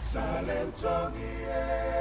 Saleutogi e.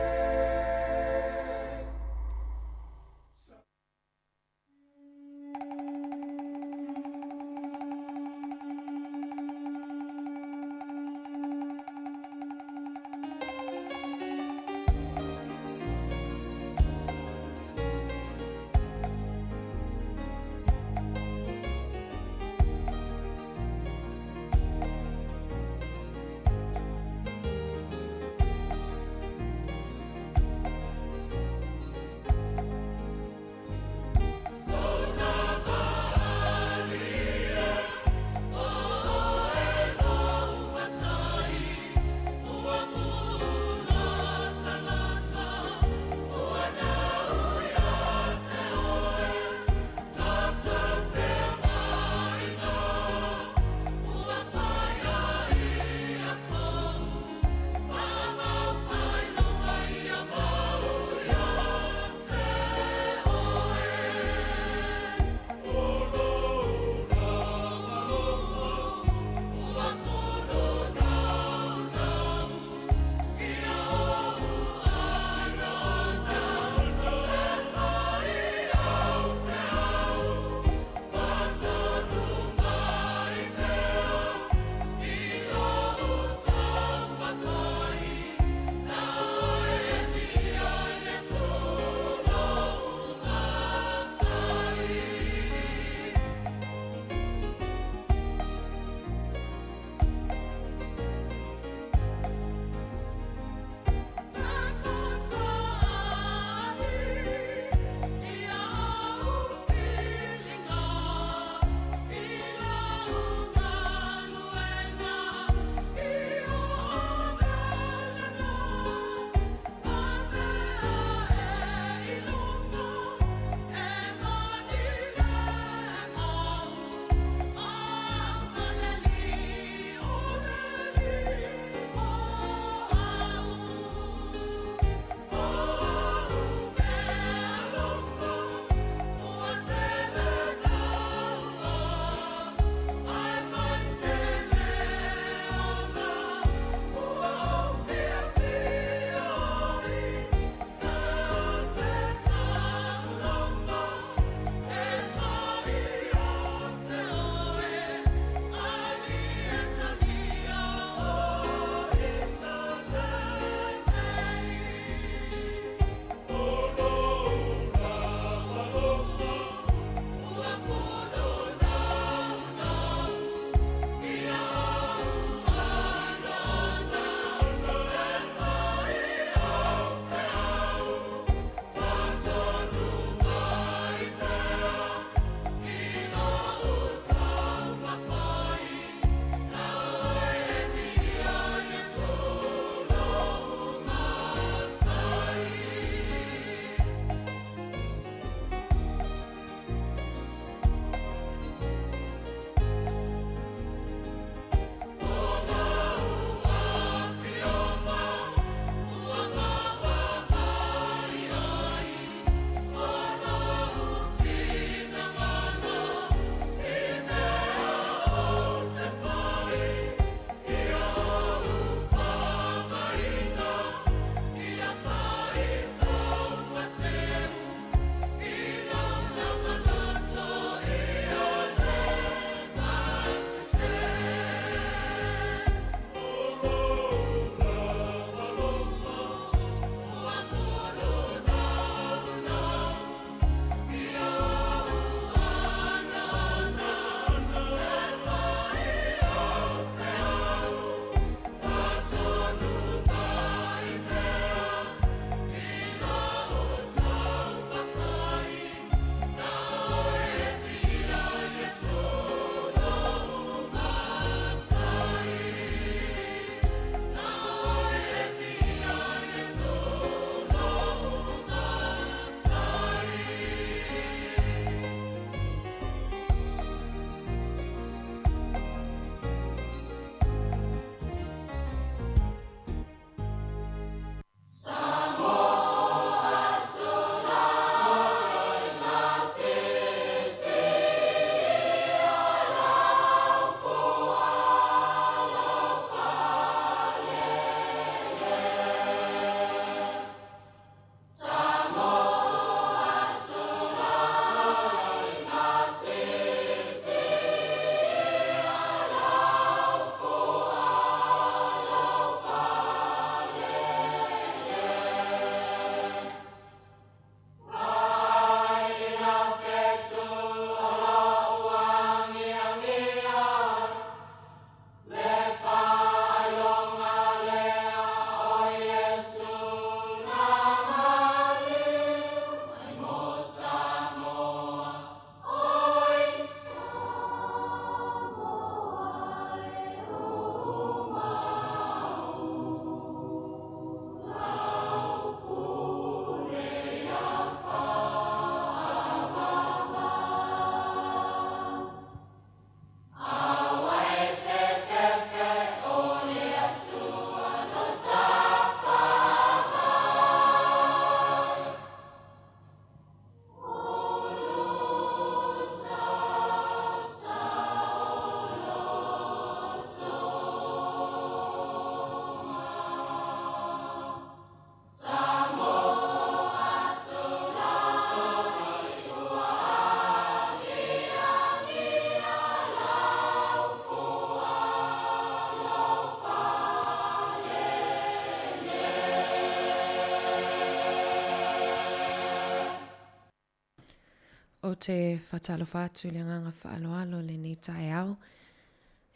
Ou te faatalofa atu i le agaga faaaloalo i lenei taeao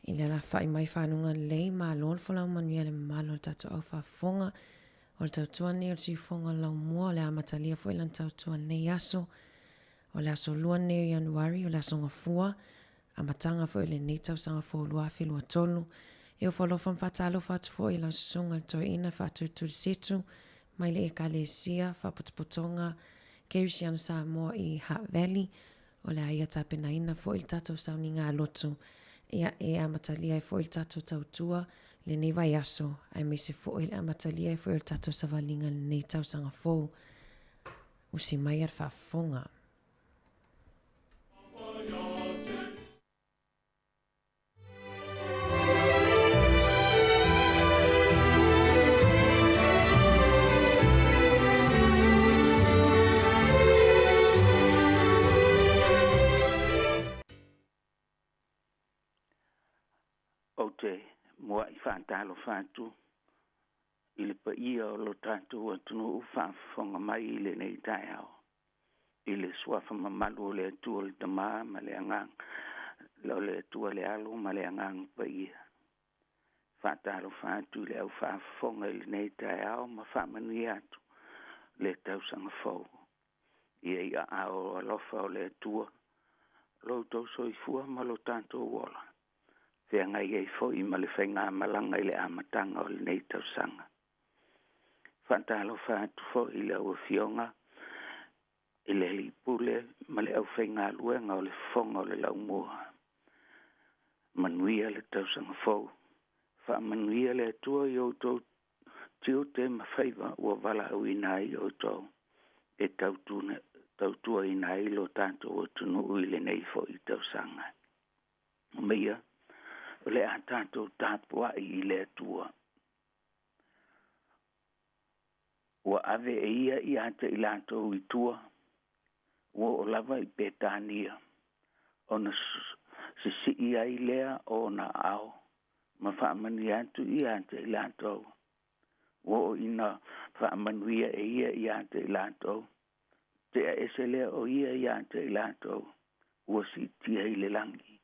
i le alafa'i mai faluga lelei, malo le folau manuia i le mamalu o le tatou au faafofoga. O le tautua lenei o le siufofoga o le laumua o le a amatalia foi lana tautua i lenei aso. O le aso lua lenei o Ianuari, o le aso Gafua, amataga foi o lenei tausaga fou 2023. E ofo alofa ma faatalofa atu foi i lau susuga i le Toeaina Faatulitulisetu mai le Ekalesia Faapotopotoga Kerisiano Samoa i Hutt Valley. O le a ia tapenaina foi le tatou sauniga a lotu ia e amatalia ai foi le tatou tautua lenei vaiaso aemaise foi le amatalia ai foi o le tatou savaliga i lenei tausaga fou. Usi maia le faafofoga. Ou te mua'i faatalofa atu i le paia o lo tatou atunuu faafofoga mai i lenei taeao, i le suafa mamalu o le Atua le Tama ma le Agaga, o le Atua le Alo ma le Agaga Paia. Faatalofa atu i le au faafofoga i lenei taeao ma faamanuia atu le tausaga fou. Ia i aao alofa o le Atua lo outou soifua ma lo tatou ola, feagai ai foi ma le faigamalaga i le amataga o lenei tausaga. Faatalofa atu foi i le au afioga i le alii pule ma le aufaigaluega o le Fofoga o le Laumua. Manuia le tausaga fou. Faamanuia le Atua i outou tiute ma faiva ua valaauina ai outou e tautuaina ai lo tatou atunuu i lenei foi tausaga. Omeia, o le a tatou tapuai i le Atua. Ua ave e ia ia te i latou i tua, ua oo lava i Petania, ona sisii ai lea o ona aao ma faamanuia atu ia te i latou. Ua oo ina faamanuia e ia ia te i latou, tea ese lea o ia ia te i latou, ua siitia i le lagi.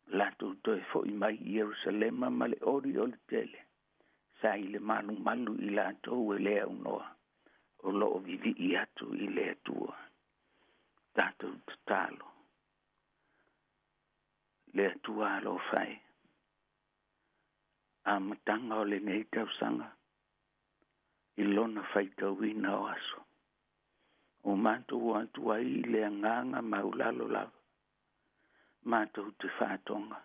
Latou toe fo'i mai i Ierusalema ma le olioli tele, sa i le malumalu i latou e le aunoa, o loo vivii atu i le Atua. Tatou tatalo. Le Atua alofa e, amataga o lenei tausaga, i lona faitauina o aso, o matou atu ai i le agaga maulalo lava, matou te faatoga,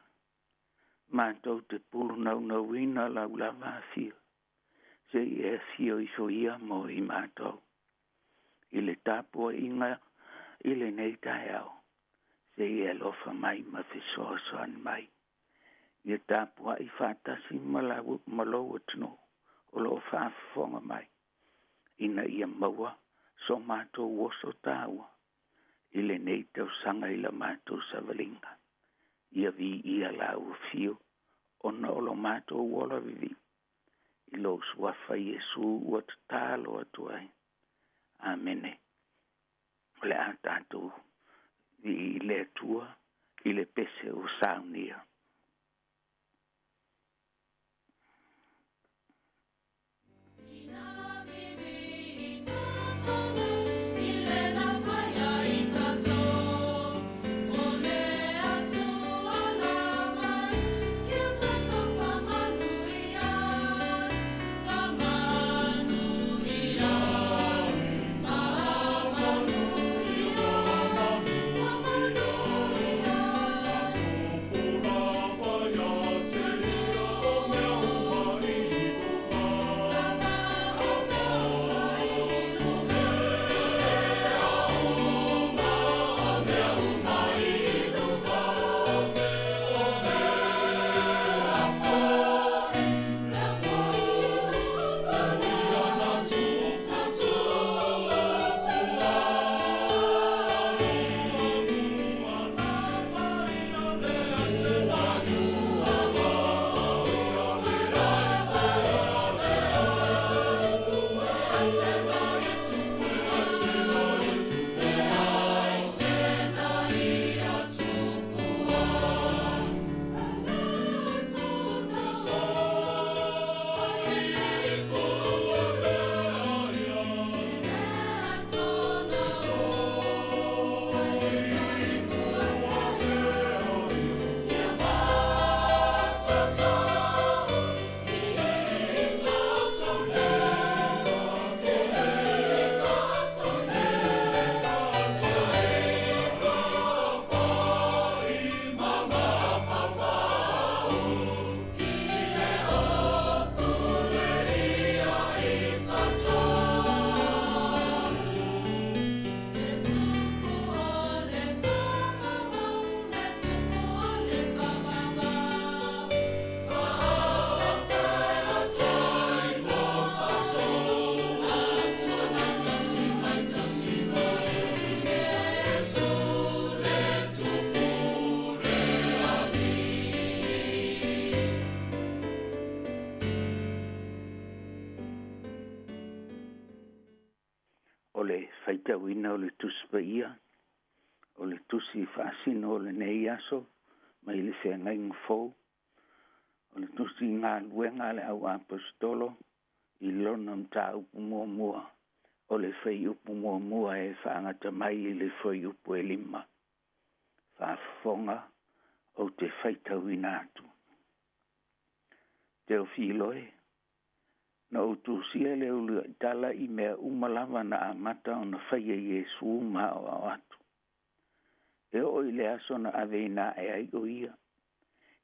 matou te pulunaunauina lau lava afio, se i e afio ifo ia mo i matou. I le tapuaiga i lenei taeao, se i e alofa mai ma fesoasoani mai. Ia tapuai faatasi ma lou atunuu o loo faafofoga mai, ina ia maua so matou oso taua i lenei tausaga i la matou savaliga. Ia viia lau afio ona o lo matou ola vivii i lou suafa Iesu ua tatalo atu ai. Amene. O le a tatou vii i le Atua i le pese ua saunia. O le faitauina o le Tusi Paia, o le Tusi Faasino o lenei aso mai le Feagaiga Fou, o le Tusi Galuega a le Au Aposetolo i lona mataupu muamua, o le fuaiupu 1 e faagata mai i le fuaiupu 5. Faafofoga ou te faitauina atu. Teofilo e, na ou tusia le uluai i mea uma lava na amata ona faia Iesu ma aoao atu. E oo i le aso na aveina ae ai o ia,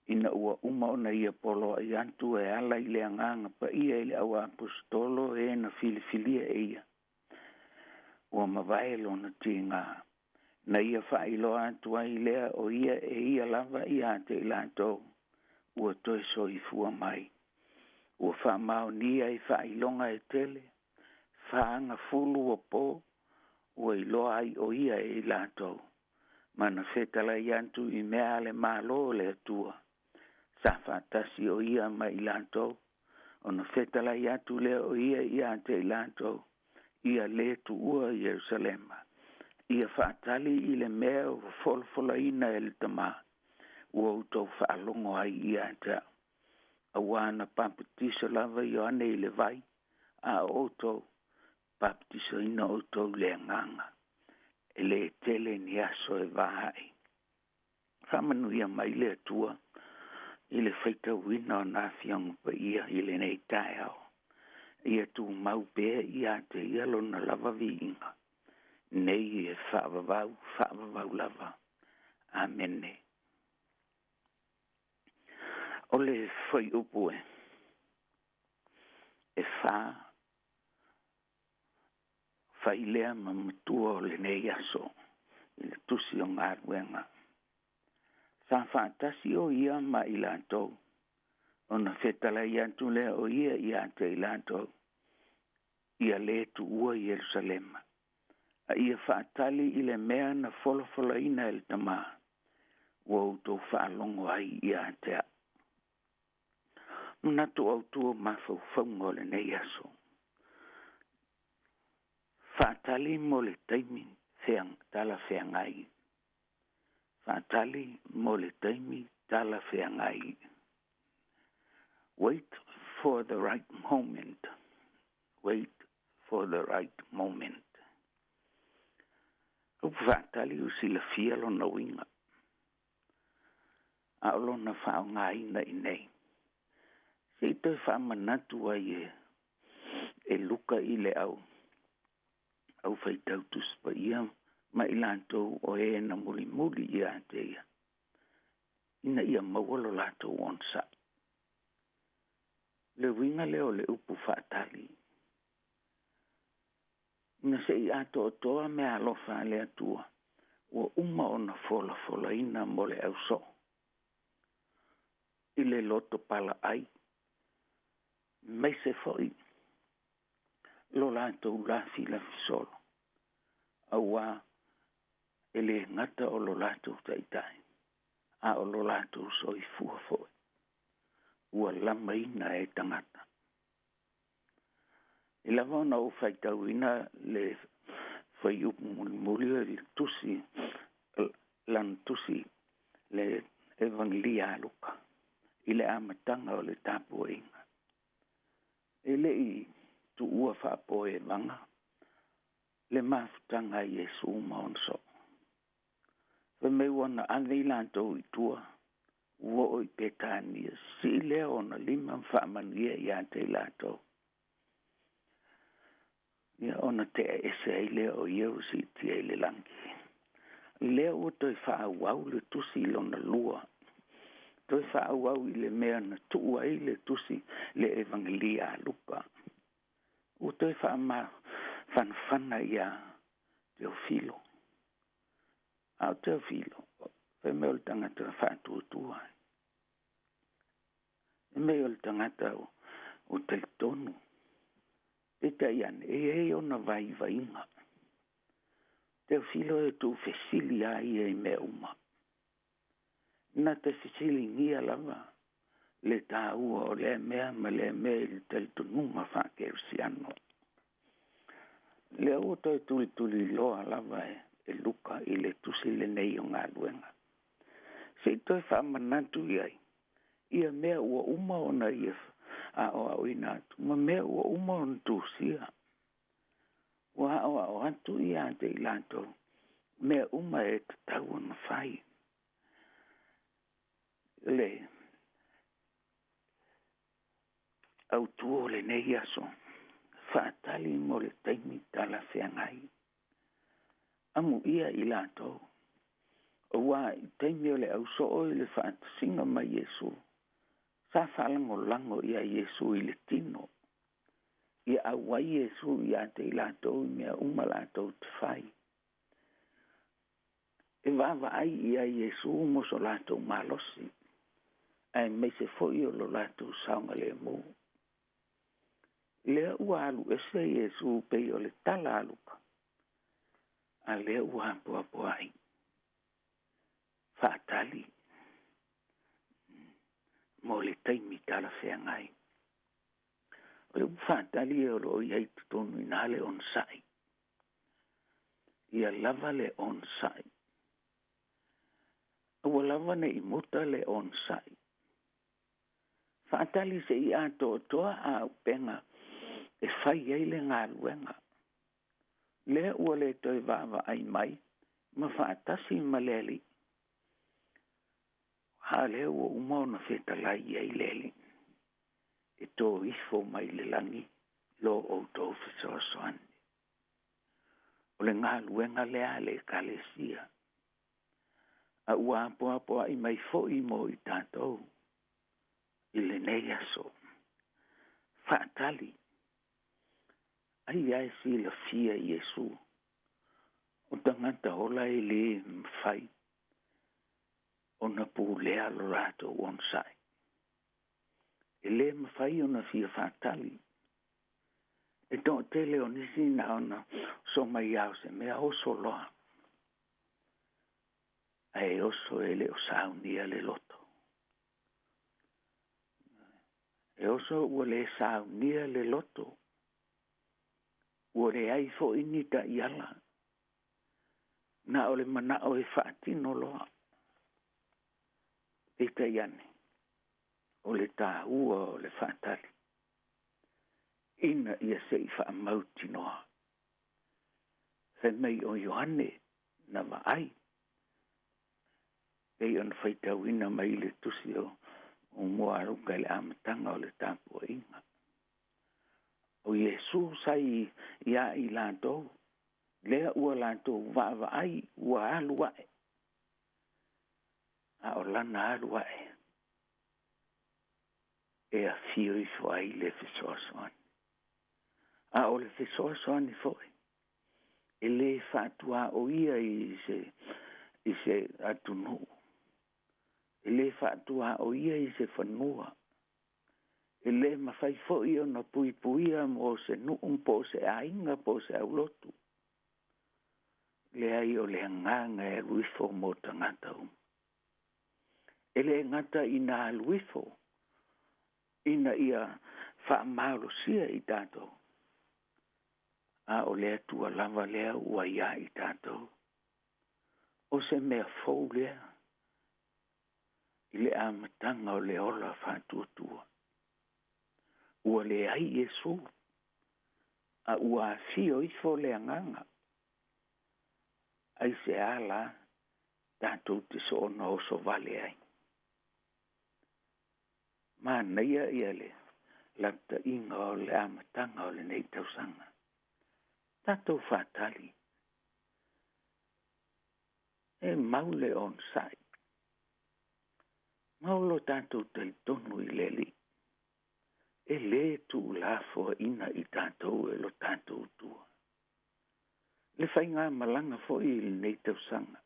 ina ua uma ona ia poloai atu e ala i le agaga paia i le au aposetolo e na filifilia e ia. Ua mavae lona tiga, na ia faailoa atu ai lea o ia e ia lava ia te i latou, ua toe soifua mai. Ua faamaonia i faailoga e tele, faagafulu o po, ua iloa ai o ia e i latou, ma na fetalai atu i mea a le Malo o le Atua, sa faatasi o ia ma i latou, ona fetalai atu lea o ia ia te i latou, ia lē tuua Ierusalema, ia faatali i le mea ua folafolaina e le Tamā, ua outou faalogo ai ia te au. Auā na papatiso lava Ioane i le vai, a o outou, papatisoina outou i le agaga, e lē tele ni aso e vaai. Faamanuia mai le Atua i le faitauina o nā afioga paia i lenei taeao. Ia tumau pea ia te ia lona lava viiga, nei e faavavau, faavavau lava. Amene. O le fuaiupu e 4, fai lea ma matua o lenei aso i le Tusi o Galuega. Sa faatasi o ia ma i latou, ona fetalai atu lea o ia ia te i latou, ia lē tuua Ierusalema, a ia faatali i le mea na folafolaina e le Tamā, ua outou faalogo ai ia te au. Manatu autu o mafaufauga o lenei aso. Faatali mo le taimi talafeagai. Faatali mo le taimi talafeagai. Wait for the right moment. Wait for the right moment. Upu faatali o silafia lona uiga, a o lona faaaogaina i nei. Se i toe faamanatu ai e Luka i le au faitau Tusi Paia ma i latou o e na mulimuli ia te ia, ina ia maua lo latou onosai. Le uiga lea o le upu faatali, ina se i atoatoa mea alofa a le Atua, ua uma ona folafolaina mo le ausoo, i le loto palaai, maise foi lo latou lafilafi solo, auā e lē gata o lo latou taitai, a o lo latou soifua foi, ua lamaina e tagata. E lava ona ou faitauina le fuaiupu mulimuli o le tusi, lana tusi, le Evagelia a Luka, i le amataga o le tapuaiga. E lei tuua faapoevaga le mafutaga a Iesu ma ona soo. Fai mai ua na ave i latou i tua, ua oo i Petania, sii lea ona lima ma faamanuia ia te i latou. Ia ona tea ese ai lea o ia ua siitia i le lagi. Lea ua toe faaauau le tusi lona lua, toe faaauau i le mea na tuu ai le tusi le Evagelia a Luka. Ua toe faamafanafana ia Teofilo. A o Teofilo, fai mai o le tagata faatuatua. E mea o le tagata o talitonu. Peitai ane, e i ai ona vaivaiga. Teofilo e tuufesili a ia i mea uma. Na te fesiligia lava le tāua o lea mea ma lea mea i le talitonuga faakerisiano. Lea ua toe tulituliloa lava e Luka i le tusi lenei o galuega. Se i toe faamanatu i ai ia mea ua uma ona ia aoaoina atu ma mea ua uma ona tusia. Ua aoao atu ia te i latou mea uma e tatau ona fai. Le autū o lenei aso, faatali mo le taimi talafeagai. Amuia i latou, auā i taimi o le ausoo i le faatasiga ma Iesu, sa faalagolago ia Iesu i le tino. Ia auai Iesu ia te i latou i mea uma latou te fai. E vaavaai ia Iesu mo so latou malosi, aemaise foi o lo latou saogalemu. Lea ua alu ese Iesu pei o le tala a Luka, a lea ua apoapoai. Faatali mo le taimi talafeagai. O le upu faatali o lo o i ai totonu i ina le onosai. Ia lava le onosai. Ua lava ne i muta le onosai. Faatali se i atoatoa auupega e fai ai le galuega. Lea ua le toe vaavaai mai ma faatasi ma le Alii. A lea ua uma ona fetalai i ai le Alii. E tō ifo mai le lagi lo outou fesoasoani. O le galuega lea a le Ekalesia. A ua apoapoai mai foi mo i tatou i lenei aso. Faatali. Ai ae silafia Iesu. O tagata ola e lē mafai ona pulea lo latou onosai. E lē mafai ona fia faatali. E toatele o nisi na ona oso mai lava o se mea oso loa. Ae oso e le o saunia le loto. E oso ua le saunia le loto. Ua leai foi ni taiala. Na o le manao e faatino loa. Peitai ane, o le tāua o le faatali. Ina ia se i faamautinoa. Fai mai o Ioane na vaai. Pei ona faitauina mai le tusi o mua a Luka i le amataga o le tapuaiga. O Iesu sa ia i latou, lea ua latou vaavaai ua alu ae. A o lana alu ae, e afio ifo ai le fesoasoani. A o le fesoasoani foi, e lē faatuaoia i se atunuu, e lē faatuaoia i se fanua, e lē mafai foi ona puipuia mo se nuu po o se aiga po o se aulotu. Leai, o le agaga e alu ifo mo tagata uma. E lē gata ina alu ifo ina ia faamalosia i tatou, a o le Atua lava lea ua ia i tatou. O se mea fou lea i le amataga o le ola faatuatua. Ua leai Iesu, a ua afio ifo le agaga. Ai se ala tatou te soona oso vale ai. Manaia ia le lapataiga o le amataga o lenei tausaga. Tatou faatali. E mau le onosai. Mau lo tatou talitonu i le Alii. E lē tuulafoaina i tatou e lo tatou Atua. Le faigamalaga foi i lenei tausaga.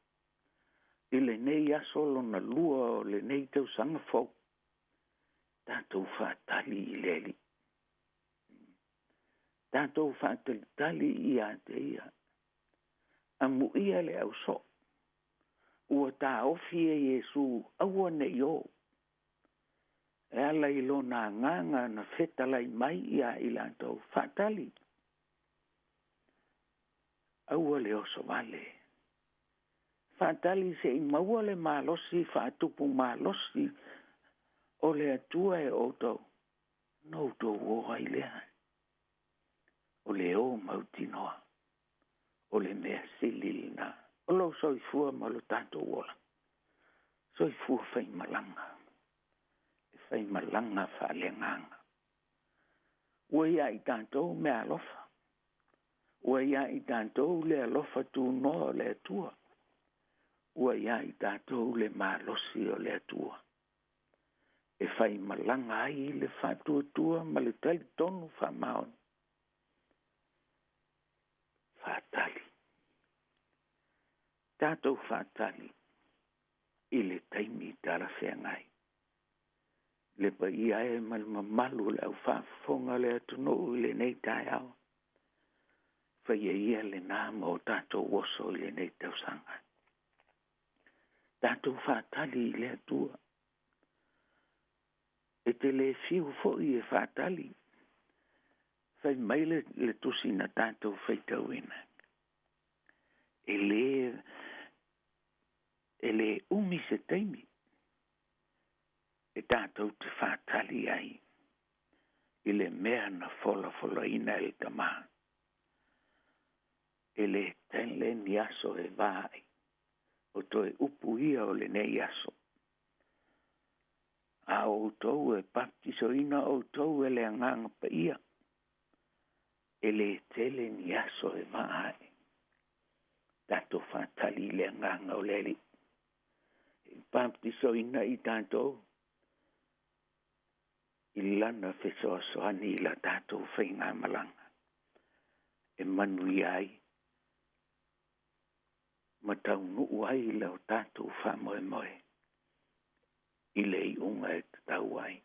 I lenei aso lona lua o lenei tausaga fou. Tatou faatali i le Alii. Tatou faatalitali ia te ia. Amuia le ausoo. Ua taofi e Iesu aua ne i o. E ala i lona agaga na fetalai mai ia i latou. Faatali. Aua le oso vale. Faatali se i maua le malosi faatupu malosi o le Atua e outou, na outou o ai lea. O le o mautinoa, o le mea sili lena. O lou soifua ma lo tatou ola, soifua faimalaga, e faimalaga faaleagaga. Ua ia i tatou mea alofa, ua ia i tatou le alofa tunoa o le Atua, ua ia i tatou le malosi o le Atua. E faimalaga ai le faatuatua ma le talitonu faamaoni. Faatali. Tatou faatali i le taimi talafeagai. Le paia e ma le mamalu o le aufaafofoga o le atunuu i lenei taeao. Faia ia lena ma o tatou oso i lenei tausaga. Tatou faatali i le Atua. E te le fiu foi e faatali. Fai mai le tusi na tatou faitauina. E le umi se taimi e tatou te faatali ai i le mea na folafolaina e le Tama. E le tele ni aso e vaai o toe upu ia o lenei aso. A outou e baptisoina outou e le Agaga Paia, e le tele ni aso e vaai. Tatou faatali i le agaga o le Alii. E baptisoina i tatou i lana fesoasoani i la tatou faigamalaga e manuia ai ma taunuu ai le o tatou faamoemoe i le iuga e tatau ai.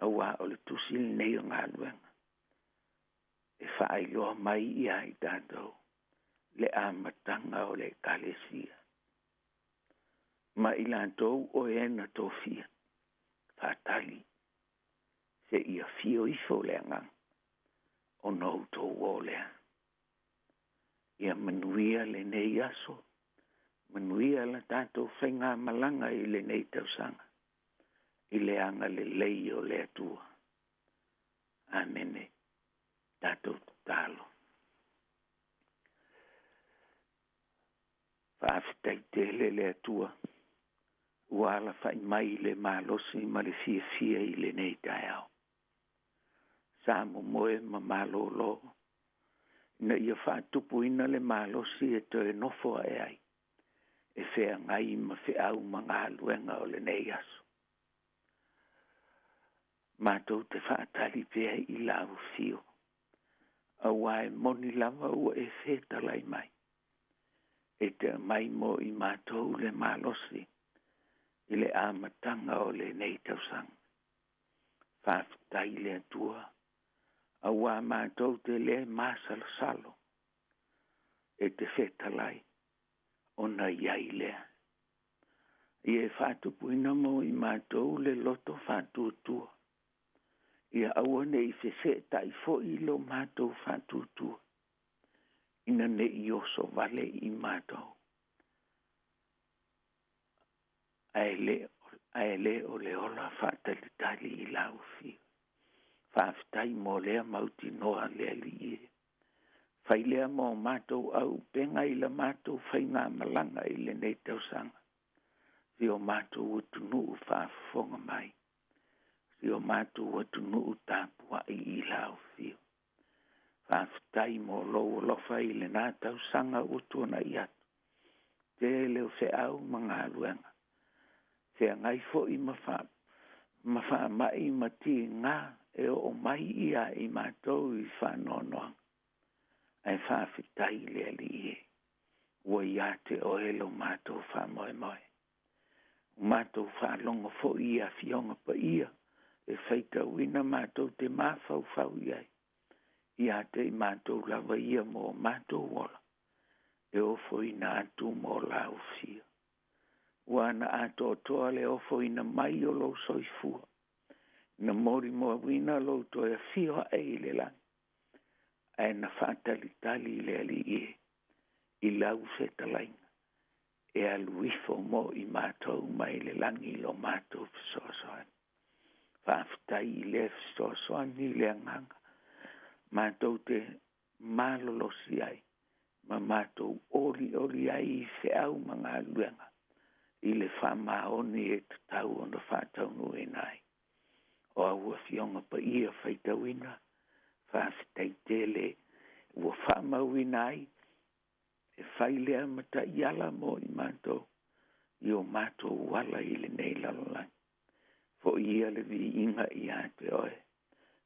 Auā o le tusi lenei o galuega e faailoa mai ia i tatou le amataga o le Ekalesia. Ma i latou o e na tofia, faatali se ia fio ifo le agaga ona outou o lea. Ia manuia lenei aso, manuia la tatou faigamalaga i lenei tausaga, i le agalelei o le Atua. Amene. Tatou tatalo. Faafetai tele le Atua, ua alafai mai le malosi ma le fiafia i lenei taeao. Sa momoe ma malolo, ina ia faatupuina le malosi e toe nofo ae ai, e feagai ma feau ma galuega o lenei aso. Matou te faatali pea i lau afio, auā e moni lava ua e fetalai mai. E te aumai mo i matou le malosi i le amataga o lenei tausaga. Faafetai le Atua, auā matou te le masalosalo e te fetalai ona iai lea. Ia e faatupuina mo i matou le loto faatuatua. Ia aua ne i feseetai foi lo matou faatuatua, ina ne i oso vale i matou. Ae le o le ola faatalitali i lau afio. Faafetai mo lea mautinoa le Alii e. Fai lea mo matou auupega i la matou faigamalaga i lenei tausaga. Si o matou atunuu faafofoga mai. Si o matou atunuu tapuai i lau afio. Faafetai mo lou alofa i lena tausaga ua tuanai atu. Tele o feau ma galuega. Feagai foi ma faamai ma tiga e oo mai ia i matou i faanoanoaga. Ae faafetai le Alii e, ua ia te oe lo matou faamoemoe. O matou faalogo foi i afioga paia e faitauina matou te mafaufau i ai. Ia te i matou lava ia mo matou ola, e ofoina atu mo lau afio. Ua na atoatoa le ofoina mai o lou soifua, na molimoauina lou toe afio ae i le lagi, ae na faatalitali le Alii e, i lau fetalaiga e alu ifo mo i matou mai le lagi lo matou fesoasoani. Faafetai i lea fesoasoani i le agaga matou te malolosi ai ma matou olioli ai i feau ma galuega i le faamaoni e tatau ona faataunuuina ai. O au afioga paia faitauina, faafetai tele ua faamauina ai e fai lea ma taiala mo i matou i o matou ala i lenei lalolagi. Foi ia le viiga ia te oe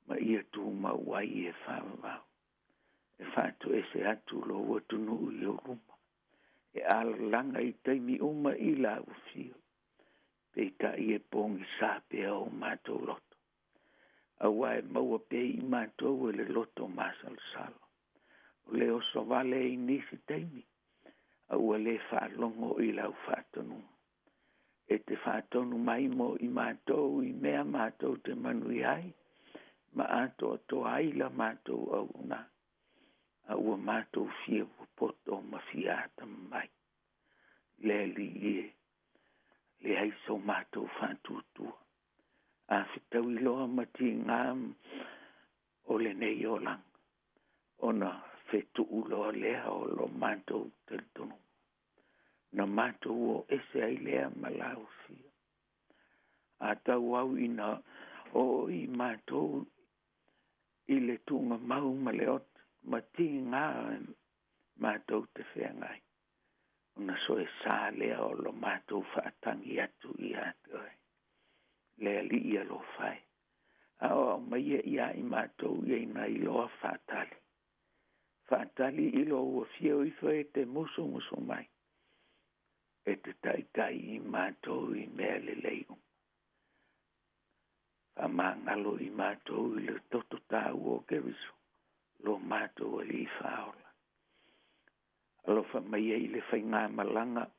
ma ia tumau ai e faavavau. E faatoese atu lou atunuu i ou luma e alalaga i taimi uma i lau afio, peitai e pogisa pea o matou loto, aua e maua pea i matou e le loto masalosalo. O le oso vale i nisi taimi, a ua le faalogo i lau faatonuga. E te faatonu mai mo i matou i mea matou te manuia ai, ma atoatoa ai la matou auaunaga, a ua matou fia popoto ma fia atamamai. Le Alii e, leai so matou faatuatua, a fetaui loa ma tiga o lenei olaga, ona fetuu loa lea o lo matou talitonuga. Na matou o ese ai lea ma lau afio. A tauau ina oo i matou i le tuugamau ma le oti ma tiga matou te feagai, ona soe sa lea o lo matou faatagi atu ia te oe. Le Alii alofa e, a o au mai ia i matou ia ina iloa faatali. Faatali i lou afio ifo e te musumusu mai, e te taitai i matou i mea lelei uma. Faamagalo i matou i le toto taua o Keriso, lo matou Alii faaola. Alofa mai ai le faigamalaga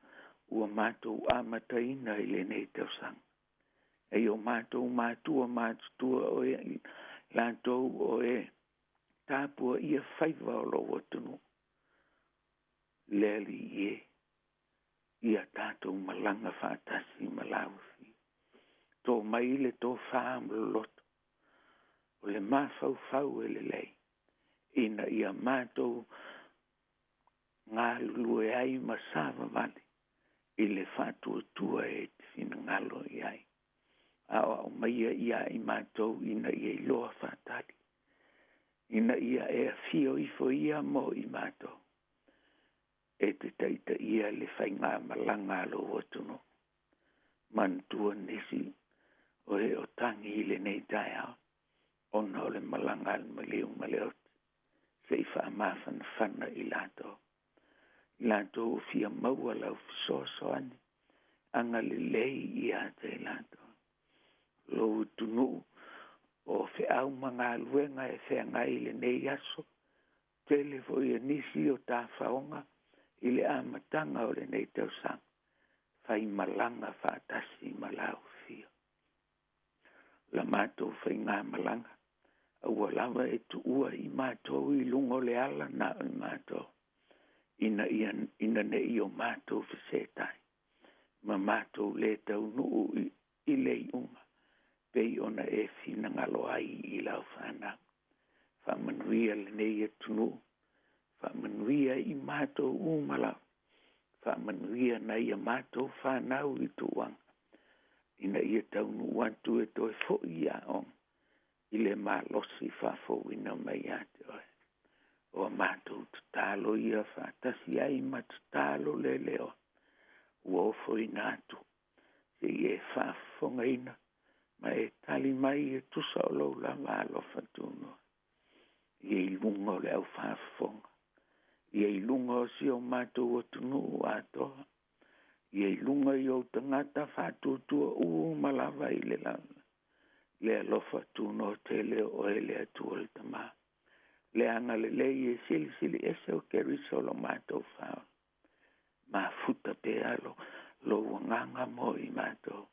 ua matou amataina i lenei tausaga. E o matou matua matutua o e latou o e tapua ia faiva o lou atunuu. Le Alii e, ia tatou malaga faatasi ma lau afio. Tō mai le tofā ma le loto, o le mafaufau e lelei, ina ia matou galulue ai ma savavali i le faatuatua e te finagalo i ai. A o au maia ia i matou ina ia iloa faatali, ina ia e afio ifo ia mo i matou, e te taitaia le faigamalaga a lou atunuu. Manatua nisi o e o tagi i lenei taeao, ona o le malaga a le maliu ma le oti, se i faamafanafana i latou. I latou o fia maua lau fesoasoani, agalelei ia te i latou. Lou atunuu o feau ma galuega e feagai i lenei aso, tele foi e nisi o tafaoga i le amataga o lenei tausaga, faimalaga faatasi ma lau afio. La matou faigamalaga, aua lava e tuua i matou i luga o le ala na o i matou, ina ia ina nei o matou fesetai, ma matou le taunuu i le iuga, pei ona e finagalo ai i lau fanau. Faamanuia lenei atunuu, faamanuia i matou uma lava, faamanuia nai a matou fanau i tuaga, ina ia taunuu atu e toe foi i aoga, i le malosi faafouina mai ia te oe. O a matou tatalo ia faatasi ai ma tatalo leleoa, ua ofoina atu, se i e faafofogaina, ma e tali mai e tusa o lou lava alofa tunoa. Ia i luga o le au faafofoga, ia i luga o si o matou atunuu atoa, ia i luga i ou tagata faatuatua uma lava i le lalolagi. Le alofa tunoa tele o oe le Atua le Tama. Le agalelei e silisili ese o Keriso lo matou faaola. Mafuta pea lou agaga mo i matou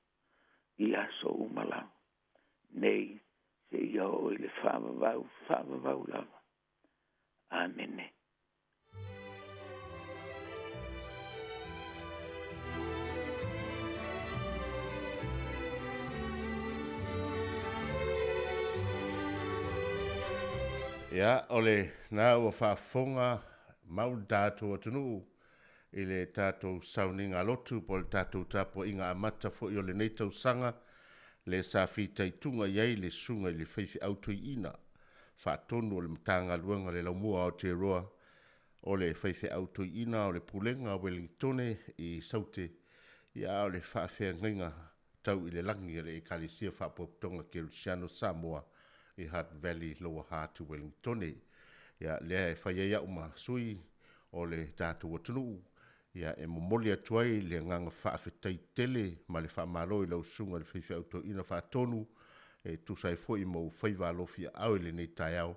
i aso uma lava. Nei seia oo i le faavavau, faavavau lava. Amene. Ia, o lena ua faafofoga mau le tatou atunuu i le tatou sauniga lotu po o le tatou tapuaiga amata foi o lenei tausaga, le sa fitaituga i ai le susuga i le faifeau toeaina faatonu o le Matagaluega o le Laumua Aotearoa, o le faifeau toeaina o le Pulega o Ueligitone i Saute, ia a o le faafeagaiga tau i le lagi a le Ekalesia Faapotopotoga Kerisiano Samoa i Hutt Valley, Lower Hutt, Wellingtone. Ia, lea e fai ai au ma sui o le tatou atunuu, ia e momoli atu ai le agaga faafetai tele ma le faamalo i lau susuga i le faifeau toeaina faatonu e tusa ai foi ma ou faiva alofiaao i lenei taeao,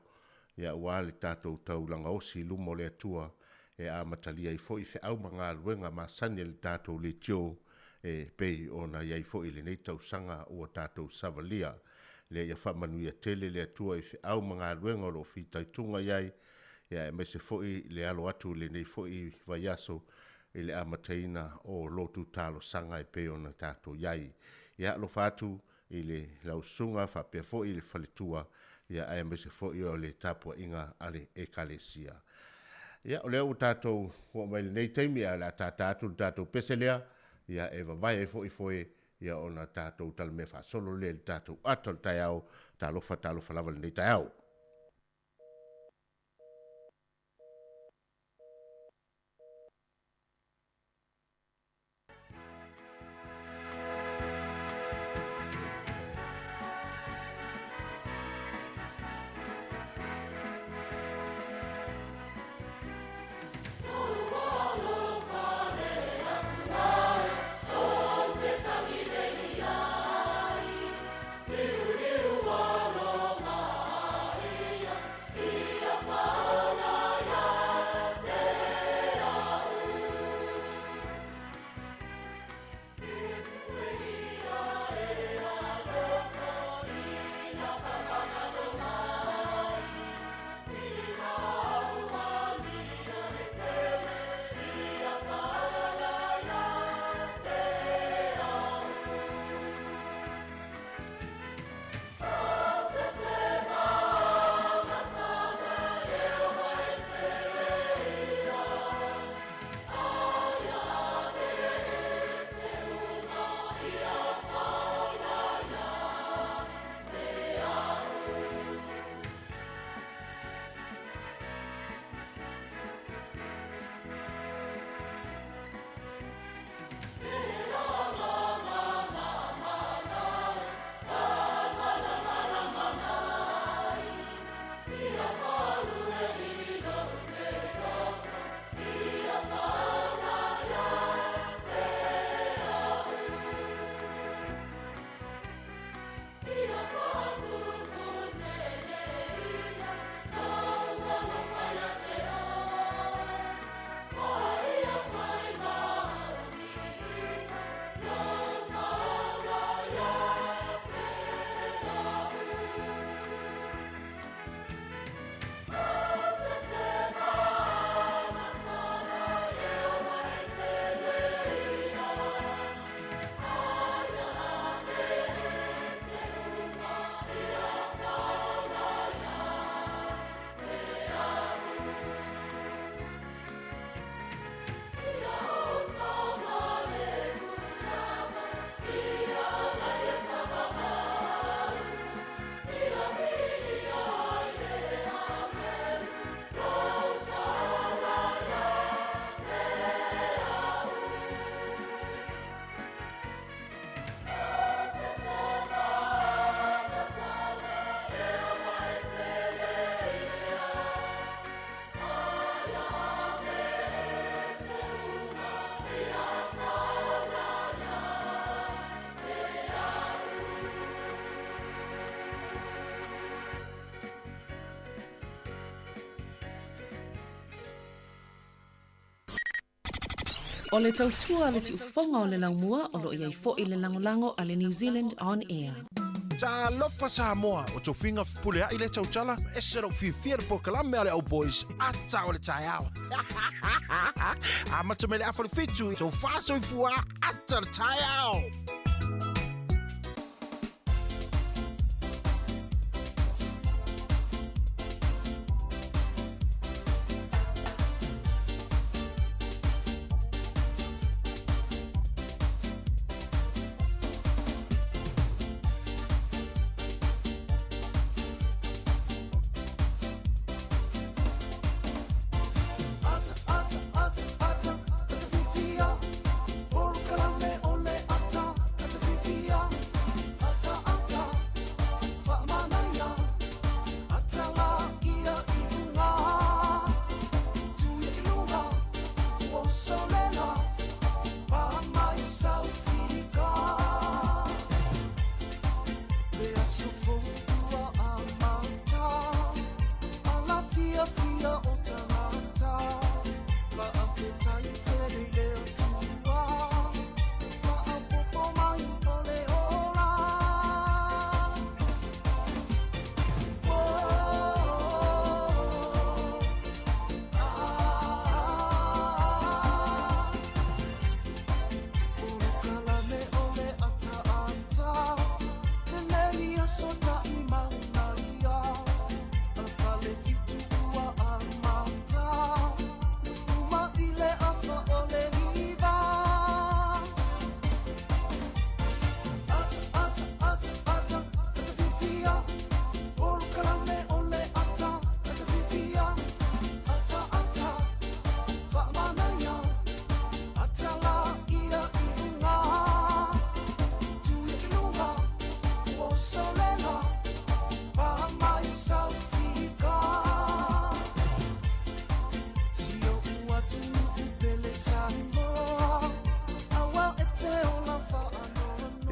ia aua le tatou taulaga osi i luma o le Atua e amatalia ai foi feau ma galuega masani a le tatou leitio e pei ona i ai foi i lenei tausaga ua tatou savalia. Lea ia faamanuia tele le Atua i feau ma galuega o lo o fitaituga i ai, ia aemaise foi le alo atu i lenei foi vaiaso i le amataina o lotu talosaga e pei ona tatou i ai. Ia alofa atu i le lau susuga faapea foi i le faletua, ia aemaise foi o le tapuaiga a le Ekalesia. Ia, o lea ua tatou oo mai i lenei taimi, ae o le a tātā atu le tatou pese lea, ia e vavae ai foi foe, ia ona tatou talamea faasolo lea i le tatou ata o le taeao. Talofa, talofa lava i lenei taeao. O le tautua a le siufofoga o le laumua o lo o i ai foi le lagolago a le New Zealand On Air. Talofa Samoa, o tofiga fepuleai lea tautala, ese lou fiafia le polokalame a le Au Boys, ata o le taeao. Amata mai le afa le fitu, tofa soifua, ata le taeao.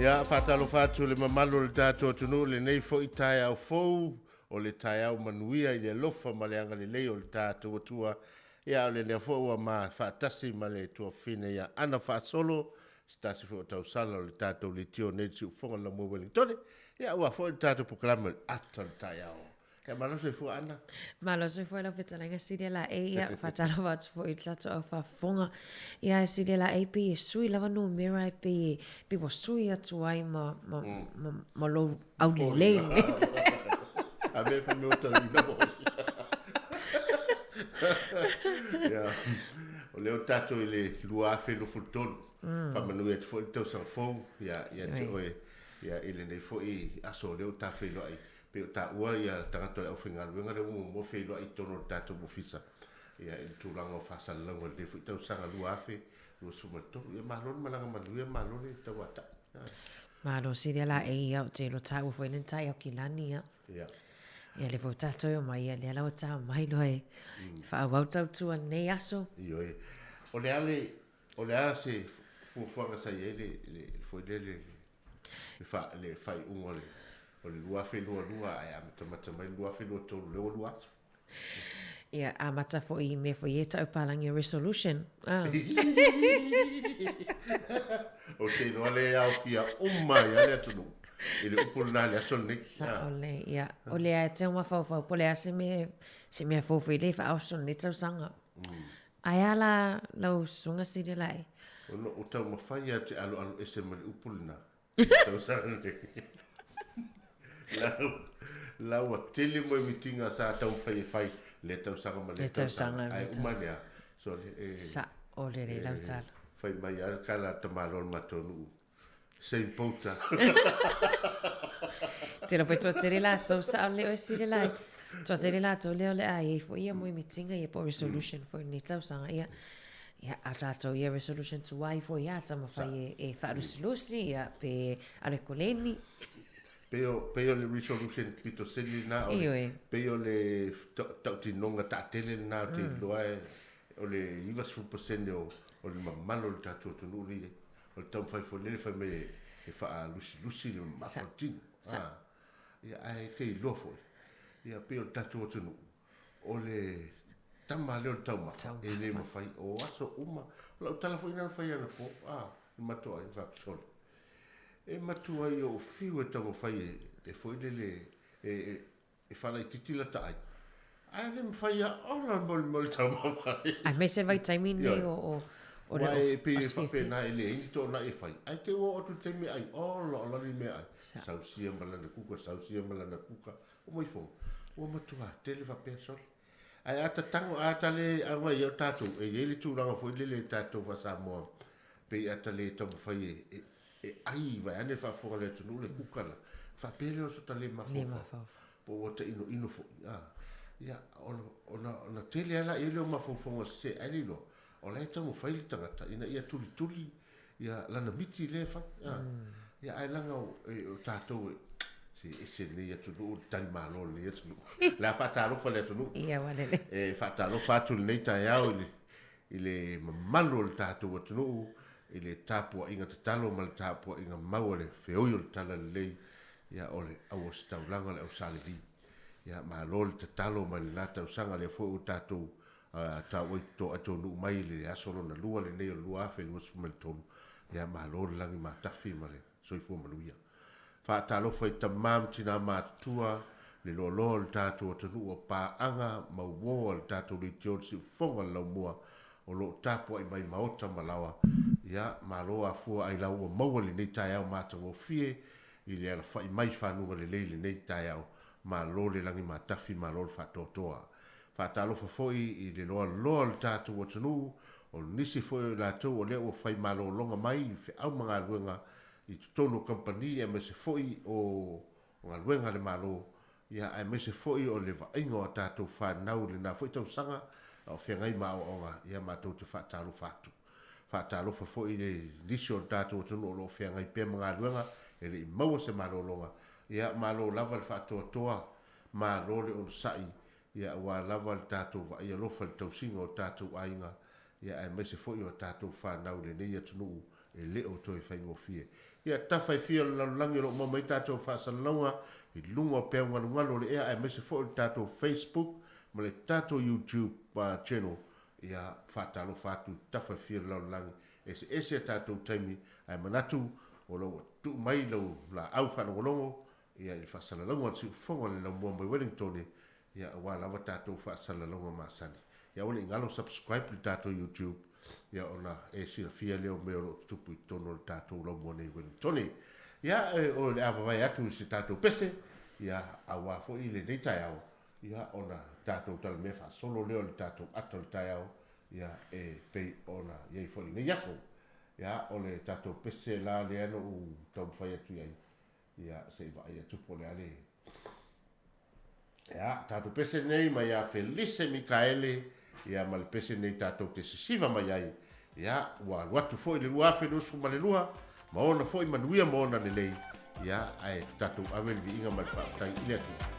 Ia, faatalofa atu i le mamalu o le tatou atunuu i lenei foi taeao fou, o le taeao manuia i le alofa ma le agalelei o le tatou Atua. Ia, o lenei foi ua ma faatasi ma le tuafafine ia Ana Faasolo, se tasi foi o tausala o le tatou leitio nei i le siufofoga o le Laumua Ueligitone. Ia, aua foi le tatou polokalame o le Ata o le Taeao. Ia, malo soifua Ana. Malo soifua i lau fetalaiga Silia Laei. Ia, faatalofa atu foi i le tatou au faafofoga. Ia, Silia Laei, pei e sui lava numera e pei e, pei ua sui atu ai ma, ma, ma, ma lou aulelei. A mea fai mea o tauina mo. Ia, o lea o tatou i le 2023. Faamanuia atu foi le tausaga fou ia, ia te oe ia, i lenei foi aso o lea ua ta feiloai Pei o taua ia tagata o le aufaigaluega lea ua muamua feiloai i totonu o le tatou ofisa ia i le tulaga o faasalalauga i lenei foi tausaga 2023. Ia malo le malaga manuia, malo le tauatai. Malo sili la e ia o te lo taua foi le tai au ki lani ia. Ia. Ia le foi tatou i o mai ia lea laua tau mai loa e whaawau tautua nei aso. Ioe. O le a le, o le a se fuafuaga sa i ai le, le, le foi lele, le, le, fa, le faaiuga o le, o le 2022 ae amatamata mai le 2023 lea ua lua aso. Ia, amata foi i mea foi e tau palangi o resolution. Ah. O te iloa le aofia uma ai a le atunuu i le upu lena i le aso lenei. Sao le, ia. O lea e te mafaufau po o le a se mea, se mea fou foi le faaoso lenei tausaga. Ae a la lau susuga Silia Laei? Ona o taumafai lava te aloalo ese ma le upu lena i le tausaga nei. La, la ua tele moemitiga sa taumafai e fai lea tausaga ma lea tausaga. Ae uma lea, sole, e, Sao lelei lau tala. Fai mai lava le tala a le tamaloa o le matou nuu, same boat lava. Tele foi toatele latou sao lelei oe Silia Laei. Toatele latou lea o le a i ai foi ia moemitiga ia po o resolution foi i lenei tausaga. Ia, ia a tatou ia resolution tuai foi ia taumafai e, e faalusilusi ia pe alu e koleni. Pei o, pei o le resolution pito sili lena, o le, Ioe. pei o le tautinoga taatele lena ou te iloa e, o le 90% o, o le mamalu o le tatou atunuu lea i ai. O le taumafai foi lele fai mai e, e faalusilusi le mamafa o le tino. Ah, ia, ae te iloa foi, ia, pei o le tatou atunuu, o le tama lea o le taumafa, e le mafai, o aso uma. O lau tala foi lena na fai anapo, ah, le matou aiga faapusole. E matua ai ou fiu e taumafai e, e foi lele, e, e, e faalaitiiti lata ai. Ae le mafai lava ola mo le taumafa. Aemaise le vaitaimi lenei o, o, o le Aua e pei e faapena e leai ni toonai e fai. Ae te ua oo atu i le taimi e ai, ola ola ni meaai. Sausia ma lana kuka, sausia ma lana kuka. Uma ifo, ua matua tele faapea sole. Ae a ta tago, a ta le auai ai o tatou, e i ai le tulaga foi lele e tatou faa-Samoa, pei a ta le taumafai e, e, e ai vaeane le faafofoga a le atunuu le kuka la, faapea lea o so ta le mafaufau. Po ua ta inoino foi. A, ia, ona, ona, ona tele lava laia lea o mafaufauga sese, ae le iloa, o la e taumafai le tagata ina ia tulituli ia lana miti lea e fai. A, ia, ae leaga o, e, o tatou e, se ese lenei atunuu, le talimalo o lenei atunuu. O le a faatalofa le atunuu. Ia, ua lelei. E faatalofa atu i lenei taeao i le, i le mamalu o le tatou atunuu i le tapuaiga tatalo ma le tapuaiga mau a le feoi o le Talalelei, ia o le auositaulaga o le au Sa Levi. Ia malo le tatalo mai lena tausaga lea foi ua tatou tauai toatonuu mai i le aso lona lua lenei o le 2023. Ia malo le lagi matafi ma le soifua manuia. Faatalofa i tama ma tina matutua, le loaloa o le tatou atunuu o paaga ma uo a le tatou leitio le siufofoga o le laumua o lo o tapuai mai maota ma laoa. Ia, malo afua ailau ua maua lenei taeao matagofie i le alafai mai fanuga lelei lenei taeao. Malo le lagi matafi, malo le faatoatoa. Faatalofa foi i le loaloa o le tatou atunuu, o nisi foi o i latou o lea ua fai malologa mai i feau ma galuega i totonu o kamupani aemaise foi o galuega a le Malo, ia aemaise foi o le vaaiga o a tatou fanau i lena foi tausaga a o feagai ma aoaoga, ia matou te faatalofa atu. Faatalofa foi i nisi o le tatou atunuu o lo o feagai pea ma galuega e le i maua se malologa, ia malo lava le faatoatoa, malo le onosai, ia aua lava le tatou vaai alofa i le tausiga o tatou aiga, ia aemaise foi o a tatou fanau i lenei atunuu e le o toe faigofie. Ia, tafa e fia o le lalolagi o lo o maua mai ai tatou faasalalauga i luga o peaugalugalu o le ea aemaise foi o le tatou Facebook ma le tatou YouTube channel. Ia, faatalofa atu i tafa e fia o le lalolagi. Eseese a tatou taimi ae manatu o lo o ua tuu mai lau laau faalogologo ia i le faasalalauga o le siufofoga o le laumua mai Wellingtone, ia aua lava tatou faasalalauga masani. Ia aua ne i galo subscribe i le tatou YouTube ia ona e silafia lea o mea o lo o tutupu i totonu o le tatou laumua nei i Wellingtone. Ia o le a vavae atu i se tatou pese ia aua foi lenei taeao ia ona tatou talamea faasolo lea o le tatou ata o le taeao ia e pei ona i ai foi lenei aso. Ia o le tatou pese la lea na ou taumafai atu i ai ia se i vaai atu po o le a le Ia, tatou pese nei mai ia Felise Mikaele, ia ma le pese nei tatou te sisiva mai ai. Ia, ua alu atu foi le 2022, ma ona foi manuia ma ona lelei, ia, ae tatou ave le viiga ma le faafetai i le Atua.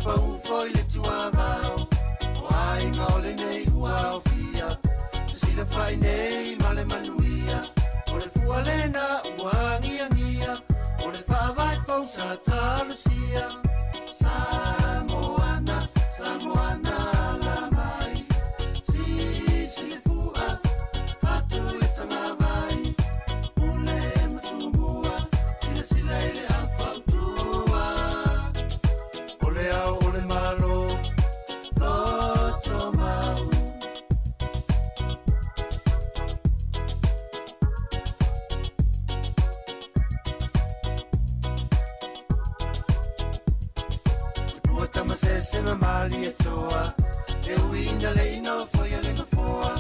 pau foi le tuavao. O aiga o lenei ua aofia, fesilafai nei ma le manuia. O le fua lena ua agiagia, o le faavae fou sa talosia. Samoana, Samoana ala mai, sisi le fua, fatu le tagavai. Pule ma Tumua, silasila i le aufautua. O le ao o le Malo, loto mau. Tupua tamasese ma malie toa, e uina le ino foi le nofoa.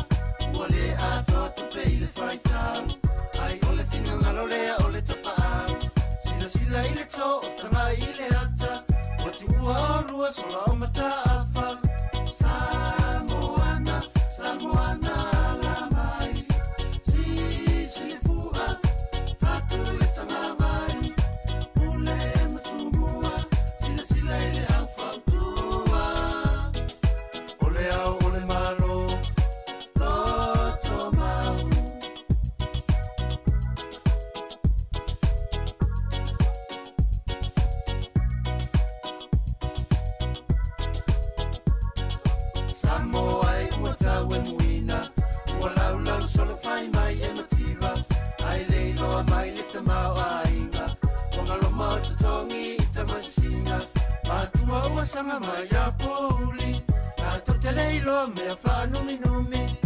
Ua le atoa tupe i le faitau, ai o le finagalo lea o le tapaau. Silasila i le to o taga i le ata, ua tuua o lua sola o mataafa. Samoana, Samoana ala mai, sisi le fua, fatu le tagavai. Pule ma Tumua, silasila i le aufautua. O le ao o le Malo, loto mau. Samoa e ua tau e muina, ua laulau solo fai mai e mativa. Ai le iloa mai le tamao aiga, ua galoma o totogi i tamasisina. Matua ua saga mai a pouli, tatou te le iloa mea faanuminumi.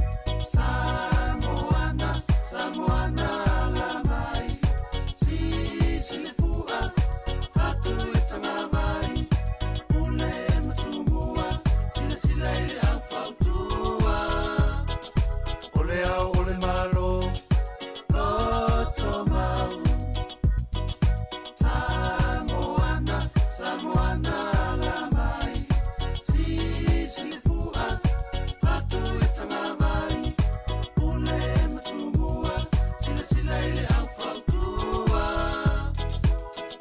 Samoana, Samoana ala mai, sisi le fua, fatu le tagavai. Pule ma Tumua, silasila i le aufautua. O le ao o le Malo, loto mau. Samoana, Samoana ala mai, sisi le fua, fatu le tagavai. Pule ma Tumua, silasila i le aufautua.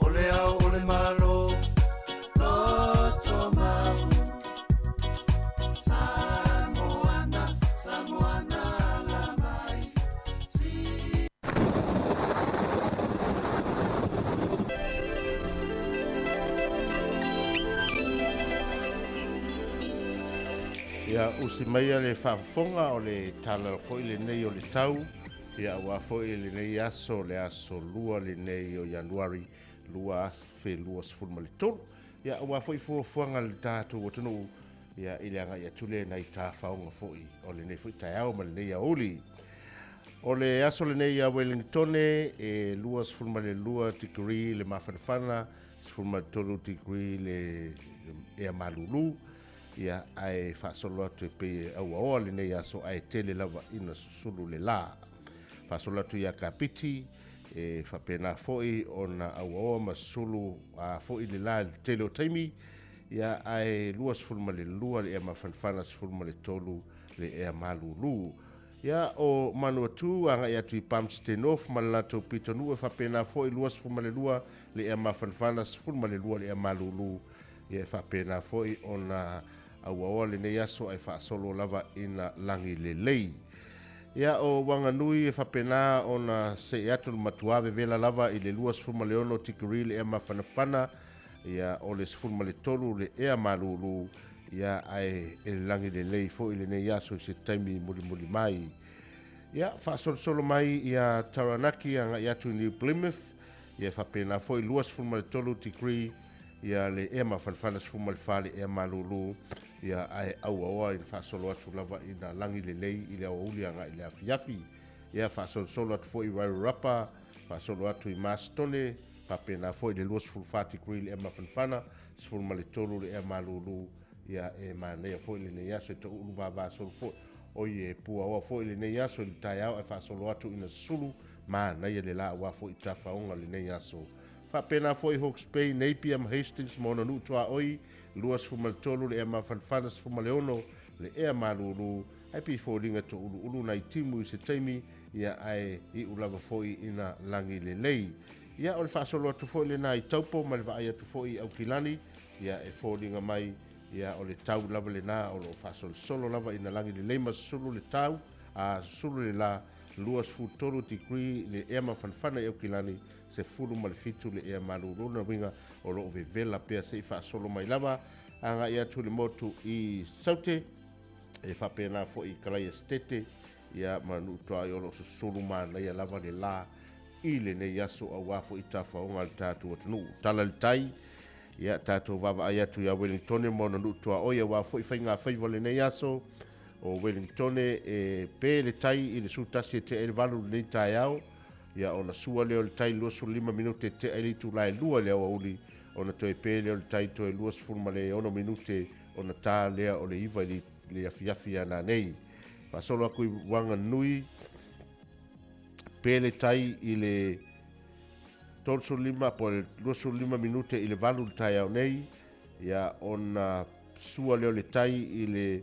O le ao o le Malo, loto mau. Samoana, Samoana ala mai, si. Ia usi maia le faafofoga o le tala foi lenei o le tau, ia auā foi lenei aso, le aso lua lenei o Ianuari 2023. Ia auā foi fuafuaga a le tatou atunuu, ia i le agai atu lea nai tafaoga foi o lenei foi taeao ma lenei aoauli. O le aso lenei ia Wellingtone e 22 degree le mafanafana, 13 degree le ea malulu. Ia ae faasolo atu e pei e auaoa lenei aso ae tele lava ina susulu le la. Faasolo atu ia Kapiti e faapena foi ona auaoa ma susulu a foi le la i le tele o taimi. Ia ae 22 le ea mafanafana, 13 le ea malulu. Ia o Manuatu agai atu i Palmerston North ma le latou pitonuu e faapena foi 22 le ea mafanafana, 12 le ea malulu. Ia e faapena foi ona auaoa lenei aso ae faasolo lava ina lagi lelei. Ia o Wanganui e faapena ona se'i atu le matuā vevela lava i le 26 tikeri le ea mafanafana, ia o le 13 le ea malulu. Ia ae e lagi lelei foi lenei aso i se taimi mulimuli mai. Ia faasolosolo mai ia Taranaki agai atu i New Plymouth, ia e faapena foi 23 degree ia le ea mafanafana, 14 le ea malulu. Ia ae auaoa ina faasolo atu lava ina lagi lelei i le aoauli agai i le afiafi. Ia faasolosolo atu foi i Wairarapa, faasolo atu i Mastone, faapena foi le 24 degree le ea mafanafana, 13 le ea malulu. Ia e manaia foi lenei aso e tauulu vavasolo foi oi e puaoa foi lenei aso i le taeao ae faasolo atu ina susulu manaia le la auā foi tafaoga lenei aso. Faapena foi Hawke's Bay, Napier ma Hastings ma ona nuu tuaoi, 23 le ea mafanafana, 16 le ea malulu. Ae pei foliga touluulu nai timu i se taimi, ia ae iu lava foi ina lagi lelei. Ia o le faasolo atu foi lena i Taupo ma le vaai atu foi i Aukilani. Ia, e foliga mai, ia, o le tau lava lena o lo o faasolosolo lava ina lagi lelei ma susulu le tau, a susulu le la, 23 degree le ea mafanafana i Aukilani, 17 le ea malulu. O lona uiga o lo o vevela pea se i faasolo mai lava agai atu i le motu i Saute, e faapena foi i Kalaiasetete, ia, ma Nuutoai o lo o susulu manaia lava le la i lenei aso aua foi tafaoga a le tatou atunuu. Tala le tai, ia tatou vaavaai atu ia Wellingtone ma ona nuu tuaoi aua foi faigafaiva o lenei aso. O Wellingtone e pe le tai i le 11 e tea i le 8 lenei taeao, ia ona sua lea o le tai 25 minute e tea i le itula e 2 i le aoauli, ona toe pe lea o le tai toe 26 minute ona ta lea o le 9 i le afiafi a nanei. Faasolo atu i Wanganui, pe le tai i le 35 po o le 25 minute i le 8 le taeao nei, ia ona sua lea o le tai i le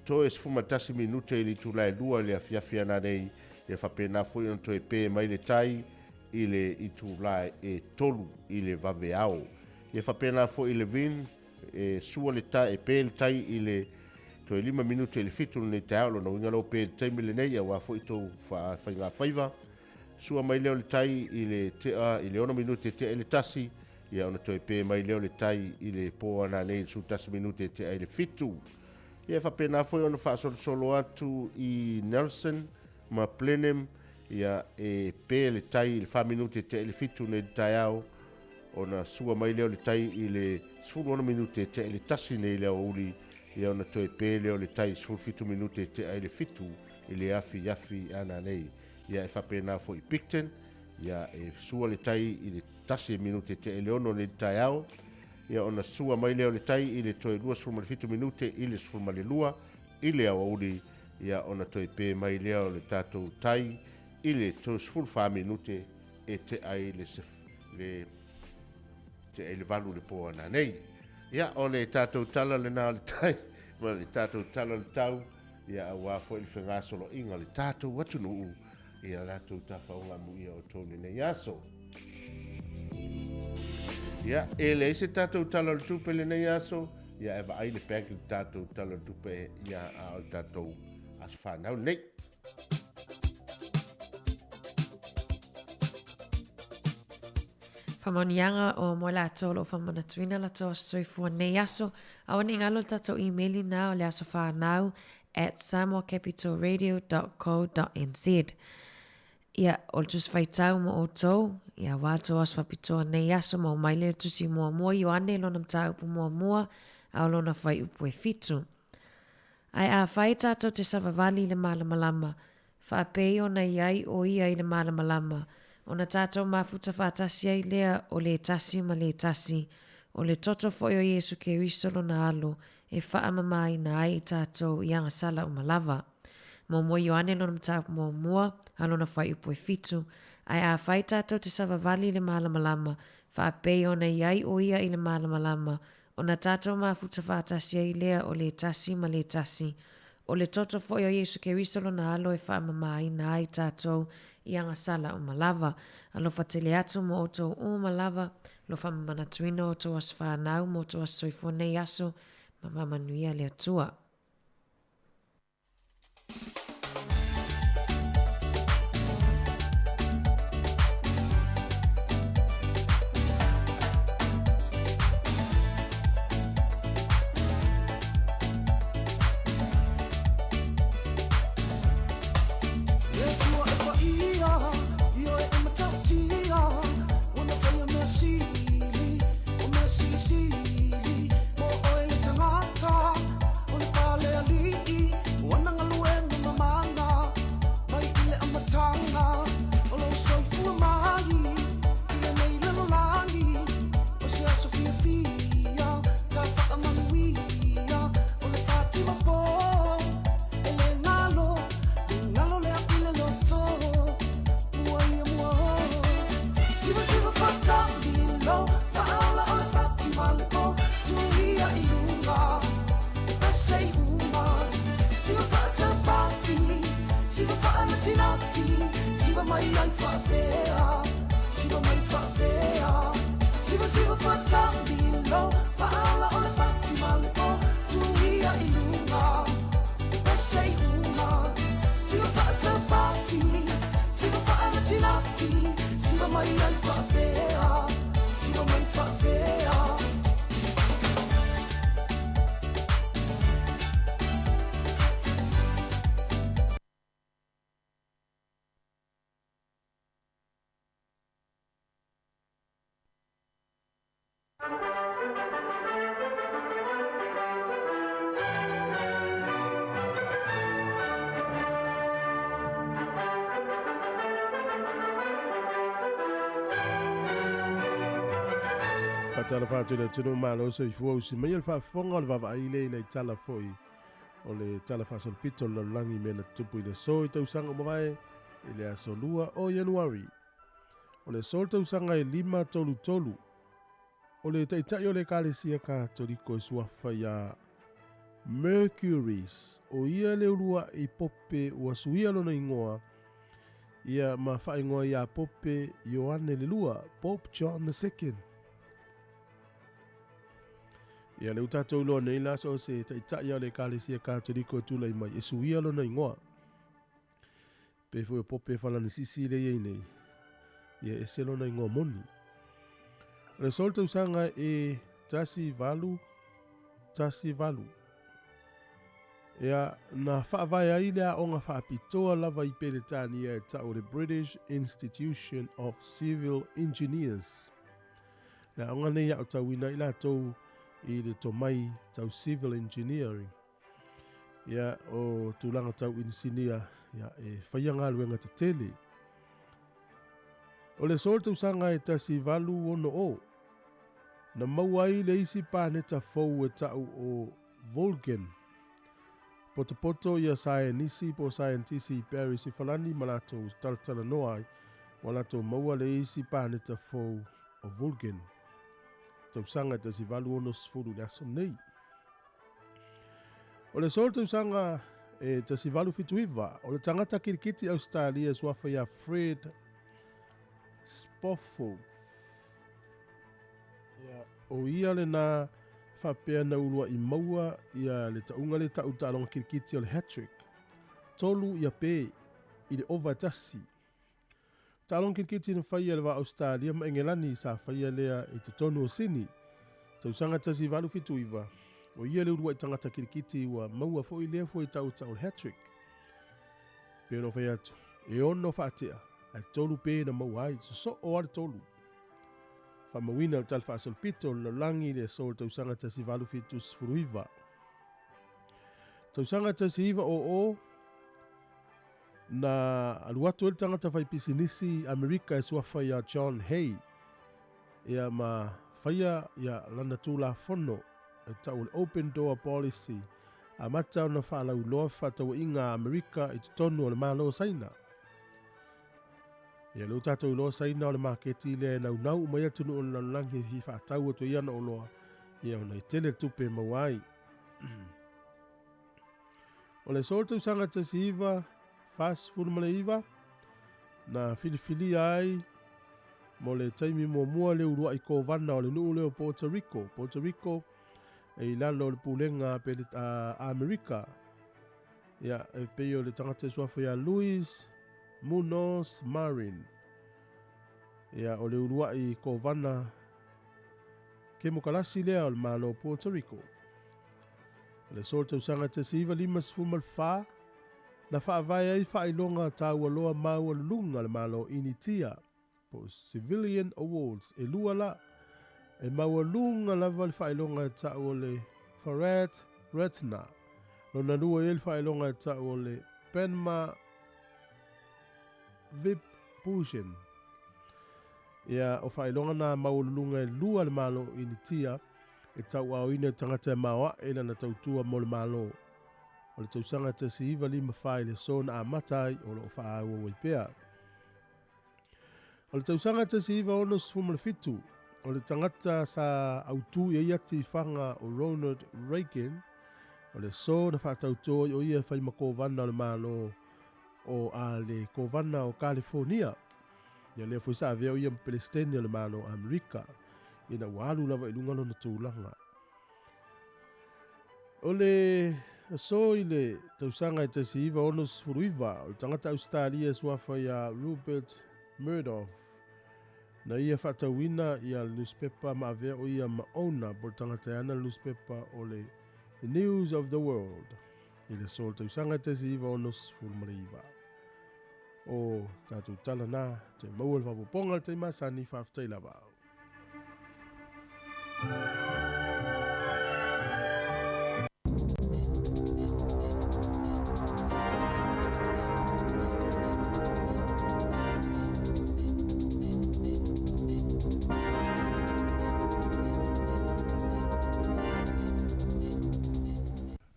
toe 11 minute i le itula e 2 i le afiafi ana nei, ia faapena foi ona toe pe mai le tai i le itula e 3 i le vaveao. Ia faapena foi i le Vin, e sua le tai, e pe le tai i le toe 5 minute i le 7 lenei taeao, lona uiga lou pe i le taimi lenei aua foi tou faigafaiva. Sua mai lea o le tai i le tea i le 6 minute e tea i le 1, ia ona toe pe mai lea o le tai i le po ana nei i le 11 minute e tea i le 7. Ia e faapena foi ona faasolosolo atu i Nelson ma Blenheim, ia e pe le tai i le 4 minute e tea i le 7 nei le taeao, ona sua mai lea o le tai i le 16 minute e tea i le 1 nei le aoauli, ia ona toe pe lea o le tai 17 minute e tea i le 7 i le afiafi ana nei. Ia e faapena foi i Picton, ia e sua le tai i le 1 minute e tea i le 6 nei le taeao, ia ona sua mai lea o le tai i le toe 27 minute i le 12 i le aoauli, ia ona toe pe mai lea o le tatou tai i le 14 minute e tea i le le tea i le 8 le po ana nei. Ia o le tatou tala lena o le tai ma le tatou tala o le tau, ia aua foi le fegasoloaiga o le tatou atunuu i a latou tafaoga amuia o tou lenei aso. Ia, e leai se tatou tala o le tupe lenei aso, ia e vaai le bank i le tatou tala o le tupe, ia a o le tatou aso fanau lenei. Faamaoniaga o mo latou o lo o faamanatuina latou aso soifua nei aso. Aua ne i galo le tatou imeli na o le aso fanau at samoacapitalradio.co.nz. Ia, o le tusi faitau mo outou, ia aua le tou aso faapitoa nei aso ma omai le tusi muamua Ioane lona mataupu muamua a o lona fuaiupu e 7. Ae afai tatou te savavali i le malamalama, faapei ona i ai o ia i le malamalama, ona tatou mafuta faatasi ai lea o le tasi ma le tasi, o le toto foi o Iesu Keriso lona Alo e faamamaina ai i tatou i agasala uma lava. Muamua Ioane lona mataupu muamua, a lona fuaiupu e 7, Ae afai tatou te savavali i le malamalama, faapei ona i ai o ia i le malamalama, Ona tatou mafuta faatasi ai lea o le tasi ma le tasi. O le toto foi o Iesu Keriso lona Alo e faamamaina ai tatou i agasala uma lava. Alofa tele atu mo outou uma lava, lo faamamanatuina o outou aso fanau mo outou aso soifua nei aso, ma manuia le Atua. Faatalofa atu i le atunuu malo soifua usi mai le faafofoga o le vaavaai lea ina i tala foi o le Tala Faasolopito o le Lalolagi i mea na tutupu i le aso i tausaga ua mavae i le aso 2 o Ianuari. O le aso le tausaga e 533 o le taitai o le Ekalesia Katoliko e suafa iā Mercury's, o ia le ulua'i Pope ua suia lona igoa ia ma faaigoa iā Pope Ioane le Lua, Pope John the Second. Ia lea ua tatou iloa nei la so o se taitai o le Ekalesia Katoliko e tulai mai e suia lona igoa. Pei foi o Pope Falanisisi lea e i ai nei, ia e ese lona igoa moni. O le aso o le tausaga e 18 18. Ia, na faavae ai le aoga faapitoa lava i Peretania e tau o le British Institution of Civil Engineers. Le aoga nei e aotauina ai latou i le tomai tau civil engineering. Ia, o tulaga tau inisinia, ia, e faia galuega tetele. O le aso o le tausaga e 1860, na maua ai le isi paneta fou e tau o Vulcan. Potopoto ia saenisi po o saienitisi i Paris i Falani ma latou talatalanoa ai ua latou maua le isi paneta fou o Vulcan. Tausaga e 1860 i le aso nei. O le aso o le tausaga e 1879, o le tagata kilikiti Ausetalia e suafa ia Fred Spofforth. Ia, o ia lena faapea na ulua'i maua ia le tauga lea tau taaloga kilikiti o le hat-trick. 3 ia pe i le ova e tasi. Taaloga kilikiti na faia e le va Ausetalia ma Engelani sa faia lea i totonu o Sini. Tausaga 1879, o ia le ulua'i tagata kilikiti ua maua foi lea fuaitau tau o le hat-trick. Pei ona ou fai atu, e 6 faatea, ae 3 pe na maua ai, sosoo lava le 3. Faamauina o le Tala Faasolopito o le Lalolagi i le aso o le tausaga 1879. Tausaga 1900, na alu atu ai le tagata faipisinisi Amerika e suafa iā John Hay ia ma faia ia lana Tulafono e tau o le Open Door Policy, amata ona faalauiloa fefaatauaiga a Amerika i totonu o le Malo o Saina. Ia lea ua tatou iloa Saina o le maketi lea e naunau uma ai atunuu o le lalolagi e fia faatau atu ai ana oloa, ia ona e tele le tupe e maua ai. O le aso o le tausaga 1949, na filifilia ai mo le taimi muamua le uluai kovana o le nuu lea o Puerto Rico, Puerto Rico e i lalo o le pulega a Amerika. Ia, e pei o le tagata e suafa ia Luis Munoz Marin. Ia, o le uluai kovana kemokalasi lea o le Malo o Puerto Rico. O le aso o le tausaga 1954, na faavae ai faailoga taualoa maualuluga a le Malo o Initia, po o Civilian Awards, e lua la. E maualuga lava le faailoga e tau o le Bharat Ratna. Lona lua e i ai le faailoga e tau o le Padma Vibhushan. Ia, o faailoga na maualuluga e lua a le Malo o Initia e tauaoina i tagata e maoae lana tautua mo le Malo. O le tausaga 1954 i le aso na amata ai o lo o faaauau ai pea. O le tausaga 1967, o le tagata sa autū i ai ati i faga o Ronald Reagan, o le aso na faatautō ai o ia e fai ma Kovana o le Malo o a le Kovana o Kalifonia. Ia lea foi sa avea o ia ma Pelestene o le Malo o Amerika, ina ua alu lava i luga lona tulaga. O le aso i le tausaga e 1969, o le tagata Ausetalia e suafa ia Rupert Murdoch, na ia faatauina ia le nusipepa ma avea o ia ma owner po o le tagata e ana le nusipepa o le The News of the World i le aso o le tausaga e 1969. O tatou tala na, toe maua le faaopoopoga i le taimi masani, faafetai lava.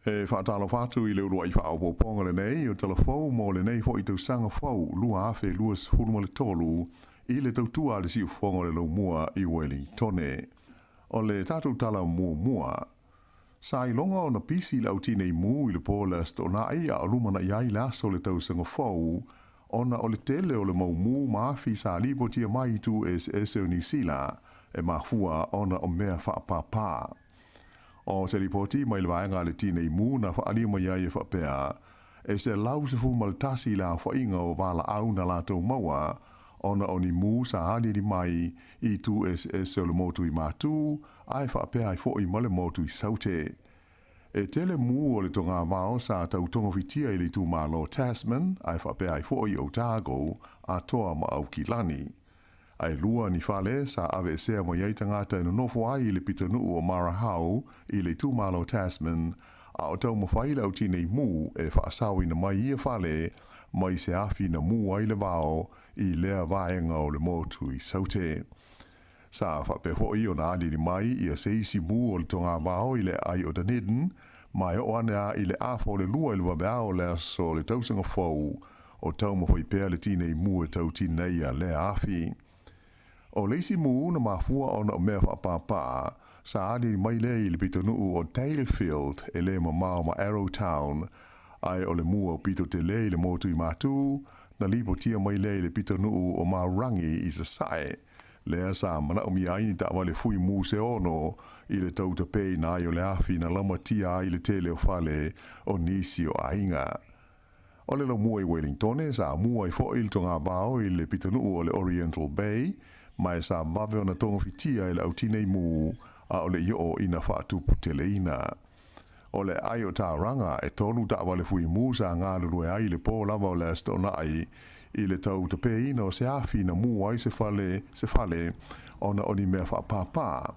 E faatalofa atu i le uluai faaopoopoga lenei o Tala Fou mo lenei foi tausaga fou 2023 i le tautua a le siufofoga o le laumua i Uelintone. O le tatou tala muamua, sa iloga ona pisi le au tinei mu i le po o le Aso Toonai a o lumanai ai le aso o le tausaga fou ona o le tele o le mau mu ma afi sa lipotia mai i itu eseese o Niu Sila e mafua ona o mea faapāpā. O se lipoti mai le vaega a le Tinei Mu na faaalia mai ai e faapea, e 111 le aofaiga o valaau na latou maua ona o ni mu sa aliali mai i itu eseese o le motu i Matū ae faapea ai foi ma le motu i Saute. E tele mu o le togavao sa tau togafitia i le itumalo Tasman ae faapea ai foi Otago, Atoa ma Aukilani. Ae lua ni fale sa aveesea mai ai tagata e nonofo ai i le pitonuu o Marahau i le itumalo Tasman, a o taumafai le au tinei mu e faasaoina mai ia fale mai se afi na mu ai le vao i lea vaega o le motu i Saute. Sa faapea foi ona aliali mai ia se isi mu o le togavao i le aai o Dunedin, ma e oo ane a i le afa o le lua i le vaveao o le aso o le tausaga fou, o taumafai pea le tinei mu e tau tineia lea afi. O le isi mu na mafua ona o mea faapāpā, sa aliali mai lea i le pitonuu o Dalefield e le mamao ma Arrowtown, ae o le mu aupito tele i le motu i Matū, na lipotia mai lea i le pitonuu o Maurangi i Sasae, lea sa manaomia ai ni taavale fui mu se ono i le tau tapeina ai o le afi na lamatia ai le tele o fale o nisi o aiga. O le laumua i Wellingtone, sa mua ai foi le togavao i le pitonuu o le Oriental Bay, ma e sa vave ona togafitia e le au tinei mu, a o le i oo ina faatuputeleina. O le aai o Tauranga, e tolu taavale fui mu sa galulue ai i le po lava o le Aso Toonai i le tau tapeina o se afi na mu ai se fale se fale ona o ni mea faapāpā.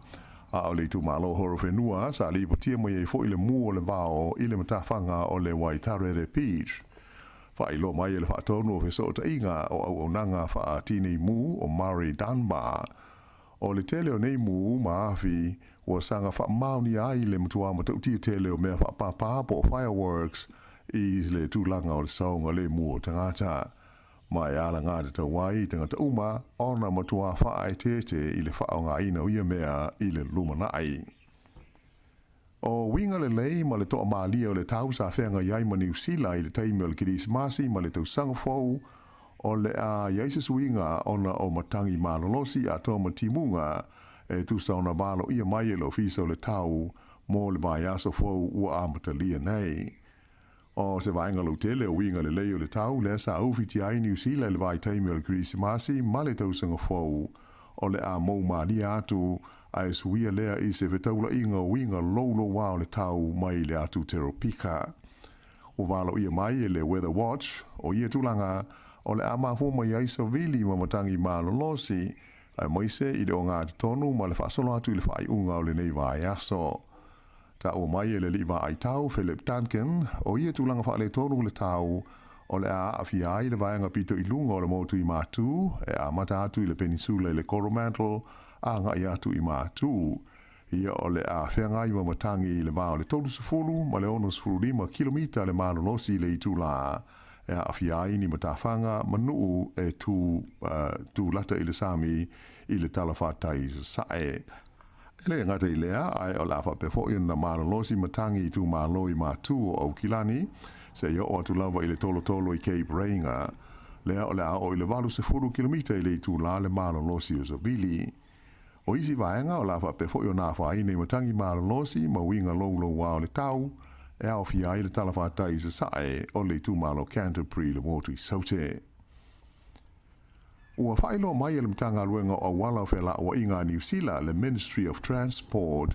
A o le itumalo Horowhenua sa lipotia mai ai foi le mu o le vao i le matafaga o le Waitarere Beach. Faailoa mai e le Faatonu o Fesootaiga o Auaunaga Faa-Tinei Mu o Murray Dunbar, O le tele o nei mu ma afi, ua saga faamaonia ai le matua matautia tele o mea faapāpā po o fireworks i le tulaga o le saogalemu o tagata. Ma e alagatatau ai i tagata uma ona matua faaeteete i le faaaogaina o ia mea i le lumanai. O uiga lelei ma le toamalie o le tau sa feagai ai ma Niu Sila i le taimi o le Kerisimasi ma le Tausaga Fou, o le a i ai se suiga ona o matangi malolosi atoa ma timuga e tusa ona valoia mai e le Ofisa o le Tau mo le vaiaso fou ua amatalia nei. O se vaega lautele o uiga lelei o le tau lea sa ufitia ai Niu Sila i le vaitaimi o le Kerisimasi ma le Tausaga Fou, o le a mou malie atu ae suia lea i se fetaulaiga o uiga loulouā o le tau mai le atu Teropika. Ua valoia mai e le Weather Watch o ia tulaga o le a mafua mai ai savili ma matagi malolosi aemaise i le ogatotonu ma le faasolo atu i le faaiuga o lenei vaiaso. Taua mai e le alii vaai tau, Philip Duncan, o ia tulaga faaletonu le tau o le a aafia ai le vaega pito i luga o le motu i Matū e amata atu i le Penisula i le Coromandel a agai atu i Matū. Ia o le a feagai ma matagi i le va o le 30 ma le 65 kilomita le malolosi i le itulā e aafia ai ni matafaga ma nuu e tū, tū lata i le sami i le talafatai i Sasae. E le gata i lea, ae o le a faapea foi ona malolosi matagi i itumalo i Matū o Aukilani, seia oo atu lava i le tolotolo i Cape Reinga. Lea o le a oo i le 80 kilomita i le itulā le malolosi o Savili. O isi vaega o le a faapea foi ona afaina i matagi malolosi ma uiga loulouā o le tau, e aofia ai le talafatai i sasae o le itumalo Canterbury i le motu i Saute. Ua faailoa mai e le Matagaluega o Auala o Felauaiga a Niu Sila, le Ministry of Transport,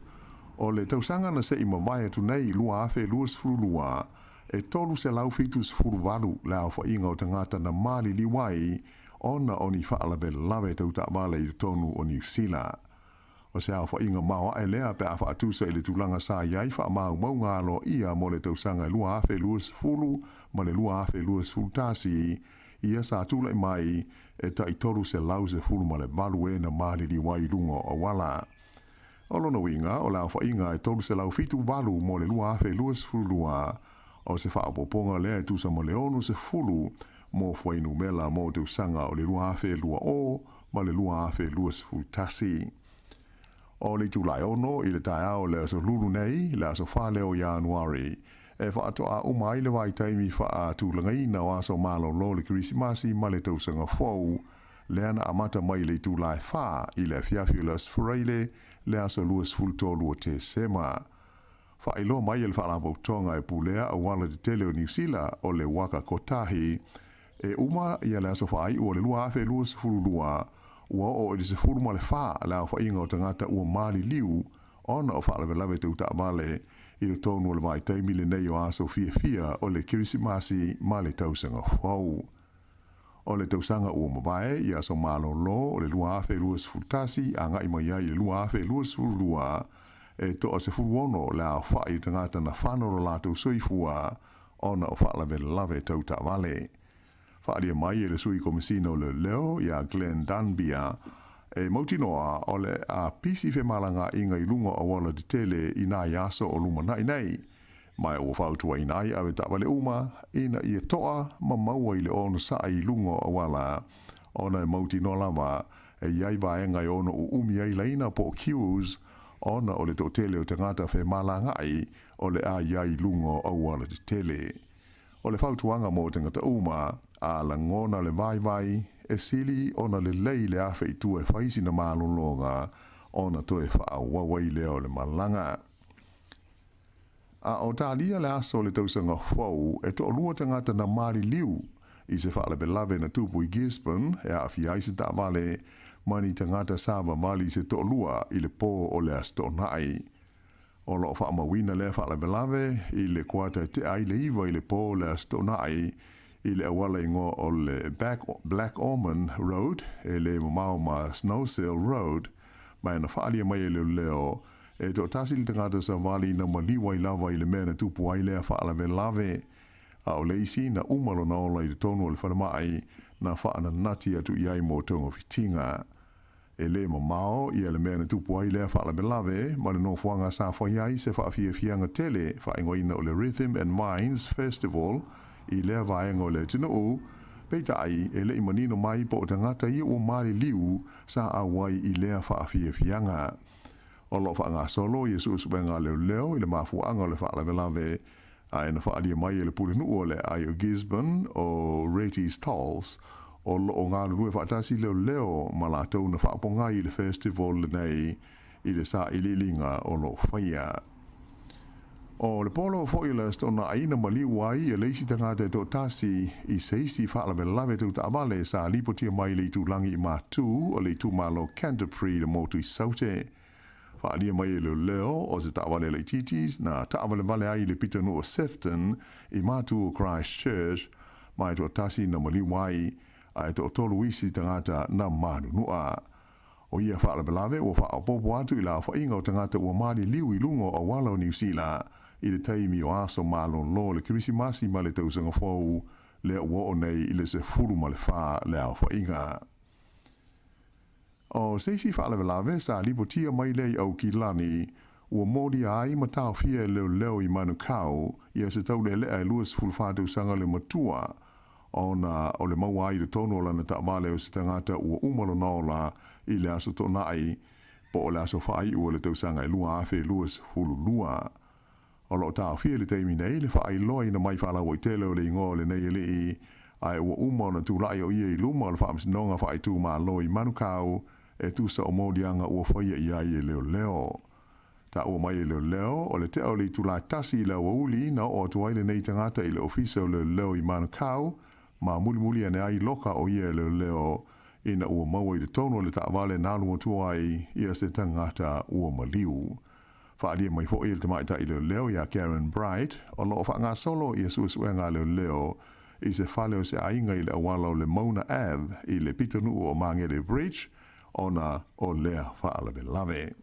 o le tausaga na se i mavae atu nei 2022, e 378 le aofaiga o tagata na maliliu ai ona o ni faalavelave tau taavale i totonu o Niu Sila. O se aofaiga maoae lea pe a faatusa i le tulaga sa i ai faamaumauga aloaia mo le tausaga e 2020 ma le 2021, ia sa tulai mai e tai 318 e na maliliu ai i luga o auala. O lona uiga, o le aofaiga e 378 mo le 2022, o se faaopoopoga lea e tusa ma le 60 mo fuainumela mo tausaga o le 2020 ma le 2021. O le itula e 6 i le taeao o le aso Lulu nei, le aso 4 lea o Ianuari, e faatoa uma ai le vaitaimi faatulagaina o aso malolo o le Kerisimasi ma le Tausaga Fou, lea na amata mai i le itula e 4 i le afiafi o le Aso Faraile, le aso 23 o Tesema. Faailoa mai e le Faalapotopotoga e pulea auala tetele o Niu Sila o le Waka Kotahi, e uma ia le aso faaiu o le 2022, ua oo i le 14 le aofaiga o tagata ua maliliu ona o faalavelave tau taavale i totonu o le vaitaimi lenei o aso fiafia o le Kerisimasi ma le Tausaga Fou. O le tausaga ua mavae i aso malolo o le 2021 agai mai ai i le 2022, e toa 16 le aofai o tagata na fano lo latou soifua ona o faalavelave tau taavale. Faaalia mai e le Sui Komesina o Leoleo ia Glenn Dunbier, e mautinoa o le a pisi femalagaaiga i luga o auala tetele i nai aso o lumanai nei, ma ua fautuaina ai ave taavale uma ina ia toa ma maua i le onosai i luga o auala, ona e mautinoa lava e i ai vaega e ono uumi ai laina po o queues ona o le toatele o tagata femalagaai o le a i ai i luga o auala tetele. O le fautuaga mo tagata uma, a lagona le vaivai, e sili ona lelei le afe i tua e fai sina malologa ona toe faaauau ai lea o le malaga. A o talia le aso o le tausaga fou, e toalua tagata na maliliu i se faalavelave na tupu i Gisborne e aafia ai se taavale ma ni tagata savavali se toalua i le po o le Aso Toonai. O lo o faamauina lea faalavelave i le kuata e tea ai le 9 i le po o le Aso Toonai i le auala igoa o le Black Ormond Road e le mamao ma Snowsill Road, ma e na faaalia mai e leoleo e toatasi le tagata savali na maliu ai lava i le mea na tupu ai lea faalavelave, a o le isi na uma lona ola i totonu o le falemai na faananati atu i ai mo togafitiga. E lē mamao ia le mea na tupu ai lea faalavelave ma le nofoaga sa fai ai se faafiafiaga tele faaigoaina o le Rhythm and Vines Festival i lea vaega o le atunuu, peitai e le'i manino mai po o tagata ia ua maliliu sa auai i lea faafiafiaga. O lo o faagasolo ia suesuega a leoleo i le mafuaaga o le faalavelave, ae na faaalia mai e le pulenuu o le aai o Gisborne o Reti Stolz, o lo o galulue faatasi leoleo ma latou na faapogai i le festival lenei i le sailiiliga o lo o faia. O le polo foi o le Aso Toonai na maliu ai ia le isi tagata e toatasi i se isi faalavelave tau taavale sa lipotia mai i le itulagi i Matu o le itumalo Canterbury i le motu i Saute. Faaalia mai e leoleo o se taavale laitiiti na taavalevale ai i le pitonuu o Sefton i Matu o Christchurch ma e toatasi na maliu ai, a e toatolu isi tagata na manunua. O ia faalavelave ua faaopoopo atu i le aofaiga o tagata ua maliliu i luga o auala o Niu Sila i le taimi o aso malolo o le Kerisimasi ma le Tausaga Fou, lea ua oo nei i le 14 le aofaiga. O se isi faalavelave sa lipotia mai lea i Aukilani, ua molia ai ma taofia e leoleo i Manukau ia se taulealea e 24 tausaga le matua, ona o le maua ai i totonu o lana taavale o se tagata ua uma lona ola i le Aso Toonai po o le aso faaiu o le tausaga e 2022. O lo o taofia i le taimi nei le faailoaina mai faalauaitele o le igoa o lenei alii, ae ua uma ona tulai o ia i luma o le Faamasinoga Faaitumalo i Manukau e tusa o moliaga ua faia i ai e leoleo. Taua mai e leoleo, o le tea o le itula e 1 i le aoauli na oo atu ai lenei tagata i le ofisa o leoleo i Manukau ma mulimuli ane ai loka o ia e leoleo ina ua maua i totonu o le taavale na alu atu ai ia se tagata ua maliu. Faaalia mai foi e le tamaitai leoleo ia Karen Bright, o lo o faagasolo ia suesuega a leoleo i se fale o se aiga i le auala o le Mauna Ave i le pitonuu o Magele Bridge ona o lea faalavelave.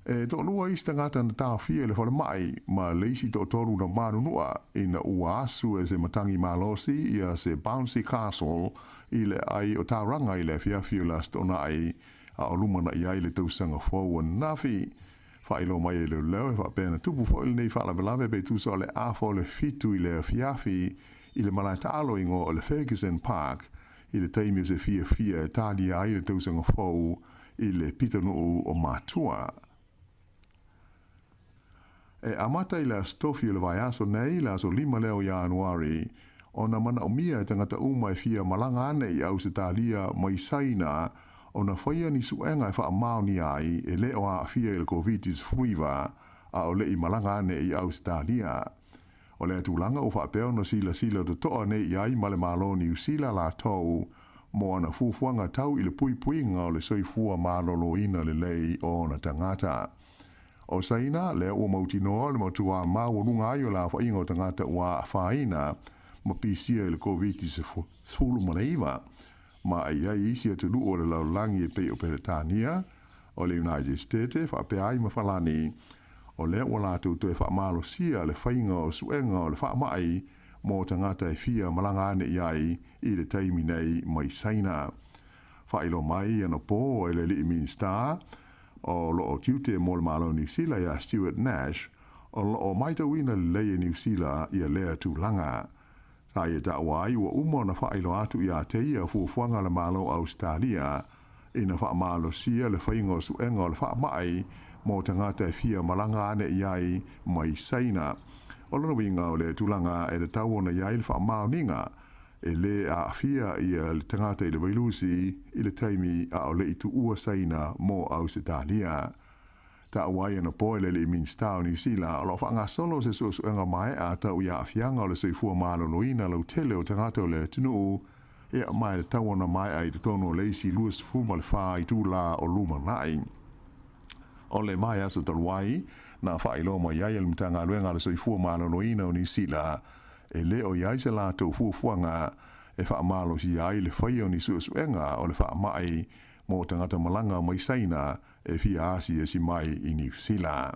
E toalua isi tagata na taofia i le falemai ma le isi toatolu na manunua ina ua asu e se matagi malosi ia se bouncy castle i le aai o Tauranga i le afiafi o le Aso Toonai. a o lumanaʻi ai le tausaga fou ananafi. Faailoa mai e leoleo e faapea na tupu foi lenei faalavelave pe tusa o le afa o le 7 i le afiafi i le malae taalo igoa o le Ferguson Park i le taimi o se fiafia e talia ai le tausaga fou i le pitonuu o Matua. E amata i le Aso Tofi o le vaiaso nei, le aso 5 lea o Ianuari, ona manaomia e tagata uma e fia malaga ane i Ausetalia mai Saina ona faia ni suega e faamaonia ai e le o aafia i le Koviti-19 a o le i malaga ane i Ausetalia. O lea tulaga ua faapea ona silasila totoa nei i ai ma le Malo o Niu Sila latou mo ana fuafuaga tau i le puipuiga o le soifua maloloina lelei o ona tagata. O Saina, lea ua mautinoa le matuā maualuga ai o le aofaiga o tagata ua afaina ma pisia i le Koviti-19, ma e i ai isi atunuu o le lalolagi e pei o Peretania, o le United States faapea ai ma Falani, o lea ua latou toe faamalosia le faiga o suega o le faamai mo tagata e fia malaga ane i ai i le taimi nei mai Saina. Faailoa mai anapo e le alii Minisita o lo o tiute mo le Malo o Niu Sila ia Stuart Nash, o lo o matauina lelei e Niu Sila ia lea tulaga. Sa ia taua ai ua uma ona faailoa atu ia te ia fuafuaga a le Malo o Ausetalia ina faamalosia le faiga o suega o le faamai mo tagata e fia malaga ane i ai mai Saina. O lona uiga o le tulaga e tatau ona i ai le faamaoniga e lē aafia ia le tagata i le vailusi i le taimi a o le i tuua Saina mo Ausetalia. Taua ai anapo e le alii Minisita o Niu Sila o lo o faagasolo se suesuega maea tau i aafiaga o le soifua maloloina lautele o tagata o le atunuu e aumai le tau ona maea i totonu o le isi 24 itulā o lumanai. O le vaiaso talu ai, na faailoa mai ai e le Matagaluega a le Soifua Maloloina o Niu Sila e le o i ai se latou fuafuaga e faamalosia ai le faia o ni suesuega o le faamai mo tagata malaga mai Saina e fia asiasi mai i Niu Sila.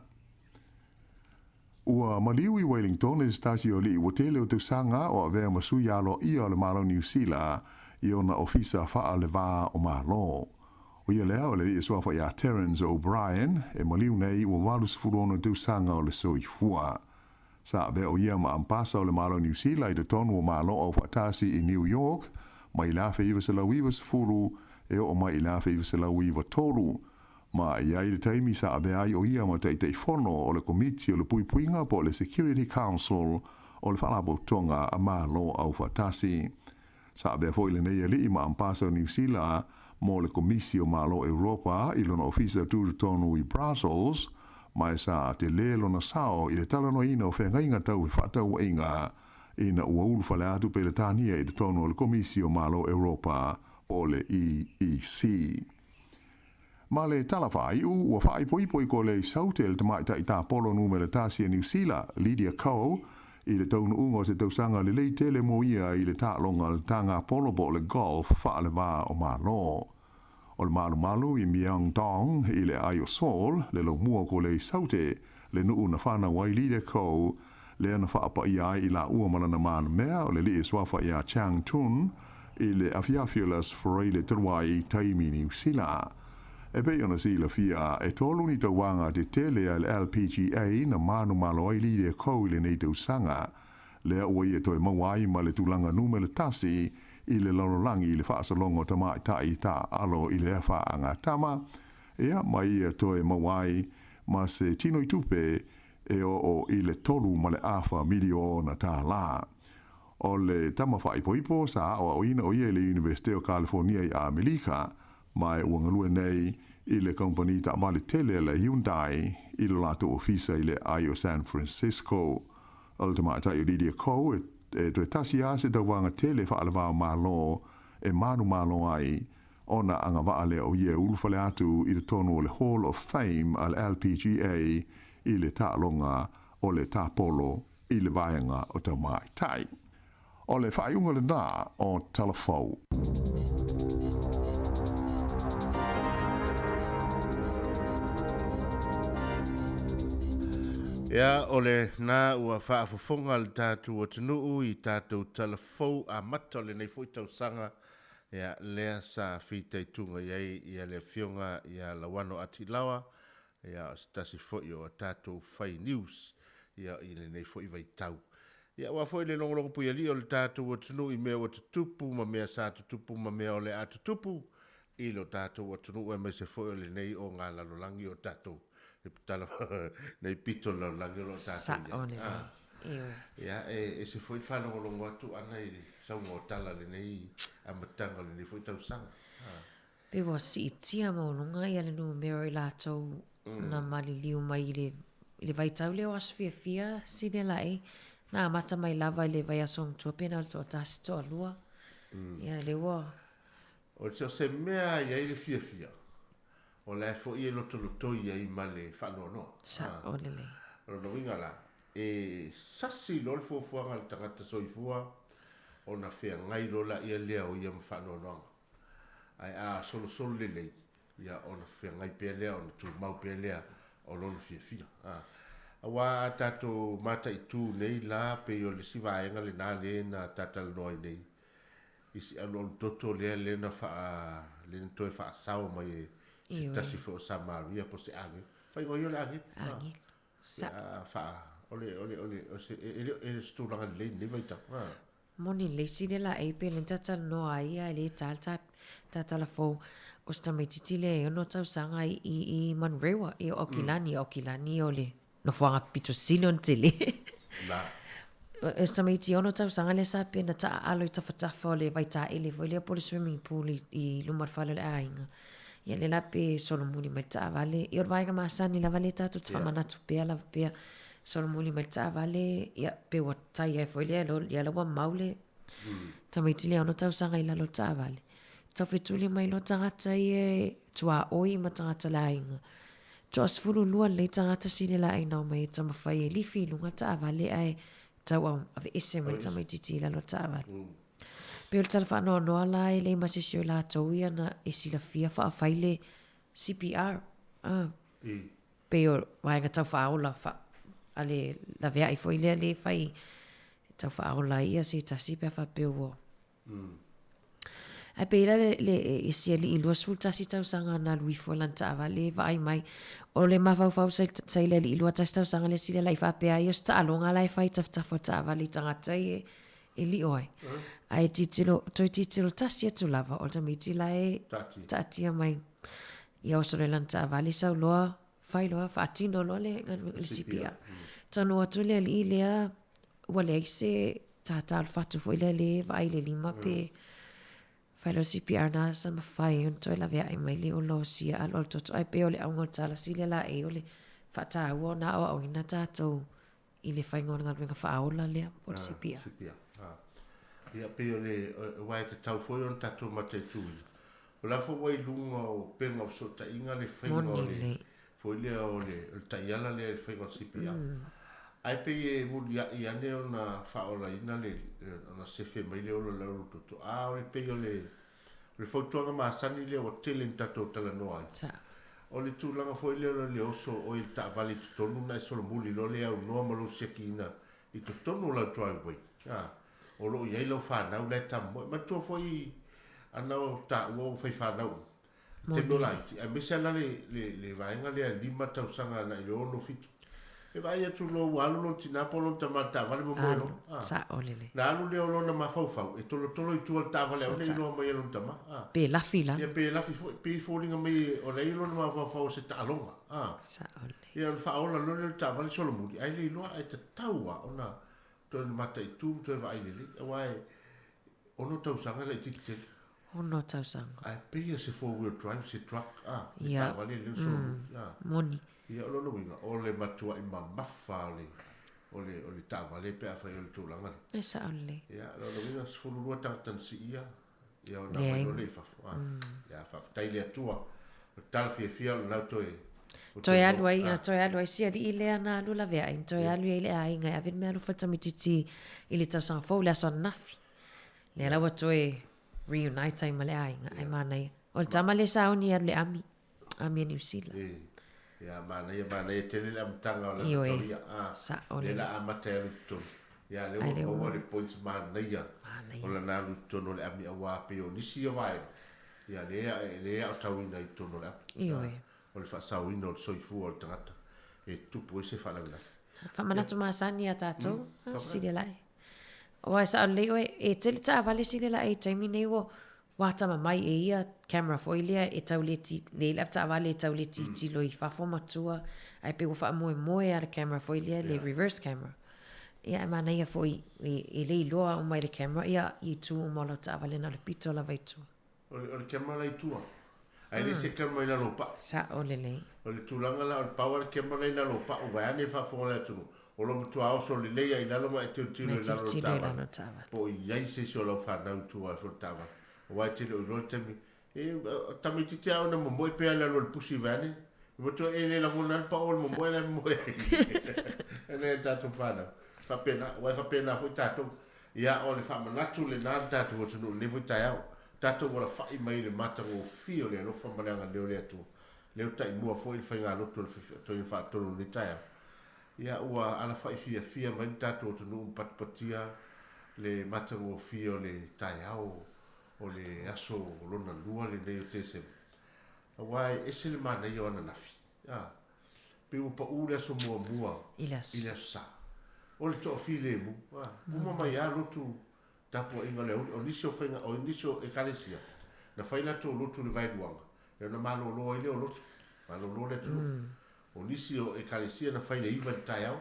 Ua maliu i Wellington se tasi o alii ua tele o tausaga o avea ma sui aloaia o le Malo o Niu Sila i ona ofisa faa-le-va o Malo. O ia lea o le alii suafa ia Terence O'Brien e maliu nei ua 86 tausaga o le soifua. Sa avea o ia ma ampasa o le Malo o Niu Sila i totonu o Malo Aufaatasi i New York mai le 1990 e oo mai i le 1993. Ma e i ai le taimi sa avea ai o ia ma Taitaifono o le Komiti o le Puipuiga po o le Security Council o le Faalapotopotoga a Malo Aufaatasi. Sa avea foi lenei alii ma ampasa o Niu Sila mo le Komisi o Malo Europa i lona ofisa tutotonu i Brussels, ma e sa tele lona sao i le talanoaina o feagaiga tau fefaatauaiga ina ua ulufale atu Peretania i totonu o le Komisi o Malo Europa po o le EEC. Ma le tala faaiu, ua faaipoipo i Kolei Saute le tamaitai tapolo numera tasi a Niu Sila, Lydia Ko, i le taunuuga o se tausaga lelei tele mo ia i le taaloga o le taga polo po o le golf faa-le-va o Malo. O le malumalu i Myeongdong i le aai o Seoul, le laumua o Kolei Saute, le nuu na fanau ai Lydia Ko, lea na faapaia ai i laua ma lana malemea o le alii suafa ia Chang Tun i le afiafi o le Aso Faraile talu ai taimi Niu Sila. E pei ona silafia, e tolu ni tauaga tetele a le LPGA na manumalo ai Lydia Ko i lenei tausaga, lea ua ia toe maua ai ma le tulaga numera tasi i le lalolagi i le faasologa o tamaitai taaalo i le afaaga tama, ia ma ia toe maua ai ma se tino i tupe e oo i le $3.5 miliona. O le tama faaipoipo sa aoaoina o ia i le Iunivesite o Kalifonia i Amerika, ma e ua galue nei i le kamupani taavale tele a le Hyundai i lo latou ofisa i le aai o San Francisco. O le tamaitai o Lydia Ko e toe tasi lava se tauvaga tele faa-le-va-o-Malo e manumalo ai ona agavaa lea o ia e ulufale atu i totonu o le Hall of Fame a le LPGA i le taaloga o le tapolo i le vaega o tamaitai. O le faaiuga lena o Talafou. Ia, o lena ua faafofoga le tatou atunuu i tatou tala fou amata o lenei foi tausaga. Ia, lea sa fitaituga i ai ia le afioga ia Lauano Atilawa, ia o se tasi foi o a tatou fai news ia i lenei foi vaitau. Ia aua foi le logologo puialii o le tatou atunuu i mea ua tutupu ma mea sa tutupu ma mea o le a tutupu i lo tatou atunuu aemaise foi o lenei ogalalolagi o tatou le tala nei pito o le lalolagi o lo o tatou Sao lelei. Ioe. Ia, e ese foi le faalogologo atu ana i le sauga o tala i lenei amataga o lenei foi tausaga. Pei ua siitia maualuga ia le numera o i latou na maliliu mai i le i le vaitau lea o aso fiafia sili laei na amata mai lava i le vaiaso ona tua pe na o le toatasi toalua. Ia lea ua O se, o se mea e i ai le fiafia, o la e foi e lotolotoi ai ma le faanoanoa. Sao lelei. O lona uiga la, e sasi loa le fuafuaga a le tagata soifua ona feagai loa laia lea o ia ma faanoanoaga. Ae a solosolo lelei, ia ona feagai pea lea, ona tumau pea lea o lona fiafia. Aua a tatou mataitu nei la, pei o le isi vaega lena lea na tatalanoa ai nei, i si alualu toto lea lea na faa lea na toe faasao mai e se tasi foi o Samaria po o se agelu. Faaigoa ia o le agelu. Agelu. Sa. Faa o le o le o le o se e le o se tulaga lelei lenei vaitau. Moni le isi lea laei pe le talatalanoa ai ia e le ta le tatala fou o se tamaititi lea e 6 tausaga i i Manurewa i Aukilani. Aukilani o le nofoaga pito sili ona tele. La. O se tamaiti 6 tausaga lea sa pei na taaalo i tafatafa o le vaitaele foi lea po o le swimming pool i luma o le fale o le aiga. Ia lea la pe solomuli mai le taavale. Ia o le vaega masani lava lea tatou te faamanatu pea lava pea. Solomuli mai le taavale, ia pe ua tai ai foi lea, ia la ua mau le tamaiti lea 6 tausaga i lalo o le taavale. Tau fetuli mai loa tagata ia e tuaoi ma tagata o le aiga. Toa 12 lelei tagata sili laei na omai e taumafai e lifi i luga taavale ae tau aveese mai le tamaititi i lalo o le taavale. Pei o le tala faanoanoa la e leai ma se isi o i latou ia na e silafia faafai le CPR. Ah. Pei o vaega tau faaola fa, a le laveai foi lea le fai tau faaola ai ia se tasi pe a faapea ua Ae pei la le, le isi alii 21 tausaga na alu ifo i lana taavale vaai mai, o le mafaufau sa, sa i le alii 21 tausaga le sili la i faapea ai o se taaloga la e fai i tafatafa o taavale i tagata ia e lio ai. Ae tilotilo, toe tilotilo tasi atu lava, o le tamaiti la e taatia mai. Ia oso loa i lana taavale sau loa, fai loa, faatino loa le galuega, le CPR. Taunuu atu le alii lea, ua leai se tātā o le fatu foi lea le vaai i le lima pe fai loa CPR na sa mafai ona toe laveai mai le ola o sia aloalo toto. Ae pei o le auga o le talasi lea laei o le faataua ona aoaoina tatou i le faiga o le galuega faaola lea po o le CPR. CPR. Ia pei o le aua e tatau foi ona tatou mataituina. O la foi ua i luga o upega o fesootaiga le faiga o le foi lea o le taiala lea i le faiga o le CPR. Ae pei e muliai ane ona faaolaina le ona sefe mai le ola o le aulutoto. A o le pei o le o le fautuaga masani lea ua tele ina tatou talanoa ai. O le tulaga foi lea o le oso o oe i le taavale i totonu ona e solomuli loa le aunoa ma lou siakiina i totonu o lau driveway. O lo o i ai lau fanau la e tamomoe. Manatua foi ana o taua ua fai fanau uma. Taimi o laiti, aemaise lava la le vaega lea 5 tausaga agai i le 6, 7. E vaai atu loa ua alu lona tina po o lona tama i le taavale momoe loa. Sao lelei. Ona alu lea o lona mafaufau e tolotolo i tua o le taavale aua ne i iloa mai e lona tama. Pe lafi i lalo. Ia pe lafi foi, pei e foliga mai o la e i lona mafaufau o se taaloga. Sao lelei. Ia ona faaola loa lea o le taavale solomuli ae le iloa ae tatau lava ona toe mataitu ma toe vaai lelei aua e 6 tausaga e laitiiti tele. 6 tausaga. Ae pei se four wheel drive, se truck, a, le taavale lea o solomuli, a. Moni. Ia, o lona uiga, o le matuai mamafa o le, o le, o le taavale pe afai o le tulaga lea. E sao lelei. Ia, o lona uiga, 12 tagata na siia, ia ona aumai loa lea i fafo, a. Ia, faafetai i le Atua, o le tala fiafia o lena ua toe, Toe alu ai, toe alu ai si alii lea na alu laveai, toe alu ai i le aiga e ave le meaalofa i le tamaititi i le tausaga fou, le aso ananafi. Lea la ua toe reunite ai ma le aiga, ai manaia. O le tama lea sauni e alu i le ami, ami a Niu Sila. Ia, manaia, manaia tele le amataga o lana Ioe, toria. sao Lea lelei. la amata e alu i totonu. Ia lea ua maua le points manaia o lana alu i totonu o le ami auā pei o nisi ia vaega ia lea e aotauina i totonu o le ami. Ioe. O le faasaoina o le soifua o le tagata e tupu ai se faalavelave. Faamanatu masani ia tatou, sili lae. Aua e sao lelei oe, e tele taavale sili lae i taimi nei ua ua atamamai e ia camera foi lea e tau le ti, le i le avetaavale e tau le tilotilo i fafo ma tua, ae pei ua faamoemoe lava le camera foi lea, le reverse camera. Ia ae manaia foi e le iloa uma e le camera ia itu uma o lau taavale na o le pito lava i tua. O le camera la i tua, ae le se camera i lalo o pau. Sao lelei. O le tulaga la o le pau a le camera la i lalo o pau vaeane le faafofoga a le atunuu, o lo matua oso lelei lava i lalo ma e tilotilo i lalo o le taavale, po o i ai se isi o lau fanau i tua ifo o le taavale. Aua e te le o iloa le taimi, e tamaitiiti lava ona momoe pea i lalo o le pusi vaeane, e matua e le lagona lava le pau o le momoe la e momoe ai. E nai a tatou fanau, faapena, aua e faapena foi tatou. Ia, o le faamanatu lena le tatou atunuu i lenei foi taeao. Tatou alafai mai i le matagofie o le alofa ma le agalelei o le Atua. Lea ua taimua foi le faigalotu a le Toeaina Faatonu i lenei taeao. Ia, ua alafai fiafia mai le tatou atunuu ma patipatia le matagofie o le taeao o le aso lona lua lenei o Tesema. Aua e ese le manaia o ananafi. A, pei ua pau le aso muamua i le aso Sa. O le toafilemu, a, uma mai lava lotu tapuaiga o le aoauli. O nisi o faiga, o nisi o Ekalesia, na fai latou lotu i le vaeluaga, ia ona malolo ai lea o lotu, malolo le atunuu. O nisi o Ekalesia na fai i le 9 i le taeao,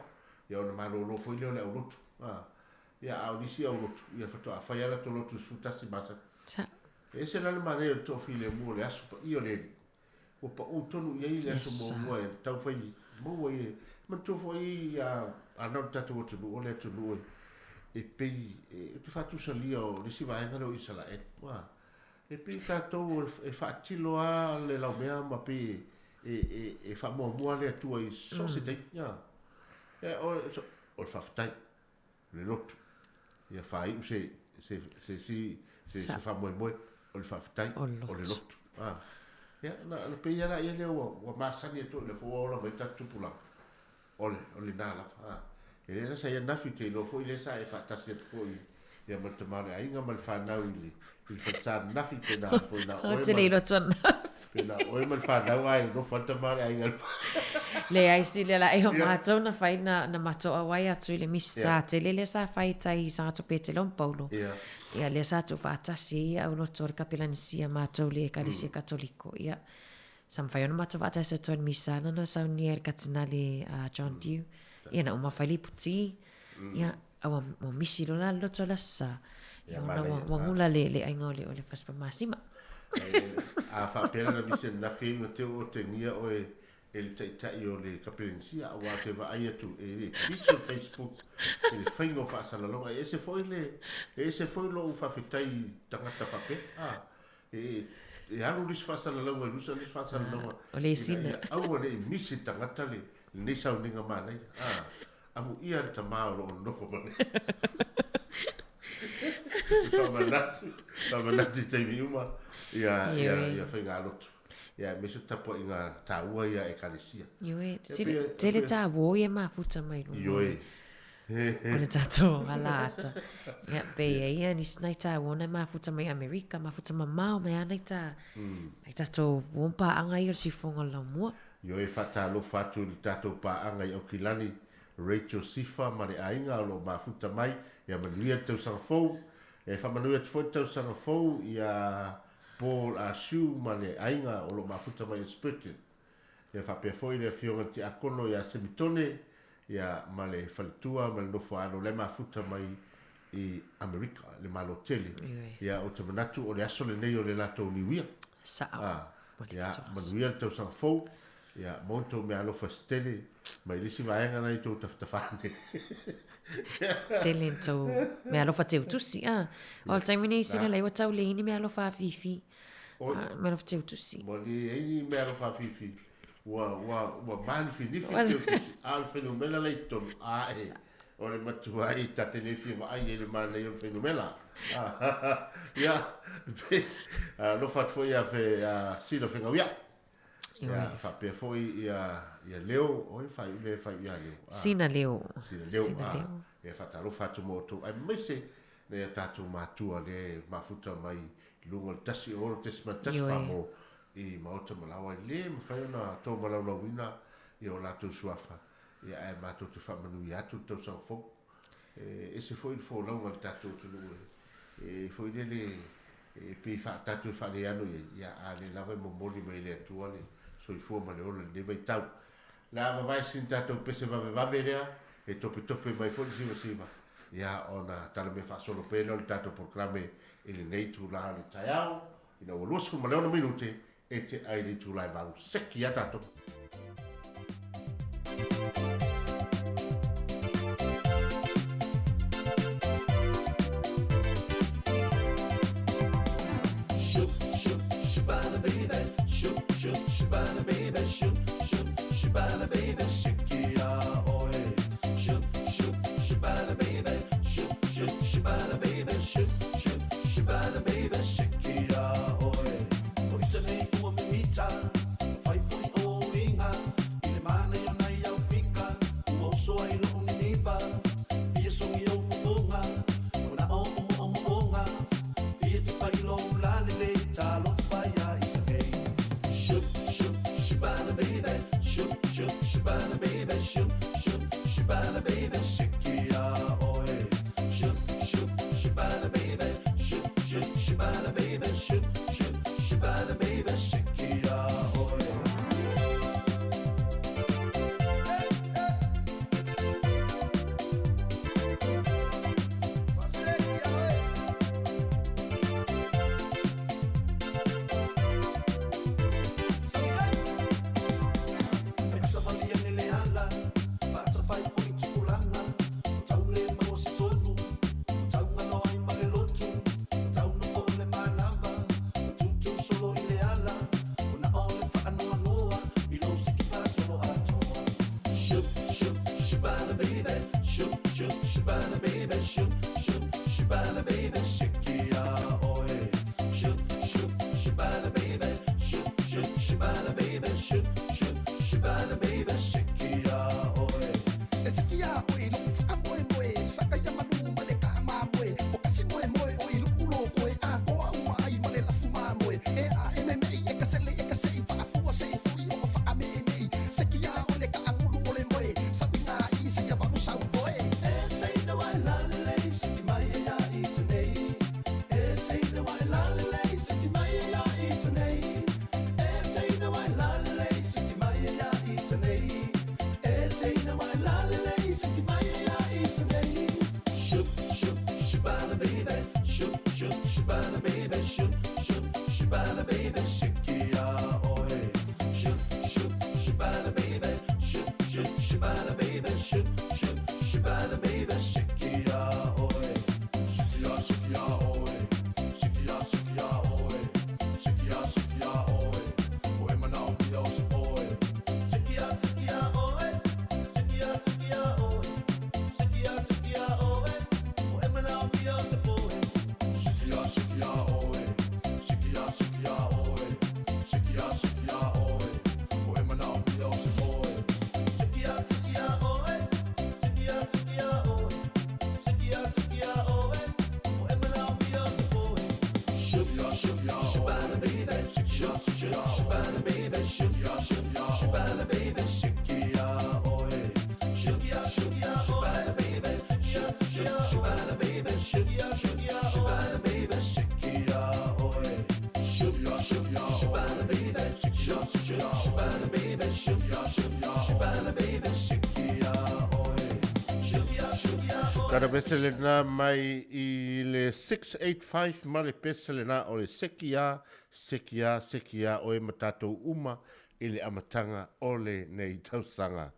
ia ona malolo foi lea o le aulotu. A, ia, a o nisi aulotu, ia faatoa fai lava latou lotu i le 11 masani. E ese la le manaia o le toafilemu o le aso paia o le Alii. Ua pau tonu i ai le aso muamua e tau fai maua i e manatua foi a ana o le tatou atunuu o le atunuu e pei e te faatusalia o le isi vaega lea o Isaraelu a e pei tatou e faatilo lava le laumea ma pei e faamuamua le Atua i so o se taimi a o le faafetai le lotu ia faaiu se se se se se se faamoemoe o le faafetai o le lotu a ia na na pei lava ia lea ua ua masani atu i le foi ua ola mai tatou tupulaga o le o lena lava a e le la sa ia nafi te iloa foi lea sa e faatasi atu foi ia ma le tama o le aiga ma le fanau i le i le falesa nafi pe na foi na oe ma le lotu pe na oe ma le fanau ae nofo le tama o le aiga Leai sili ala e o matou na fai na, na matou auai atu i le misa tele lea sa fai tai i Santo Petelo ma Paulo. Ia lea sa tuufaatasi ai ia aulotu o le Kapelanisia matou le Ekalesia Katoliko. Ia sa mafai ona matou faatasi atu ai i le misa na na saunia e le Katinale a John Dew. Ia na uma fai le iputi. Ia a ua, ua misi loa la le loto o le aso Sa. Ia ona ua, ua gula le, le aiga o le, o le Faspa Masima. A faapea la na misi ananafi ai ona te o otegia oe e le taitai o le Kapelenisia aua te vaai atu e le pisi o Facebook i le faiga o faasalalauga. E ese foi le, e ese foi lou faafetai i tagata faapea. A, e, e alu le isi faasalalauga i lusa le isi faasalalauga. O le sina. Ina ia aua ne i misi le tagata le, lenei sauniga manaia. A, Amuia le tama o lo o nofo ma le faamanatu, faamanatu i taimi uma ia, ia, ia faigalotu. Ia, aemaise o tapuaiga taua ia a Ekalesia. Ioe, sili, tele tāua ia mafuta mai luga. Ioe. O le tatou ala ata. Ia, pe ia ia nisi nai tāua na mafuta mai Amerika, mafuta mamao mai a nai tā, nai tatou uo paanga ia o le siufofoga o le laumua. Ioe, faatalofa atu i le tatou paaga i Aukilani, Rachel Sifa ma le aiga o lo o mafuta mai, ia manuia le tausaga fou. E faamanuia atu foi le tausaga fou ia Paul Ashu ma le aiga o lo o mafuta mai i Spurgeon. Ia faapea foi le afioga i le Tiakono ia Semitone ia ma le faletua ma le nofoaalo la e mafuta mai i Amerika, le Malo tele. Ia ou te manatu o le aso lenei o le latou niuia. Sao. Ia, manuia le tausaga fou. Ia, maua ni tou meaalofa se tele mai le isi vaega na i tou tafatafa ane. Tele ni tou meaalofa teutusi. Ah. O le taimi nei sina lei ua tau leai ni meaalofa afifi. Ah, meaalofa teutusi. Ua leai ni meaalofa afifi. Ua, ua, ua manifinifi teutusi. A o le fuainumera la i totonu. A e. O le matua i ta te le fia vaai ai i le manaia o le fuainumera. Ia, alofa atu foi ia fe, ia Sila Fegauia'i. Ia, faapea foi ia, ia Leo, oi, faaiu le faaiu ia Leo. Sina Leo. Sina Leo. Sina Leo. E faatalofa atu ma outou aemaise nai a tatou matua lea e mafuta mai i luga o le 106.1 Famo i maota ma laoa e le mafai ona tomalaulauina o latou suafa, ia ae matou te faamanuia atu le tausaga fou. E ese foi le folauga a le tatou atunuu e foi lele e pei tatou e faaleano i ai, ia a lea lava e momoli mai e le Atua le soifua ma le ola i lenei vaitau. O le a vavae sina tatou pese vavevave lea e topetope mai foi le sivasiva, ia ona talamea faasolo pea lea o le tatou polokalame i lenei itula o le taeao, ina ua 26 minute e te ai le itula e 8. Seki ia tatou. Shoop, shoop, shabana baby. Shoop, shoop, shabana baby. Shoop, shoop, shabana baby. Sikia oe. Shoop, shoop, shabana baby. Shoop, shoop, shabana baby. Shoop, shoop, shabana baby. Sikia oe. O itane ua mimita. Fai foi o inga. I le mana i ona i au fika. Ua oso ai loo niniva. Fia songi au fofoga. Ona o o mo o onga. Fia te pailo lalele. Talofa ia itane. Shoop, shoop, shabana baby. Shoop, shoop, shabana baby. Shoop, shoop, shabana baby. Sikia oe. Shoop, shoop, shabana baby. Shoop, shoop, shabana baby. Shoop, shoop, shabana baby. Sikia oe. Shoop, shoop, shabana baby. Shoop, shoop, shabana baby. Shoop, shoop, shabana baby. Sikia oe. Shoop, shoop, shabana baby. Shoop, shoop, shabana baby. Shoop, shoop, shabana baby. Sikia oe. E sikia oe lou faamoemoe saka ia malu ma le taamamoe o kasi moemoe o i luu lokoe atoa uma ai ma le lafu mamoe e a e memeʻi e kasele e kaseʻi faafua seʻi foʻi o ma faameʻemeʻi sekia o le kaʻagulu o le moe saʻiga i seia valu sautoe. E teine wai lalelei siki mai e ia i tenei. E teine wai lalelei siki mai e ia i tenei. E teine wai lalelei siki mai e ia i tenei. E teine wai lalelei siki mai e ia i tenei. Shoop, shoop, shabana baby. Shoop, shoop, shabana baby. Shoop, shoop, shabana baby. Sikia oe. Shoop, shoop, shabana baby. Shoop, shoop, shabana baby. Shoop, shoop, shabana baby. Sikia oe. Sikia, sikia oe. Sikia, sikia oe. Sikia, sikia oe. Oe manao mia o se oe. Sikia, sikia oe. Sikia, sikia oe. Sikia, sikia oe. Oe manao mia o se oe. Sikia, sikia oe. Sikia, sikia oe. Sikia, sikia oe. Oe manao mia o se oe. Sikia, sikia oe. Sikia, sikia oe. Sikia, sikia oe. Oe manao mia o se oe. Shoop, shoop, shabana baby. Shoop, shoop, shabana baby. Shoop, shoop, shabana baby. Sikia oe. Shoop, shoop, shabana baby. Shoop, shoop, shabana baby. Shoop, shoop, shabana baby. Sikia oe. Shoop, shoop, shabana baby. Shoop, shoop, shabana baby. Shoop, shoop, shabana baby. Sikia oe. Shoop, shoop, Tara pese lena mai i le 685 ma le pese lena o le sekia, sekia, sekia oe ma tatou uma i le amataga o lenei tausaga.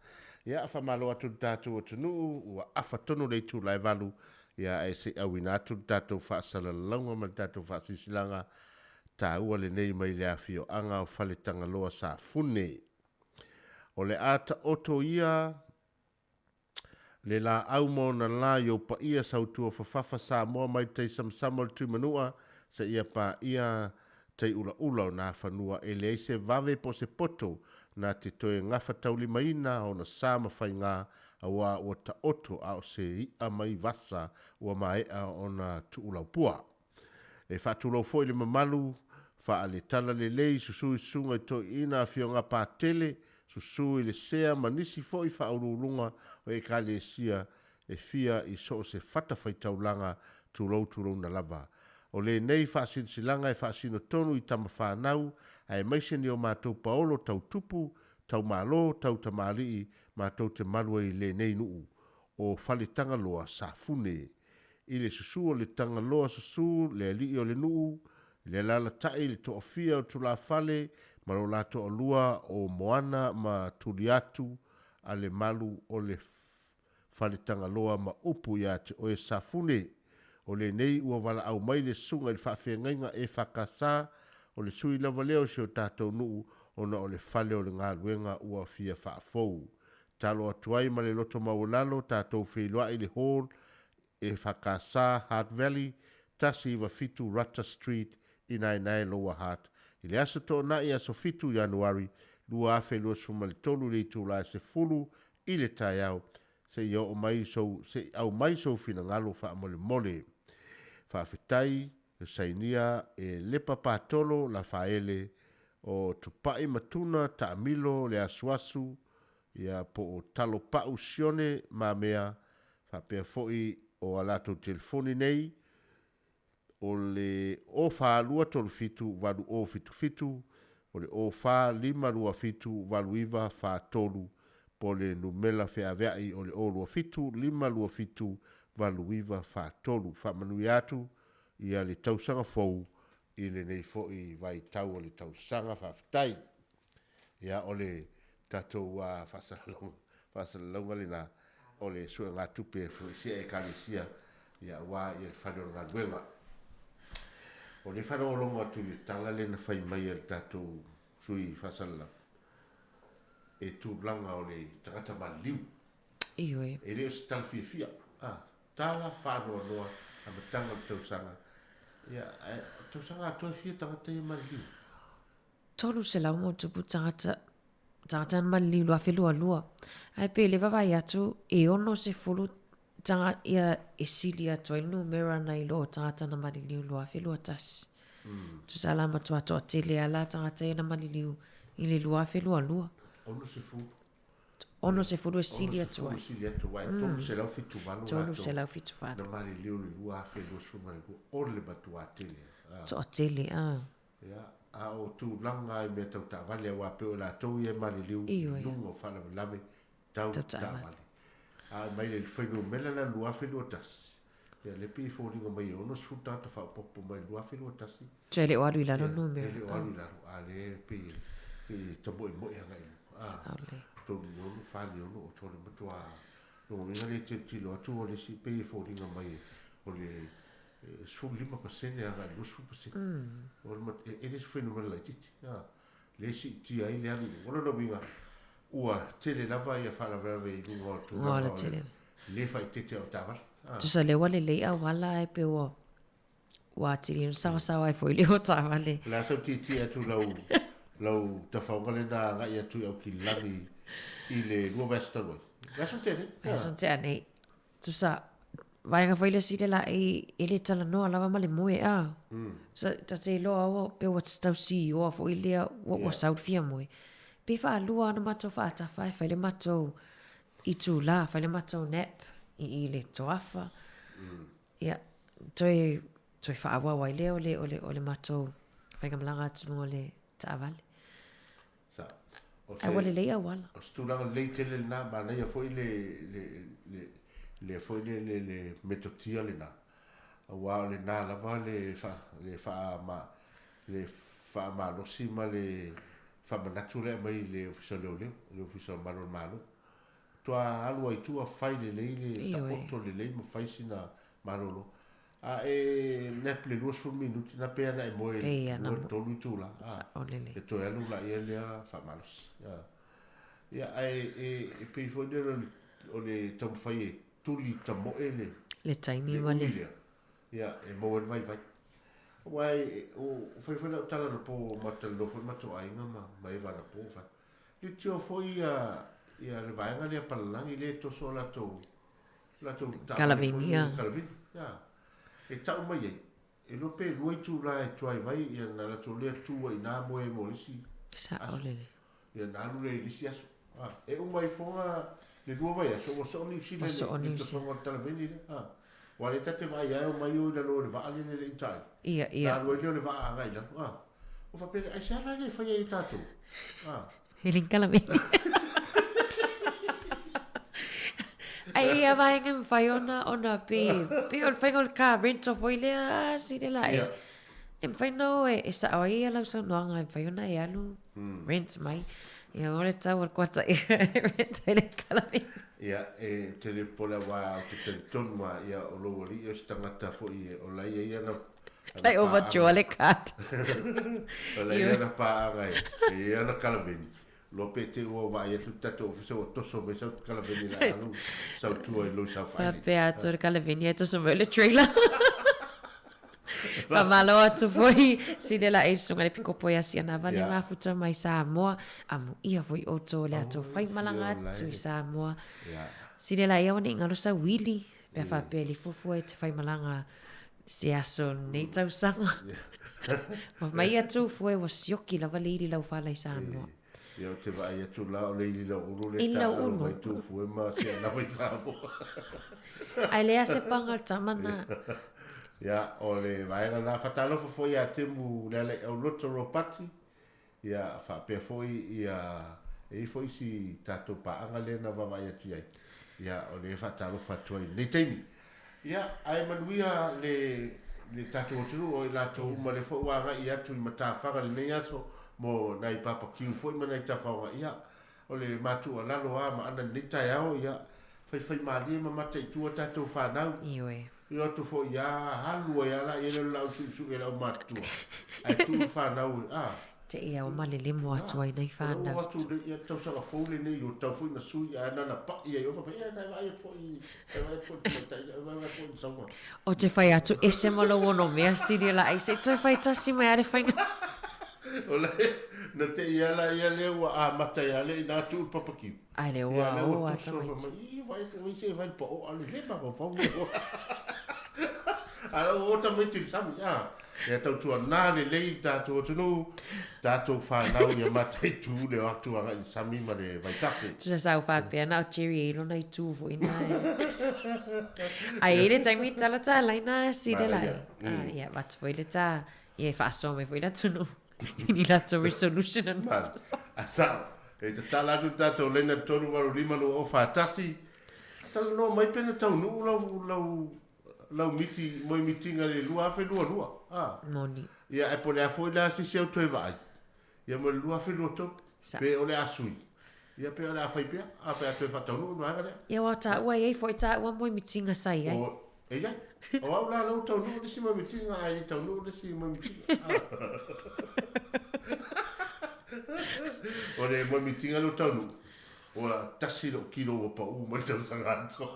Ia faamalo atu le tatou atunuu ua afa tonu le itula e 8, ia ae se i auina atu le tatou faasalalauga ma le tatou faasilasilaga taua lenei mai le afioaga o Faletagaloa Safune. O le a taoto ia le laau ma ona la i ou paia sautua fafafa Samoa mai le taisamasama o le Tuimanua seia paia tai ulaula o nā fanua e leai se vave po o se poto na te toe gafataulimaina ona sa ma faigā auā ua taoto a o se iʻa mai vasa ua maea ona tuulaupua. E faatulou foi le mamalu faale-talalelei, susu i susuga i toeaiina afioga Patele, susu i le Sea ma nisi foi faauluuluga o Ekalesia e fia i so o se fatafaitaulaga, tulou tulouna lava. O lenei faasilasilaga e faasino tonu i tama fanau aemaise ni o matou paolo tau tupu, tau malo, tau tamalii matou te malu ai i lenei nuu o Faletagaloa, Safune. I le susu o le Tagaloa susu le alii o le nuu, le alaalatai le toafia o Tulafale ma lo la toalua o Moana ma Tuliatu a le malu o le Faletagaloa ma upu ia te oe Safune. O lenei ua valaau mai le susuga i le faafeagaiga EFKS, o le sui lava lea o si o tatou nuu ona o le fale o le galuega ua fia faafou. Talo atu ai ma le loto maualalo tatou feiloai i le Hall EFKS Heart Valley, 197 Rata Street i Naenae Lower Hutt i le aso Toonai aso 7 Ianuari 2023 i le itula e 10 i le taeao seia oo mai sou se i aumai sou finagalo faamolemole. Faafetai sainia e Lepa Patolo Lafaele o Tupai Matuna Taamilo le Asuasu ia po o Talo Pau Sione Mamea faapea foi o a latou telefoni nei o le 04 237 8077, o le 04 527 8943, po o le numera feaveai o le 027 527 8943. Faamanuia atu ia le tausaga fou i lenei foi vaitau o le tausaga. Faafetai. Ia, o le tatou faasalalauga lena o le suegatupe e fuaisia Ekalesia ia aua ia le fale o le galuega. O le faalogologo atu i le tala lea na fai mai e le tatou sui faasalalau e tulaga o le tagata maliliu. Ioe. E le o se tala fiafia. Tala faanoanoa amataga o le tausaga. Ia, tausaga atoa e fia tagata ia maliliu? 300 ma tupu tagata tagata na maliliu 2022. Ae pe le vaavaai atu e 60 taga ia e sili atu ai le numera nai lo tagata na maliliu 2021. Tusa la matua toatele lava la tagata ia na maliliu i le 2022. 60. 60 e sili atu ai. Sili atu ai. 378 378. Na maliliu i le 2022. O le matua tele. Toatele, a. Ia, a o tulaga i mea tau taavale, aua pei o latou ia e maliliu i luga o faalavelave tau taavale. A mai le fuainumera la 2021, ia lea pei e foliga mai e 60 tagata faaopoopo mai le 2021. So e le o alu i lalo le numera. E le o alu i lalo, a lea pei e tamoemoe agai i luga. Saole. 36, 46, o tole matua lona uiga lea e tilotilo atu o le isi pei e foliga mai o le 15% agai i le 20%. O le e le se fuainumera laitiiti. Lea e siitia ai le alu i luga. O lona uiga, ua tele lava ia faalavelave i luga o tulaga o le le faaeteete o taavale. Tusa lea ua lelei auala ae pei ua ua atili ona saoasaoa ai foi le o taavale. O le a sau tietie atu lau lau tafaoga lena agai atu i Aukilani i le lua vaiaso talu ai. Vaiaso na tea nei. Vaiaso na tea nei. Tusa, vaega foi lea sile la e, e le talanoa lava ma le moe a. Sa, ta te iloa ua, pe ua tau siioa foi lea, ua, ua sau le fia moe. Pe faalua ona matou faatafa e fai le matou itulā, fai le matou nap i i le toafa. Ia, toe, toe faaauau ai lea o le, o le, o le matou faigamalaga atu luga o le taavale. Sa, o Ae ua lelei auala. O se tulaga lelei tele lena, manaia foi le, le, le, le foi le, le, le metotia lena. Aua o lena lava le, fa, le, faa, ma, le faamalosi ma le faamanatu lea aumai i le Ofisa o Leoleo, le Ofisa o Malu o le Malo. Toa alu ai tua fai lelei le taoto lelei ma fai sina malolo. A e nap le 20 minuti na pe ana e moe Pei ana lua tolu itula. Sao lelei. E toe alu laia lea faamalosi. Ia ae e pei foi lea o le taumafai e tuli tamoe le Le taimi ma le lea. Ia e maua ai le vaivai. Aua e o fai foi lau tala anapo ma talanoa foi le matou aiga ma Eva anapo fai. Leitioa foi ia ia le vaega lea Palalagi lea e toso latou latou taavale foi Kalaveni lea a. Kalaveni a. E tau mai ai, e iloa pe lua itula e drive ai ia na latou lea tu ai i ina moe ai mo le isi Sa'o aso. lelei. Ia na alu lea i le isi aso. A, e uma ifoga le lua vaiaso ua soo Niu Sila Ua i le soo i le Niu Sila. tosoga o le Kalaveni lea. A, aua o lea ta te vaai lava e omai o i lalo o le vaa lea e le i taele. Ia, Na ia. alu ai lea o le vaa agai i lalo. A, ua faapea lea, aisea la le fai ai e tatou? A. E le i Kalaveni. Ai ia vaega e mafai ona ona pe pe o le faiga o le car rental foi lea sili la e Ia. e mafai ona o e sa'o ai ia lau saunoaga e mafai ona e alu rent mai. Ia o le tau o le kuata e rent ai le Kalaveni. Ia, e tele pole aua ou te talitonu lava, ia, o lou alii o se tagata foi o la e i ai ana ana Lai paaga. overdraw le card. O la e i ai ana paaga e e i ai ana kalaveni. Loa pe te ua vaai atu le tatou ofisa ua toso mai sau kalaveni o le a alu sau tua i lou saofai nei. Faapea atu le kalaveni ae toso mai le trailer. Faamalo atu foi sili la e susuga i le pikopo ia Sianava le mafuta mai Samoa. Amuia foi outou i le ato faimalaga atu i Samoa. Sili la ia ua nei galo sau uili pe a faapea e le fuafua e te faimalaga se aso lenei tausaga. Ua mai atu fue ua sioki lava le ili laufala i Samoa. Ia ou te vaai atu la o le ili lauulu le Ili taaalo lauulu. mai Tufue ma Sianava i Samoa. Ae leai se paga o le tama na. Ia, o le vaega lena. Faatalofa foi ia Temu Lealaiauloto Ropati, ia faapea foi ia e i ai foi isi tatou paaga lea na vaavaai atu i ai. Ia, o lea e faatalofa atu ai i lenei taimi. Ia, ae manuia le le tatou atunuu o i latou uma lea foi ua agai atu i matafaga i lenei aso mo nai papakiu foi ma nai tafaoga. Ia, o le matuualalo lava ma ana i lenei taeao, ia, faifaimalie ma mataitu a tatou fanau. Ioe. I o atu foi ia alu ai lava laia lea o le laau suisui e le aumatutua, ae tuu le fanau e, a. Te i au ma le lemo atu ai nei O whanau. atu le ia tausaga fou lenei, o tau foi na sui ae na na pa'i ai o faapea, e, na e vaai atu foi, e vaai atu foi i le tamaitai, e vaai atu foi i le sauga. O te whai atu ese ma lou ono mea siri la ai, se i toe whai tasi mai a le whainga. O le, na te i ala ia lea ua amata ia le ina tuu le papakiu. Ai le Ia ua lea o ua a toso ma tamaiti. mai, i, vai, vai se vai le pao, a le le mafaufau lea. A la ua o tamaiti i le sami, a. Ia tautuana lelei le tatou atunuu, tatou fanau ia mataitu le o atu agai i le sami ma le vaitafe. Tusa sa u faapea na o Jerry e lona itu foi na e. Ai e le taimi tala talaina sile la e. Ah, ia, vatu foi le tā, ia e faasoa mai foi le atunuu. I ni latou resolution na tausaga. A sao, e tatala atu le tatou laina 385 2041, talanoa mai pe na taunuu lau, lau, lau miti, moe mitinga i le 2022. A. Moni. Ia, ae po o le a foi la se isi au toe vaai, ia ma le 2023, Sa. pe o le a sui, ia pe o le a fai pea, a pe a toe faataunuu le vaega lea. Ia, aua o taua e i ai foi taua moe mitinga sa i ai. O, e i ai. O au la, la ua taunuu le isi moe mitinga, ae le i taunuu le isi moe mitinga. A. O le moe mitinga lea ua taunuu, ua tasi lou kilo ua pau mai le tausaga atoa.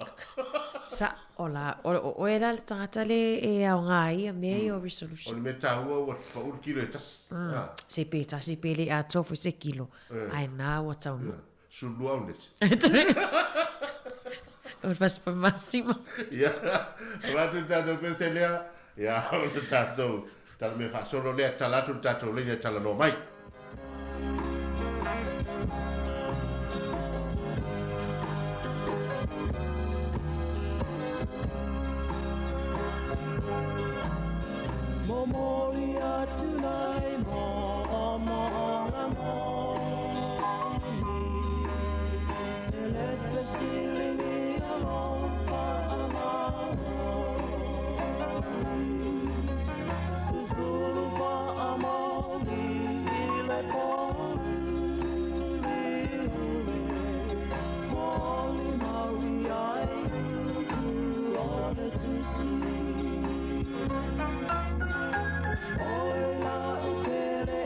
Sa'o la, o o oe la le tagata le e aoga ai ia mea ia o O resolution. le mea taua ua pau le kilo e tasi. A. Se pe tasi pe le atoa foi se kilo, ae na ua taunuu. 12 aunese. O le fasipamasima. Ia, avatu le tatou pese lea, ia, o le tatou tala mea faasolo lea, tala atu le tatou laina e talanoa mai. Momoli atu nei mo mo'oga moni E le fesili alofa amaoni Susulu fa'amoni i le pōuliuli Moli mau ai upu o le tusi Oi la u pele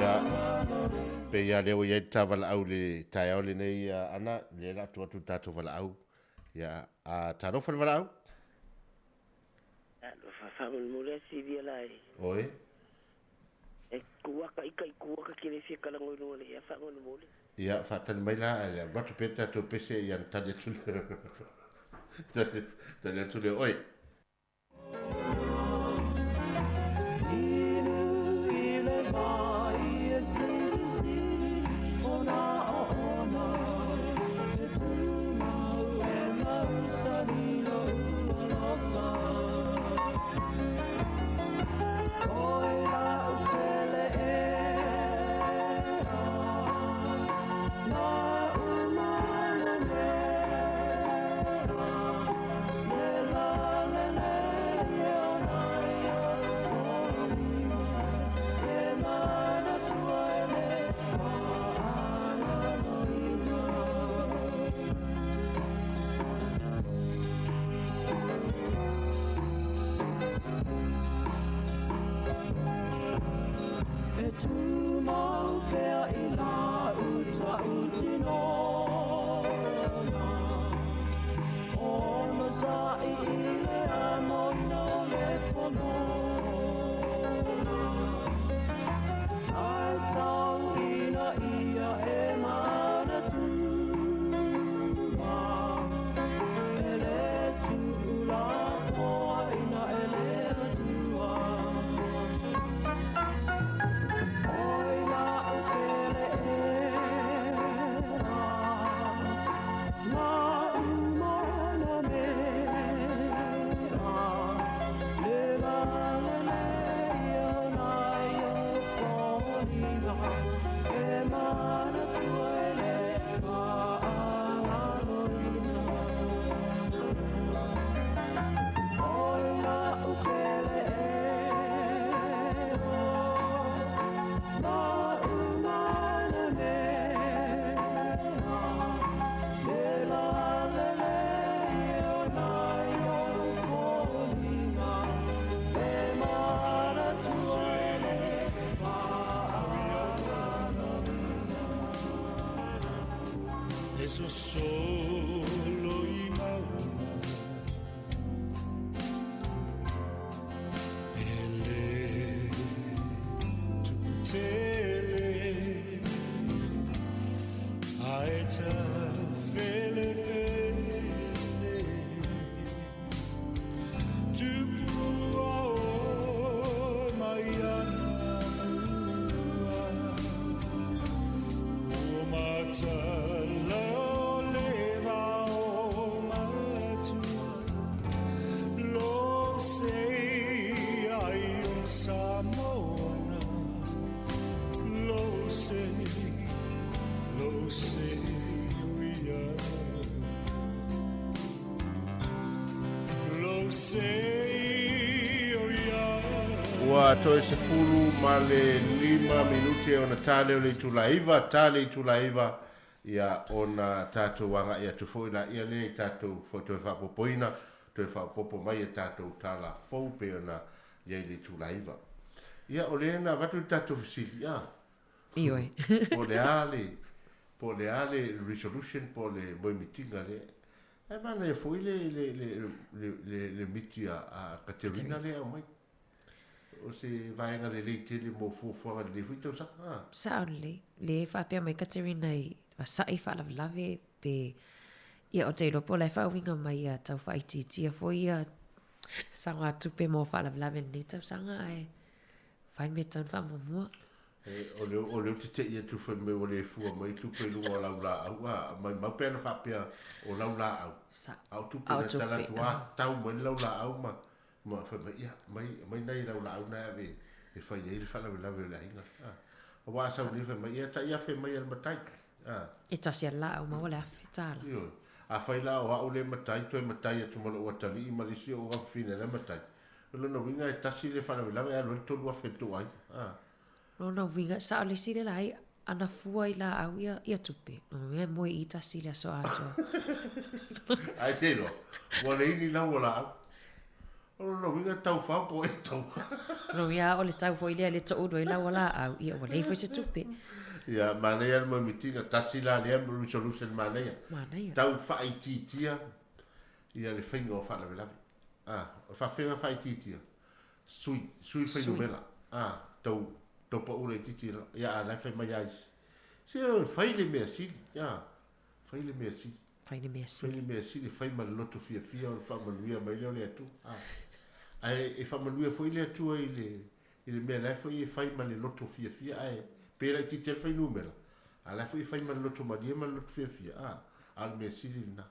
Ia, pei lava lea ua i ai le ta valaau i le taeao lenei Ana, lea o le a tuu atu i le tatou valaau. Ia, a talofa le valaau. Talofa, faamolemole a Silia la e. Oi. E tu aka ika i tu aka ke le fia kalago i luga o le ea faamolemole. Ia, faatali mai la, ae alu atu pea le tatou pese ia ona tali atu lea. Tali atu lea, oi. Ua toe 15 minute ona ta lea o le itula e 9, ta le itula e 9, ia ona tatou agai atu foi laia lea i tatou toe faaopoopoina, toe faaopoopo mai a tatou tala fou pei ona i ai le itula e 9. Ia, o lea na avatu le tatou fesili, a? Ioe. Po o le a le, po o le a le resolution po o le moemitiga lea. Ae manaia foi le, le, le, le, le, le miti a, a Katerina lea e aumai. O se vaega lelei tele mo fuafuaga i lenei foi tausaga, a? Sao lelei. Lea e faapea mai Katerina i sa'i faalavelave pe ia ou te iloa po o la e faauiga mai ia tau faaitiitia foi ia saogatupe mo faalavelave i lenei tausaga ae fai le mea e tatau ona faamuamua. E, o le, o le tete'i atu fai mai ua le fua mai tupe i luga o lau laau, a, maimau pe ana faapea o lau laau. Sa. A o tupe A o na tala tupe, atu, a tau mai le lau laau ma, ma fai mai, ia, mai, mai nai lau laau na e ave e fai ai le faalavelave o le aiga. A, aua a sau nei fai mai, ia, tai afe mai a le matai. A. E tasi a le laau maua le $1,000. Ioe. Afai la o au le matai, toe matai atu ma lou atalii ma le isi ou afafine la e matai. O lona uiga e tasi le faalavelave ae alu ai le $3,000 i le tou aiga. A. Lona uiga, sao le isi lelai, ana fua i laau ia, ia tupe. Lona uiga e moe i tasi le aso atoa. Ae te iloa, ua leai ni lau o laau. O lona uiga e tau fao po o e tau. Lona uiga o le tau foi lea le toulu ai lau o laau, ia ua leai foi se tupe. Ia, manaia le moemitiga, tasi la lea resolution manaia. Manaia. Tau faaitiitia ia le faiga o faalavelave. A, o faafega faaitiitia, sui, sui fuainumera, a, tau, tau pau laitiiti la, ia a la e fai mai a isi. Se fai le mea sili, a, fai le mea sili. Fai le mea sili. Fai le mea sili, fai ma le loto fiafia o le faamanuia mai lea o le Atua. A, ae e faamanuia foi le Atua i le, i le mea la e foi e fai ma le loto fiafia, ae pe laitiiti ai le fuainumera, a la e foi e fai ma le loto malie ma le loto fiafia, a, a o le mea sili lena.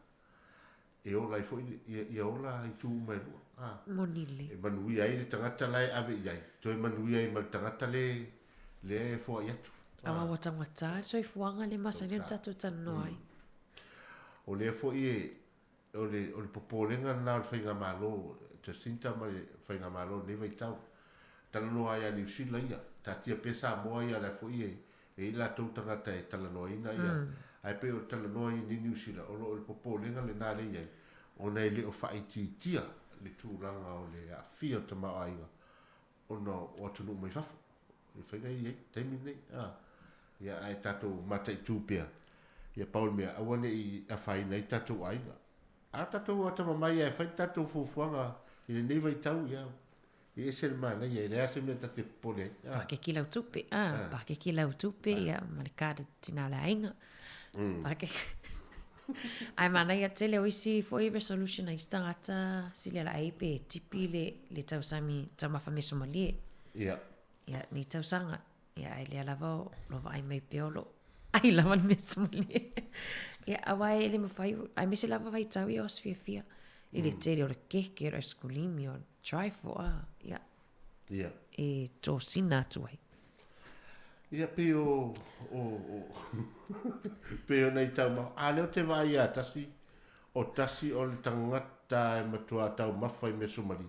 E ola ai foi ia, ia ola itu uma e lua. A. Moni lelei. E manuia ai le tagata la e ave i ai, toe manuia ai ma le tagata le, lea e foai atu. A. Aua ua taugata le soifuaga le masani ona tatou talanoa ai. O lea foi e, o le, o le popolega lena o le faigamalo, Jacinta ma le faigamalo o lenei vaitau. Talanoa ai ia Niu Sila ia, taatia pea Samoa ia la foi e, E i ai latou tagata e talanoaina ia, ae pei o le talanoa ia nei Niu Sila, o lo o le popolega lena lea i ai, ona e le o faaitiitia le tulaga o le aafia o le tamaoaiga ona o atunuu mai fafo. E faiga ia i ai taimi lenei, a. Ia, ae tatou mataitu pea, ia pau le mea, aua ne i afaina ai tatou aiga. A tatou atamamai ae fai le tatou fuafuaga i lenei vaitau, ia, E ese le manaia, e leai se mea ta te popole ai. Ah. Pakeke lau tupe, ah, ah. Pakeke lau tupe, ah. ia, ma le card tina o le aiga. Pakeke. Ae manaia tele o isi foi resolution a isi tagata, sili ala ai pe tipi le, le tausami taumafa meso malie. Ia. Ia, nei tausaga. Ia, ae lea lava o lo vaai mai pea o lo ai lava le meso malie. Ia, aua e le mawhai, aemaise lava vaitau ia o aso fiafia. I le tele o le keke, o le aisikulimi, o le Trifle, a, ia. Ia. E tōsina atu ai. Ia, pei o, o, o, pei o nei taumafa. A lea ou te vaai ia tasi, o tasi o le tagata e matua taumafa i measomali.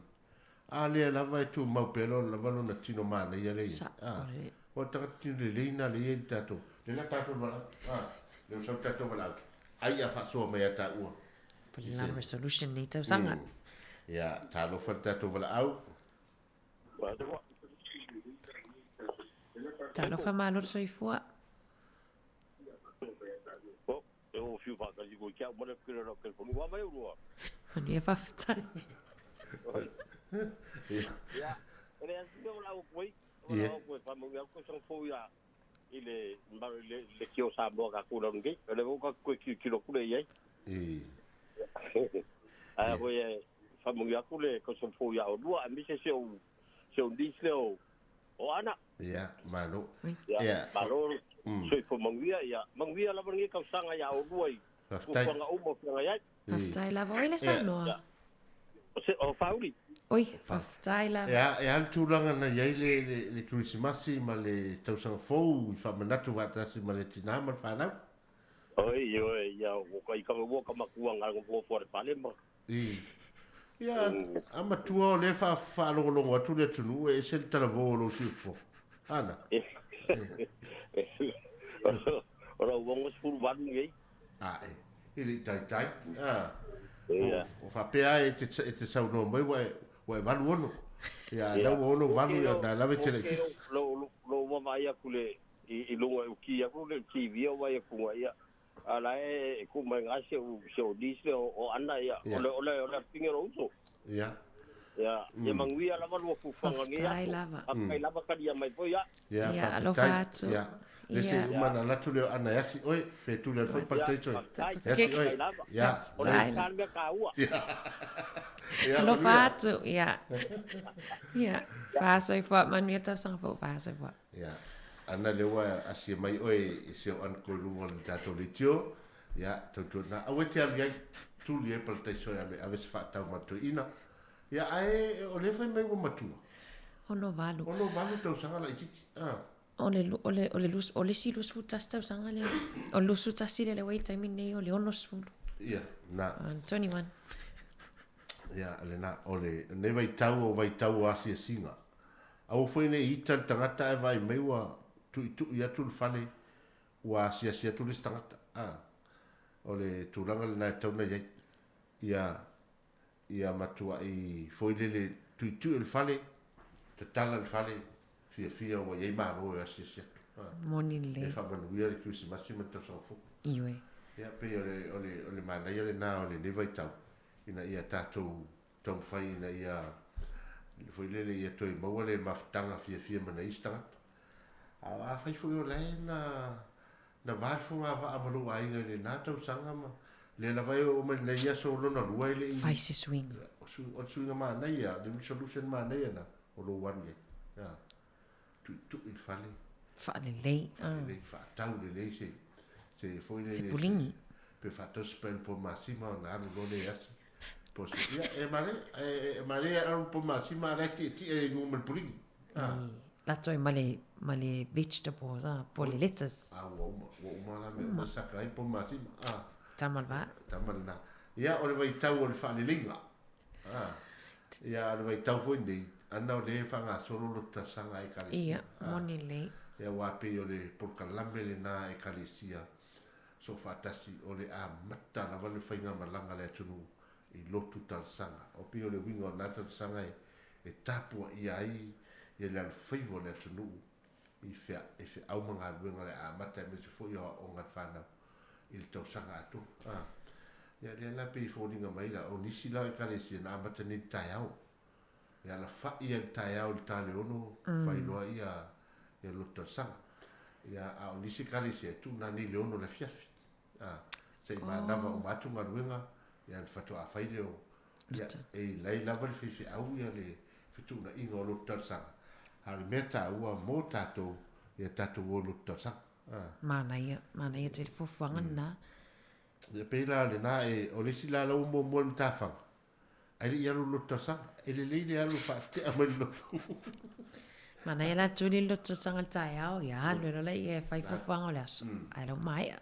A lea lava e tumau pea lona lava lona tino manaia lea i ai. Sa, A, o le. o le tagata tino lelei na lea e i ai le tatou, lea la tatou valaau, a, lea ua sau le tatou valaau, ai a faasoa mai ia taua. Po le lana resolution nei tausaga. Ia, talofa le tatou valaau. Talofa malo le soifua. Manuia faafetai. Ia. I le mamalu i le leitio o Samoa ka ku lau nei, o le ka koe tilotilo atu lea i ai. Ae foi e faamanuia atu le tausaga fou ia oulua aemaise si ou si ou niece lea o o Ana. Ia, malo. Ia, malo soifua manuia, ia manuia lava lenei tausaga ia oulua i fuafuaga uma o feagai ai. Faafetai lava. Oi le saunoa. O Whauri. Oi, faafetai lava. E a, e a le tulaga na i ai le, le, le Kerisimasi ma le tausaga fou i faamanatu faatasi ma le tinā ma le fanau? Oi, oi, ia, o ka i ka ua ka matua ngā ngā fua le pale ma. I. Ia, a matua o lea wha, whaalongolongo atu le atunuu e ese le talavou o lou siufofoga. Ana. O lau 68 nei. A e, e le i taitai. A. O, o faapea e te, e te saunoa mai ua e, ua e 86. Ia, a ua 68, ia, na lava e te laitiiti. Lo, lo ua vaai atu le, i, i luga i uki atu le TV o vai atu nga ia. A la e, e ku mai nga se u, se u niece le o, o Ana ia. O le, o le, o le pinge lo uso. Ia. Ia, ia manuia lava lua fuafuaga nei Faafetai aso. lava. Faafetai lava talia mai foi ia. Ia, Ia, alofa faafetai. atu. Ia. Le se Ia. uma na latu lea o Ana e asi oe, pe tuli atu foi pale Ia, taito. faafetai. E asi oe. Faafetai lava. Ia. O le Faafetai. sa le mea taua. Ia. Ia, Alofa manuia. atu. Ia. Ia. Faasoifua manuia tausaga fou faasoifua. Ia. Ana le ua asia mai oe i se o an ko lunga o le tātou leitio. Ia, tautua na. Aua te alu ai, tuli e pala taiso e alu e ave se whaatau ma ina. Ia, ae, o le whai mai ua matua. Ono valu. Ono valu tausaga la ititi. Ah. O le, o le, o le, lus, o le si lusu tasi tausaga lea. O le lusu tasi lea le wai taimi nei o le ono sefulu. Ia, na. 21. Ia, le na, o le, nei vai tau o vai tau o asia singa. Au foi nei ita le tagata e vai mai ua tui tui atu le fale ua asiasi atu le isi tagata. Ah. O le tulaga lena e tatau ona i ai. Ia, ia matuai foi lele tuitui o le fale, tatala le fale, fiafia ua i ai malo e asiasi atu. Ah. Moni lelei. E faamanuia le Kerisimasi ma le tausaga fou. Ioe. Ia, pei o le, o le, o le manaia lena o lenei vaitau, ina ia tatou taumafai ina ia foi lele ia toe maua le mafutaga fiafia ma nai isi tagata. A o afai foi o la e na na va le fogavaa ma lou aiga i lena tausaga ma lea lava e oo mai lenei aso lona lua e le i Fai se suiga. O le suiga manaia, le resolution manaia na o lou alu i ai. A, tuitui le fale. Faalelei. Faalelei, faatau lelei se se foi lele. Se puligi. Pe faatau se paelo po masima ona alu loa lea e asi. Po se, ia, e male, e male alu po masima a la e tietie i luga ma le puligi. Ah. Latou ma le, ma le vegetables, ah, po le lettuce. Ah, ua uma, ua uma la mea uma saka ai po masima. Ah. Tama le vaa. Tama lena. Ia, o le vaitau o le faaleleiga. Ah. Ia, o le vaitau foi nei, ana o lea e faagasolo loto talosaga a Ekalesia. Ia, moni lelei. Ia, aua pei o le polokalame lena a Ekalesia soofaatasi o le amata lava le faigamalaga a le atunuu i lotu talosaga. O pei o le uiga o lena talosaga e e tapuaia ai ia le alofaiva o le atunuu i fea e feau ma galuega o le a amata aemaise foi o aoaoga a le fanau i le tausaga atoa. A, ia lea la pei e foliga mai la, o nisi la o Ekalesia na amata nei i le taeao. E alafai ia i le taeao i le ta le 6, fai loa ia ia lotu talosaga. Ia, a o nisi Ekalesia e tuuna nei i le 6 o le afiafi. A, se i manava uma atu galuega, ia ona faatoa fai lea o Ia, e ilai lava le faifeau ia le fetuunaiga o lotu talosaga, a o le mea taua mo tatou, ia tatou o i lotu talosaga. A. Manaia, manaia tele fuafuaga lena. Ia pei la lena e, o le isi la la ua muamua i le matafaga, ae le i alu i le lotu talosaga. E lelei le alu faatea mai le lotu. Manaia la tuli le lotu talosaga i le taeao, ia alu ai loa laia e fai fuafuaga o le aso, ae la ua maea.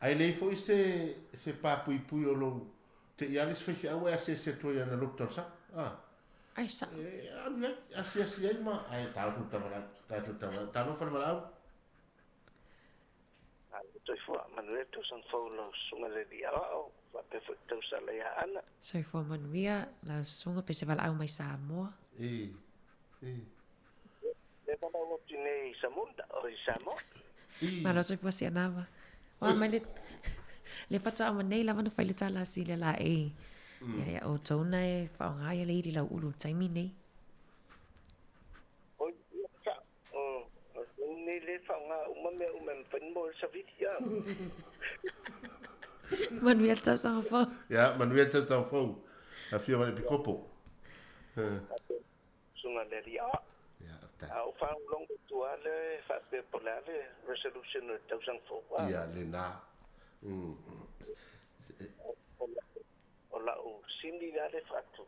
Ae leai foi se, se papuipui o lou Te i ale se faifeau e asiasi atu ai i ana lotu talosaga. Ah. Ai sa'o. E alu i ai, asiasi ai ma, ae tatou tavalau, tatou tavalau. Talofa le valaau. Malo soifua, manuia le tausaga fou lau susuga le alii aoao, faapea foi le tausala ia Ana. Soifua manuia lau susuga pe se valaau mai Samoa. E, e. Le valaau atu nei i Samunda, o i Samoa. E. Malo soifua Sianava. Oa mai le le faatoa ma nei lava na fai le tala a le laei. Ia ia outou na e faaaoga ia le ili lauulu i le taimi nei. Oi, ia sa'o. O le taimi nei lea e faaaoga uma mea uma e mafai ona maua ai le savili, a. Manuia le tausaga fou. Ia, manuia le tausaga fou. Afio mai le Pikopo. Susuga le alii aoao. Ia, faafetai. A o faalogologo atu lava le faapea po o le a le resolution o le tausaga fou, a. Ia, lena. O lau sini lea le faatu,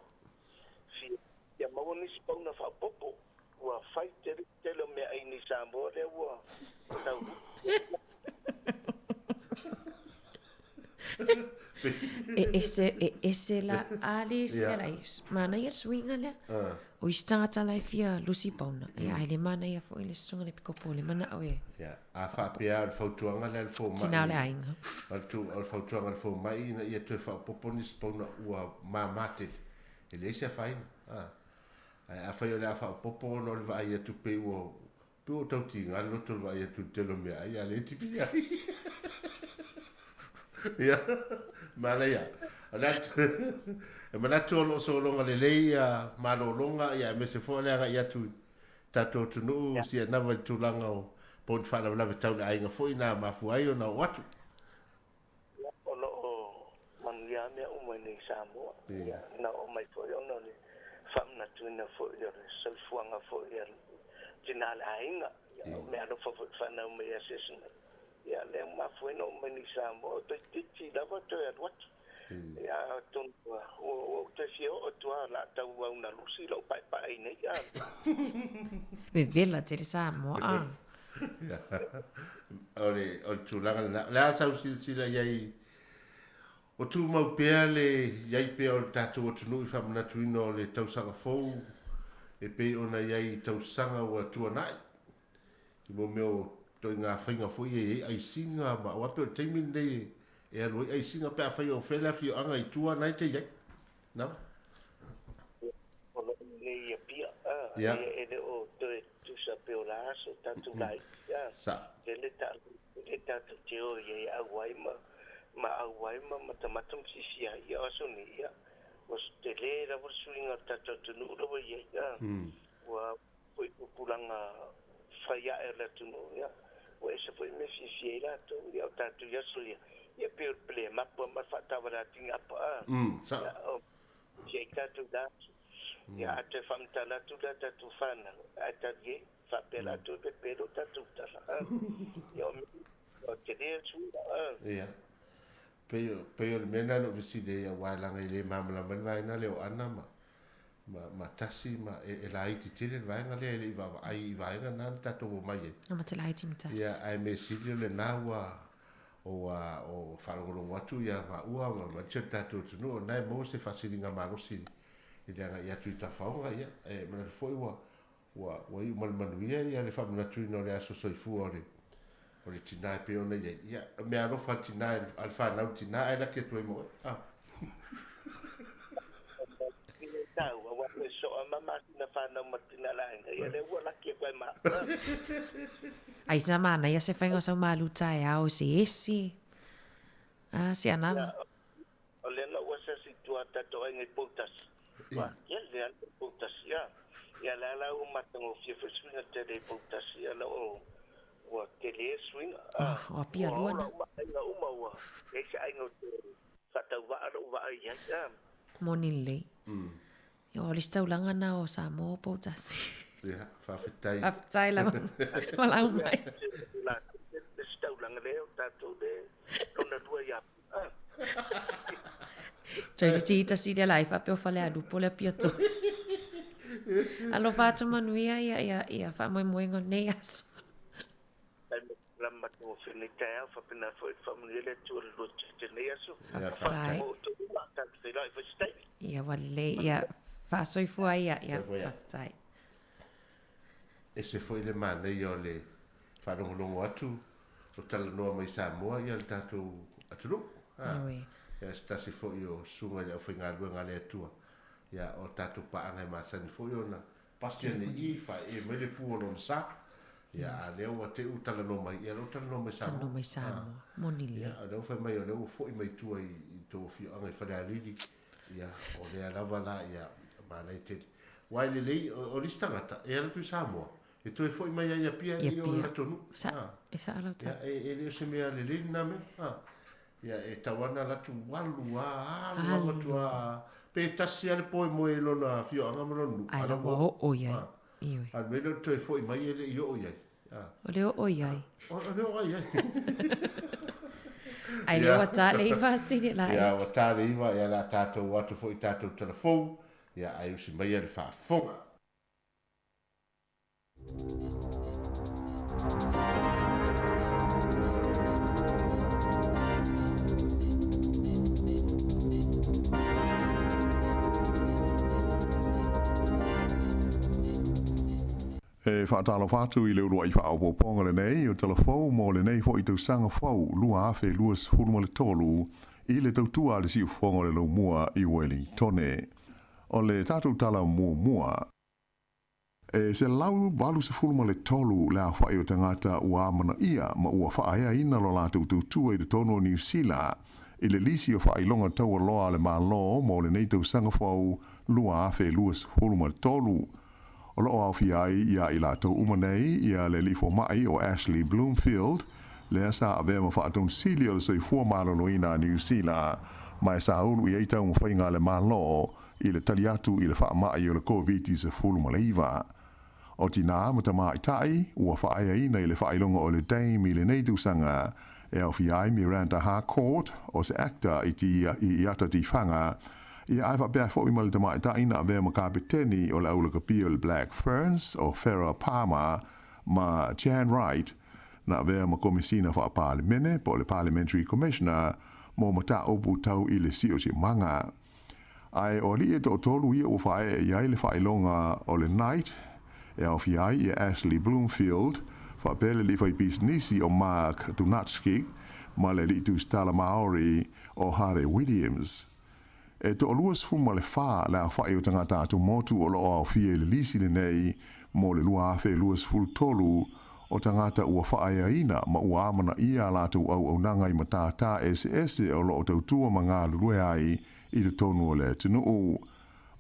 fia maua nisi pauna faaopoopo, ua fai tele tele o meaai nei Samoa lea ua tau E ese, e ese la, a le ese la, manaia le suiga lea. O isi tagata la e fia lusi pauna, ia ae le manaia foi le susuga le pikopo o le manao e. Ia, a faapea o le fautuaga lea a le fomai. Tina o le aiga. O le fautuaga a le fomai ina ia toe faaopoopo nisi pauna ua mama tele. E leai se afaina. Ae afai o le a faaopoopo ona o le vaai atu pei ua pei ua tau tiga le loto o le vaai atu i le tele o meaai a o lea e tipi ai. Ia, manaia. O le atu, e manatu o lo o sologa lelei ia malologa ia aemaise foi o le agai atu i tatou atunuu Sianava i le tulaga o po o ni faalavelave tau le aiga foi na mafua ai ona oo atu. Ia, o lo o manuia lava mea uma i nei Samoa. Ia, na oo mai foi ona o le faamanatuina foi o le soifuaga foi a le Tina le aiga, ia, o meaalofa foi i fanau mai e asiasi mai. Ia, lea ua mafua ai ona oo mai nei i Samoa, o toeitiiti lava toe alu atu. Ia, atonu ua ou toe fia oo atu lava o le a tau aunalusi lou paepae nei. Vevela tele Samoa a. O le tulaga lena. O le a sau silasila i ai, o tumau pea le i ai pea o le tatou atunuu i faamanatuina o le tausaga fou e pei ona i ai i tausaga ua tuanai. I mo mea o ituaiga faiga foi ia e i ai aisiga ma aua e pei o le taimi lenei e alu ai aisiga pe afai o fea le afioaga i tua na e te i ai. Na? O lo o nei i Apia, e le o toe tusa pe o la aso tatou laiti, Sa. Tele tatou te o i ai auai ma ma auai ma matamata ma fiafia ai. Ia o aso nei, ia, ua tele lava le suiga o le tatou atunuu la ua i ai, ua foi tupulaga fai ae o le atunuu, ia, ua ese foi mea fiafia ai latou, ia, o tatou i aso ia, ia pei o le pele mapa ma le faatavale atigapa, a, ia, o fiafia ai tatou i la aso. Ia, a toe faamatala atu lea tatou fanau, ae talie, faapea latou e pepelo tatou tala, a, ia, o mea, o tele le suiga, a. Ia. Pei, pei o le mea lena na ou fesili ai, aua leaga e le malamalama ai le vaega lea o Ana ma, ma, ma Tasi ma e, e laiti tele le vaega lea e le i vaavaai i vaega na na tatou omai ai. A ma te laiti ma Tasi. Ia, ae mea sili o lena ua, ua, ua faalogologo atu ia maua ma, ma nisi o le tatou atunuu, o lena e maua se faasiligamalosi i le agai atu i tafaoga, ia, e manatu foi ua, Ua, ua iu ma le manuia ia le faamanatuina o le aso soifua o le, o le tina e pei ona i ai. Ia, o mea alofa a le tina, a le fanau i le tina, ae laki atu ai ma oe. Ah. Tau, aua pe soa ma masina fanau ma tina le aiga, ia lea ua laki atu ai ma. Ai sa manaia se faiga o sau malu taeao i se esi. Ah, si ana. Ia, O lea na ou asiasi i tua a tatou aiga i Poutasi. Ua tele lava le Poutasi, a. Ia la la ua matagofie foi suiga tele i Poutasi, ia la ua ua tele suiga, a. Oh, Apia Ua lua ola na. uma aiga uma ua leai se aiga o te faatauvaa lou vaai i ai, a. Moni lelei. Ia o le isi taulaga na o Samoa o Poutasi. Ia, faafetai. Faafetai lava valaau mai. La le isi taulaga lea o tatou le lona lua ia Toeitiiti tasi lea la faapea o Falealupo le Apia tonu. Alofa atu manuia ia, ia, ia faamoemoega o lenei aso. Faafetai. Ia ua lelei, ia faasoifua ia, ia faafetai. Ese foi le manaia o le faalogologo atu o talanoa mai Samoa ia le tatou atunuu. Ioe. Ia se tasi foi o susuga i le aufaigaluega a le Atua. Ia o tatou paaga e masani foi ona pasi ane i i, faaee mai le pu o lona sa. Ia a lea ua te i ua talanoa mai, ia lea ua talanoa mai Samoa. Talanoa mai Samoa. Moni lelei. Ia o lea ua fai mai o lea ua foi mai tua i tou afioaga i Falealili. Ia o lea lava la ia manaia tele. Aua e lelei, o le isi tagata e alu atu i Samoa, e toe foi mai lava i Apia e le i oo i latou nuu. Sa, e sao lau tala. Ia, e le o se mea lelei lena mea. Ha. Ia, e tatau lava ona alu atu alu lava, alu alu atu lava. Pe tasi lava le po e moe i lona afioaga ma lona nuu, a la ua oo i ai. Ioe. A o le mea lea o le toe foi mai e le i oo i ai. O le oo i ai. O le oo i ai. Ai lea ua ta le iva sili la. Ia, ua ta le iva, ia la tatou atu foi i tatou tala fou, ia ae usi maia le faafofoga. E faatalofa atu i le uluai faaopoopoga lenei o Tala Fou mo lenei foi tausaga fou 2023 i le tautua a le siufofoga o le Laumua i Uelintone. O le tatou tala muamua, e 183 le aofai o tagata ua amanaia ma ua faaeaina lo latou tautua i totonu o Niu Sila i le lisi o faailoga taualoa a le Malo mo lenei tausaga fou 2023. O lo o aofia ai iā i latou uma nei ia le alii fomai o Ashley Bloomfield, lea sa avea ma Faatonu Sili o le Soifua Maloloina a Niu Sila, ma e sa ulu i ai taumafaiga a le Malo i le tali atu i le faamai o le Koviti-19. O tinā ma tamaitai ua faaeaina i le faailoga o le Dame i lenei tausaga e aofia ai Miranda Harcourt o se actor i ti i ata tifaga ia ae faapea foi ma le tamaitai na avea ma kapeteni o le au lakapi o le Black Ferns o Farah Palmer ma Jan Wright na avea ma Komesina Faa-Palemene po o le Parliamentary Commissioner mo mataupu tau i le siosiomaga. Ae o alii e toatolu ia ua faaee i ai le faailoga o le Knight e aofia ai ia Ashley Bloomfield, faapea le alii faipisinisi o Mark Dunatski ma le alii tusitala Maori o Hare Williams. E toa-24 le aofai o tagata atumotu o lo o aofia i le lisi lenei mo le 2023 o tagata ua faaeaina ma ua amanaia a latou auaunaga i matata eseese o lo o tautua ma galulue ai i totonu o le atunuu.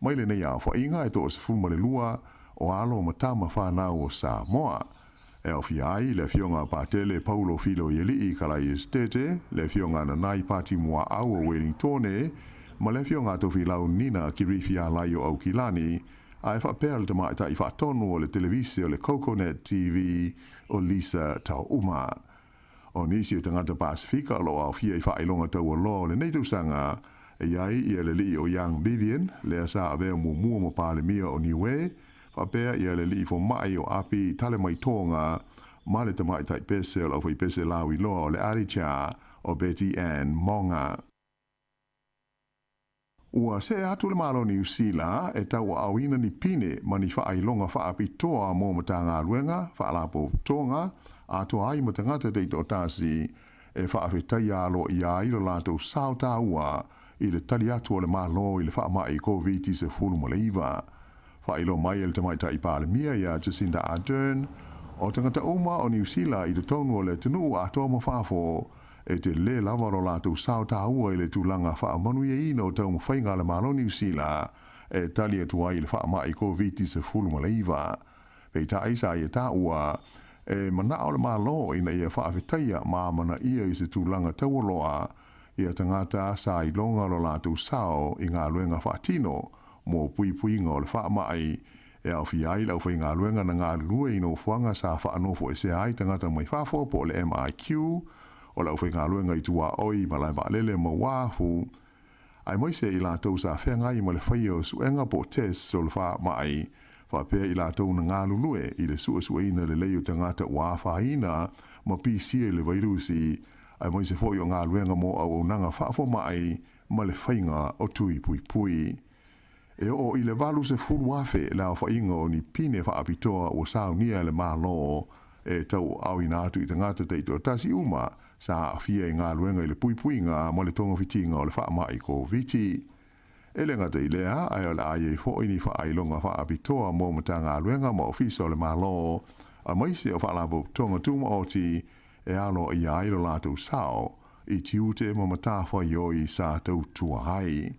Mai lenei aofaiga e toa-12 o alo ma tama fanau o Samoa. E aofia ai le Afioga a Patele Paulo Filoialii Kalai Esetete, le Afioga Nanai Pati Muaau o Welingtone, ma le Afioga a Tofilau Nina Kirifi Alai o Aukilani, ae faapea le tamaitai faatonu o le televise o le Coconet TV o Lisa Taouma. O nisi o tagata Pasefika o lo o aofia i faailoga taualoa o lenei tausaga, e i ai ia le alii o Young Vivian, lea sa avea muamua ma Palemia o Niue, faapea ia le alii fomai o Api Talemaitoga ma le tamaitai pese o le aufaipese lauiloa o le Aricha o Betty Ann Monga. Ua see atu le Malo o Niu Sila e tauaaoina ni pine ma ni faailoga faapitoa mo Matagaluega, Faalapotopotoga, atoa ai ma tagata taitoatasi e faafetaia aloaia ai lo latou sao taua i le tali atu a le Malo i le faamai Koviti-19. Faailoa mai e le Tamaitai Palemia ia Jacinda Ardern, o tagata uma o Niu Sila i totonu o le atunuu atoa ma fafo, e telē lava lo latou sao taua i le tulaga faamanuiaina o taumafaiga a le Malo Niu Sila e tali atu ai i le faamai Koviti-19. Peitai sa ia taua, e manao le Malo ina ia faafetaia ma amanaia i se tulaga taualoa ia tagata sa iloga lo latou sao i galuega faatino mo puipuiga o le faamai e aofia ai le aufaigaluega na galulue i nofoaga sa faanofoesea ai tagata mai fafo po o le MIQ, o le aufaigaluega i tuaoi malae vaalele ma uafu, aemaise i latou sa feagai ma le faia o suega po o tests o le faamai, faapea i latou na galulue i le suesueina lelei o tagata ua afaina ma pisia i le vairusi, aemaise foi o galuega mo auaunaga faafomai ma le faiga o tui puipui. E oo i le 80,000 le aofaiga o ni pine faapitoa ua saunia e le Malo e tauaaoina atu i tagata taitoatasi uma sa aafia i galuega i le puipuiga ma le togafitiga o le faamai Koviti. E le gata i lea, ae o le a i ai foi ni faailoga faapitoa mo Matagaluega ma Ofisa o le Malo aemaise o Faalapotopotoga Tumaoti e aloaia ai lo latou sao i tiute ma matafaioi sa tautua ai.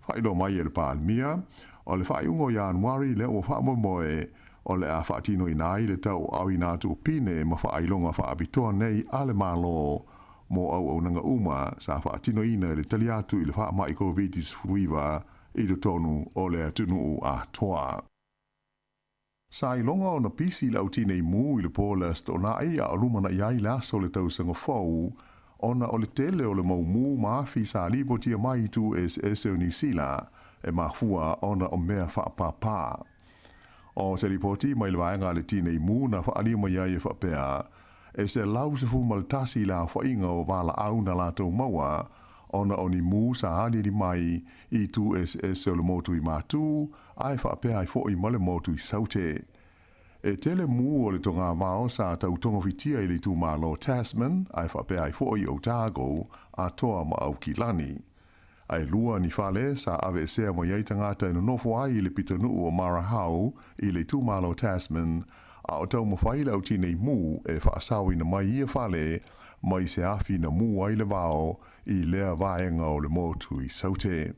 Faailoa mai e le Palemia, o le faaiuga o Ianuari lea ua faamoemoe o le a faatinoina ai le tauaaoina atu o pine ma faailoga faapitoa nei a le Malo mo auaunaga uma sa faatinoina i le tali atu i le faamai Koviti-19 i totonu o le atunuu atoa. Sa iloga ona pisi le au tinei mu i le po o le Aso Toonai a o lumanai ai le aso o le tausaga fou, ona o le tele o le mau mu ma afi sa lipotia mai i itu eseese o Niu Sila e mafua ona o mea faapāpā. O se lipoti mai le vaega a le tinei mu na faaalia mai ai e faapea, e 111 le aofaiga o valaau na latou maua ona o ni mu sa aliali mai i itu eseese o le motu i Matū ae faapea ai foi ma le motu i Saute. E tele mu o le togavao sa tautogafitia i le itumalo Tasman ae faapea ai foi Otago atoa ma Aukilani. Ae lua ni fale sa aveesea mai ai tagata e nonofo ai i le pitonuu o Marahau i le itumalo Tasman, a o taumafai le au tinei mu e faasaoina mai ia fale mai se afi na mu ai le vao i lea vaega o le motu i Saute.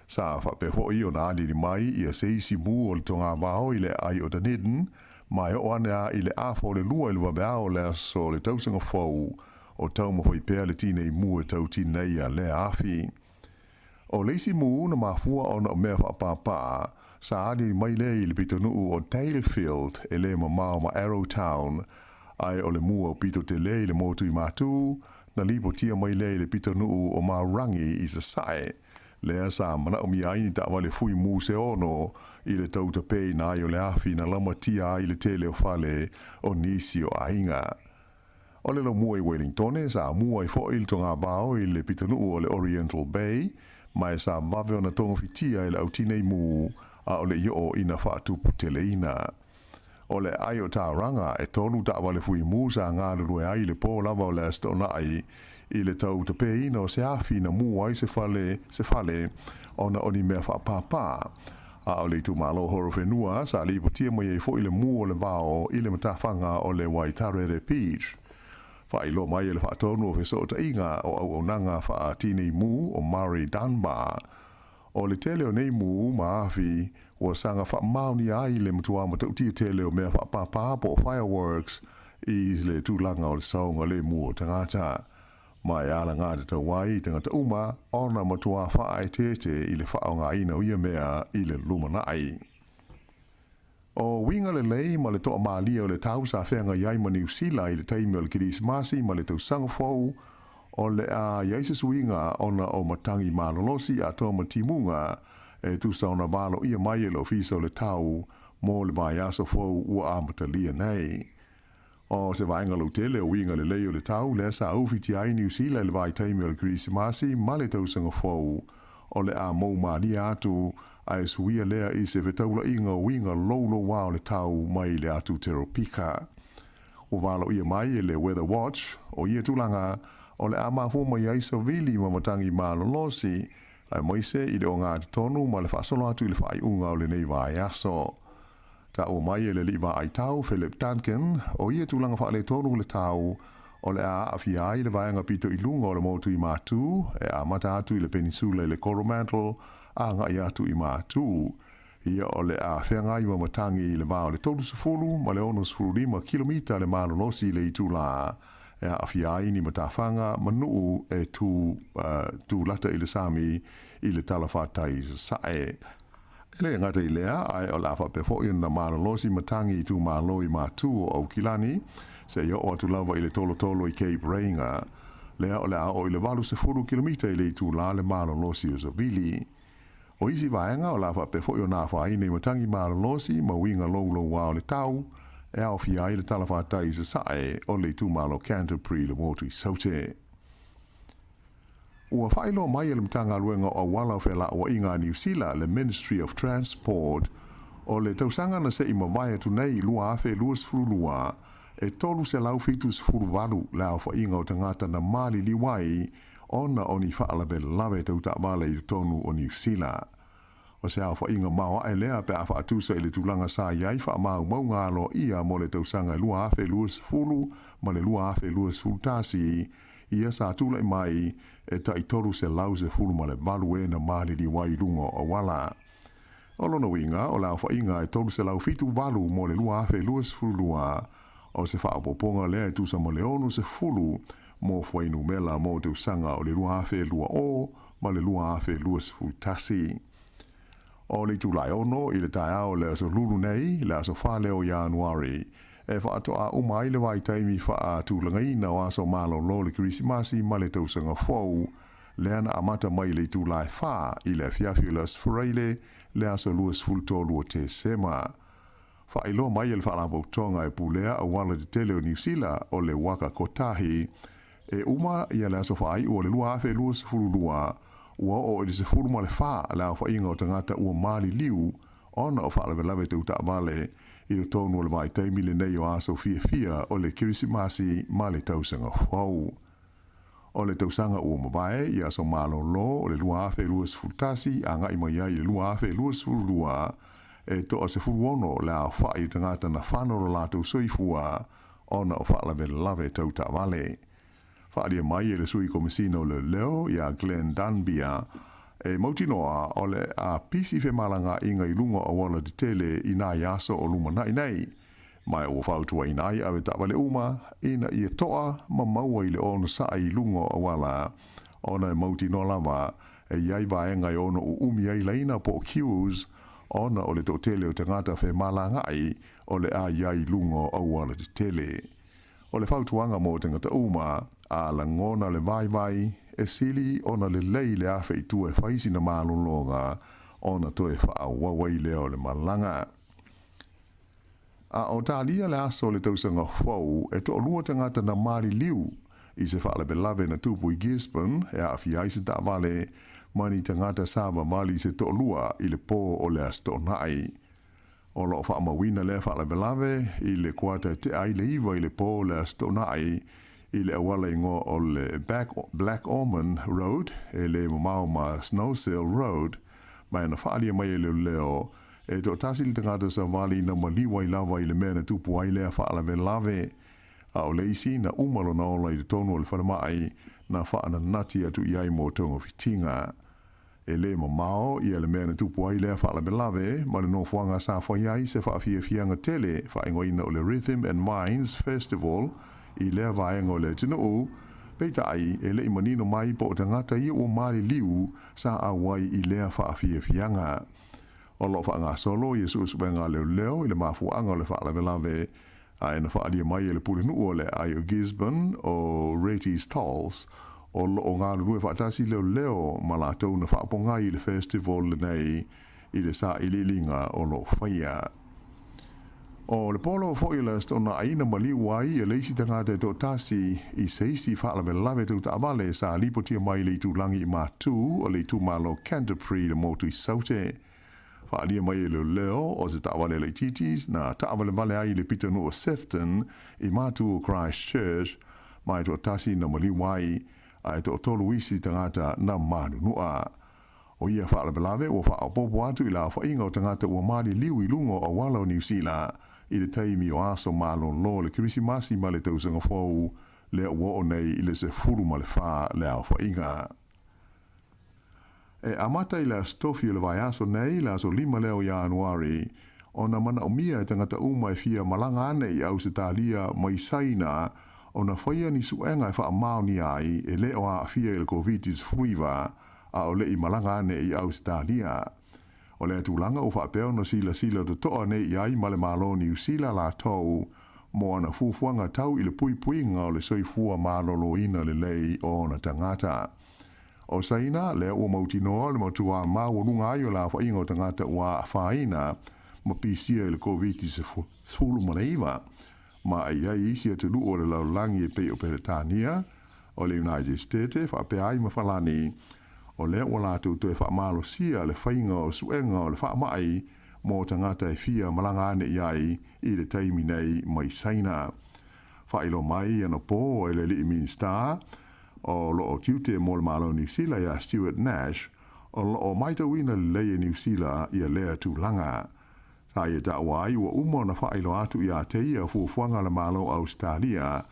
Sa faapea foi ona aliali mai ia se isi mu o le togavao i le aai o Dunedin, ma e oo ane a i le afa o le 2 i le vaveao o le aso o le tausaga fou, o taumafai pea le tinei mu e tau tineia lea afi. O le isi mu na mafua ona o mea faapāpā, Sa ali mai lea i le pitonuu o Dalefield e le mamao ma Arrowtown, ae o le mu aupito tele i le motu i Matū, na lipotia mai lea i le pitonuu o Maurangi i Sasae, lea sa manaomia ai ni taavale fui mu se ono i le tau tapeina ai o le afi na lamatia ai le tele o fale o nisi o aiga. O le laumua i Wellingtone, sa mu ai foʻi le togavao i le pitonuu o le Oriental Bay, ma e sa vave ona togafitia e le au tinei mu a o le i oo ina faatuputeleina. O le aai o Tauranga, e tolu taavale fui mu sa galulue ai i le po lava o le Aso Toonai i le tau tapeina o se afi na mu ai se fale se fale ona o ni mea faapāpā. A o le itumalo Horowhenua sa lipotia mai ai foʻi le mu o le vao i le matafaga o le Waitarere Beach. Faailoa mai e le Faatonu o Fesootaiga o Auaunaga Faa-Tinei Mu o Murray Dunbar, o le tele o nei mu ma afi ua saga faamaonia ai le matua matautia tele o mea faapāpā po o fireworks i le tulaga o le saogalemu o tagata. Ma e alagatatau ai i tagata uma ona matua faaeteete i le faaaogaina o ia mea i le lumanai. O uiga lelei ma le toamalie o le tau sa feagai ai ma Niu Sila i le taimi o le Kerisimasi ma le Tausaga Fou, o le a i ai se suiga ona o matagi malolosi atoa ma timuga e tusa ona valoia mai e le Ofisa o le Tau mo le vaiaso fou ua amatalia nei. O se vaega lautele o uiga lelei o le tau lea sa ufitia ai Niu Sila i le vaitaimi o le Kerisimasi ma le Tausaga Fou, o le a mou malie atu ae suia lea i se fetaulaiga o uiga loulouā o le tau mai le atu Teropika. Ua valoia mai e le Weather Watch o ia tulaga o le a mafua mai ai savili ma matagi malolosi, aemaise i le ogatotonu ma le faasolo atu i le faaiuga o lenei vaiaso. Taua mai e le alii vaai tau, Philip Duncan, o ia tulaga faaletonu o le tau, o le a aafia ai le vaega pito i luga o le motu i Matū, e amata atu i le Penisula i le Coromandel a agai atu i Matū. Ia o le a feagai ma matagi i le va o le 30 ma le 65 kilomita le malolosi i le itulā e aafia ai ni matafaga ma nuu e tū, tū lata i le sami i le talafatai i Sasae. E le gata i lea, ae o le a faapea foi ona malolosi matagi i itumalo i Matū o Aukilani, seia oo atu lava i le tolotolo i Cape Reinga. Lea o le a oo i le 80 kilomita i le itulā le malolosi o Savili. O isi vaega o le a faapea foi ona afaina i matagi malolosi ma uiga loulouā o le tau, e aofia ai le talafatai i sasae o le itumalo Canterbury i le motu i Saute. Ua faailoa mai e le Matagaluega o Auala o Felauaiga a Niu Sila, le Ministry of Transport, o le tausaga na se i mavae atu nei 2022, e 378 le aofaiga o tagata na maliliu ai ona o ni faalavelave tau taavale i totonu o Niu Sila. O se aofaiga maoae lea pe a faatusa i le tulaga sa i ai faamaumauga aloaia mo le tausaga e 2020 ma le 2021, ia sa tulai mai e tai 318 e na maliliu ai i luga o auala. O lona uiga, o le aofaiga e 378 mo le 2022, o se faaopoopoga lea e tusa ma le 60 mo fuainumera mo tausaga o le 2020 ma le 2021. O le itula e ono i le taeao o le aso Lulu nei, le aso 4 lea o Ianuari, e faatoa uma ai le vaitaimi faatulagaina o aso malolo o le Kerisimasi ma le Tausaga Fou, lea na amata mai i le itula e 4 i le afiafi o le Aso Faraile, le aso 23 o Tesema. Faailoa mai e le Faalapotopotoga e pulea auala tetele o Niu Sila o le Waka Kotahi, e uma ia le aso faaiu o le 2022, ua oo i le 14 le aofaiga o tagata ua maliliu ona o faalavelave tau taavale i totonu o le vaitaimi lenei o aso fiafia o le Kerisimasi ma le Tausaga Fou. O le tausaga ua mavae i aso malolo o le 2021 agai mai ai i le 2022, e toa 16 le aofai o tagata na fano lo latou soifua ona o faalavelave tau taavale. Faaalia mai e le Sui Komesina o Leoleo ia Glenn Dunbier, e mautinoa o le a pisi femalagaaiga i luga o auala tetele i nai aso o lumanai nei, Ma ua fautuaina ai ave taavale uma ina ia toa ma maua i le onosai i luga o auala, ona e mautinoa lava e i ai vaega e ono uumi ai laina po o queues ona o le toatele o tagata femalagaai o le a i ai i luga o auala tetele. O le fautuaga mo tagata uma, a lagona le vaivai, e sili ona lelei le afe i tua e fai sina malologa ona toe faaauau ai lea o le malaga. A o talia le aso o le tausaga fou, e toalua tagata na maliliu i se faalavelave na tupu i Gisborne e aafia ai se taavale ma ni tagata savavali se toalua i le pō o le Aso Toonai. O lo o faamauina lea faalavelave i le kuata e tea ai le 9 i le pō o le Aso Toonai i le auala igoa o le Black Ormond Road e le mamao ma Snowsill Road, ma e na faaalia mai e leoleo E toatasi le tagata savali na maliu ai lava i le mea na tupu ai lea faalavelave, a o le isi na uma lona ola i totonu o le falemai na faananati atu i ai mo togafitiga. E lē mamao ia le mea na tupu ai lea faalavelave ma le nofoaga sa fai ai se faafiafiaga tele faaigoaina o le Rhythm and Vines Festival i lea vaega o le atunuu, peitai e le'i manino mai po o tagata ia ua maliliu sa auai i lea faafiafiaga. O lo o faagasolo ia suesuega a leoleo i le mafuaaga o le faalavelave, ae na faaalia mai e le pulenuu o le aai o Gisborne o Reti Stolz, o lo o galulue faatasi leoleo ma latou na faapogai i le festival lenei i le sailiiliga o lo o faia. O le polo foi o le Aso Toonai na maliu ai e le isi tagata e toatasi i se isi faalavelave tau taavale sa lipotia mai i le itulagi i Matu o le itumalo Canterbury i le motu i Saute. Faaalia mai e leoleo o se taavale laitiiti na taavalevale ai i le pitonuu o Sefton i Matu o Christchurch ma e toatasi na maliu ai, a e toatolu isi tagata na manunua. O ia faalavelave ua faaopoopo atu i le aofaiga o tagata ua maliliu i luga o auala o Niu Sila i le taimi o aso malolo o le Kerisimasi ma le Tausaga Fou, lea ua oo nei i le 14 le aofaiga. E amata i le Aso Tofi o le vaiaso nei, le aso 5 lea o Ianuari, ona manaomia e tagata uma e fia malaga ane i Ausetalia mai Saina ona faia ni suega e faamaonia ai e le o aafia i le Koviti-19 a o le i malaga ane i Ausetalia. O lea tulaga ua faapea ona silasila totoa nei i ai ma le Malo o Niu Sila latou mo ana fuafuaga tau i le puipuiga o le soifua maloloina lelei o ona tagata. O Saina, lea ua mautinoa le matua maualuga ai o le aofaiga o tagata ua afaina ma pisia i le Koviti-19, ma e i ai isi atunuu o le lalolagi e pei o Peretania, o le United States faapea ai ma Falani, o lea ua latou toe faamalosia le faiga o suega o le faamai mo tagata e fia malaga ane i ai i le taimi nei mai Saina. Faailoa mai anapo e le alii Minisita o lo o tiute mo le Malo o Niu Sila ia Stuart Nash, o lo o maitauina lelei e Niu Sila ia lea tulaga. Sa ia taua ai ua uma ona faailoa atu ia te ia fuafuaga a le Malo o Ausetalia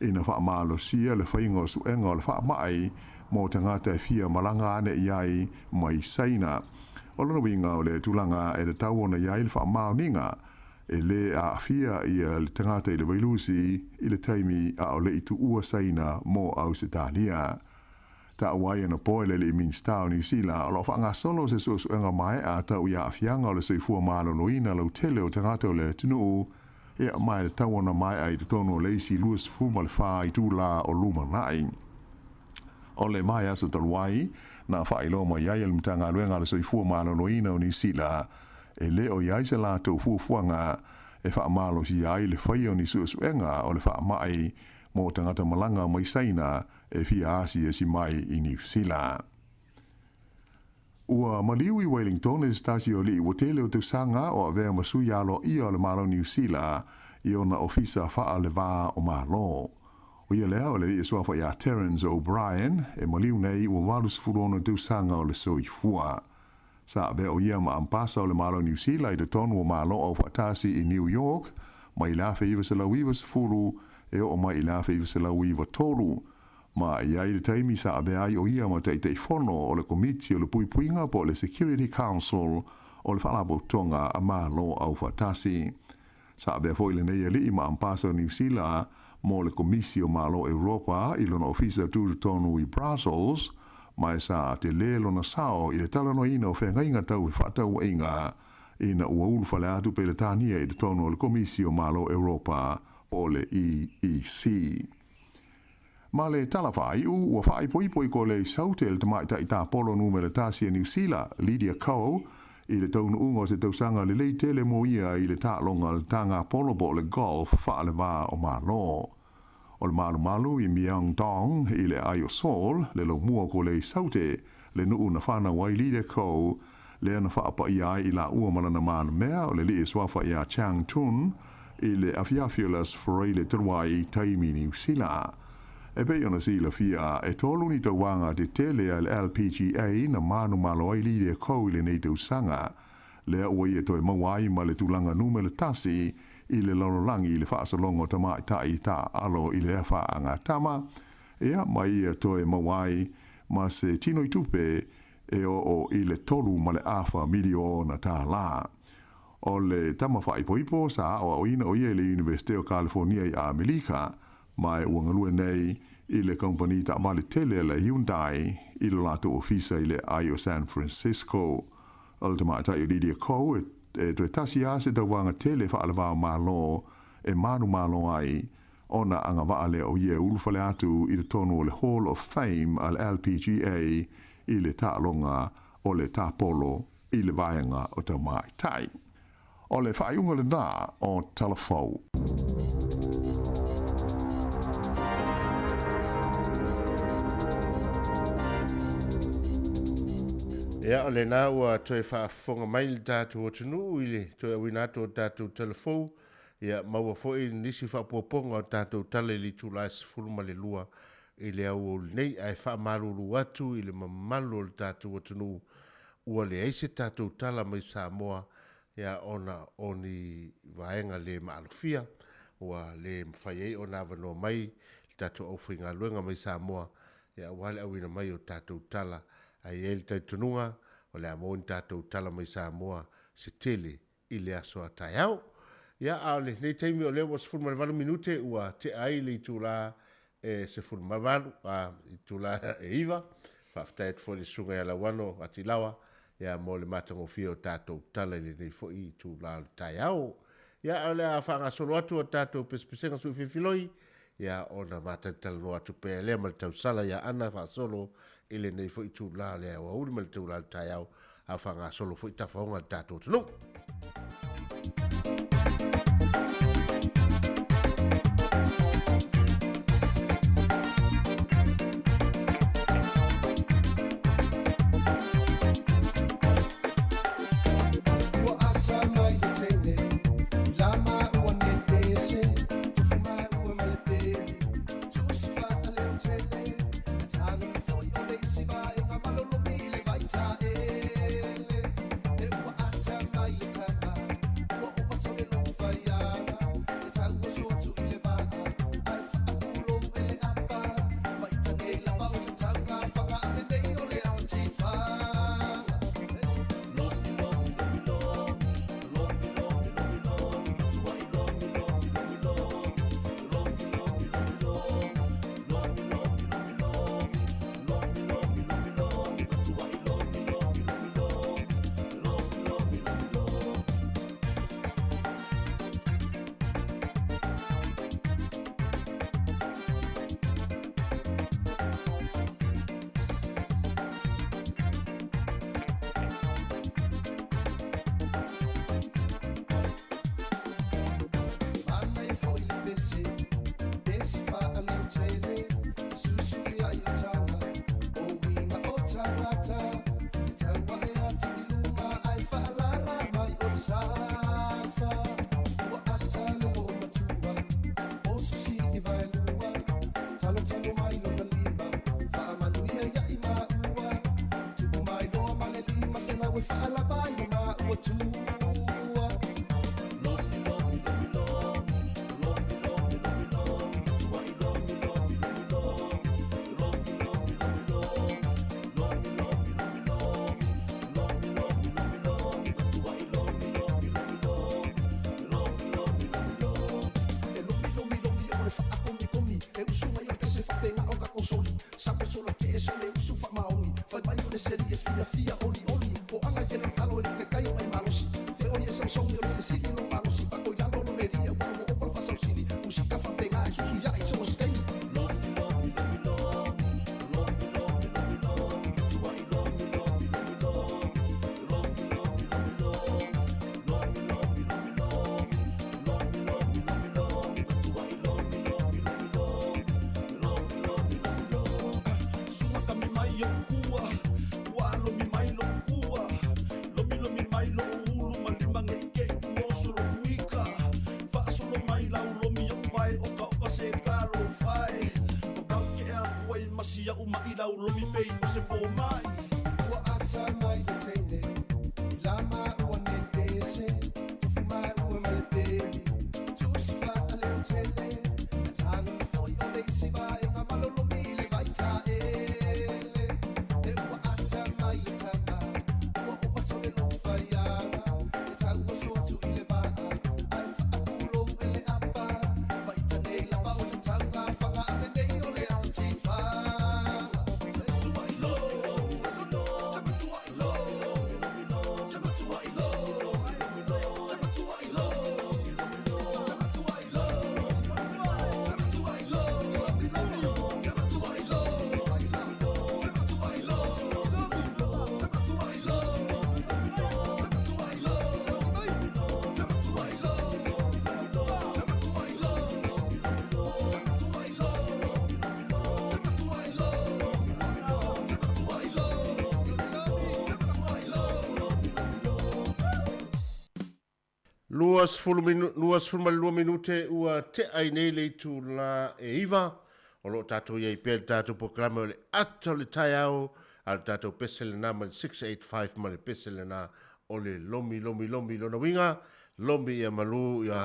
ina faamalosia le faiga o suega o le faamai mo tagata e fia malaga ane i ai mai Saina. O lona uiga o lea tulaga e tatau ona i ai le faamaoniga e lē aafia ia le tagata i le vailusi i le taimi a o le i tuua Saina mo Ausetalia. Taua ai anapo e le alii Minisita o Niu Sila o lo o faagasolo se suesuega maea tau i aafiaga o le soifua maloloina lautele o tagata o le atunuu e aumai le tau ona maea i totonu o le isi 24 itula o lumanai. O le vaiaso talu ai, na faailoa mai ai e le Matagaluega a le Soifua Maloloina o Niu Sila e le o i ai se latou fuafuaga e faamalosia ai le faia o ni suesuega o le faamai mo tagata malaga mai Saina e fia asiasi mai i Niu Sila. Ua maliu i Wellington e se tasi o alii ua tele o tausaga o avea ma sui aloaia o le Malo o Niu Sila i ona ofisa faa-le-va o Malo. O ia lea o le alii e suafa iā Terence O'Brien e maliu nei ua 86 tausaga o le soifua. Sa avea o ia ma ampasa o le Malo o Niu Sila i totonu o Malo Aufaatasi i New York mai i le 1990 e oo mai i le 1993, ma e i ai le taimi sa avea ai o ia ma Taitaifono o le Komiti o le Puipuiga po o le Security Council o le Faalapotopotoga a Malo Aufaatasi. Sa avea foi lenei alii ma ampasa o Niu Sila mo le Komisi o Malo Europa i lona ofisa tutotonu i Brussels, ma e sa tele lona sao i le talanoaina o feagaiga tau fefaatauaiga ina ua ulufale atu Peletania i totonu o le Komisi o Malo Europa po o le EEC. Ma le tala faaiu, ua faaipoipo i Kolea Saute le tamaitai tapolo numera tasi a Niu Sila, Lydia Ko, i le taunuuga o se tausaga lelei tele mo ia i le taaloga a le taga polo po o le golf faaleva o Malo. O le malumalu i Myeongdong i le aai o Seoul, le laumua o Kolea Saute, le nuu na fanau ai Lydia Ko, lea na faapaia ai i laua ma lana malemea o le alii e suafa ia Chang Tun i le afiafi o le Aso Faraile talu ai taimi Niu Sila. E pei ona silafia, e tolu ni tauvaga tetele a le LPGA na manumalo ai Lydia Ko i lenei tausaga, lea ua ia toe maua ai ma le tulaga numera tasi i le lalolagi i le faasologa o tamaitai taaalo i le faagatama, ia ma ia toe maua ai ma se tinoitupe e oo i le $3.5 miliona. O le tama faaipoipo sa aoaoina o ia i le Iunivesite o Kalifonia i Amerika, ma e ua galue nei i le kamupani taavale tele a le Hyundai i lo latou ofisa i le aai o San Francisco. O le tamaitai o Lydia Ko e toe tasi lava se tauvaga tele faaleva-o-Malo e manumalo ai, ona agavaa lea o ia e ulufale atu i totonu o le Hall of Fame a le LPGA i le taaloga o le tapolo i le vaega o tamaitai. O le faaiuga lena o Tala Fou. Ia, o lena ua toe faafofoga mai le tatou atunuu i le toe auina atu o tatou tala fou. Ia, maua foi nisi faaopoopoga o tatou tala i le itula e 12 i le aoauli nei, ae faamalulu atu i le mamalu o le tatou atunuu ua leai se tatou tala mai Samoa, ia, ona o ni vaega le maalofia ua le mafai ai ona avanoa mai le tatou aufaigaluega mai Samoa, ia, aua le auina mai o tatou tala. Ae i ai le talitonuga o le a maua ni tatou tala mai Samoa se tele i le aso a taeao. Ia, a o lenei taimi o lea ua 18 minute ua tea ai le itula e 18, a itula e 9. Faafetai atu foi i le susuga ia Lauano Atilawa, ia, mo le matagofie o tatou tala i lenei foi itula o le taeao. Ia, o le a faagasolo atu o tatou pesepesega sui filifiloi, ia, ona matalitalanoa atu pea lea ma le tausala ia Ana faasolo i lenei foi itula o le aoauli ma le taula o le taeao, a faagasolo foi tafaoga le tatou atunuu. Ua ata mai le teine i la maua nei pese tufu maua ma le peli tusi faaleotele e taga fofoi o le isi vaega malologi i le vaitaele e ua ata mai le tama ua ova sole lou faiaga e tau oso atu i le vaa ae faapulou e le apa vaita nei lava o se tauga faga a lenei o le atu tifaga. Lomi lomi lomi lomi lomi lomi lomi lomi tuai lomi lomi lomi lomi lomi lomi lomi lomi lomi lomi lomi lomi lomi lomi tuai lomi lomi lomi lomi lomi lomi lomi lomi. Manaia foi le pese, pese faaleotele, e susui ai o taga, o uiga o tagata, e tauae atu i luma ae faalala mai o le sasa. Ua ata le oo matua, o susi i vaelua, talotalo mai lona lima, faamanuia ia i maua, tuu mai loa ma le lima selau e faalava i le maua tua. Lomi lomi lomi lomi lomi lomi lomi lomi tuai lomi lomi lomi lomi lomi lomi lomi lomi lomi lomi lomi lomi lomi lomi tuai lomi lomi lomi lomi lomi lomi lomi lomi. E lomi lomi lomi o le faakomikomi e usu mai o pese faapega o kakosoli sapo solo ke e sole usu faamaoni fai mai o le seli e fiafia olioli po aga i tele talo e le kai o e malosi. mai o'u kua Ua lomi mai lo'u kua Lomi lomi mai lo'u ulu ma lima nge'i ke'i ua oso lo'u ika Fa'asolo mai lau lomi o'u vae okaoka se kalo fae O kauke'e aku ai masi a'u ma'i lau lomi pei o se fōma'i Ua ata mai le teine I la maua ne pese Tofu maua ma le peli Tusi fa'a le otele Ataga fofo'i o le isi vaega malolomi i le vaitaele Le ua ata mai le tama Ua ova sole lou faiaga Le tau oso atu i le va'a Ae fa'apulou e le apa Fa'ita nei lava o se taugafaga A lenei o le atu tifaga 22 minute ua tea i nei le itulā e 9, o loo tatou iai pea le tatou polokalame o le ata o le taeao a le tatou pese lena ma le 685 ma le pese lena o le lomi lomi lomi lona uiga lomi ia malu ia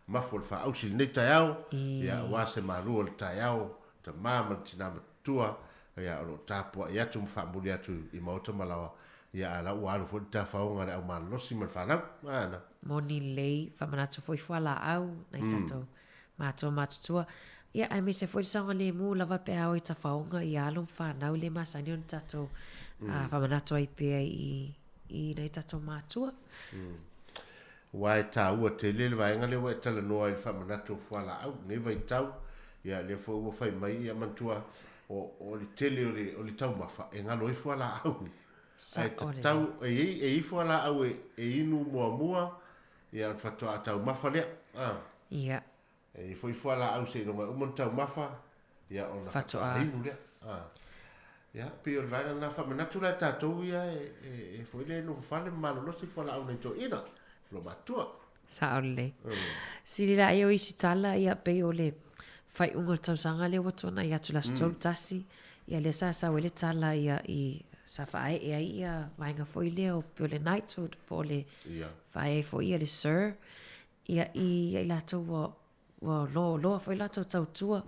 mafu o le faausi i lenei taeao ia aua se malu o le taeao tama ma le tina matua ia o loo tapuai atu ma faamuli atu i maota ma laoa ia a la ua alu foi le tafaoga a le aumalolosi ma le fanau ana. Moni lelei, faamanatu foi fualaau nai tatou matua matutua. Ia aemaise foi le saogalemu lava pe a o i tafaoga ia alo ma fanau le masani ona tatou faamanatu ai pea i i nai tatou matua. Aua e taua tele le vaega lea ua e talanoa ai i le faamanatu o fualaau i lenei vaitau. Ia lea foi ua fai mai ia manatua o o le tele o le o le taumafa e galo ai fualaau. Ae tatau e i e i ai fualaau e e inu muamua ia ona faatoa taumafa lea. A. Ia. E i ai foi fualaau seiloga e uma ona taumafa ia ona faatoa inu lea. A. Ia, pei o le vaega lena faamanatu la e tatou ia e e e foi lea e nofo fale ma malolosi fualaau nai toeaiina, lo matua. Sao lelei. Sili laia o isi tala, ia pei o le faaiuga o le tausaga lea ua tuanai atu le aso 31, ia lea sa sau ai le tala ia i sa faaee ai ia vaega foi lea o pei o le knighthood po o le faaee ai foi ia le sir ia i ia i latou ua ua loa foi latou tautua.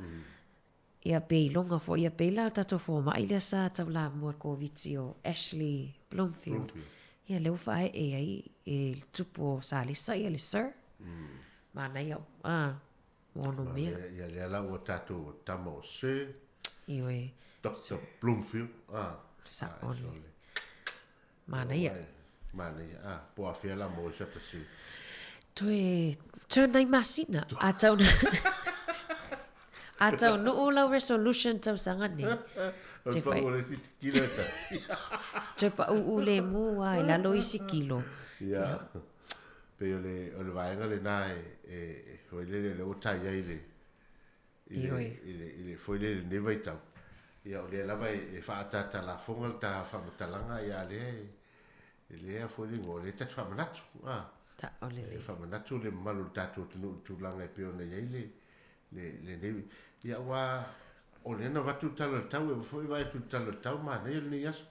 Ia pe iloga foi, ia pei la o le tatou fomai lea sa taulamua i le Koviti o Ashley Bloomfield. Ia lea ua faaee ai e le tupu o Salesa ia le Sir. Manaia, ah, ua onomea. Ia lea la ua tatou tama o Sir. Ioe. Dr. Bloomfield, ah. Sao le. Manaia. Manaia, ah, po afea la mo sa tasi. Toe, turn nai masina. A tau A tau nuu lau resolution tausaga nei. Te whai. O le titi kilo e tasi. Toe pa uu le mu a i lalo isi kilo. Ia. Pei o le, o le vaega le nā e, e, e foi le le o tai ai le, i le, i le, i le foi le lenei vaitau. Ia o lea lava e, e faaataata lafoga le ta faamatalaga, ia a lea e, e lea foi le igoa, o lea ta te faamanatu, a. Ta'o lelei. E faamanatu le mamalu o le tatou atunuu i le tulaga e pei ona i ai le, le, lenei, ia aua o lea na avatu le tala o le tau, e foi vaai atu i le tala o le tau, manaia lenei aso.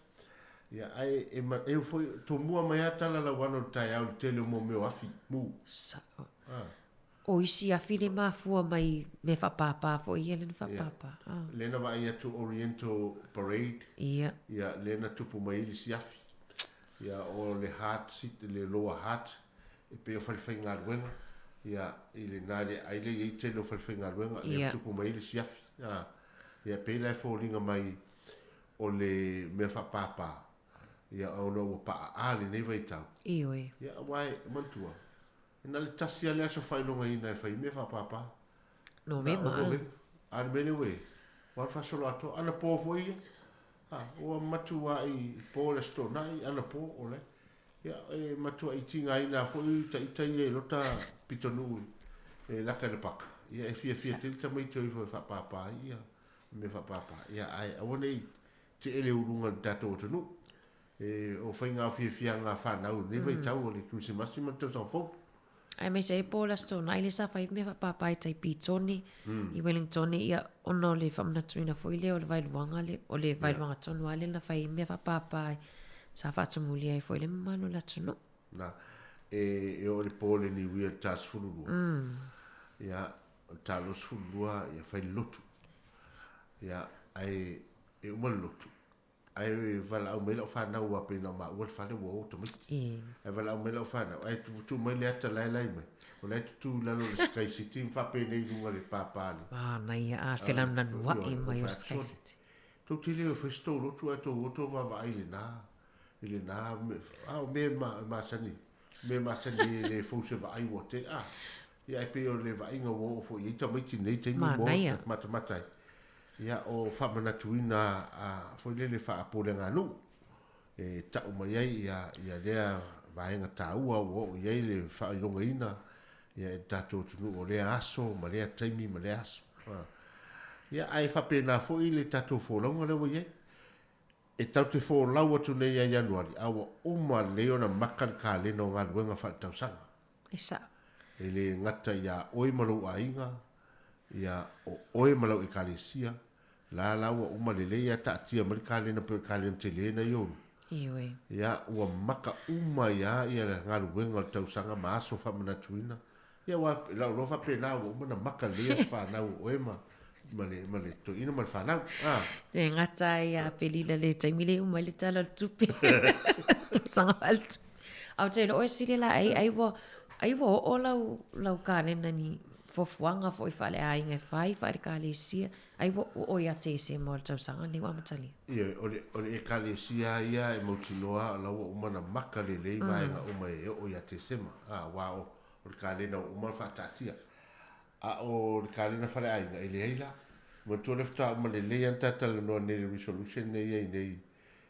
Ia, ae e, e foi, tomua mai lava tala lauana o le taeao i le tele o mea o afi, mu. Sa'o. A. O isi afi le mafua mai mea faapāpā foi ia lena faapāpā. Yeah. Ah. Lena vaai atu Oriental Parade. Ia. Ia, lena tupu mai ai le isi afi. Ia, o le Heart City, le Lower Heart, e pei o falefaigaluega. Ia, i lena le ai le i ai tele o falefaigaluega, lea tupu mai ai le isi afi. Ah. Ia, pei la e foliga mai o le mea faapāpā. Ia, ona ua pa'a lenei vaitau. Ioe. Ia, aua e manatua, Na le tasi lava le aso faailogaina e fai mea faapāpā. Novema. Na o Novema. A le mea lea ua i ai, ua alu faasoloatoa. Anapo foi ia. A, ua matuai po le Aso Toonai, anapo, o le. Ia, e matuai tigaina foi ita ia i lota pitonuu e laka i le paka. Ia, e fiafia tele tamaiti o ifo e faapāpā ai ia mea faapāpā. Ia, ae aua ne i tetee le uluga i le tatou atunuu. E o faiga fiafiaga a fanau i lenei vaitau o le Kerisimasi ma le tausaga fou. Aemaise ai po o le Aso Toonai lea sa fai ai mea faapapa i tai Petone, i Wellingtone, ia ona o le faamanatuina foi lea o le vaeluaga lea, o le vaeluaga tonu lava lea na fai ai mea faapapa sa faatumulia ai foi le mamalu o le atunuu. Na, e oo i le po o le Niuia i le ta 12, ia, o le ta 22, ia fai le lotu. Ia, ae e uma le lotu, Ae valaau mai lau fanau aua pei na o maua le fale ua o tamaiti. Ae valaau mai lau fanau, ae tuu mai le ata la e lai mai. O la e tutu i lalo o le Sky City ma faapenei i luga o le papa le. Manaia a felananua'i mai o le Sky City. Tou te le o fai se tou lotu ae tou o tou vaavaai i lena, i lena, a o mea e masani, mea masani e le fou se vaai ua tele, a. Ia ae pei o le vaaiga ua oo foi i ai tamaiti i lenei taimi ua matamata ai. Ia, o faamanatuina a foi lele faapuleganuu e tau mai ai ia, ia lea vaega taua ua oo i ai le faailogaina ia e le tatou atunuu o lea aso ma lea taimi ma lea aso. Ia, ae faapena foi le tatou folauga lea ua i ai. E tatou te folau atu nei ia Ianuari, a ua uma lelei ona maka le kalena o galuega faaletausaga. E sao. E le gata iā oe ma lou aiga, ia, o oe ma lau Ekalesia, la la ua uma lelei a taatia mai le kalena pei o le kalena tele na i ou. Ioe. Ia, ua maka uma ai lava ia galuega o le tausaga ma aso faamanatuina. Ia aua i lau iloa faapena ua uma ona maka lelei aso fanau o oe ma ma le ma le toeaina ma le fanau. Ah. E gata ai a Aperila le taimi le uma ai le tala o le tupe. Tausaga faaletupe. A ou te iloa oe sili la ai ai ua ai ua oo lau lau kalena ni fuafuaga foi faaleaiga e fai faale-ekalesia ai ua oo ia Tesema o le tausaga lenei ua amatalia. Ioe, o le o le Ekalesia ia e mautinoa o la ua uma ona maka lelei vaega uma e oo ia Tesema. Ah, aua o O le kalena ua uma ona faataatia. A o le kalena faleaiga, e leai la. Manatua lea faatoa uma lelei lava ona ta talanoa nei i le resolution lea e i ai nei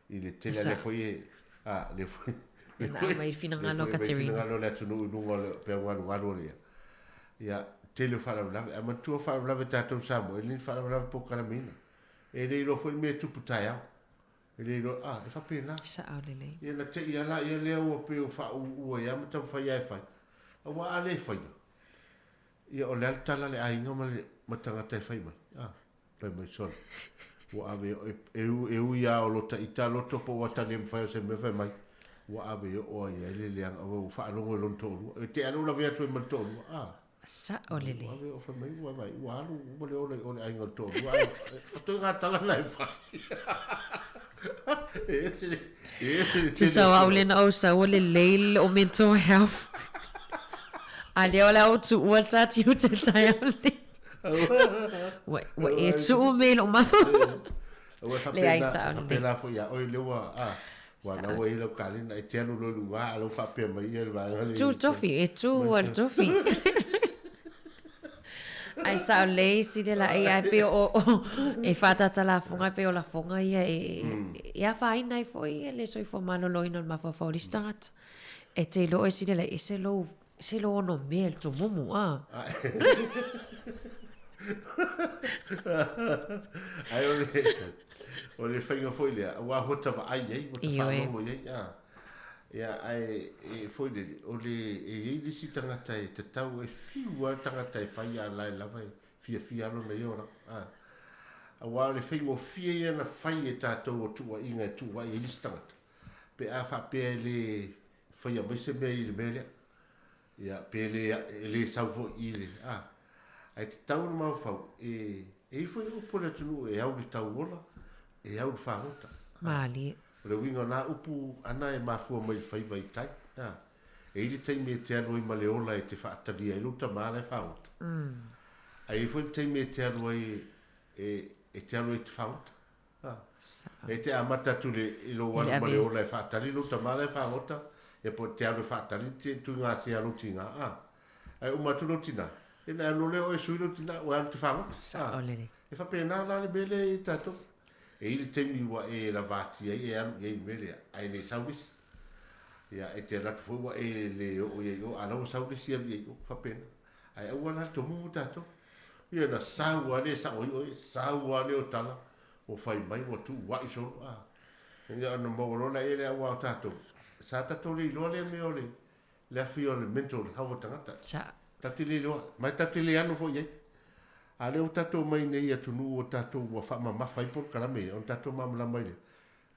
i le tele a lea foi e, a, lea foi, lea foi, aumai finagalo o Katerina. Finagalo o le atunuu i luga o le peau galugalu o le ia. Ia, tele o faalavelave. Ae manatua faalavelave tatou Samoa, e le ni faalavelave polokalameina. E le iloa foi le mea e tupu taeao. E le iloa, a, e faapena. Sao lelei. Ia na te i ala ia lea ua pei o faauu ai lava ma taumafai lava e fai. Aua a le faia, ia o le a le tala a le aiga ma le ma tagata e fai mai? A, fai mai, sole, ua ave e, e, e ui lava o lota ita loto po ua tali e mafai o se mea fai mai, ua ave e oo ai ai le leaga, ua faalogo i lona toalua. E te alu lavea atu ai ma le toalua, a. Sao lelei. Ua ave o fai mai ua vai, ua alu uma le ola i o le aiga o le toalua, ae o toe tala na e fai. E ese le, e ese le tele. Tusa o au lena o sau o lelei le o mental health. A lea o le au tuua tati o te tai au le. Ua, ua e tuu me lo mafaufau. Ua Leai, sao lelei. Faapena foi ia oe lea ua, a, ua na ua i lau kalena, e te alu loa i luga, a lau faapea mai ia le vaega le. Tu tofi, e tu a le tofi. Ai sao lelei si le la e ai pe o, o e whātata lafoga, pe o lafoga ia e, e afaina ai foi ia le soifua maloloina o le mafaufau o le isi tagata. E te iloa oe si le la e se lou, se lou ono mea i le tumumu, a. Ai o le, o le faiga foi lea, aua ua ta vaai i ai, ua ta faalogo i ai, a. Ia, ae, e foi lele, o le, e i ai le isi tagata e tatau, e fiu lava le tagata e fai a la e lava e fiafia lava lona ia olaga, a. Aua o le faigofie ia na fai e tatou o tuuaiga e tuuai ai le isi tagata, pe a faapea e le faia mai se mea i le mea lea. Ia, pe le, e le sau foi i le, a. Ae tatau ona mafaufau, e, e i ai foi upu a le atunuu e au le tauola, e au le fagota. Malie. O le uiga o na upu ana e mafua mai i le faiva i tai. A. E i ai le taimi e te alu ai ma le ola e te faatalia ai lou tama la e fagota. Ae i ai foi le taimi e te alu ai e, e te alu ai e te fagota. E te amata atu le, i lou alu ma le ola e faatali lou tama la e fagota, ia po o te alu e faatali te tuigasea lou tiga, a. Ae uma atu lou tina, ia na alu lea oe e sui lou tina, ua alu te fagota. Sao lelei. E faapena la le mea lea i tatou. E i ai le taimi ua e lavatia ai e alu i ai i le mea lea, ae le sau le isi. Ia, e te alu atu foi ua e le oo i ai i o, a o la ua sau le isi alu i ai i o, faapena. Ae aua la le tomumu tatou. Ia na sau lava lea e sao ai oe, sau lava lea o tala. Ua fai mai ua tuua'i solo a. Ia ona maua loa laia lea aua o tatou, sa tatou le iloa lea mea o le le afi o le mental health o tagata. Sa. Tatou te le iloa, ma e tatou te le ano foi i ai. A o lea ua tatou omai nei i atunuu ua tatou ua faamamafa ai polokalame ia, ona tatou malamalama ai lea,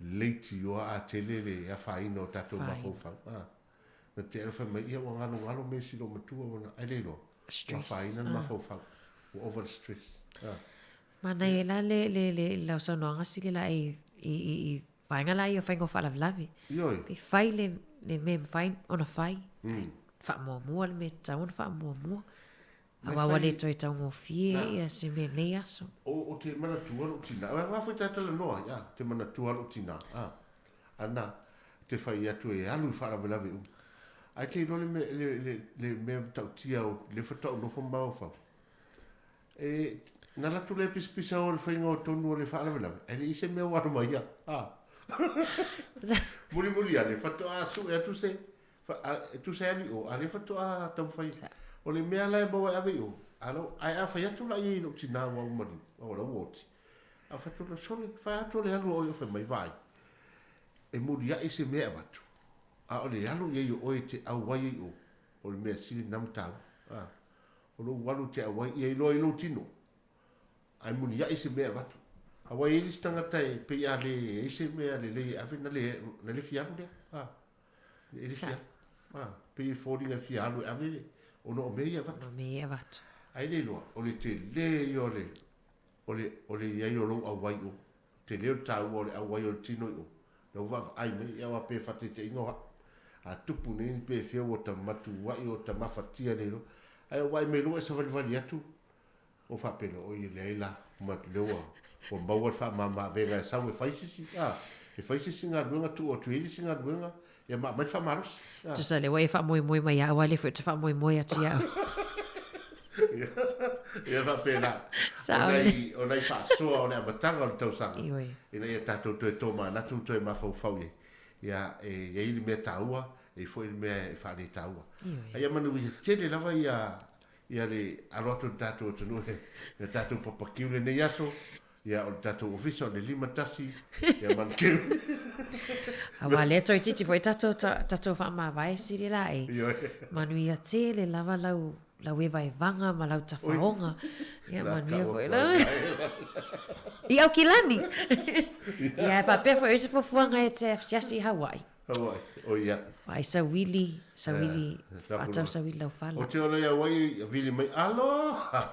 leitioa a tele le afaina o tatou mafaufau. A. Na te ea fai mai, ia ua galogalo mea i si loomatua, ua ai le iloa, ua afaina le mafaufau, ua over le stress. A. Manaia la le le le lau saunoaga sili la i i i i vaega la ia o faiga o faalavelave. Ioe. Pe fai le le mea e mafai ona fai, ae faamuamua le mea e tatau ona faamuamua. Aua ua le toe taugofie ia se mea i lenei aso. O o te manatua lou tina, aua foi ta talanoa ai, a, te manatua lou tina, a, ana, te fai atu e alu i faalavelave uma. Ae te iloa le mea, le, le, le mea matautia o lea faatoa ou nofo ma mafaufau. E, na alu atu lea pisapisa o le faiga o tonu o le faalavelave, ae leai se mea ua alu mai ia. A. Mulimuli ane, faatoa sue atu se, fa, a, e tusa e alu i o, a lea faatoa taumafai. O le mea la e maua e ave i o, a lau, ae a fai atu la i ai i lou tinā ua ua maliu, a o la ua oti. A fai atu lea, sole, fai atu le alu a oe o fai mai, vaai, e muliai se mea e avatu, a o le alu i ai o oe e te auai ai i o, o le mea sili lena ma taua. A. O lou alu te auai ia iloa i lou tino, ae muliai se mea e avatu. Aua e i ai le isi tagata e pei a le ai se mea lelei e ave na le, na le fia alu lea. A, e le fia alu. A, pei e foliga e fia alu e ave le, ona o mea ia e avatu. Ona o mea ia e avatu. Ae le iloa, o le tele ia o le, o le, o le i ai o lou auai i o. Tele o le taua o le auai o le tino i o. Na ua vaavaai mai, ia aua pe faataitaiga o au. A tupu nei ni pefea ua ta matuai o ta mafatia le iloa. Ae ou vaai mai loa e savalivali atu, o faapena, oi e leai la, ma lea ua, ua maua le faamama-avega e sau e fai se isi, a, e fai se isi galuega, tuu atu i ai le isi galuega, ia ma aumai le faamalosi. A. Tusa lea ua e faamoemoe mai ia au, a lea foi ou te faamoemoe atu ia au. Ia faapena. Sao O nai, o nai faasoa o le amataga o le tausaga. Ioe. Ina ia tatou toe tomanatu ma toe mafaufau i ai. Ia, e i ai le mea taua, e i ai foi le mea e faaletaua. Ioe. A ia manuia tele lava ia, ia le alo atu o le tatou atunuu i le tatou papakiu i lenei aso. Ia, o le tatou ofisa o le 51, ia manukeu. Aua lea toeitiiti foi tatou, tatou faamavae sili la e. Ioe. Manuia tele lava lau, lau evaevaga ma lau tafaoga. Ia, manuia foi lau. I Aukilani. Ia, e faapea foi o se fuafuaga e te asiasi i Hawaii. Hawaii, o ia. Ai sauili, sauili, faatau sauili lau fala. O te ola i Hawaii, vili mai, aloha!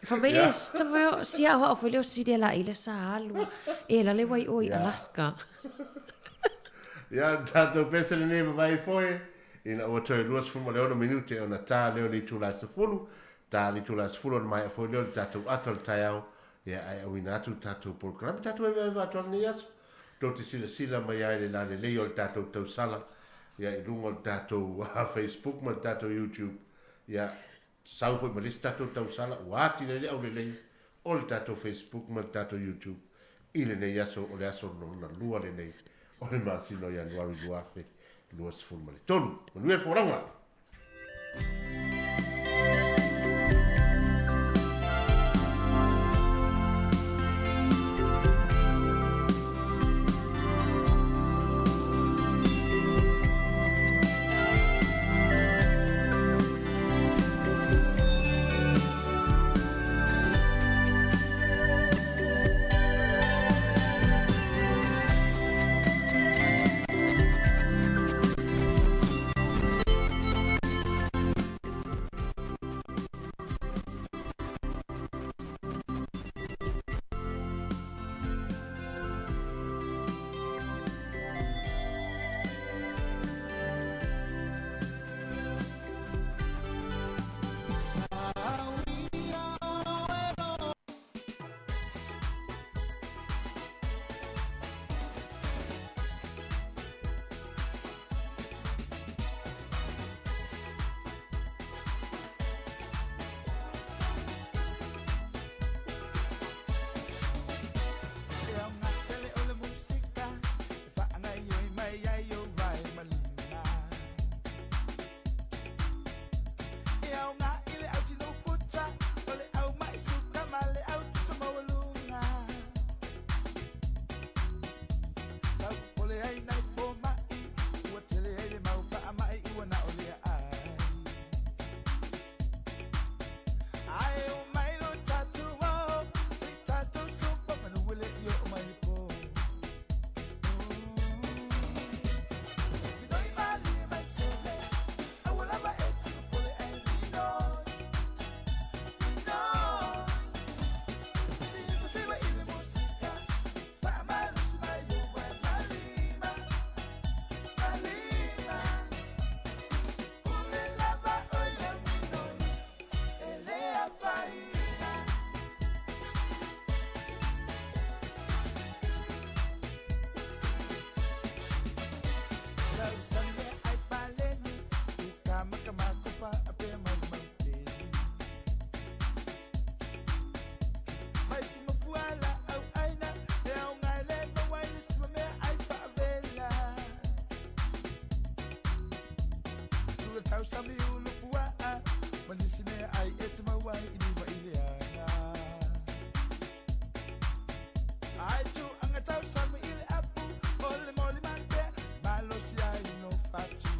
Fai mai, e, sa fai o, si ao hao foi leo sili ala i le sa alu, e la le wai o i Alaska. Ia, tātou pese lenei vavai foe, ina ua toe 26 minute ona tā leo le itula 10, tā le itula 10 ona maea foi leo le tātou ata o le taeao, ia ae auina atu le tātou polokalame, tātou e vaevae atu lenei aso. Tou te silasila mai ai i le lalelei o le tatou tausala ia i luga o le tatou Facebook ma le tatou YouTube, ia sau foi ma le isi tatou tausala ua atili ai le aulelei o le tatou Facebook ma le tatou YouTube i lenei aso, o le aso lona lua lenei o le masina o Ianuari 2023. Manuia le folauga! tausami ulu pua'a ma nisi mea ai e te mau ai i lima i le aga. Ai tu anga tausami i le apu o le moli matea malosi ai no fatu.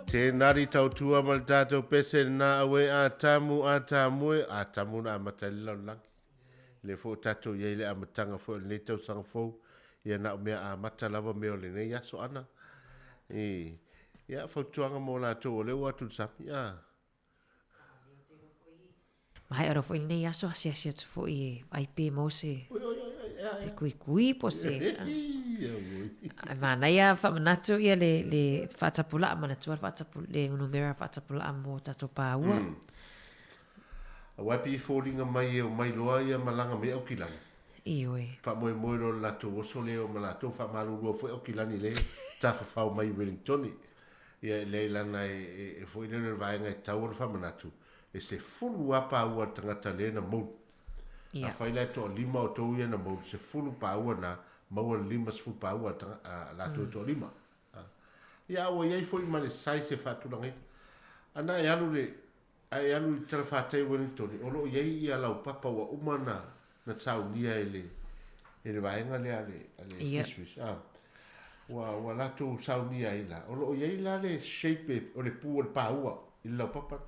Tēnā tautua ma le tātou pese nā awe a tamu a tāmue a tamu na amata i le lalolagi. Le fo tātou iai le amatanga fo o lenei tausaga fou ia na o mea amata lava mea o lenei aso ana. I, ia fautuaga mo latou o lea ua atu le sami. A. Maea loa foi lenei aso asiasi atu foi e ai pe maua se se kuikui po se Ae manaia faamanatu ia le le faatapulaa manatua le faatapu le numera faatapulaa mo tatou pāua. Aua e pei e foliga mai e omai loa ia malaga mai Aukilani. Ioe. Faamoemoe loa le latou oso lea o ma latou faamalulua foi Aukilani lea e tafafao mai i Wellingtone. Ia e leai lana e foi lea o le vaega e tatau ona faamanatu, e 10 lava paua a le tagata lea na moulu. Afai la e toalima outou ia na moulu, 10 paua na, maua le 50 paua a latou e toalima. Ia a ua i ai foi ma le size e faatulagaina. Ana e alu le a e alu i le talafatai o Wellington, o lo o i ai ia laupapa ua uma ona na saunia e le e le vaega lea a le a le fisheries. Ua ua latou saunia ai la. O lo o i ai la le shape o le pu o le paua i le laupapa.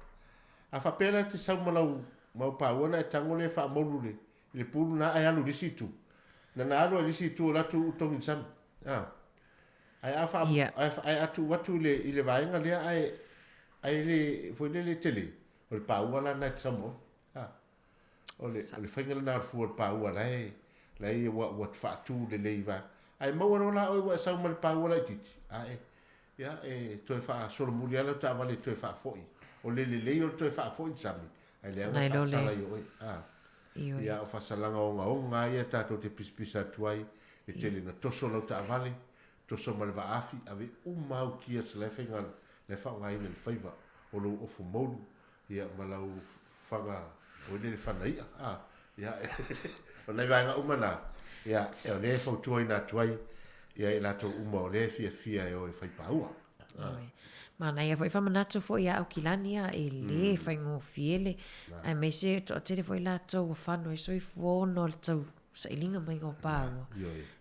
A faapea la e te sau ma lau mau paua ona e tago lea e faamolu i le pu lena ae alu i le isi itu. Na na alu lava i le isi itu o la atu utogi i le sami. Ae a faa ae a tuu atu i le i le vaega lea ae ae le foi lele tele, o le paua la lena e te sau ma oe. O le o le faiga lena o le fua o le paua la e la e ua ua faatu lelei va. Ae maua loa la oe ua e sau ma le paua laitiiti, ae ia e toe faasolomuli lava lau taavale e toe faafoi. O le lelei o le toe faafoi i le sami, ae leaga e faasala i oe. Ia o faasalaga ogaoga lava ia tatou te pisapisa atu ai, e tele ina toso lau taavale, toso ma le vaafi, ave uma au gears la e faiga la e faaaogaina i le faiva o lou ofu moulu, ia ma lau faga foi lele fana i'a a ia o nai vaega uma na ia o lea e fautuaina atu ai ia i latou uma o lea e fiafia e o e fai paua. Manaia foi faamanatu foi ia Aukilani a e lē faigofie le aemaise e toatele foi latou ua fano ai soifua ona o le tau sailiga maiga o paua.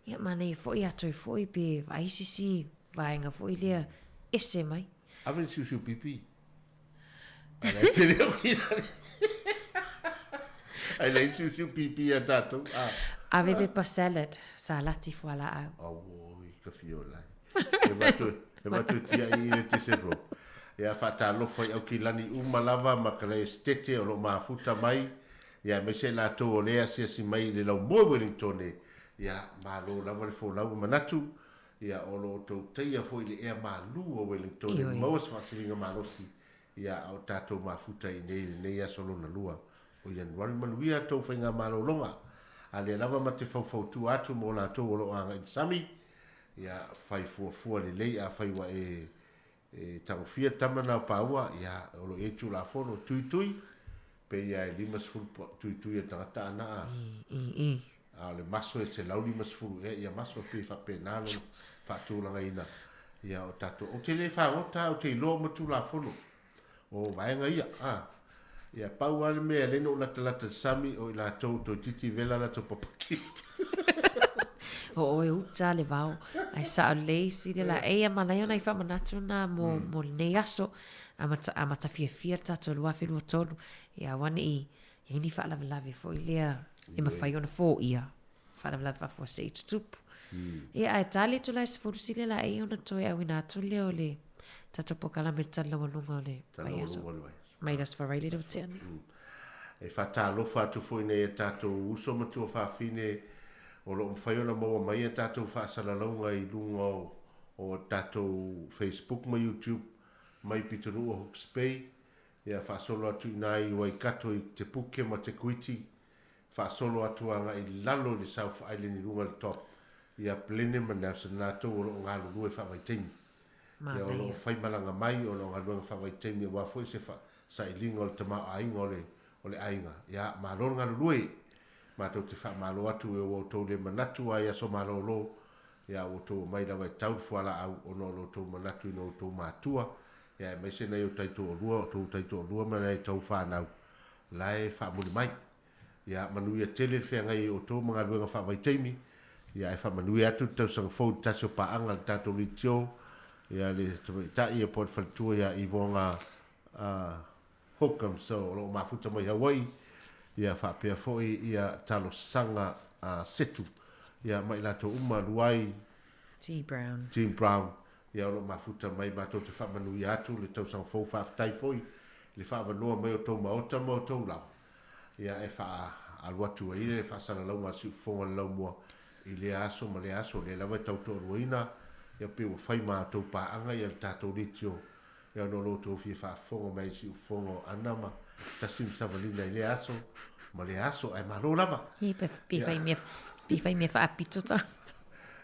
Ia manaia foi a toe foi pe vaai se isi vaega foi lea ese mai. Ave le siusiu pipi. Ai la e tele o kilani. Ai leai siusiu pipi ia tatou. Ave pepa salad, salati fualaau. Auoi, ka fia o lai. E vatu, e vatu tiai i le tese ro. Ia faatalofa i Aukilani uma lava ma ka le esetete o lo o mafuta mai, ia aemaise i latou o lea e asiasi mai i le laumoe Wellingtone, ia malo lava le folau e manatu, ia o lo o outou taia foi i le ea malu o Wellingtone e maua se faasiliga malosi, ia a o tatou mafuta i inei i lenei aso lona lua o Ianuari. Manuia a outou faigamalologa, a lea lava ma te faufautua atu mo latou o lo o agai i le sami, Ia fai fuafua lelei afai ua e e tagofia le tama na o paua, ia o lo o i ai Tulafono tuitui, pei lava e 50 tuitui a le tagata ana a, a o le maso e 150 ea ia maso, pei e faapena lona faatulagaina ia o tatou. Ou te le fagota, ou te iloa uma Tulafono o vaega ia, a. Ia pau lava le mea e ala ai ona ou latalata i le sami, o i latou toeitiiti vela latou papaki. O oe uta le vao, ae sao lelei sili la eia manaia ona i faamanatu na mo, mm. mo lenei aso, amata, amata fiafia le tatou 2023, ia aua ne i iai ni faalavelave foi lea e mafai ona foia, faalavelave faafuasei tutupu. Mm. Ia ae tali atu la e 10 sili la eia ona toe auina atu lea o le tatou polokalame le tali laualuga o le vaiaso. Mai le Aso Faraile lea ua tea nei. E faatalofa atu foi nei a tatou uso ma tuafafine o lo o mafai ona maua mai a tatou faasalalauga i luga o, o tatou Facebook ma YouTube mai pitonuu o Hooks Bay, ia faasolo atu i ina i Waikato i Te Puke ma Te Kuiti, faasolo atu agai i lalo i le South Island i luga i le top ia Blenheim ma Nelson latou o lo o galulue faavaitaimi. Ia o lo o faimalaga mai, o lo o galuega faavaitaimi aua foi se sailiga o le tamaoaiga o le o le aiga. Ia, malo le galulue. Matou te faamalo atu e ua outou le manatu a i aso malolo, ia ua outou omai lava e tau le fualaau ona o lo outou manatu i no outou matua, ia aemaise nai o taitoalua, outou taitoalua ma nai tou fanau la e faamuli mai. Ia manuia tele le feagai ai outou ma galuega faavaitaimi. Ia, ae faamanuia atu le tausaga fou i le tasi o paaga a le tatou leitio, ia le tamaitai ia po o le faletua ia Ivoga Hookham, so o lo o mafuta mai Hawaii, ia faapea foi ia talosaga a Setu, ia ma i latou uma Luai, T. Brown. Team Brown, ia o lo o mafuta mai matou te faamanuia atu le tausaga fou, faafetai foi le faaavanoa mai o tou maota ma o tou lava, ia e faaalu atu ai le faasalalauga a le Siufofoga o le Laumua i lea aso ma lea aso, o lea lava e tau toaluaina, ia pei ua fai ma a outou paaga ia le tatou leitio, ia ona o lo outou fia faafofoga mai i Siufofoga o Ana ma Tasi ma Savalina i lea aso ma lea aso, ae malo lava. Ia, pe fai mea, pe fai mea faapito tagata.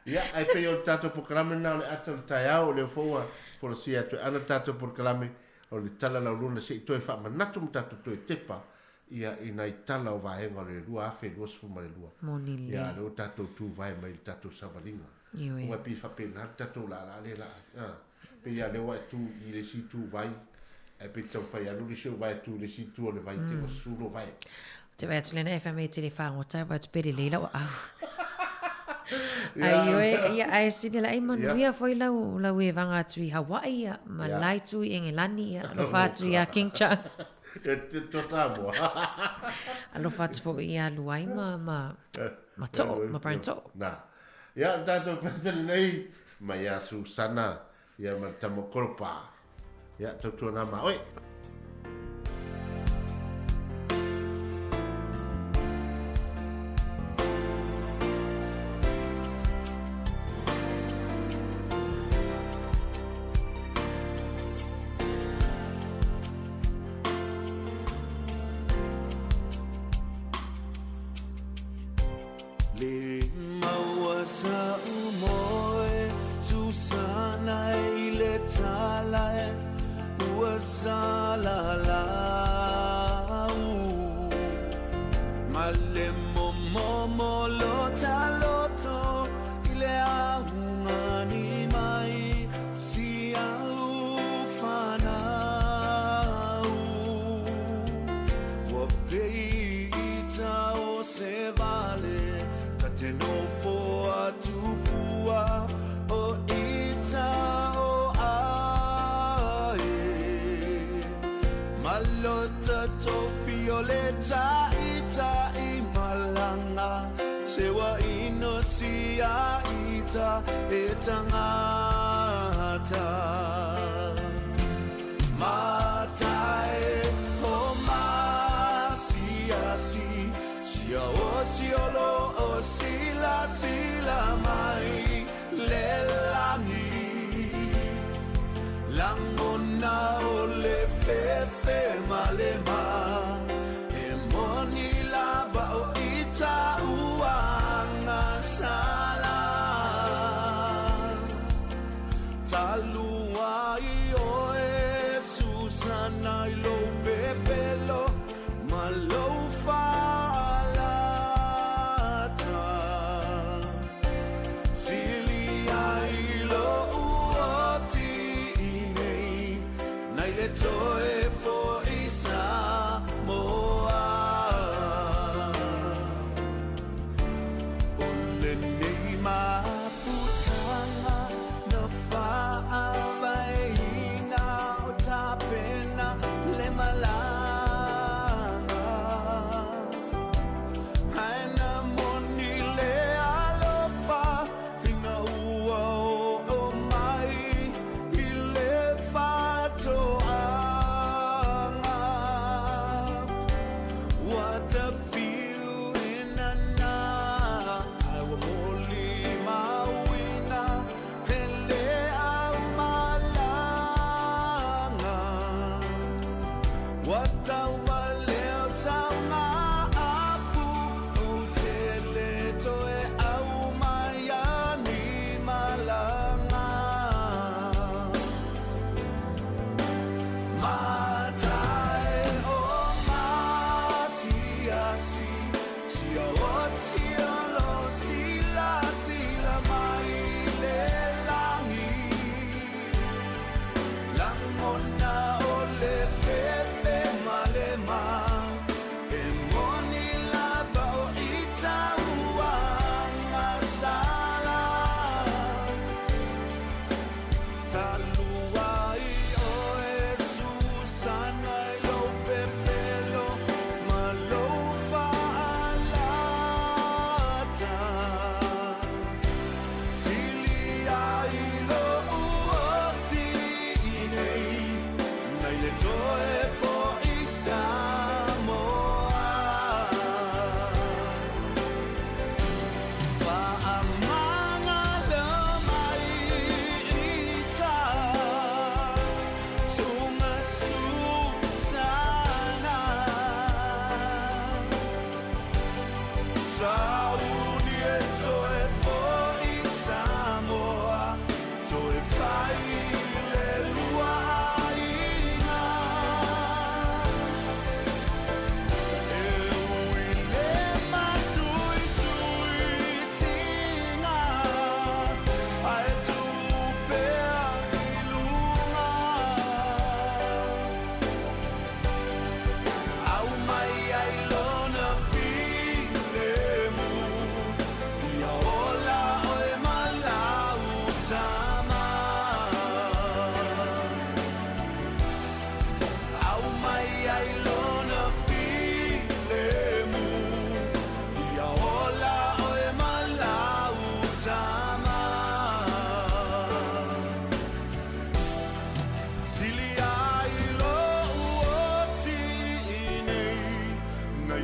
Ia, ae pei o le tatou polokalame lena o le ata o le taeao, o lea foi ua folasia atu e Ana le tatou polokalame, o le tala lauluna se i toe faamanatu ma tatou toe tepa ia i nai tala o vaega o le 2022. Moni lelei. Ia, a o lea ua tatou tuvae mai i le tatou savaliga. Ioe. Aua e pei e faapena le tatou laalaa lea la, a, pei lava o lea ua e tu i le isi itu vai, ae pei e taumafai e alu le isi ou vae e tu i le isi itu o le vai, te ua susu lou vae. Ou te vaai atu lena e fai mai e te le fagota, vaai atu pe lelei lau aau. Ai ioe, ia ae sili la ai manuia foi lau lau e vanga atu i Hawaii ia, ma yeah. lai tu i Engelani ia, alofa atu ia King Charles. E te to Samoa. Alofa atu foi ia Luai ma ma ma To'o, ma Brian To'o. Na. Ia, tātou pese nei, mai ia Susana, ia ma le tama koropa. Ia, tautua nā ma oe. Le maua sa umoe Susana i le tala e ua salalau Ma le momomo lota loto i le augani mai si au fanau Ua pei ita o se vale Ta te nofo atu fua o ita o ae Malota tofi o le taita i malanga Sewa ino si a ita e tangata Matai o masiasi Sia o siolo o sila sila mai le lagi Langona o le fefe ma le ma E moni lava o ita uaga sala.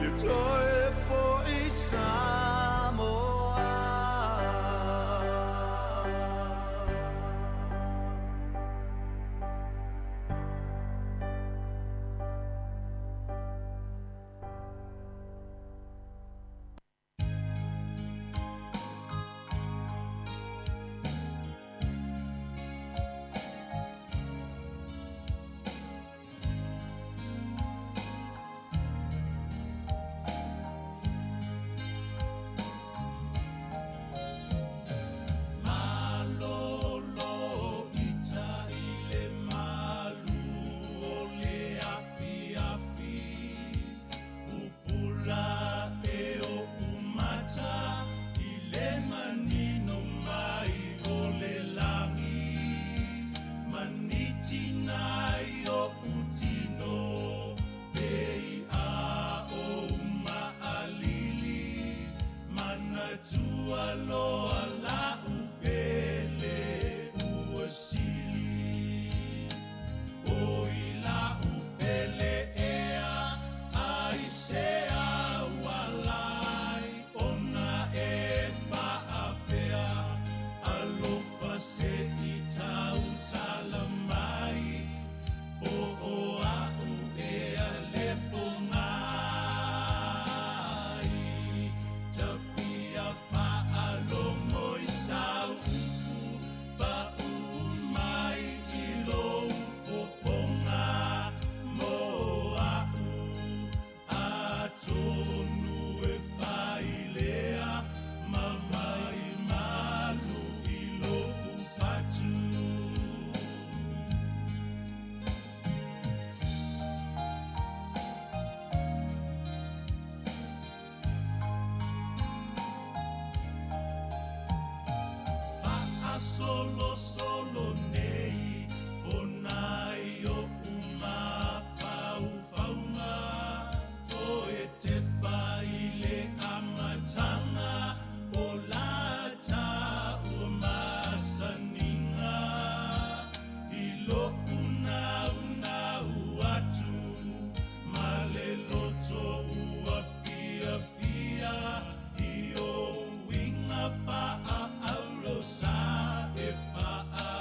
le toe fo'i Samoa. Malolo ita i le malu o le afiafi, pupula e oʻu mata i le manino mai o le lagi, manitina i oʻu tino pei a ou maʻalili, manatua loa laʻu pele ua sili. O i laʻu pele ea ai se aualai ona e faapea, alofa se i tautala mai, po o aʻu ea le pogai, tafia faalogo i sau upu paʻu mai i lou fofoga mo aʻu, atonu e failea ma vai malu i loʻu fatu. Faasolosolo nei ona i oʻu mafaufauga, toe tepa i le amataga o lataua masaniga, i loʻu naunau atu ma le loto ua fiafia i ou uiga faaaulosa e faaaloalo.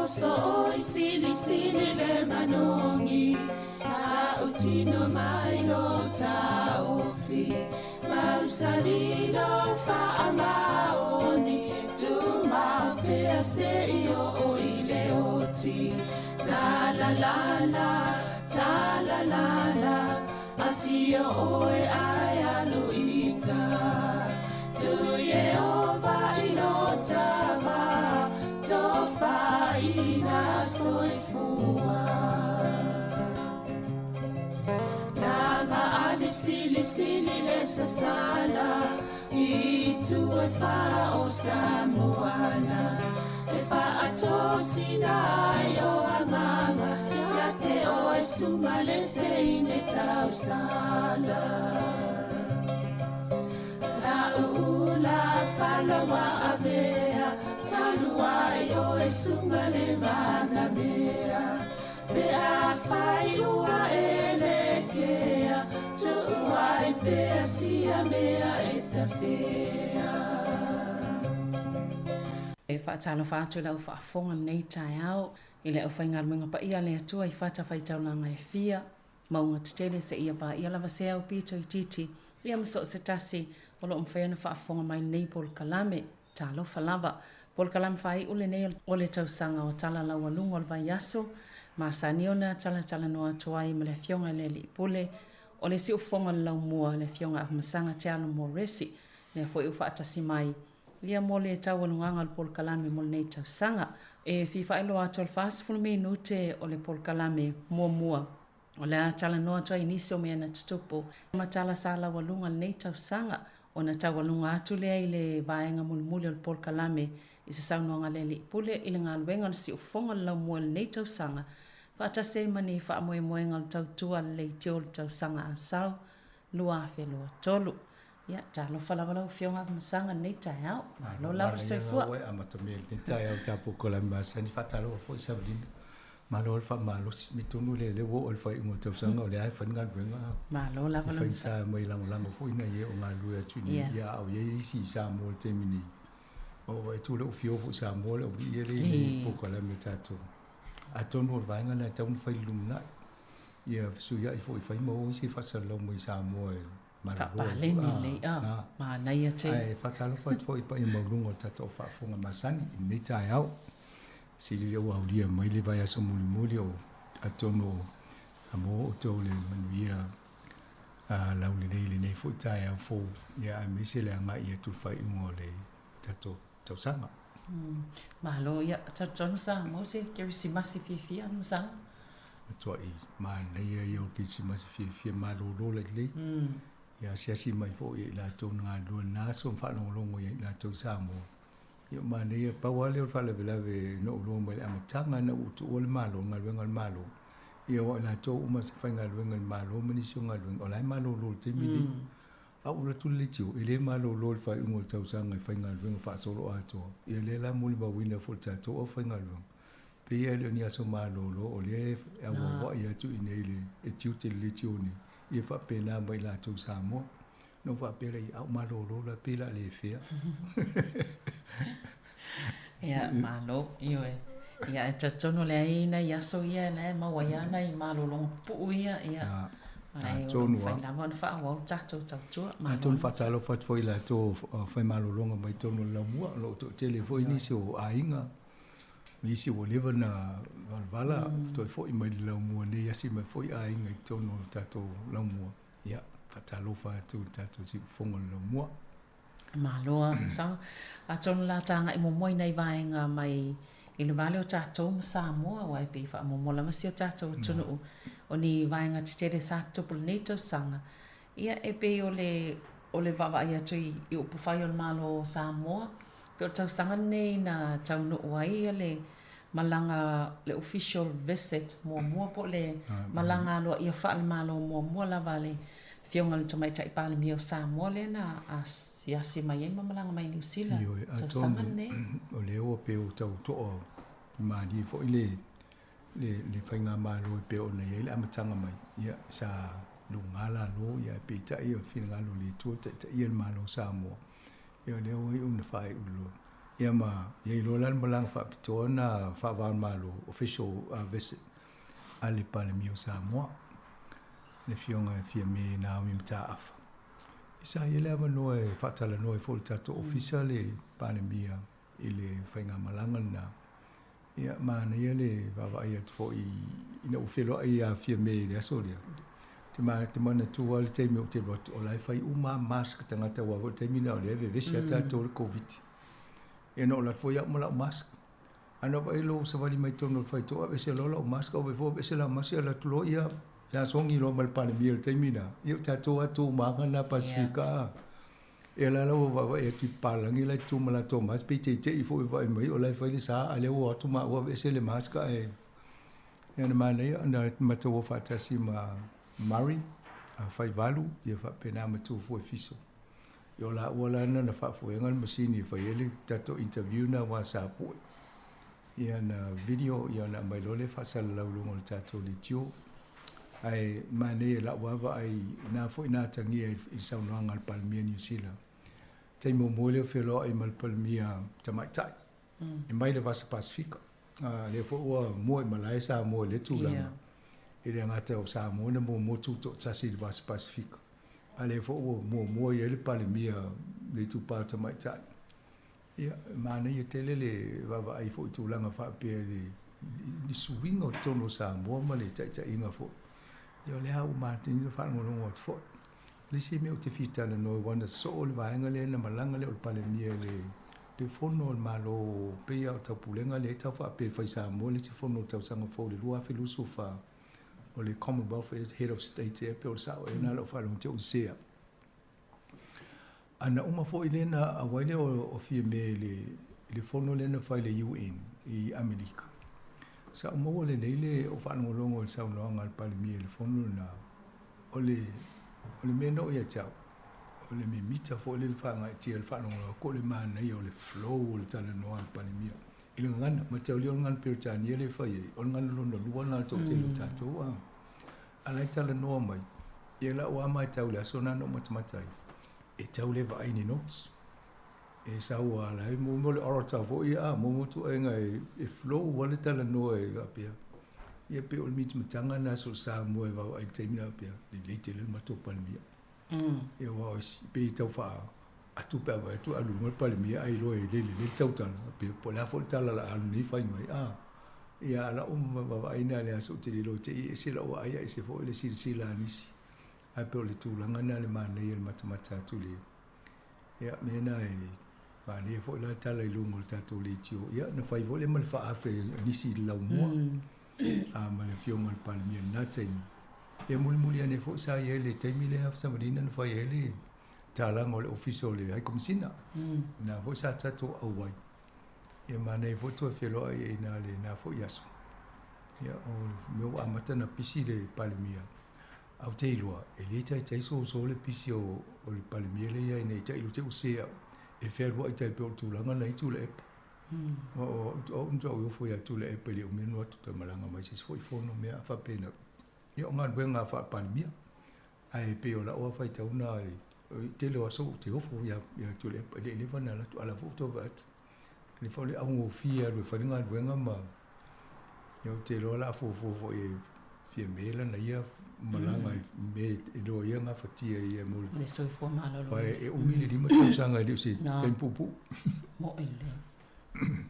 so oi sili sili le manongi Ta utino mai lo ta ofi Mausali lo fa amaoni Tu mapea se i o i le oti Ta la la la, ta la la la Afio oe ai aluita Tu Yehova i lo tava Tofa ina soifua Langa ali sili sili le sasala I tu e fa o Samoana E fa atosina ai o anganga Ia te o e sunga le te ine tausala La ula falawa avea Talua i o e sunga le mana mea Pe a fai ua e le kea Tuua i pea sia mea e tawhea. E whaatalofa atu lau whaafonga nei taeao i le aufaigaluega paia le Atua i fatafaitaulaga e fia maunga tetele seia paia lava se au pito i titi ia ma so o se tasi o loo mafai ona faafofoga mai lenei polokalame talofa lava polokalame faaiu lenei o le tausaga o tala laualuga o le vaiaso masani ona talatalanoa atu ai ma le afioga i le alii pule o le siufofoga o le laumua le afioga Afamasaga Tealo Moresi lea foi ua faatasi mai ia mo le taualugaga o le polokalame mo lenei tausaga. E fia faailoa atu o le 40 minute o le polokalame muamua. O le a talanoa atu ai i nisi o mea na tutupu ma tala sa laualuga lenei tausaga ona taualuga atu lea i le vaega mulimuli o le polokalame i se saunoaga a le Alii Pule i le galuega o le siufofoga o le laumua i lenei tausaga faatasi ai ma ni faamoemoega o le tautua a le leitio o le tausaga asau 2023. Ia, talofa lava lau Afioga Afamasaga i lenei taeao. Malo lava le soifua. Malo amatamea i lenei taeao i tatou polokalame masani. Faatalofa foi Savalina. Malo le faamalosi. Mitonu le lea ua oo i le faaiuga o le tausaga o lea lava e fai le galuega. Malo lava le faigata mai lagolago foi nai e o galulue atu i inei. Ia, a o i ai isi i Samoa i le taimi nei. O e tu le ufio foi Samoa le aualii ia le i polokalame a tatou. Atonu o le vaega lena e tatau ona fai i le lumanai. Ia fesuiai foi fai ma o isi faasalalau mai Samoa e malolo ai foi. Faapaleni lelei, a, manaia tele. Ae faatalofa atu foi i paia maualuga o le tatou faafofoga masani i lenei taeao. Sili lea ua aulia mai le vaiaso mulimuli o atonu o amo outou le manuia laulelei i lenei foi taeao fou, ia aemaise le agai atu i le faaiuga o le tatou tausaga. Malo, ia, talitonu sa maua se kerisimasi fiafia Masaga? Matuai manaia ia o le kerisimasi fiafia malolo lailei. Ia asiasi mai foi ia i latou na galulue i lena aso ma faalogologo ia i latou i Samoa. Ia manaia, pau lava lea o le faalavelave na ou iloa mai le amataga ina ua ou tuua le Malo, le galuega a le Malo. Ia aua o i latou uma sa faigaluega i le Malo ma nisi o galuega, o la e malolo i le taimi lenei. A ou alu atu i le leitio, e le malolo i le faaiuga o le tausaga e faigaluega faasoloatoa. Ia lea la molimauina foi e le tatou aufaigaluega, pei lava e le o ni aso malolo o lea e auauai atu i inei i le e tiute i le leitio nei, ia faapena ma i latou i Samoa. Na ou faapea lea, a ou malolo la, pei o le a le fea. Ia, malo, ioe. Ia, e talitonu o lea e i ai nai aso ia la e maua ai lava nai malologa pupuu ia, ia. Ae o lo o mafai lava ona faaauau le tatou tautua. Malo. Atonu faatalofa atu foi i latou o faimalologa mai totonu o le laumua, o lo o toatele foi nisi o aiga, ma isi ua leva ona valavala, toe foi mai le laumua nei, asi mai foi aiga i totonu o le tatou laumua. Ia, faatalofa atu i le tatou siufofoga o le laumua. Malo a sa. Atonu o le a tagai muamua i nai vaega mai i le vale o tatou ma Samoa aua e pei e faamuamua lava si o tatou atunuu o ni vaega tetele sa tutupu i lenei tausaga. Ia e pei o le o le vaavaai atu i upufai o le Malo o Samoa, pei o le tausaga lenei na taunuu ai le malaga le official visit muamua po o le malaga aloaia faale-Malo muamua lava a le Afioga i le Tamaitai Palemia o Samoa lea na asiasi mai ai ma malaga mai Niu Sila i le tausaga lenei. O lea ua pei ua tau to'a malie foi le le faigamalo e pei ona i ai le amataga mai, ia, sa luga lalo, ia, ae peitai o le finagalo o le Atua e taitaia le Malo o Samoa, ia, o lea ua iu ina faaiu loa. Ia ma i ai loa la le malaga faapitoa na faava-o-le-Malo, official visit a le Palemia o Samoa, le Afioga e Fiame Naomi Mataafa. Sa i ai le avanoa e faatalanoa ai foi i le tatou Ofisa le Palemia i le faigamalaga lena. Ia, manaia le vaavaai atu foi ina ua feloai ia Fiame i le aso lea. Te ma te manatua le taimi ou te alu atu, o la e fai uma lava mask tagata aua foi le taimi lena o lea e vevesi lava tatou i le Koviti. Ia na ou alu atu foi au ma lau mask. Ae na ou vaai loa ua savali mai totonu o le faitotoa aveese loa lau mask, ou vaai foi ua aveese lau mask, ia alu atu loa ia feasogi loa ma le Palemia i le taimi lena. Ia o tatou lava tu ma aga lena Pasefika a. Ia la la ua vaavaai atu i papalagi la e tutu ma latou mask pei teitei foi vaai mai o la e fai le sa a lea ua o atu maua aveese le mask ae ia na manaia ona matou o faatasi ma Murray Faivalu ia faapena ma Tufue Fiso. Ia o laua la na faafoega le masini e fai ai le tatou interview na aua sa pue. Ia na video ia ona aumai loa lea faasalalau i luga o le tatou leitio. Ae manaia i lau lava vaai na foi na atagia i le saunoaga a le Palemia o Niu Sila. Taimi muamua lea o feloai ma le Palemia tamaitai e mai le Vasa Pasefika. Lea foi ua mua i malae Samoa i lea tulaga. E le gata o Samoa na muamua tutoatasi i le Vasa Pasefika, a lea foi ua muamua i ai le Palemia le itupa tamaitai. Ia, e manaia tele le vaavaai foi i tulaga faapea i le suiga o totonu o Samoa ma le taitaiga foi. Ia o lea ua matagi le faalogologo atu foi. O le isi mea ou te fia talanoa aua na sosoo le vaega lea na malaga lea o le Palemia i le fono a le Malo pei lava o le Taupulega lea e tau faapea e fai Samoa le isi fono o le tausaga fou i le 2024 o le Commonwealth Head of State ea pe o le sao ea lena lau faalogo te i sese au. A na uma foi lea na auai lea o Fiame i le fono lea na fai i le UN i Amerika. Sa ou maua lelei le ou faalogologo i le saunoaga a le Palemia i le fono lena, o le o le mea na oo ia te au, o le mimita foi lea i le faagaeetia i le faalogologo atu o le manaia o le flow o le talanoa a le Palemia i le gagana. Mataulia o le gagana Peretania lea e fai ai, o le gagana lona lua lena o le toatele o tatou a. A la e talanoa mai, ia lau lava matau i le aso lena na ou matamata ai, e tau le vaai i ni notes. E sau lava la e mo le orator foi a mo ituaiga e flow lava le talanoa e faapea. Ia pei o le mitamitaga lena so o Samoa e vaavaai i le taimi lena faapea, lelei tele le matou Palemia. Ia aua pei e tau faa atu pe a vaai atu e alu i luga le Palemia ae iloa e le lelei le tautala faapea po o le a foi le tala o le a alu nei fai mai a. Ia a o lau vaavaai lena i le aso ou te le iloa te i ese lau vaai ae ese foi le silasila a nisi. Ae pei o le tulaga lena le manaia o le matamata atu i le ia mea na e manaia foi la le tala i luga o le tatou leitio. Ia na fai foi lea ma le faaafe a nisi i le laumua a ma le Afioga i le Palemia i lena taimi. Ia mulimuli ane foi sa i ai le taimi lea Samalina na fai ai le talaga o le Ofisa o le High Commissioner. Na foi sa tatou auai. Ia manaia foi toe feloai ai i lena foi aso. Ia o le mea ua amata ona pisi le Palemia. Ae ou te iloa, e le taitai soso le pisi o le Palemia lea e i ai nei, tailo te use au e fealuai tai pei o le tulaga na i Tuilaepa. O au na ou ofo ia Tuilaepa i le umi ona atu toe malaga mai se isi foi fono mea faapena. Ia o galuega faa-Palemia. Ae pei o lau lava faitau na i le tele o aso ou te ofo ia Tuilaepa e le i leva ona alu atu, a o la foi ua toe vaai atu. Le foi le augofie e alu e fai le galuega ma ia ou te iloa o le a fuafua foi e Fiame lana ia malaga i mea e iloa ia gafatia e ia mo le soifua maloloina. E umi le 5 tausaga e le o se taimi puupuu. Mo'i lelei.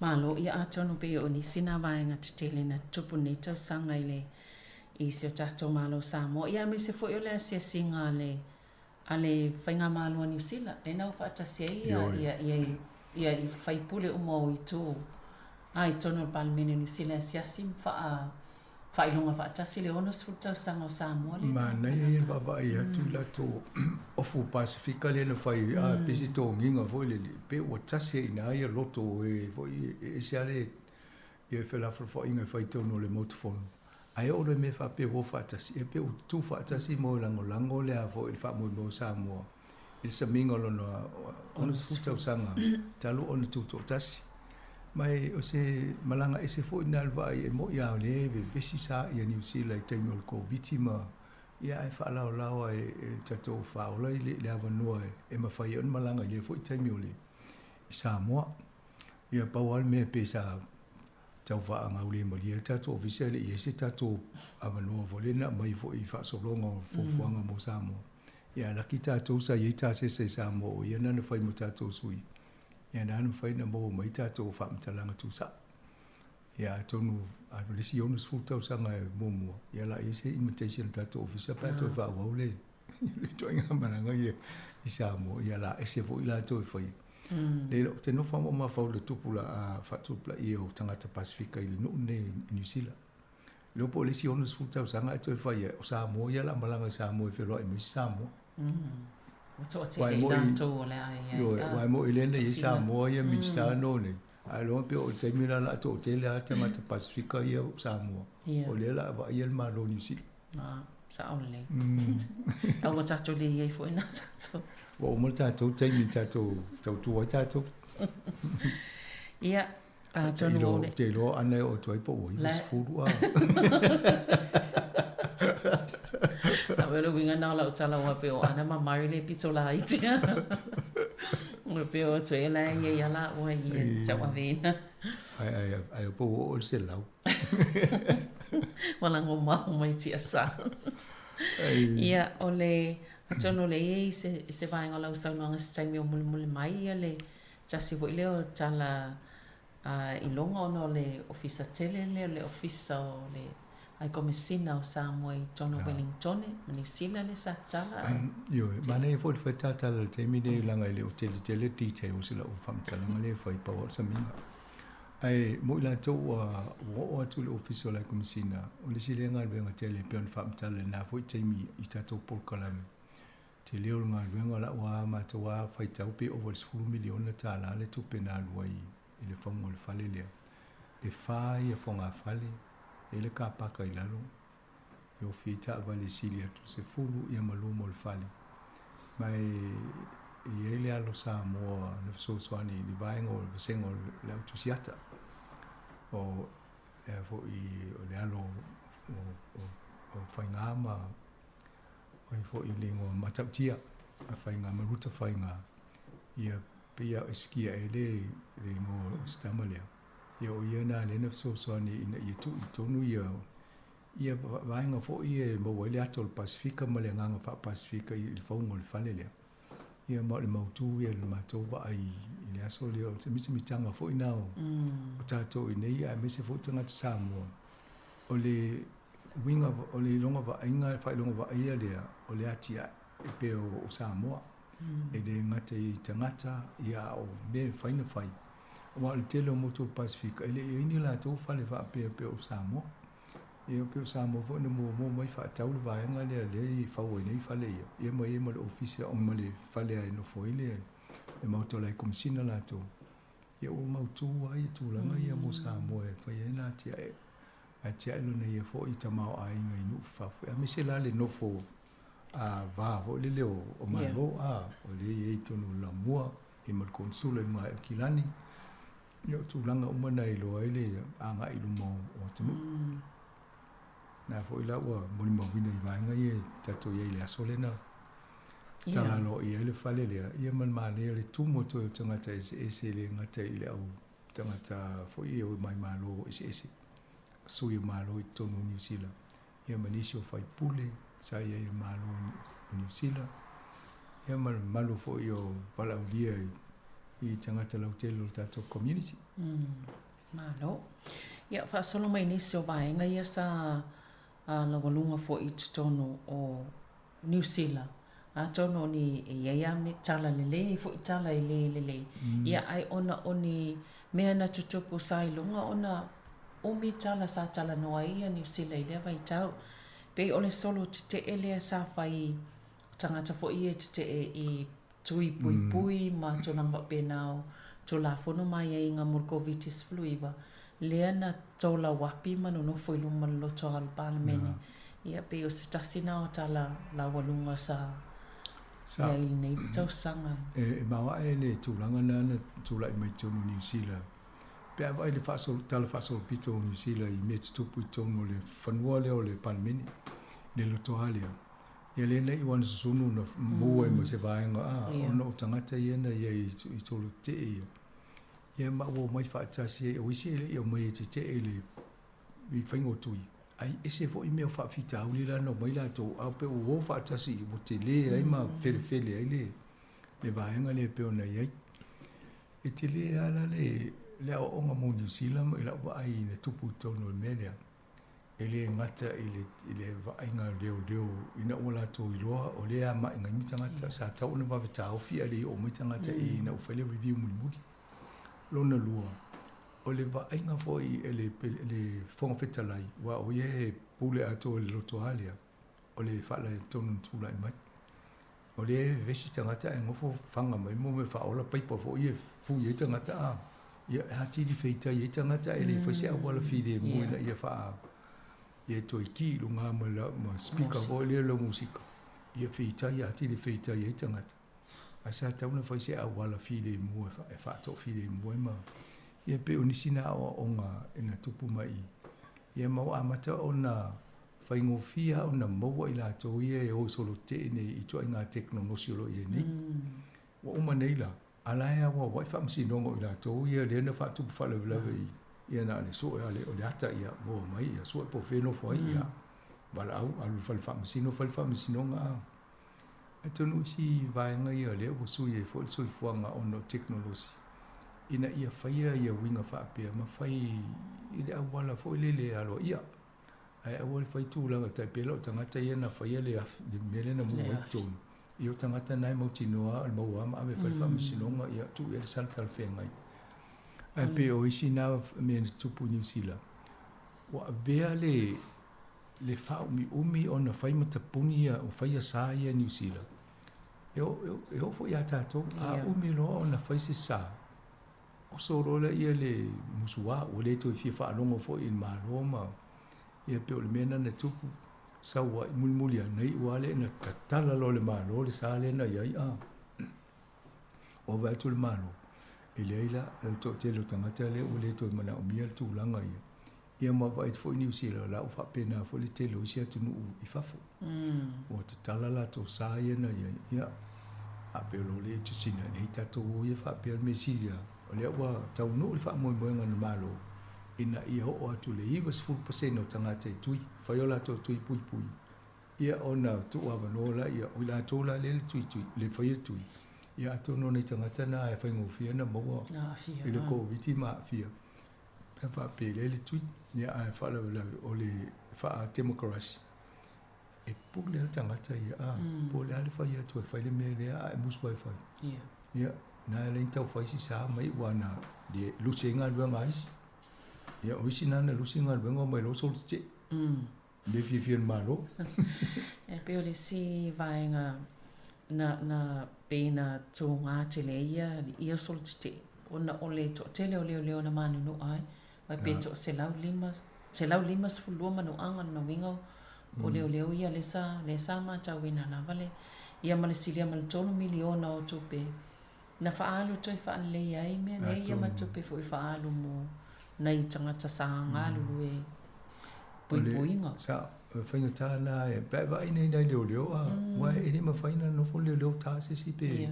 Malo, ia atonu pei o nisi na vaega tetele na tutupu nei tausaga i le i si o tatou Malo o Samoa, ia aemaise foi o le asiasiga a le a le Faigamalo a Niu Sila, lena ua faatasi ai ia, ia, ia, ia i faipule uma o itu a i totonu o le Palemene o Niu Sila e asiasi ma faa, faailoga faatasi le 60 tausaga o Samoa lea. Manaia ia le vaavaai atu i latou ofu Pasefika lea na fai a pei se togiga foi lele, pei ua tasi ai i ina ia loto o e foi e ese lava le ia felafolafoaiga e fai i totonu o le Maota Fono. Ae oo loa i mea faapea ua o faatasi, e pei ua tutu faatasi mo e lagolago le a foi le faamoemoe o Samoa i le samiga o lona 60 tausaga talu ona tutoatasi. Ma e o se malaga ese foi lena le vaai e mo'i a o lea e vevesi sa ia Niu Sila i taimi o le Koviti ma ia ae faalaolao e le tatou faaola i le avanoa e mafai ai ona malaga i lea foi taimi o le. i Samoa. Ia pau lava le mea pei sa tau faagaulemalie ai le tatou ofisa e le i i ai se tatou avanoa foi lea na aumai foi i faasologa o fuafuaga mo Samoa. Ia ae laki tatou sa i ai tasese i Samoa o ia na na fai mo tatou sui. Ia na na mafai ona maua mai tatou faamatalaga tuusao. Ia atonu a o le isi 60 tausaga e muamua, ia o le a i ai se invitation a le tatou ofisa pe a toe faaauau le le ituaiga malaga ia i Samoa, ia o le a ese foi latou e faia. Leai, ou te nofo lava ma ou mafaufau i le tupulaga faatupulaia o tagata Pasefika i le nuu lenei i Niu Sila. Le iloa po o le isi 60 tausaga ae toe fai ai, o Samoa ia o le a malaga i Samoa e feiloai ma isi Samoa. Ua toatele i latou o le a i ai. Ioe, aua e moni lea na i ai Samoa ia Minisita no nei, ae iloa pei o le taimi lena o le a toatele lava tagata Pasefika ia o Samoa, o lea o le a vaaia le Malo o Niu Sila. Sao lelei. A ua tatou le i ai foi na tatou. Ua uma le tatou taimi na tatou tautua ai tatou. Ia, atonu o le... Ou te iloa ana e oo atu ai po ua 90 a. A o le uiga na o lau tala aua pei o Ana ma Mari le pito laiti. O pei o atu ai la e i ai lava laua i e tauaveina. Ai, ai, ai, po ua oo i le 100. Ua lago mau mai tiasa. Ia, o le, atonu o lea e i ai se, se vaega o lau saunoaga i se taimi o mulimuli mai, ia le tasi foi lea o tala iloga ona o le ofisa tele lea, o le ofisa o le Ai Komesina o Samoa i totonu o Welingtone ma Niu Sila lea sa tatala. Ioe, manaia foi le fai tatala i le taimi lenei leaga e le o tele tele details i lau faamatalaga lea e fai pau lava o le samiga. Ae mo i latou ua oo atu i le Ofisa o le Komesina, o le isi lea galuega tele e pei ona faamatala i lena foi taimi i tatou polokalame. Tele o le galuega o lau lava matou lava faitau pe ova i le $10 miliona le tupe na alu ai i le fauga o le fale lea. E fa ia fogafale, e i ai le kapaka i lalo, e ofi ai taavale e sili atu 10 ia ma luma o le fale. Ma e i ai le alo Samoa na fesoasoani i le vaega o le vasega o le au tusiata. O lea foi o le alo o Faiga ma o ai foi le igoa Matautia a Faiga ma Ruta Faiga. Ia pei lava o Esikia ea le igoa o si tama lea. Ia o ia na lea na fesoasoani ina ia tuu i totonu ia ia vaega foi ia e maua ai le ata o le Pasefika ma le agaga faa-Pasefika i le fauga o le fale lea. Ia ma o le mautu ia i le matou vaai i le aso lea, o se mitamitaga foi na o tatou i inei aemaise foi tagata Samoa. O le uiga o le iloga vaaiga, faailoga vaaia lea o le atiae e pei o Samoa. E le gata i tagata, ia a o mea e mafai ona fai. Aua o le tele o motu o le Pasefika, e le i i ai ni latou fale faapea pei o Samoa. Ia pei o Samoa foi na muamua mai faatau le vaega lea lea e fau ai nei fale ia. Ia ma i ai ma le ofisa o ma le fale e nofo ai le Maota o le Komesina latou. Ia ua mautu lava ia tulaga ia mo Samoa e fai ai na atiae. Atiae lona ia foi tamaoaiga i nuu fafo. Aemaise la le nofo a va foi lele o Malo a o lea e i ai i totonu o le Laumua, i ma le Konesula i luga ae o Kilani. Ia o tulaga uma na e iloa ai le agai i luma o atunuu. Na foi la ua molimauina i vaega ia e tatou i ai i le aso lena. Tala loa i ai le fale lea, ia ma le manaia o le tumu atu ai o tagata eseese e le gata i le au tagata foi ia o mai malo eseese, sui o malo i totonu o Niu Sila, ia ma nisi o faipule sa i ai i le Malo o Niu Sila, ia ma le mamalu foi o valaaulia i tagata lautele o le tatou community. Malo. Ia, faasolo mai nisi o vaega ia sa laualuga foi i totonu o Niu Sila. Atonu o ni e i ai lava me tala lelei, e i ai foi tala e le lelei. Ia, ae ona o ni mea na tutupu sa iloga ona umi tala sa talanoa ai ia Niu Sila i lea vaitau. Pei o le solo tetee lea sa fai, o tagata foi ia e tetee i tui puipui ma tulaga faapena o Tulafono ma aiaiga mo le Koviti-19, lea na tolauapi ma nonofo i luma o le lotoa o le Palemene. Ia, pei o se tasi na o tala laualuga sa i ai i lenei tausaga. E maoae le tulaga lena na tulai mai totonu o Niu Sila. Pe a vaai i le tala faasolopito o Niu Sila i mea tutupu i totonu o le fanua lea o le Palemene, le lotoa lea. Ia lea na iu ana susunu na maua ai ma se vaega a, ona o tagata ia na i ai i solo tetee ia. Ia ma ua omai faatasi ai, o isi e le i omai e tetee i le i faiga o tui, ai ese foi mea o faafitauli la na omai latou, a pe ua o faatasi ua tele ai ma felefele ai le le vaega lea e pei ona i ai. E tele lava la le le aoaoga mo Niu Sila ma i lau vaai na tupu i totonu o le mea lea. E le gata i le i le vaaiga leoleo ina ua latou iloa o lea e ama'i mai tagata, sa tatau ona vave taofi ae le i oo mai tagata i ina ua fai le review mulimuli. Lona lua, o le vaaiga foi e le le Fofoga Fetalai, aua o ia e pule atoa i le lotoa lea, o le faaletonu na tulai mai. O lea e vevesi tagata ae nofo faga mai mo mea faaola paipa foi e fui ai tagata a. Ia e atili feitai ai tagata ae le fai se auala filemu ina ia faa ia toe ki i luga ma la ma speaker foi lea lau musika. Ia feitai atili feitai ai tagata. Ae sa tatau ona fai se auala filemu e faatoafilemu ai ma ia pei o nisi na aoaoga na tupu mai i. Ia ma ua amata ona faigofie lava ona maua i latou ia e o i solo tetee nei i ituaiga tekonolosi o lo o i ai nei. Ua uma nei la, a la e auauai faamasinoga o i latou ia lea na faatupu faalavelave i ia na o le sue lava o le ata ia maua mai ia sue po o fea e nofo ai ia valaau alu i le fale faamasino fai le faamasinoga a. Atonu o isi vaega ia lea ua sui ai foi le soifuaga ona o tekonolosi ina ia faia ia uiga faapea ma fai i le auala foi lele aloaia. Ae aua le fai tulaga tai pei la o tagata ia na faia le le mea lea na mu'u ai totonu. Ia o tagata na e mautinoa o le maua lava ma ave e fai le faamasinoga ia tuu i ai le sala talafeagai. Ae pei o isi na mea na tutupu i Niu Sila, ua avea le le faaumiumi ona fai ma tapuni ia o faia sa ia i Niu Sila. E e oo foi ia tatou, a umi loa ona fai se sa, oso loa lea le musuā, ua le toe fia faalogo foi i le Malo ma ia pei o le mea lena na tupu, sau ai mulimuli ane iu lava lea ina tatala loa e le Malo le sa lea na i ai a. Ua vaai atu le Malo, e leai la, o le toatele o tagata lea ua le toe manaomia le tulaga ia. Ia ma vaai atu foi Niu Sila, o la ua faapena foi le tele o isi atunuu i fafo. Ua tatala latou sa ia na i ai, ia, a pei o lo le sina nei tatou o ia faapea le mea sili lava, o lea ua taunuu le faamoemoega a le Malo ina ia oo atu i le 90% o tagata i tui, fai o latou tui puipui, ia ona tuuavanoa lea, o i latou la lea le tuitui, le faia le tui, ia atonu o nai tagata na e faigofie ona maua i le Koviti ma aafia. Pe a faapea e leai le tui, ia ae faalavelave o le faa-temokarasi, e pule lava le tagata ia, a, po o le a le fai atu e fai le mea lea, a e musu lava e fai. Ia, na e le tau fai si sa mai ua na le lusi ai galuega a isi. Ia, o isi na na lusi galuega omai loa solo tetee. Le fiafia i le Malo. E pei o le isi vaega na, na pei na tūgā tele ai ia, ia solo tetee, ona o le toatele o leoleo na manunua ai, aua pe toa 105, 152 manuaga lona uiga o leoleo ia lea sa, lea sa matauina lava le, ia ma le silia ma le tolu miliona o tupe na faaalu toe faaleleia ai mea nei, ia ma tupe foi faaalu mo nai tagata sa galulue i puipuiga. Sa faigata na e pe vaai nei nai leoleo a, aua e le mafai ona nofo le leoleo ta se isi pe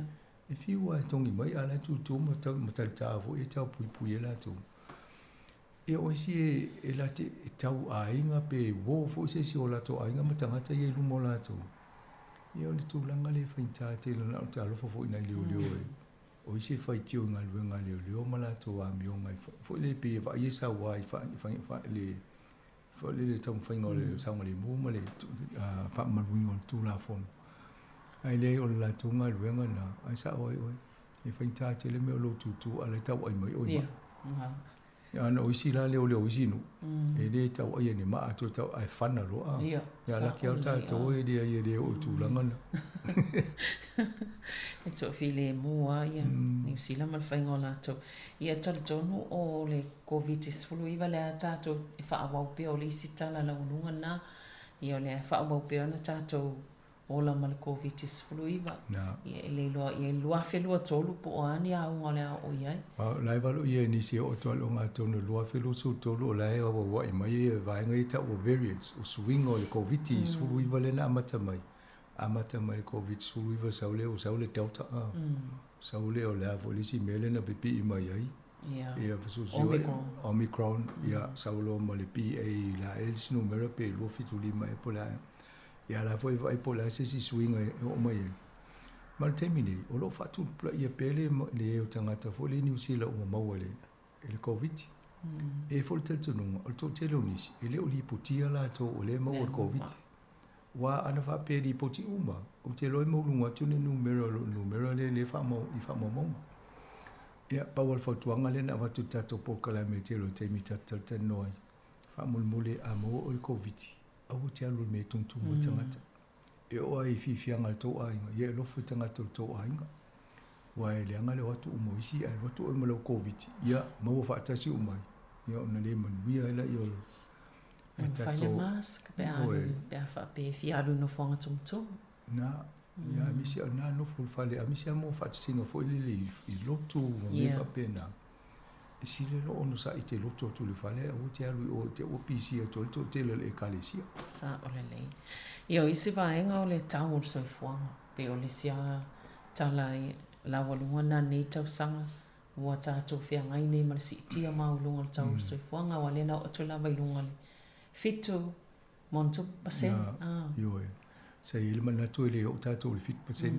e fiu lava e togi mai a o la e tutu ma tau ma talita foi e tau puipui ai latou. Ia o isi e e latou te tau aiga pe uo foi se isi o latou aiga ma tagata ia i luma o latou. Ia o le tulaga lea e faigata tele na o le talofa foi i nai leoleo e o isi e faitio i galuega a leoleo ma latou amioga e foi lele pei e vaai e saua i le foi lele taumafaiga o le saogalemu ma le faamamaluina o le Tulafono. Ae leai o le latou galuega lena, ae sao ai oe, e faigata tele mea o lou tutu a o la e tauai mai oe i maa. Ana o isi la leoleo o isi nuu, e le tauaia i ni maa toe tau ae fana loa. Ia laki lava tatou e leai e le oo i tulaga na. E toafilemu lava ia Niu Sila ma le faiga o latou. Ia e talitonu o le Koviti-19 lea tatou e faaauau pea o le isi tala laualuga lena, ia o lea e faaauau pea ona tatou ola ma le Koviti-19. Ia e le iloa i le 2023 po o a ni auga o le a oo i ai. O la e valoia e nisi e oo atu lava i le ogatotonu 2023 o la e auauai mai vaega ia e tau o variants, o suiga o le Koviti-19 lea na amata mai. Amata mai le Koviti-19 sau lea ua sau le Delta a. Sau lea o le a foi le isi mea lea na pipii mai ai. Ia fesuisuiai. Omicron. Omicron, ia sau loa ma le BA la ea le isi numera pe 275 ea po o le a ea. Ia a o la foi e vaai po o le a se isi suiga e oo mai ai. Ma le taimi nei, o lo o faatupulaia pea le le i ai o tagata foi lea i Niu Sila ua maua i le i le Koviti. E i ai foi le talitonuga, o le toatele o nisi, e le o lipotia latou o lea e maua i le Koviti. Aua ana faapea e lipoti uma, ou te iloa e maualuga atu le numera o le numera lea e faamau i faamaumauga. Ia, pau lava le fautuaga lea na avatu i le tatou polokalame i le tele o taimi tatou talatalanoa ai, faamolemole a maua oe i le Koviti, aua e te alu i le mea e tumutumu ai tagata. E oo lava i fiafiaga a le tou aiga, ia e alofa i tagata o le tou aiga. Aua e leaga le o atu uma o isi ae alu atu oe ma lau Koviti, ia maua faatasi uma ai, ia ona le manuia ai lea o le tatou. Fai le mask pe a alu, pe a faapea e fia alu i nofoaga tumutumu. Na, ia aemaise o na nofo i le fale, aemaise lava mo faatasiga foi lele i lotu ma mea faapena. E sili loa ona onosai e te lotu atu i le fale ae aua e te alu i o i te i ua pisi atu ai le toatele o le ekalesia. Sao lelei. Ia o isi vaega o le tau o le soifuaga, pei o le isi lava tala laualuga na nei tausaga ua tatou feagai nei ma le siitia maualuga o le tau o le soifuaga, aua lea na oo atu lava i luga i le 7.3 pasene. Ioe. Sa i ai le manatu e le oo tatou i le 7%.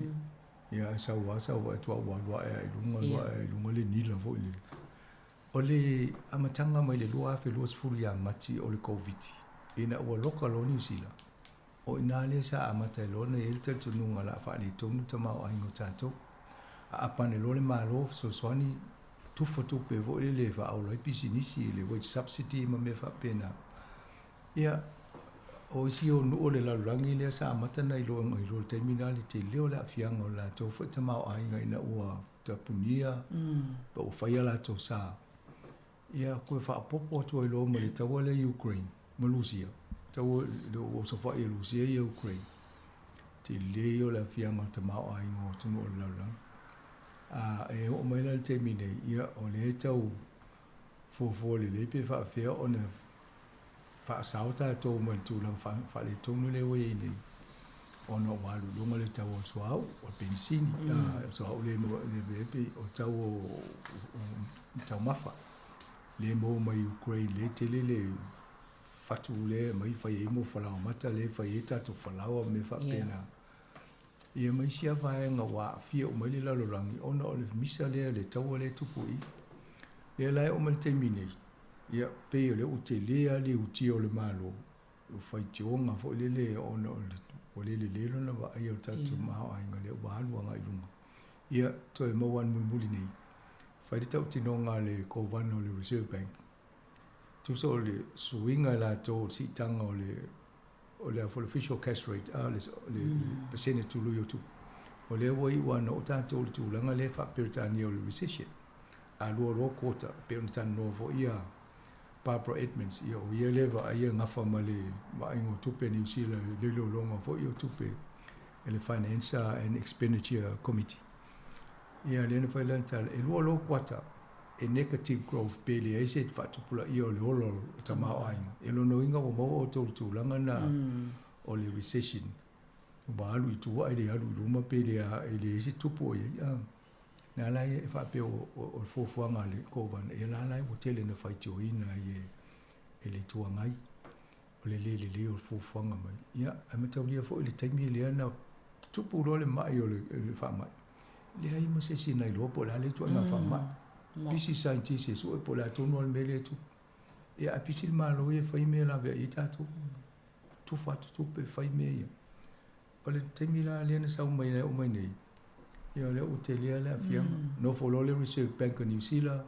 Ia ae sau lava sau vaai atu ua alu ae lava i luga, alu ae i luga le nila foi lele. O le amataga mai le 2020 ia Mati o le Koviti, ina ua loka loa Niu Sila, o i ina lea sa amata ai loa ona i ai le talitonuga o le a faaletonu le tamaoaiga o tatou. Aapane loa le Malo fesoasoani tufa tupe foi lele e faaola ai pisinisi i le wage subsidy ma mea faapena. Ia, o isi o nuu o le lalolagi lea sa amata ona iloa i le taimi lena le tele o le aafiaga o le latou foi tamaoaiga ina ua tapunia pa ua fai a latou sa. Ia, toe faaopoopo atu ai loa ma le taua lea i Ukraine ma Lusia, taua le ua osofai e Lusia ia Ukraine. Tele ia o le aafiaga o le tamaoaiga o atunuu o le lalolagi. A e oo mai la i le taimi nei, ia, o lea e tau fuafua lelei pe faafefea ona faasao tatou mai le tulaga faaletonu lea ua i ai nei, ona ua alu i luga le tau o le suauu, o le penisini, suauu le le pe o le tau o taumafa le maua mai Ukraine, lea e tele le fatu lea e aumai fai ai mo falaoamata lea e fai ai tatou falaoa ma mea faapena. Ia ma isi lava vaega ua aafia uma ai le lalolagi ona o le misa lea, le taua lea e tupu i i. Lea la e oo mai le taimi nei, ia pei o lea ua tele lava le utia o le Malo, ua faitioga foi lele ona o le ua le lelei lona vaaia o le tatou tamaoaiga lea ua alu agai i luga. Ia toe maua ane mulimuli nei, fai le tautinoga a le Kovana o le Reserve Bank, tusa o le suiga e latou o le siitaga o le o le official cash rate, a le pasene tului o tupe. O lea ua iu lava ona oo tatou i le tulaga lea e faa-Peretania o le recession. A lua loa quota, pei ona talanoa foi ia Barbara Edmonds, ia o ia lea e vaaia gafa ma le vaaiga o tupe a Niu Sila i le iloiloga foi o tupe e le Finance and Expenditure Committee. Ia lea na fai lana tala, e lua loa kuata e negative growth pe leai se faatupulaia o le ola o le tamaoaiga. E lona uiga ua maua outou i le tulaga lena o le recession. Ua alu i tua ae le alu i luma pe le e leai se tupu o i ai. A, na ala ai e faapea o le fuafuaga a le Kovana, ia la la ua tele na faitioina ai e le Itu Agai o le le lelei o le fuafuaga mai. Ia, ae mataulia foi le taimi lea na tupu loa le mai o le faamai, leai ma se isi na iloa po o le a le ituaiga faamai. Pisi scientist e sue po o le a tonu lava le mea lea e tupu. Ia, ae pisi le Malo ia e fai mea e laveai ai tatou. Tufa atu tupe fai mea ia. O le taimi la lea na sau mai ai oo mai nei, ia o lea ua tele lava le aafiaga. Nofo loa le Reserve Bank o Niu Sila,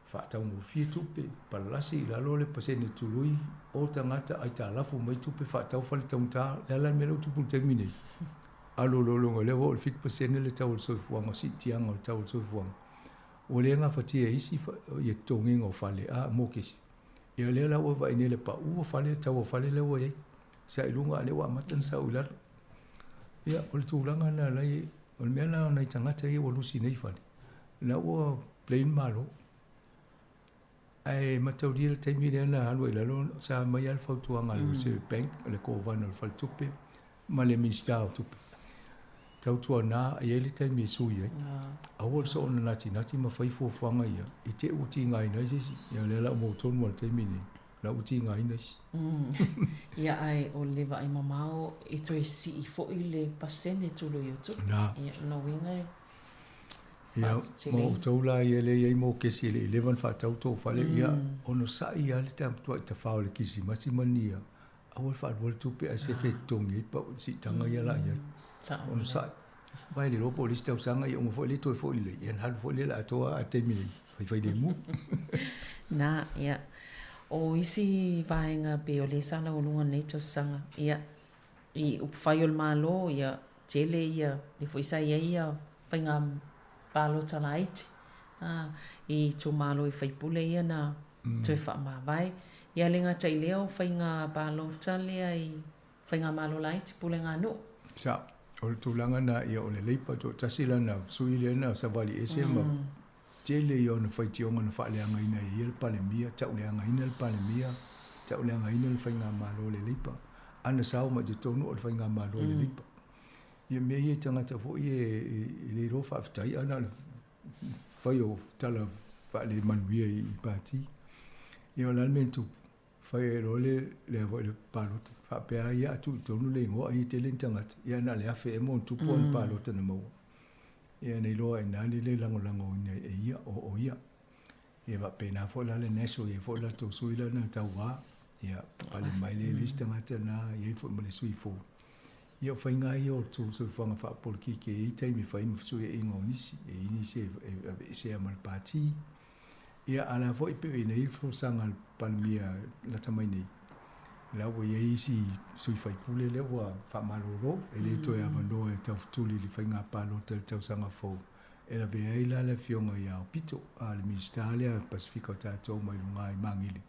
faataugofie tupe, palasi i lalo le pasene tului o tagata aitalafu mai tupe faatau fale taugata. O le a la le mea lea ua tupu i le taimi nei? Alu loa i luga, lea ua oo i le 7% le tau o le soifuaga, siitiaga o le tau o le soifuaga. Ua le gafatia e isi ia totogiga o fale, a, mokesi. Ia lea la ua vaai nei i le pau o fale, tau o fale lea ua i ai. Sa i luga a o lea ua amata ona sau i lalo. Ia, o le tulaga lena la e i ai. O le mea la o nai tagata ia ua lusi nei fale, la ua blame le Malo. Ae mataulia le taimi lea na alu ai i lalo, sa aumai lava le fautuaga a le Reserve Bank, le Kovana o le Faletupe, ma le Minisita o Tupe. Tautuana e i ai le taimi e sui ai. Aua le soona natinati ma fai fuafuaga ia i te i ua tigaina ai se isi. Ia o lea la ua maua tonu lava i le taimi lenei, o la ua tigaina isi. Ia ae o le vaai mamao e toe sii foi le pasene tulu i o tupe. Na. Ia o lona uiga e Ia, ma outou la ia lea e i ai mokesi e le i leva ona faatau tou fale, ia onosai lava le matuai tafa o le Kirisimasi ma ni ia, aua le faalua le tupe ae sefe e totogi ai pau siitaga ia la i ai. Onosai. Vai le iloa po o le isi tausaga ia uma foi lea toe foi lelei, ia ona alu foi lea o le atoa a le taimi nei, faifailemu. Na, ia. O isi vaega pei o lea sa laualuga i lenei tausaga, ia, i upufai o le Malo, ia, tele ia, lea foi sa i ai ia faiga palota laiti, a, i itumalo i faipule ia na toe faamavae. Ia le gata i lea o faiga palota lea i Faigamalo laiti, pulega nuu. Sa, o le tulaga na ia o le Labour toatasi lana sui lea na savali ese ma tele ia ona faitioga na faaleagaina e ia le Palemia, tauleagaina le Palemia, tauleagaina le Faigamalo a le Labour. Ana sao mai totonu o le Faigamalo a le Labour. Ia mea ia i tagata foi e le iloa faafetai ana o le fai o tala faalemanuia i Pati. Ia o le a le mea na tupu? Fai ai loa le lea foi le palota faapea ai ia a tuu i totonu le igoa ai e tele ni tagata ia na o le 1000 ea ma ona tupu ana palota na maua. Ia na iloa ai i ina le le lagolagoina e ia o o ia. Ia faapena foi la le National e i ai foi latou sui la na tauva ia pale mai le le isi tagata na i ai foi ma le sui fou. Ia o faiga ia o le soifuaga faapolokiki e i ai taimi e fai ma fesuiaiga o nisi, e i ai nisi e aveesea ma le pati. Ia, a o la foi pe i nei le folasaga a le Palemia lata mai nei, la ua i ai isi sui faipule lea ua faamalolo, e le toe avanoa e taufetuli i le faiga palota i le tausaga fou, e lavea ai la le afioga ia Aupito, a le Minisita lea a le Pasefika o tatou mai luga i Magele.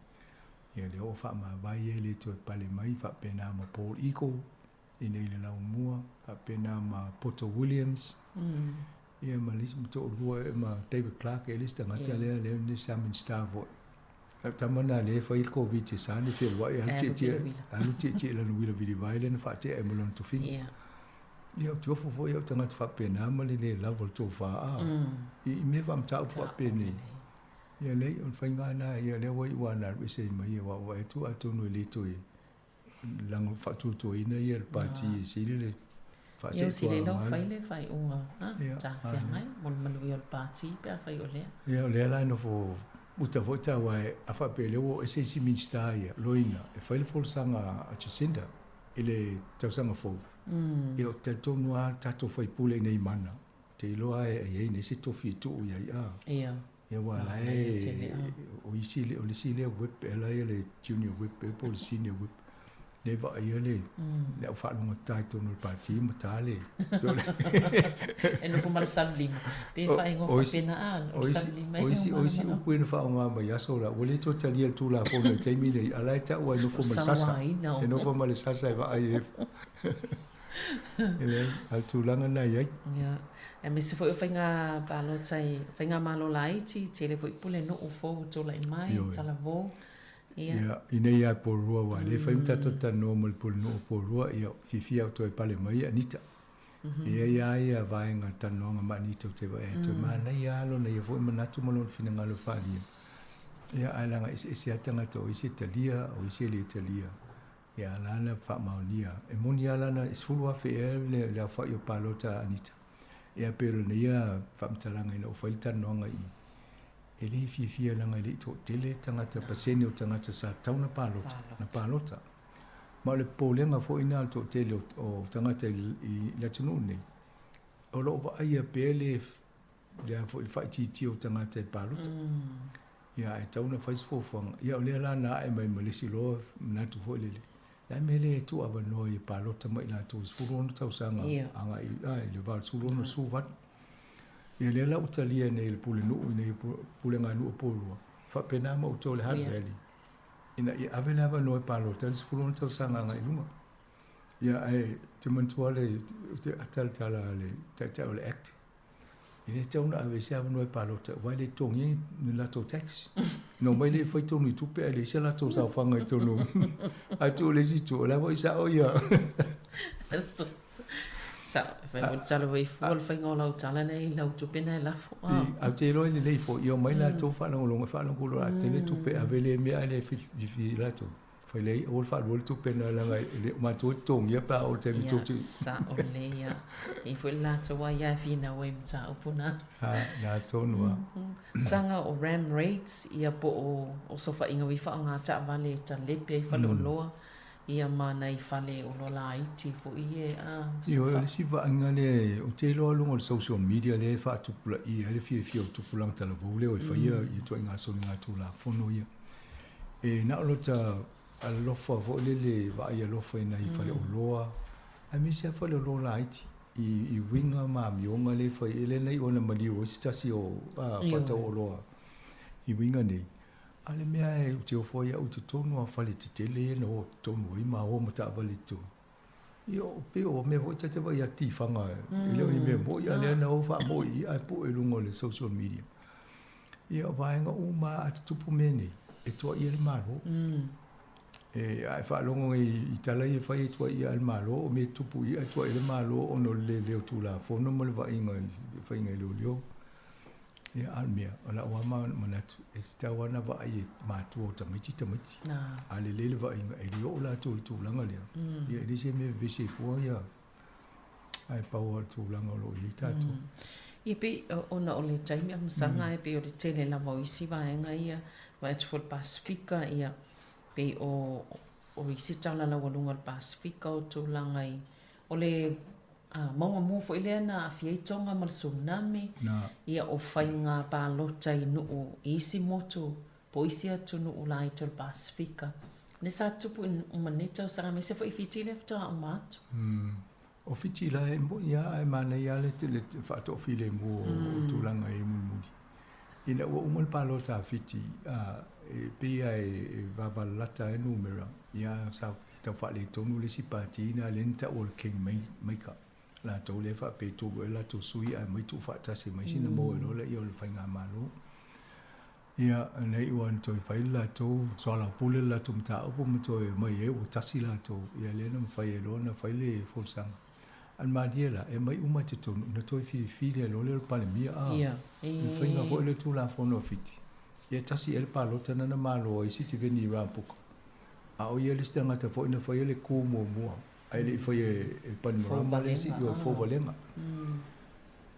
Ia lea ua faamavae ia e le toe pale mai, faapena ma Paul Eagle, i nei le Laumua, faapena ma Poto Williams, ia ma le isi ma toalua ea ma David Clark ea le isi tagata lea lea le sa Minista foi. Lau tama na lea e fai le Koviti e sa ni feoai alu tietie alu tietie i lana uila vilivae lea na faatea ai ma lona tofiga. Ia ou te ofo foi au tagata faapena ma le le lava o le tofa a i mea faamataupu faapenei. Ia leai o le faiga lena ia lea ua iu lava ina alu ese ai ma ia aua ua vaai atu atonu e le toe lago faatuatuaina ia le pati e sili le Ia o sili lau fai le faaiuga talafeagai mo le manuia o le pati pe afai o lea. Ia o lea la e nofo uta foi taua a faapea lea ua oo ese isi Minista ia loina e fai le folasaga a Jacinda i le tausaga fou. Ia ou te talitonu lava tatou faipule i nei mana, ou te iloa e i ai nei se tofi e tuu i ai a. Ia. Ia aua la e o isi o le isi lea whip e ala ia le junior whip e po o le senior whip le vaaia le le au faalogotata i totonu o le pati ma ta le E nofo ma le salulima pe faaigoa faapena a o le salulima o isi o isi upu ia na faaaoga mai aso la ua le toe talia e le Tulafono i le taimi lenei a la e tau ai e nofo ma le sasa e nofo ma le sasa e vaai e E leai, a o le tulaga lena e i ai. Ia, aemaise foi o faiga palota i faigamalo laiti, tele foi pulenuu fou ua tulai mai, talavou. Ia. Ia, i nei lava i Porirua aua o lea e fai ma tatou talanoa ma le pulenuu o Porirua, ia, fiafia au toe pale mai Anita. E i ai lava ia vaega o le talanoaga ma Anita ou te vaai atu, e manaia lava lona ia foi manatu ma lona finagalo e faaalia. Ia, ae leaga eseese lava tagata, o isi e talia, o isi e le talia. Ia ala na faamaonia. E moni lava lana e 10,000 ea le aofai o palota a Anita. Ia pei o lana ia faamatalaga ina ua fai le talanoaga i i, e le fiafia leaga e le i toatele tagata, pasene o tagata sa tatau ona palota, na palota. Ma o le popolega foi lena o le toatele o tagata i le atunuu lenei, o lo o vaaia pea le lea foi le faaitiitia o tagata e palota. Ia ae tatau ona fai se fuafuaga. Ia o lea la na ae mai ma le isi loa manatu foi lele, le a le mea le tuu avanoa i palota mai latou i 16 tausaga agai i le 86, 18. Ia lea la ua talia nei e le Pulenuu i nei Puleganuu o Porirua, faapena ma outou le Hutt Valley, ina ia ave le avanoa e palota ai le 16 tausaga agai i luga. Ia ae te manatua le te ata le tala a le Taitai o le Act, E le tatau ona ave ai se avanoa e palota aua e le totogia ni latou tax. Na omai lea e fai tonu i tupe ae leai se latou saofaga i totonu. Ae tuu i le isi itu, o la foi e sao ia. Sao, e fai foi le tala foi fua le faiga o lau tala lea i lau tupe na e lafo. Ou te iloa e lelei foi, ia omai latou faalogologo e faalogo loa a tele tupe e ave lea mea ae le fiafia latou. Fai lea aua le faalua le tupe na leaga e le o matou e totogia pe a oo i le taimi tou te. Ia, sao lelei lava. E i ai foi le latou aia e finau ai i mataupu na. A, na tonu lava. Saga o ram rates, ia po o osofaiga foi faaaoga taavale e talepe ai faleoloa. Ia ma nai fale oloa laiti foi ia a. Ioe, o le isi vaaiga lea ou te iloa luga o le social media lea e faatupulaia ai le fiafia o tupulaga talavou lea e faia ituaiga soligatulafono ia. E na o lota alofa foi lele vaai alofa i nai faleoloa aemaise lava faleoloa laiti i uiga ma amioga lea e fai ai, lea na iu ina maliu ai se tasi o faatauoloa i uiga nei. A o le mea e ou te ofo ai au i totonu o fale tetele ia na o totonu ai ma o ma taavale i totonu. Ia o pei o mea foi ta te vaai atu tifaga e le o ni mea moni a o lea na o faamoi i i ae pue i luga o le social media. Ia o vaega uma a tutupu mea nei, e tuuaia le Malo. E, a e faalogo i tala ia e fai e tuuaia le Malo, o mea e tutupu i i ae tuuaia le Malo ona o le le leo Tulafono ma le vaaiga i faiga i leoleo. Ia, a o le mea, o lau lava manatu, e tatau lava ona vaai e matua o tamaiti tamaiti. A lelei le vaaiga, e le oo latou i le tulaga lea. Ia, e leai se mea e vevesi ai fua ia, ae pau lava o le tulaga o lo o i ai tatou. Ia, pei ona o le taimi a masaga, e pei o le tele lava o isi vaega ia, vaai atu foi i le Pasefika, ia, pei o isi tala laualuga o le Pasefika o tulaga i, o le mauga mua foi lea na aafia ai Tonga ma le tsunami, ia o faiga palota i nuu i isi motu po o isi atunuu laiti o le Pasefika. Lea sa tupu uma nei tausaga aemaise foi i Fiti lea faatoa uma atu. O Fiti la e moni lava ae manaia lava le faatoafilemu o tulaga i mulimuli. Ina ua uma le palota a Fiti, e pei lava e vavalalata ai numera, ia sa tau faaletonu le isi pati na lea na tau o le King Maker latou lea faapea e tolu ai latou sui ae omai tuufaatasi mai sina maua loa lea o le faigamalo. Ia, na iu lava ina toe fai le latou soalaupule le latou mataupu ma toe omai ai ua tasi latou, ia lea na mafai ai loa ona fai le folasaga. A o le malie la, e aumai uma i totonu, ona toe filifili ai loa lea o le Palemia, a, le faiga foi lea o le Tulafono a Fiti, ia tasi ea le palota na na malo ai Sitiveni Rabuka. A o ia le isi tagata foi na faia le ku muamua, ae le i faia e Panimarama le isi, ioe, Fouvalega.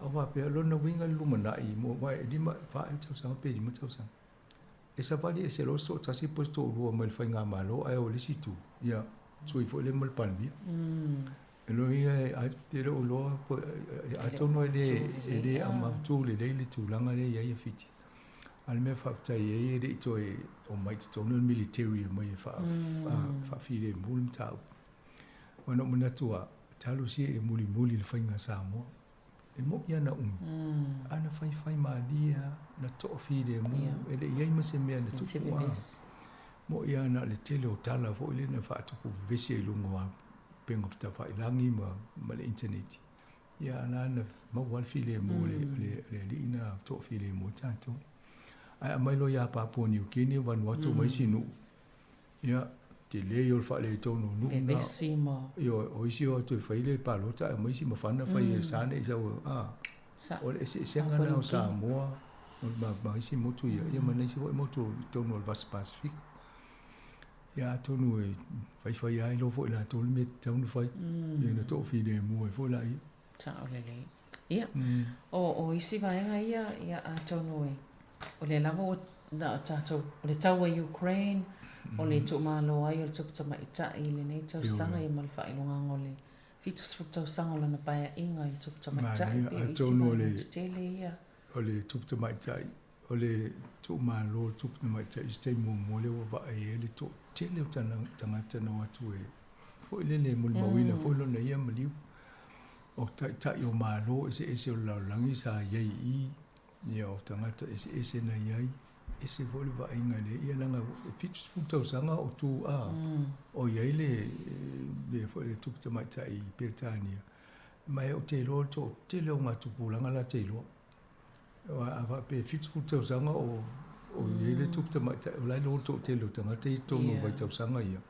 A faapea, o lona uiga i le lumanai, aua e 5, 4 ea tausaga pe 5 tausaga. E savali ese loa se toatasi po o se toalua mai le faigamalo ae o le isi itu, ia, sui foi lea ma le Palemia. E lona uiga, e te le o iloa, atonu e le mautu lelei le tulaga lea e i ai ia Fiti. A o le mea faafetai ai e le i toe omai i totonu le military e omai e faafilemu le mataupu. Aua na ou manatu lava, talosia ia mulimuli le faiga a Samoa. E moni lava na umi, a na faifai malie lava, na toafilemu, e le i i ai ma se mea na tupu. Moni lava na o le tele o tala foi lea na faatupu vevesi ai i luga o upega tafailagai ma le initaneti. Ia a la na maua lava le filemu o le alii na toafilemu ai tatou. Ae aumai loa ia Papua Niu Kini, Vanuatu ma isi nuu, ia, tele ia o le faaletonu o nuu na. Vevesi ma. Ioe, o isi o atu e fai le palota ae omai isi mafana fai e sa ne i sau, a, o le eseesega lena o Samoa ma isi motu ia, ia ma nisi foi motu i totonu o le Vasa Pasefika. Ia atonu e faifai lava iloa foi e latou le mea e tatau ona fai, ia ona toafilemu ai foi laia. Sao lelei. Ia, o isi vaega ia, ia atonu e, o lea lava ua na o tatou, o le taua i Ukraine, o le tuumalo ai o le tupu tamaitai i lenei tausaga, ia ma le faailogaga o le 70 tausaga o lana paeaiga i tupu tamaitai, pei o isi vaega tetele ia. O le tupu tamaitai, O le tuumalo o le tupu tamaitai i se taimi muamua lea ua vaai ai le toatele o tagata na o atu e foi lele e molimauina foi lona ia maliu. O taitai o Malo eseese o le lalolagi sa i ai i i, ia o tagata eseese na i ai, ese foi le vaaiga i le ia leaga e 70 tausaga o tu a o i ai le le foi le tupu tamaitai i Peretania, ma ou te iloa o le toatele o ngā tupulaga la te iloa. A faapea e 70 tausaga o i ai le tupu tamaitai, o la e iloa le toatele o tagata i totonu o vaitausaga ia.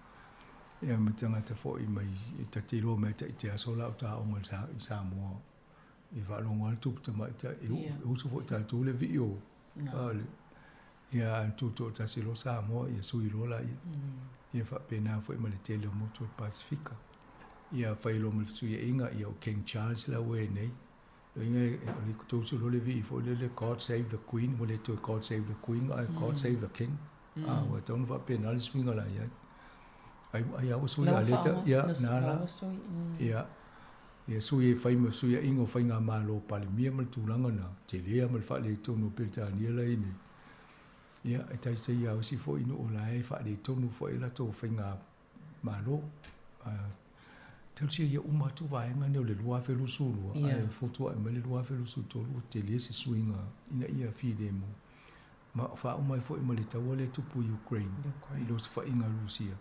Ia ma tagata foi mai e ta te iloa mai te aso la o taoga i Samoa. E faalogo lava le tupu tamaitai, e usu foi tatou le vii o le ia a tutoatasi loa Samoa, ia sui loa laia. Ia faapena foi ma le tele o motu o le Pasefika. Ia fai loa ma le fesuiaiga, ia o King Charles la ua i ai nei. Loiga o le tousu loa le vii foi lele God save the Queen, ua le toe God save the Queen ae God save the King. A ua tatau ona faapena le suiga la i ai. Ai ai a ua sui a le ta ia na la. Ia ia sui e fai ma fesuiaiga o faigamalo Palemia ma le tulaga na telea ma le faaletonu o Peretania la i nei. Ia e taitai a isi foi nuu la e faaletonu foi latou faigamalo. Tausia ia uma atu vaega nei o le 2022 ae fotuai mai le 2023 ua tele se suiga ina ia filemu. Ma faauma ai foi ma le taua lea e tupu i Ukraine i le osofaiga a Rusia.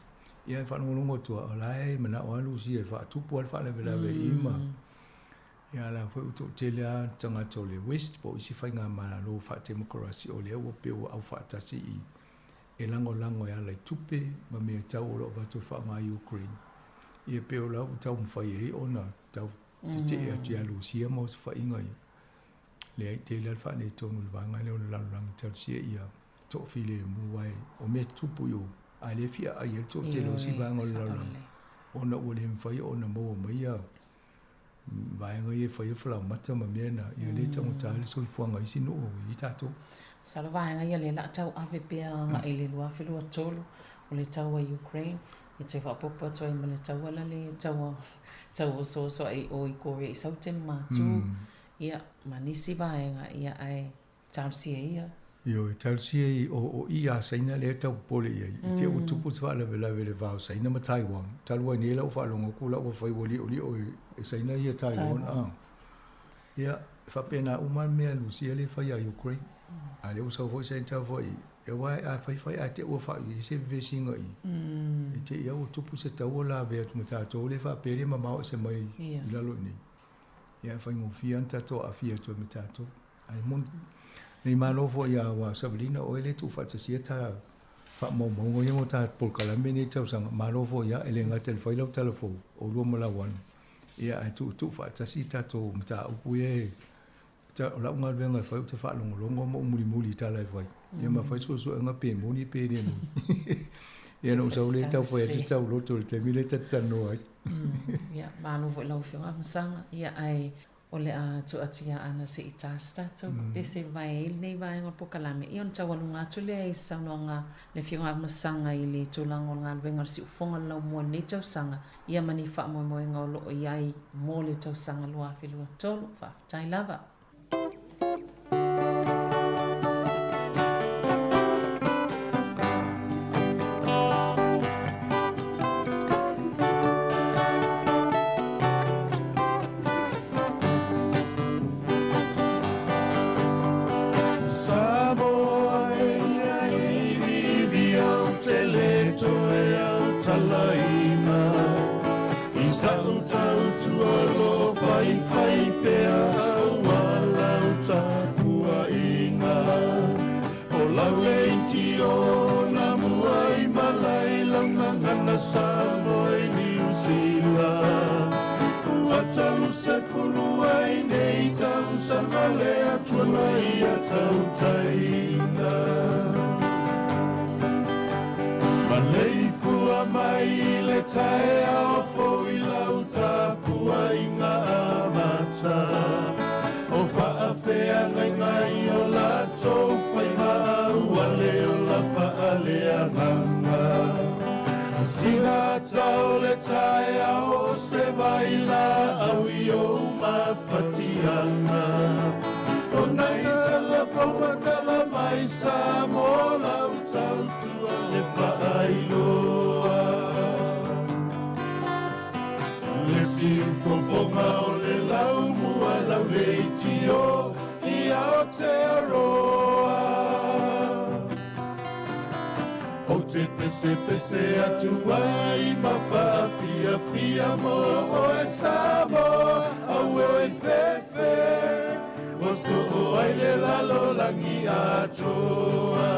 Ia e faalogologo atu lava, o la e manao lava Rusia e faatupu lava le faalavelave i i ma ia a la foi ua toatele lava tagata o le West po o isi faigamalo faatemokarasi o lea ua pei ua aufaatasi i e lagolago e ala i tupe ma mea tau o lo o avatu e faaaoga i Ukraine. Ia pei o la ua taumafai ai ona tau tetee atu ia Rusia ma osofaiga ia. Leai, tele lava le faaletonu i le vaega lea o le lalolagi talosia ia toafilemu ae o mea tutupu i o, a le fia aai ai le toatele o isi vaega o le lalolagi ona ua le mafai ona maua mai ia vaega ia e fai ai le falaoamata ma mea na, ia lea e taugata ai le soifuaga i isi nuu i tatou. Masalo vaega ia lea o le a tau ave pea agai i le 2023 o le taua i Ukraine e toe faaopoopo atu ai ma le taua la le taua tau osooso ai i o i Korea i Saute ma Matu. Ia, ma nisi vaega, ia, ae talosia ia. Ioe, talosia i o, o i a Saina lea e tau popole i ai. I te ua tupu se faalavelave i le va o Saina ma Taiwan. Talu ai nei lau faalogo atu la ua fai ua liolio e, e Saina ia Taiwan. Taiwan. Ah. Ia, e faapena uma le mea Lusia lea e fai ia Ukraine. A lea ua sau foi Saina tau foi, e aua a fai fai ae te ua fai i se vesiga i. I te ia ua tupu se taua lavea atu ma tatou lea faapea le mamao ese mai i lalo i nei. Ia e faigofie lava ona tatou aafia atu ai ma tatou. Ae moni, nei malo foi ia aua Savalina, o oe lea e tuufaatasia ta faamaumauga ia mo ta polokalame nei tausaga. Malo foi ia, e le gata i le fai lau tala fou, oulua ma Lauana, ia ae tuutuufaatasi tatou mataupu ia e o lau galuega e fai ou te faalogologo ma ou mulimuli i tala e fai. Ia ma fai suesuega pe moni pe le moni. Ia na ou sau lea tau fai atu tau loto i le taimi lea ta te talanoa ai. Ia, malo foi lau Afioga Afamasaga. Ia, ae o le a tuu atu ia Ana se i ta se tatou pese vae ai lenei vaega o le polokalame. Ia ona taualuga atu lea i se saunoaga a le Afioga Afamasaga i le tulaga o le galuega o le siufofoga o le laumua i lenei tausaga, ia ma ni faamoemoega o lo o i ai mo le tausaga 2023. Faafetai lava. Samoa e ia iliili au te le toe au talaina I sa'u tautua lo faifai pea aua lau tapuaiga O lau leiti o na mua i malai lau gagana Samoa i Niu Sila Ua 30 ai nei tausaga le Atua ia tautaina Maleifua mai i le taeao fou i lau tapuaiga amata O faafeagaiga i o latou faiva ua le ola faaleagaga Sina ata o le taeao o se vai laau i ou mafatiaga O nai tala fou ma tala mai Samoa lau tautua le faailoa Le siufofoga o le laumua lau leitio i Aotearoa Ou te pesepese atu ai ma faafiafia mo oe Samoa Auē oi fefe Ua soo ai le lalolagi atoa.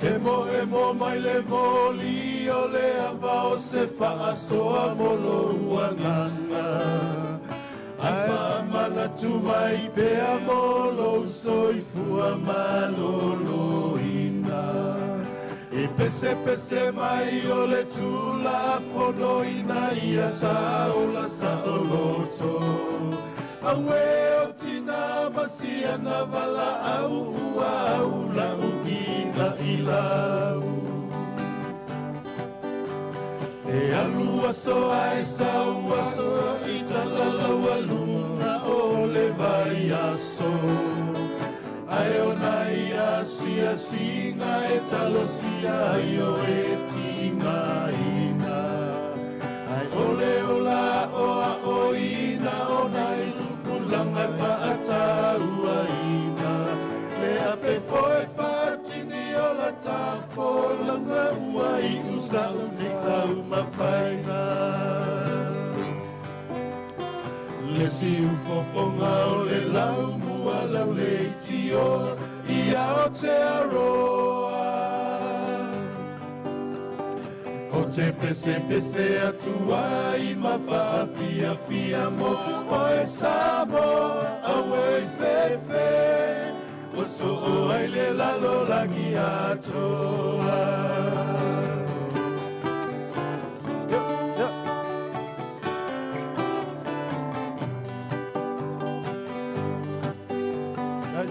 E mo e mo mai le moli o le ava o se faasoa mo lou agaga. Ae faamanatu mai pea mo lou soifua malōlōina. E pesepese mai o le tulafono ina ia taola saoloto. Auē o tinā ma siana valaau ua aulauina i lau. E alu aso ae sau aso i talalaualuga o le vaiaso. Ae ona i asiasiga e talosia ai o e tigaina. Ae o le ola aoaoina ona i tupulaga faatauaina. Le ape foe faatini o la tafolanga ua iu sa'u nei taumafaina. Le siufofoga o le laumua lauleitio i Aotearoa. O te pesepese atu ai ma faafiafia mo oe Samoa, auē i fefe. Ua soo ai le lalolagi atoa.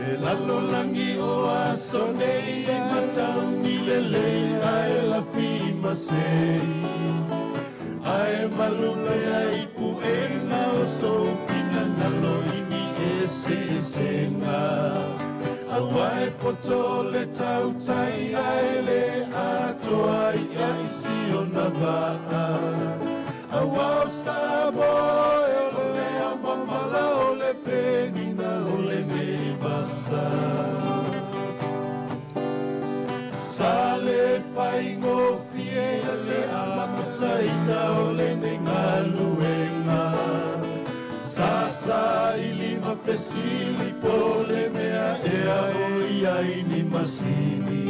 E lalolagi o aso nei e matauni lelei ae lafi masei. Ae malupea i puega o sou finagalo i ni eseesega. Auā e poto le tautai ae le atoa ia i si ona vaa. Auā o Samoa e o le aomamala o le penina o lenei vasa. Sa le faigofie le amataina o lenei galuega. Sa saili ma fesili po o le mea ea o i ai ni masini.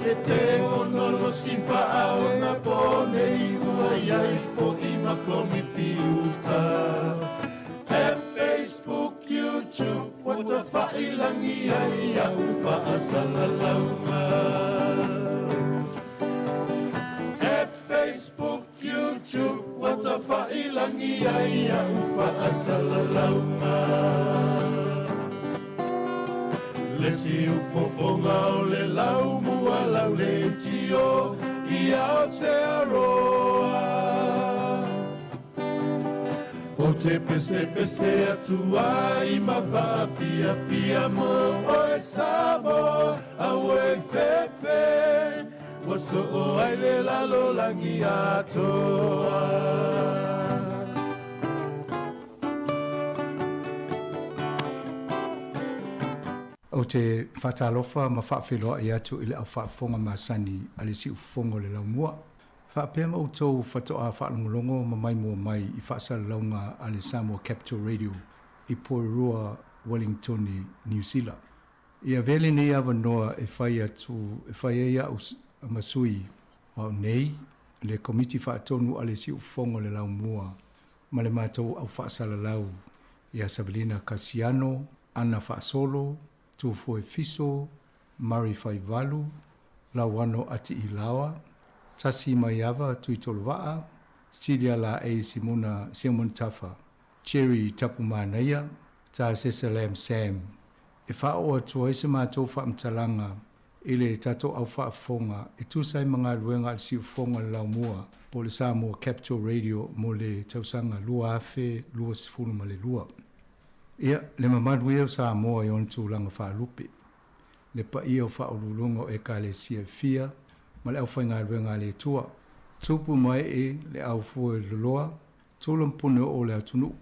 E tekonolosi faaonaponei ua i ai foʻi ma komipiuta. App, Facebook, YouTube, ua tafailagi ai a'u faasalalauga. App, Facebook, YouTube, ua tafailagi ai a'u faasalalauga. Le siufofoga o le laumua lauleitio i Aotearoa. O te pesepese atu ai ma faafiafia mo oe Samoa, auē i fefe. Ua soo ai le lalolagi atoa. Ou te faatalofa ma faafeiloai atu i le au faafofoga masani a le Siufofoga o le Laumua. Faapea ma outou faatoa faalogologo ma maimoa mai i faasalalauga a le Samoa Capital Radio i Porirua, Wellingtone, Niu Sila. Ia avea lenei avanoa e fai atu, e fai ai a'u ma sui o a'u nei, le Komiti Faatonu a le Siufofoga o le Laumua ma le matou au faasalalau ia Savelina Kasiano, Ana Faasolo, Tufoe Fiso, Murray Faivalu, Lauano Atiilaoa, Tasi Maiava Tuitolovaa, Celia Laei Simona Simon Tafa, Jerry Tapumanaia, Tasesa Lam Sam, e faaoo atu ai se matou faamatalaga i le tatou au faafofoga e tusa ai ma galuega a le Siufofoga o le Laumua po o le Samoa Capital Radio mo le tausaga 2022. Ia, le mamalu ia o Samoa i ona tulaga faalupe, le paia o faauluuluga o Ekalesia e fia ma le aufaigaluega a le Atua, tupu ma ee le au fue loloa, tula ma pune oo o le atunuu,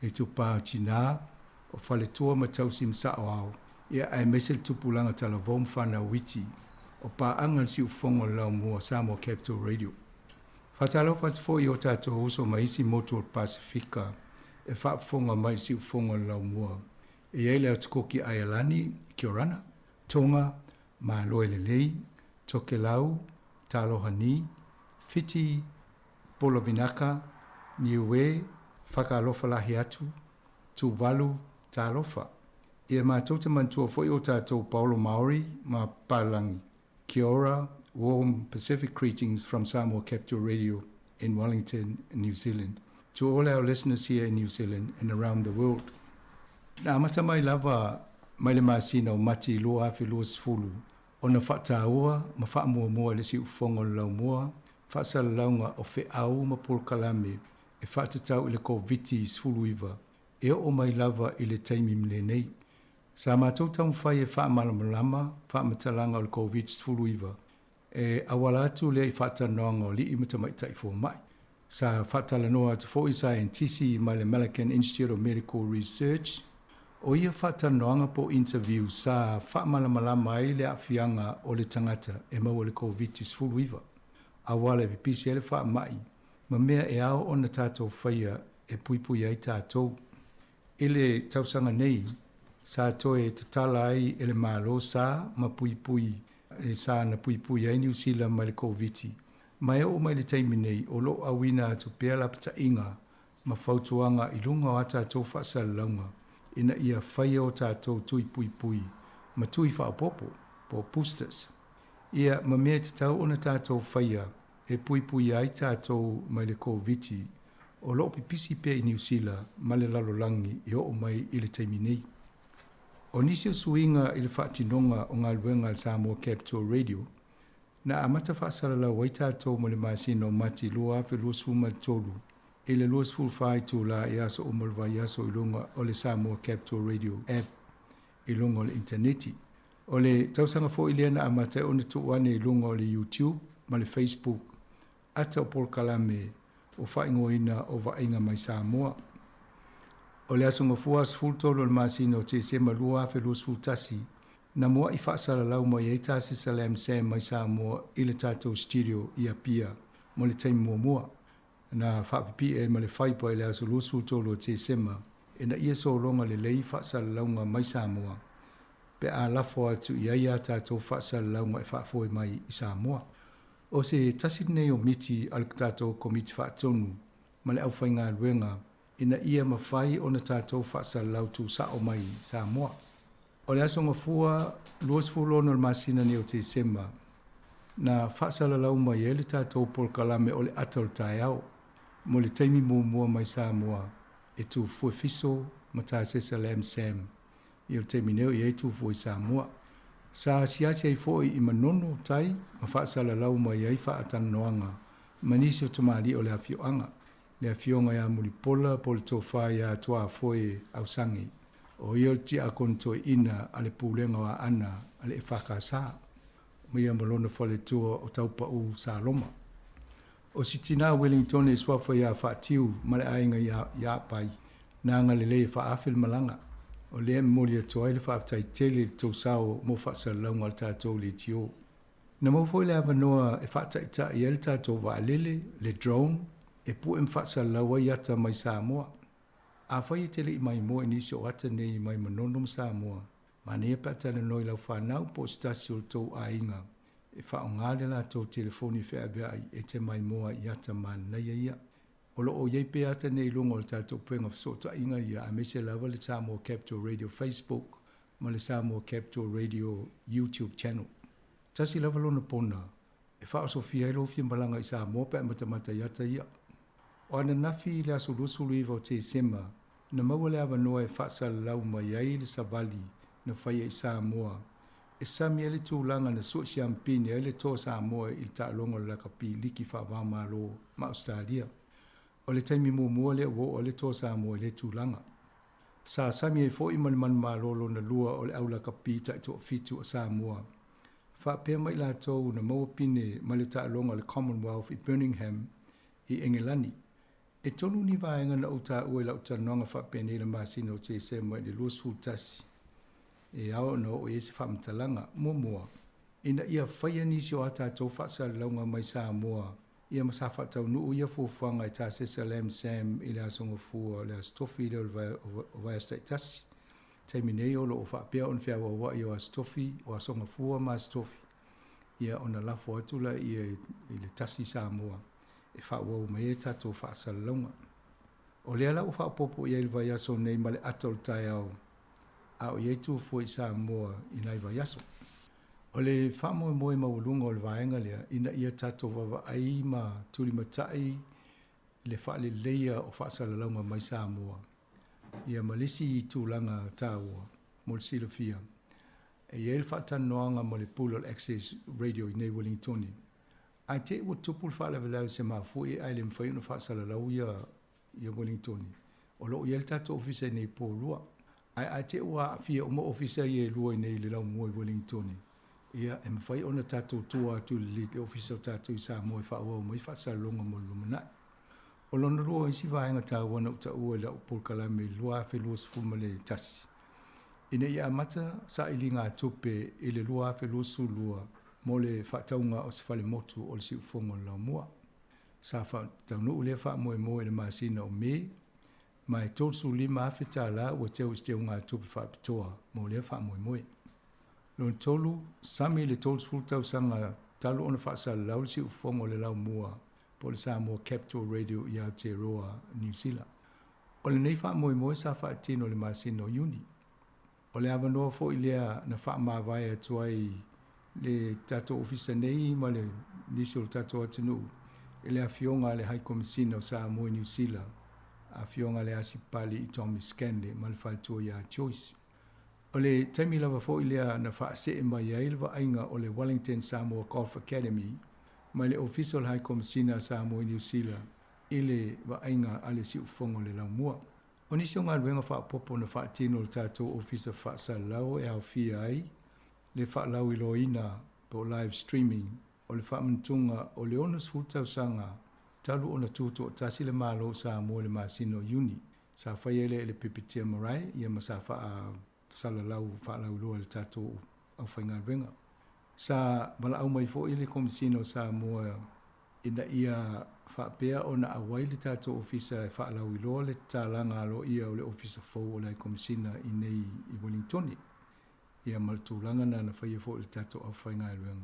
le itupa o tinā, o faletua ma tausi ma saoao, ia aemaise le tupulaga talavou ma fanau iti o paaga le Siufofoga o le Laumua Samoa Capital Radio. Faatalofa atu foi i o tatou uso ma isi motu o le Pasefika e faafofoga mai i le Siufofoga o le Laumua. E i ai le Atukoki Aialani, Kia Orana, Tonga, Malo e lelei, Tokelau, Talohani, Fiti, Polovinaka, Niue, Fakaalofa atu, Tuvalu, Talofa. Ia matou te manatua foi o tatou paolo Maori ma Palangi. Kia ora, warm Pacific greetings from Samoa Capital Radio in Wellington, New Zealand. To all our listeners here in New Zealand and around the world. Na amata mai lava mai le masina o Mati 2020, ona fa'atāua ma fa'amuamua e le si'ufofoga o le laumua fa'asalalauga o fe'au ma polokalame e fa'atatau i le Koviti 19 e o'o mai lava i le taimi lenei. Sa matou taumafai e fa'amalamalama fa'amatalaga o le Koviti-19 e auala atu lea i fa'atalanoaga o ali'i ma tamaita'i foma'i. Sa fa'atalanoa atu fo'i saienitisi mai le Millican Institute of Medical Research. O ia fa'atalanoaga po o interview sa fa'amalamalama ai le a'afiaga o le tagata e maua i le Koviti-19, auala e pipisi ai le fa'ama'i ma mea e ao ona tatou faia e puipui ai tatou. I le tausaga nei, sa toe tatala ai e le Malo sa ma puipui e sa na puipui ai Niu Sila mai le Koviti. Ma e oo mai le taimi nei, o loo auina atu pea lapata'iga ma fautuaga i luga o a tatou fa'asalalauga ina ia faia o tatou tui puipui ma tui fa'aopoopo po boosters. Ia ma mea e tatau ona tatou faia e puipui ai tatou mai le Koviti o loo pipisi pea i Niu Sila ma le lalolagi e oo mai i le taimi nei. O nisi o suiga i le fa'atinoga o galuega a le Samoa Capital Radio, na amata fa'asalalau ai tatou mo le masina o Mati 2023 i le 24 itulā i aso uma o le vaiaso i luga o le Samoa Capital Radio app i luga o le initaneti. O le tausaga fo'i lea na amata ai ona tuu ane i luga o le YouTube ma le Facebook ata o polokalame ua fa'aigoaina o Vaaiga mai Samoa. O le aso Gafua 13 o le masina o Tesema 2021, na mua'i fa'asalalau mai ai Tasesa Lam Sam mai Samoa i le tatou studio i Apia mo le taimi muamua. Na fa'apipi'i ai ma le faipa i le aso 23 o Tesema ina ia sologa lelei fa'asalalauga mai Samoa pe a lafo atu i ai a tatou fa'asalalauga e fa'afoe mai i Samoa. O se tasi lenei o miti a le tatou Komiti Fa'atonu ma le aufaigaluega ina ia mafai ona tatou fa'asalalau tūsa'o mai Samoa. O le aso Gafua 26 o le masina nei o Tesema, na fa'asalalau mai ai le tatou polokalame o le Ata o le Taeao mo le taimi muamua mai Samoa e Tufue Fiso ma Tasesa Lam Sam. I o le taimi nei o i ai Tufue i Samoa. Sa asiasi ai fo'i i Manono tai ma fa'asalalau mai ai fa'atalanoaga ma nisi o tamalii o le afio'aga, le afioga iā Mulipola po o le Tofa iā Tuafoe Ausage, o ia o le tiakono toe'ina a le Pulega o Aana a le EFKS, ma ia ma lona faletua o Taupa'ū Saloma. O si tinā Wellingtone i suafa iā Faatiu ma le aiga iā Apai, na agalelei e faaafe le malaga. O lea e momoli atu ai le faafetai tele i le tou sao mo faasalalauga o le tatou leitio. Na maua foi le avanoa e faataita'i ai le tatou vaalele, le drone, e pu'e ma faasalalau ai ata mai Samoa. Afai e te le'i maimoa i nisi o ata nei mai Manono ma Samoa, manaia pe a talanoa i lau fanau po o se tasi o le tou aiga e fa'aaogā le latou telefoni fe'avea'i e te maimoa i ata manaia ia. O lo o i ai pea ata nei i luga o le tatou upega fesoota'iga ia aemaise lava le Samoa Capital Radio Facebook ma le Samoa Capital Radio YouTube channel. Tasi lava lona pona e faaosofia ai lou fia malaga i Samoa pe a matamata i ata ia. O ananafi i le aso 29 o Tesema, na maua le avanoa e faasalalau mai ai le savali na faia i Samoa e sami ai le tulaga na sue siampini ai le Toa Samoa i le taaloga o le lakapi liki faava-o-Malo ma Ausetalia. O le taimi muamua lea ua oo ai le Toa Samoa i lea tulaga. Sa sami ai fo'i ma le manumalo lona lua o le au lakapi ta'itoafitu a Samoa faapea ma i latou na maua pine mai le taaloga o le Commonwealth i Birmingham i Engelani. E tolu ni vaega na ou tāua i lau talanoaga faapenei i le masina o Tesema i le 21 e ao ona oo i ai se faamatalaga. Muamua, ina ia faia nisi o a tatou faasalalauga mai Samoa ia ma sa faataunuu ia fuafuaga e Tasesa Lam Sam i le Aso Gafua o le Aso Tofi lea o vaiaso taitasi. Taimi nei o loo faapea ona feauaua'i o Aso Tofi, o Aso Gafua ma Aso Tofi. Ia ona lafo atu laia i le Tasi Samoa e faaauau mai ai tatou faasalalauga. O lea la ua faaopoopo i ai le vaiaso nei ma le ata o le taeao a o i ai Tufua i Samoa i nai vaiaso. O le faamoemoe maualuga o le vaega lea ina ia tatou vaavaai ma tulimatai le faaleleia o faasalalauga mai Samoa ia ma le isi tulaga taua mo le silafia. E i ai le faatalanoaga ma le Pule o le Access Radio i nei Ueligitone. Ae te i ua tupu le faalavelave se mafuie ae le mafai ona faasalalau ia ia Ueligitone, o lo o i ai le tatou ofisa i nei i Poulua. Ae a te i ua aafia uma ofisa ia e lua i nei i le laumua i Ueligitone, ia e mafai ona tatou tua atu i le ofisa o tatou i Samoa e faaauau mai faasalalauga mo le lumanai. O lona lua o isi vaega taua na ou taua i lau polokalame i le 2021, ina ia amata sailiga tupe i le 2022 mo le faatauga o se falemotu o le siufofoga o le Laumua. Sa faataunuu lea faamoemoe i le masina o Me, ma e $35,000 ua teu i se teugatupe faapitoa mo lea faamoemoe. Lona tolu, sami le 30 tausaga talu ona faasalalau le siufofoga o le Laumua po o le Samoa Capital Radio i Aotearoa, Niu Sila. O lenei faamoemoe sa faatino i le masina o Iuni. O le avanoa foi lea na faamavae atu ai le tatou ofisa nei ma le nisi o le tatou atunuu i le afioga a le High Komisina o Samoa i Niu Sila, afioga a le Asi Papali'i Tommy Scanley ma le faletua ia Joyce. O le taimi lava foi lea na faasee mai ai le vaaiga o le Wellington Samoa Golf Academy mai le Ofisa o le High Komisina a Samoa i Niu Sila i le vaaiga a le siufofoga o le Laumua. O nisi o galuega faaopoopo na faatino e le tatou Ofisa Faasalalau e aofia ai le faalauiloaina po o live streaming o le faamanatuga o le 60 tausaga talu ona tutoatasi le Malo o Samoa i le masina o Iuni. Sa faia lea i le Pipitea Marae ia ma sa faasalalau faalauiloa e le tatou aufaigaluega. Sa valaau mai foi le Komesina o Samoa ina ia faapea ona auai le tatou ofisa e faalauiloa le tatalaga aloaia o le ofisa fou o le Komesina i nei i Ueligitone. Ia ma le tulaga na na faia foi e le tatou aufaigaluega.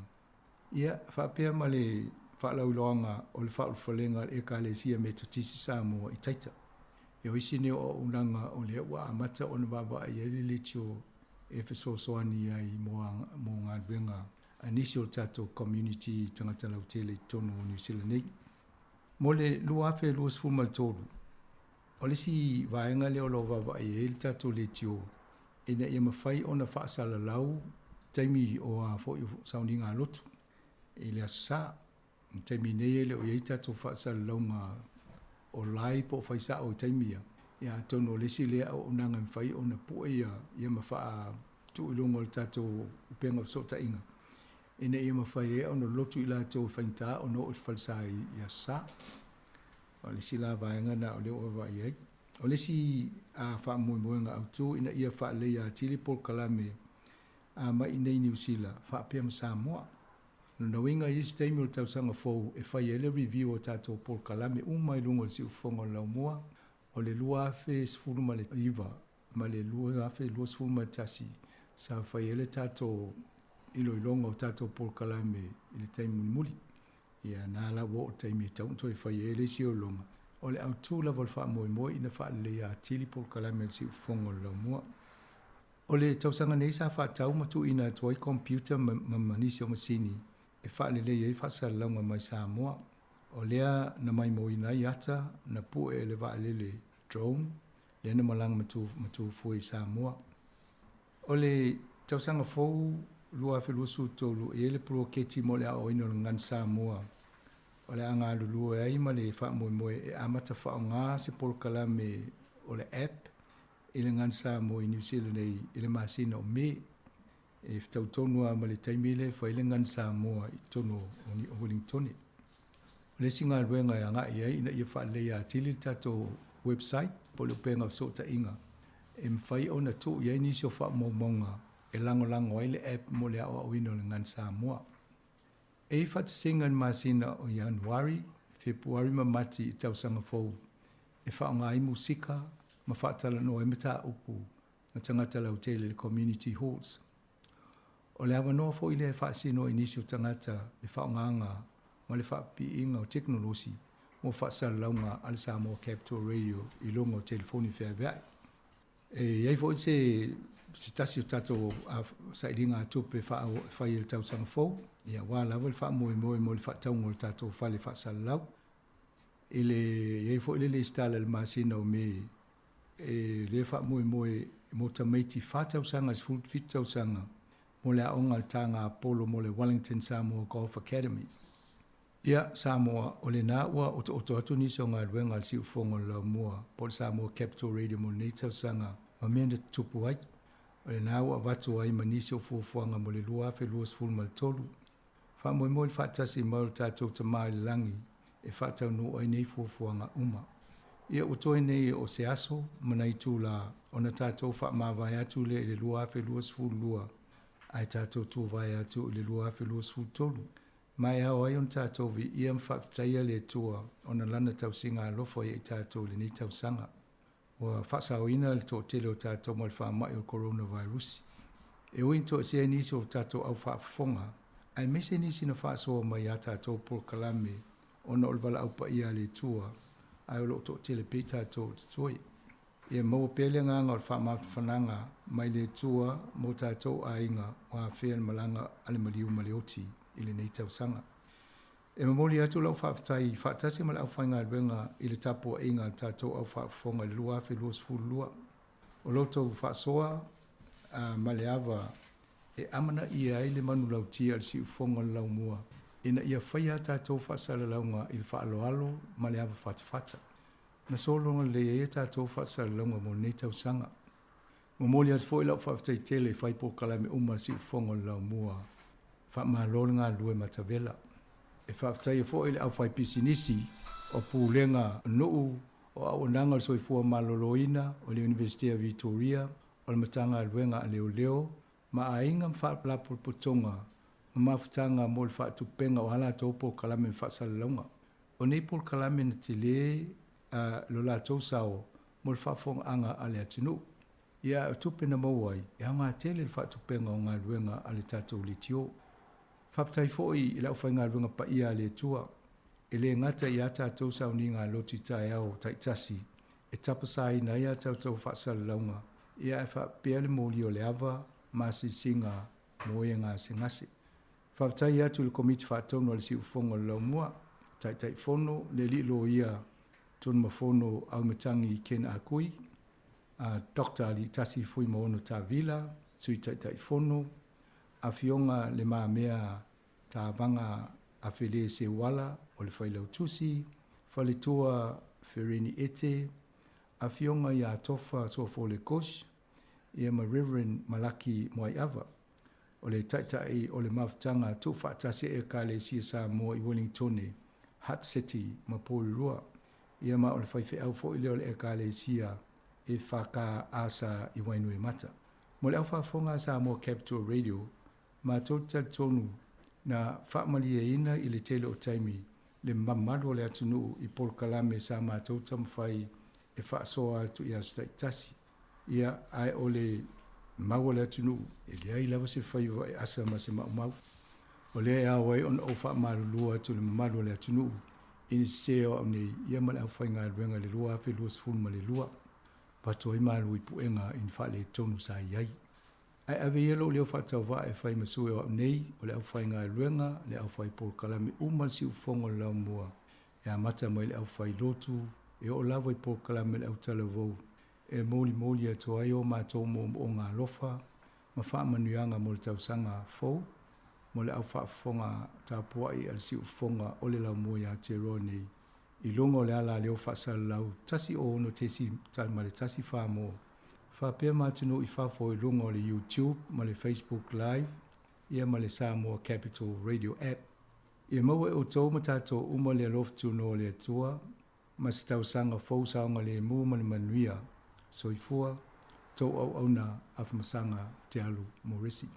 Ia faapea ma le faalauiloaga o le faaulufalega a le Ekalesia Metotisi Samoa i Taita. Ia o isi nei o auaunaga o lea ua amata ona vaavaai ai le leitio e fesoasoani ai mo galuega a nisi o le tatou community tagata lautele i totonu o Niu Sila nei. Mo le 2023, o le isi vaega lea o lo o vaavaai ai le tatou leitio ina ia mafai ona faasalalau taimi o a foi o sauniga a lotu i le Aso Sa. I le taimi nei e le o i ai tatou faasalalauga o live po o fai sao i taimi ia, ia atonu o le isi lea auaunaga e mafai ona pue ia, ia ma faatuu i luga o le tatou upega o fesootaiga ina ia mafai ai ona lotu i latou e faigata ona oo i le falesa i Aso Sa. O le isi la vaega lena o lea ua vaavaai ai. O le isi faamoemoega autu ina ia faaleleia atili polokalame a mai i nei Niu Sila faapea ma Samoa. O lona uiga i isi taimi o le tausaga fou e fai ai le review o tatou polokalame uma i luga o le siufofoga o le Laumua o le 2019 ma le 2021 sa fai ai le tatou iloiloga o tatou polokalame i le taimi mulimuli. Ia na la ua oo i le taimi e tatau ona toe fai ai le isi iloiloga. O le autu lava o le faamoemoe ina faaleleia atili polokalame a le siufofoga o le Laumua. O le tausaga nei sa faatau ma tuuina atu ai computer ma nisi o masini e faalelei ai faasalalauga mai Samoa. O lea na maimoaina ai ata na pue e le vaalele drone lea na malaga ma Tufua i Samoa. O le tausaga fou 2023 e i ai le poloketi mo le aoaoina o le gagana Samoa o le a galulue ai ma le faamoemoe e amata faaaoga se polokalame o le app i le gagana Samoa i Niu Sila nei i le masina o Me. E fetau tonu lava ma le taimi lea e fai ai le gagana Samoa i totonu o Ueligitone. O le isi galuega e agai i ai ina ia faaleleia atili le tatou website po o le upega o fesootaiga e mafai ona tuu i ai nisi o faamaumauga e lagolago ai le app mo le aoaoina o le gagana Samoa. E i ai faatasiga i le masina o Ianuari, Fepuari ma Mati i tausaga fou e faaaoga ai musika ma faatalanoa ai mataupu ma tagata lautele i le community halls. O le avanoa foi lea e faasino ai nisi o tagata le faaaogaga ma le faapipiiga o tekonolosi mo faasalalauga a le Samoa Capital Radio i luga o telefoni feaveai. E i ai foi se se tasi o tatou sailigatupe e fai i le tausaga fou, ia aua lava le faamoemoe mo le faatauga o le tatou fale faasalalau. I le i ai foi le lesitala i le masina o Me e lea faamoemoe mo tamaiti 4 tausaga i le 17 tausaga mo le aoga a le Taga Polo mo le Wellington Samoa Golf Academy. Ia, Samoa, o lena ua otooto atu nisi o galuega a le Siufofoga o le Laumua po o le Samoa Capital Radio mo lenei tausaga ma mea na tutupu ai. O lena ua avatu ai ma nisi o fuafuaga mo le 2023. Faamoemoe i le faatasi mai o le tatou Tama i le Lagi e faataunuu ai nei fuafuaga uma. Ia, ua toe nei o se aso ma nai itula ona tatou faamavae atu lea i le 2022 ae tatou tuvae atu i le 2023. Ma e ao ai ona tatou viia ma faafetaia le Atua ona Lana tausiga alofa ia i tatou i lenei tausaga. Ua faasaoina le toatele o tatou mai le faamai o le Koronavirusi. E ui ina toesea nisi o tatou au faafofoga, aemaise nisi na faasoa mai ia tatou polokalame ona o le valaau paia a le Atua, ae o lo o toatele pea i tatou o totoe. Ia maua pea le agaga o le faamafanafanaga mai le Atua mo tatou aiga ua afea le malaga a le maliu ma le oti i lenei tausaga. E momoli atu lau faafetai faatasi ma le aufaigaluega i le tapuaiga a le tatou au faafofoga i le 2022. O lo outou faasoa ma le ava e amanaia ai le manulauti a le siufofoga o le Laumua ina ia faia a tatou faasalalauga i le faaaloalo ma le ava fatafata. Na sologa lelei ai a tatou faasalalauga mo lenei tausaga. Momoli atu foi lau faafetai tele i fai polokalame uma a le Siufofoga o le Laumua. Faamalo le galulue matavela. E faafetaia foi le aufaipisinisi o Pulega o Nuu o Auaunaga o le Soifua Maloloina o le Iunivesite a Vitoria, o le Matagaluega a Leoleo ma Aiga ma Faalapotopotoga ma Mafutaga mo le faatupega o a latou polokalame ma faasalalauga. O nei polokalame na tele lo latou sao mo le faafofogaaga a le atunuu. Ia ae o tupe na maua ai, e aoga tele le faatupega o galuega a le tatou leitio. Faafetai foi i le aufaigaluega paia a le Atua, e le gata i a tatou sauniga lotu i taeao taitasi e tapasaina ai a tatou faasalalauga, ia ae faapea le moli o le ava ma asiasiga mo e gasegase. Faafetai atu i le Komiti Faatonu a le Siufofoga o le Laumua, Taitaifono, le Alii Loia Tunumafono Auimatagi Ken Akui, Doctor Aliitasi Fuimaono Tavila, Sui Taitaifono, Afioga Le Mamea Tavaga Afele Seuala o le Failautusi, Faletua Fereni Ete, Afioga ia Tofa Suafole Kush, ia ma Reverend Malaki Moaiava, o le Taitai o le Mafutaga Tuufaatasi a Ekalesia Samoa i Wellingtone, Hutt City ma Porirua, ia ma o le faifeau foi lea o le Ekalesia e FKASA i Wainuiomata. Mo le au faafofoga a Samoa Capital Radio, matou te talitonu na faamalieina i le tele o taimi le mamalu o le atunuu i polokalame sa matou taumafai e faasoa atu i aso taitasi. Ia, ae o le mau a le atunuu, e leai lava se faiva e asa ma se maumau. O lea e ao ai ona ou faamalulua atu i le mamalu o le atunuu i ni sese o au nei, ia ma le aufaigaluega i le 2022, avatu ai malu i puega i ni faaletonu sa i ai. Ae ave ia lou leo faatauvaa e fai ma sue o au nei, o le aufaigaluega, le aufaipolokalame uma le siufofoga o le laumua, e amata mai i le aufailotu, e oo lava i polokalame a le autalavou, e molimoli atu ai o matou moomooga alofa ma faamanuiaga mo le tausaga fou, mo le au faafofoga tapuai a le siufofoga o le laumua i Aotearoa nei, i luga o le ala leo faasalalau 106.1 Samoa, faapea ma atunuu i fafo i luga o le YouTube ma le Facebook Live, ia ma le Samoa Capital Radio App. Ia maua e outou ma tatou uma le alofa tunoa o le Atua, ma se tausaga fou saogalemu ma le manuia. Soifua, tou auauna Afamasaga Te Alu Morisi.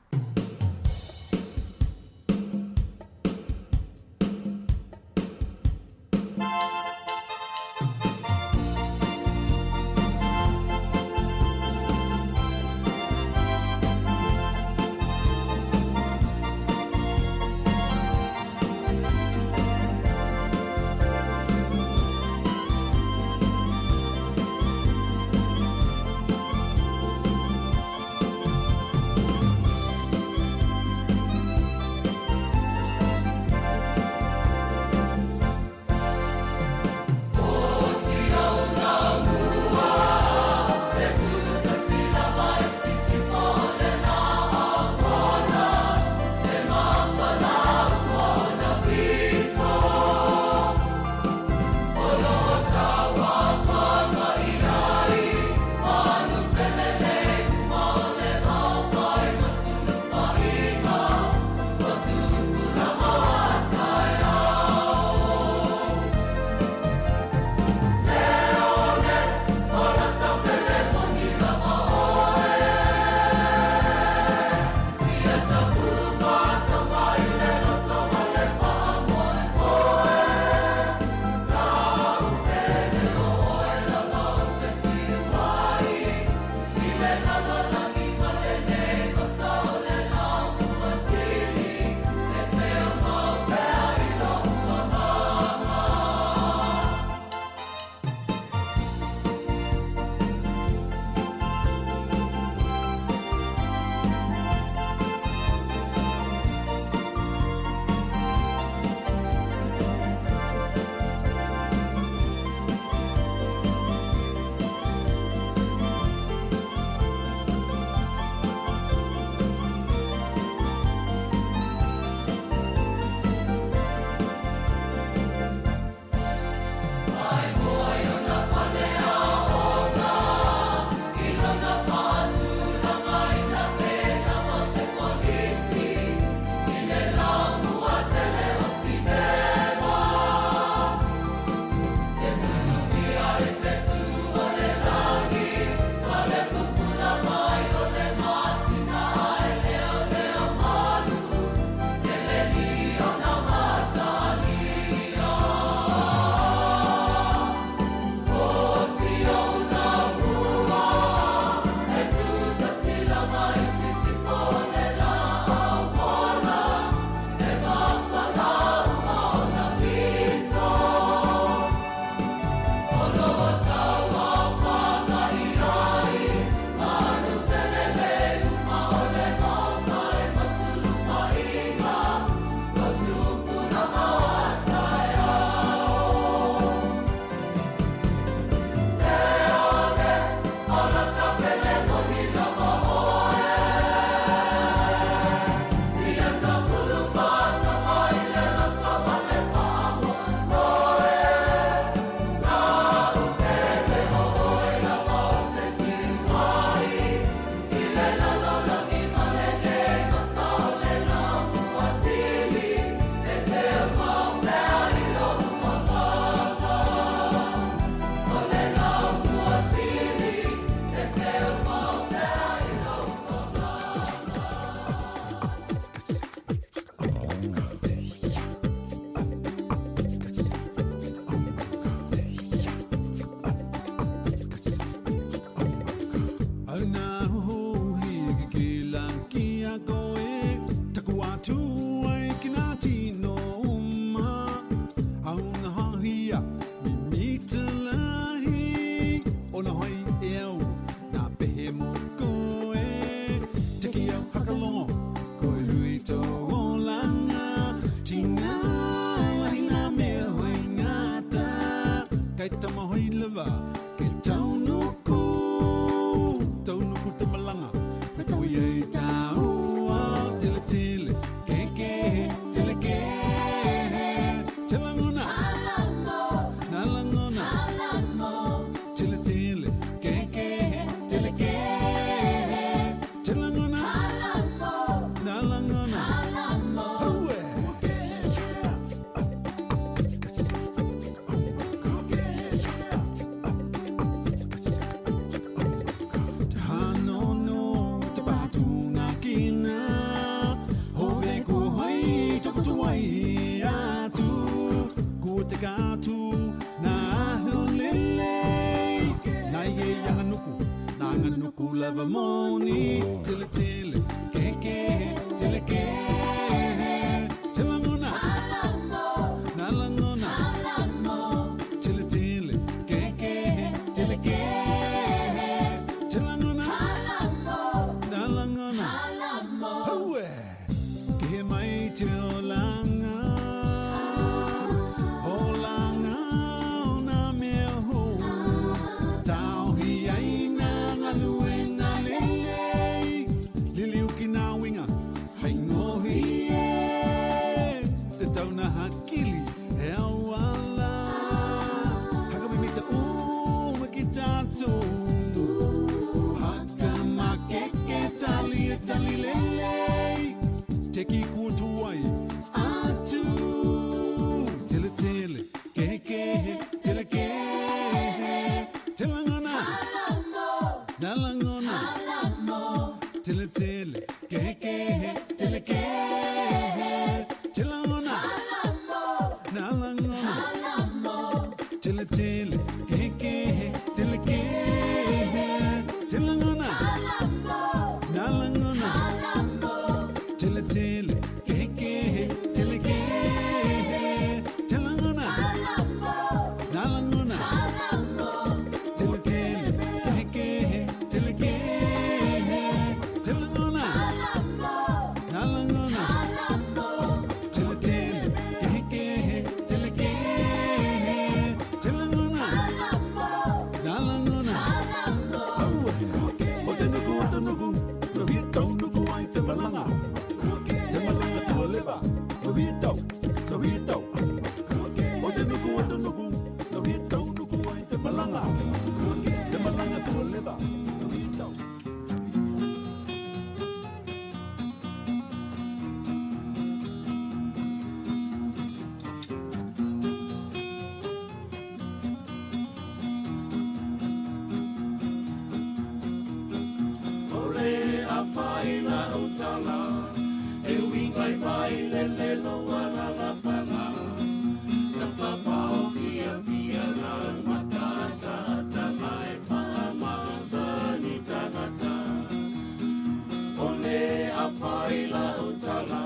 a fai lau tala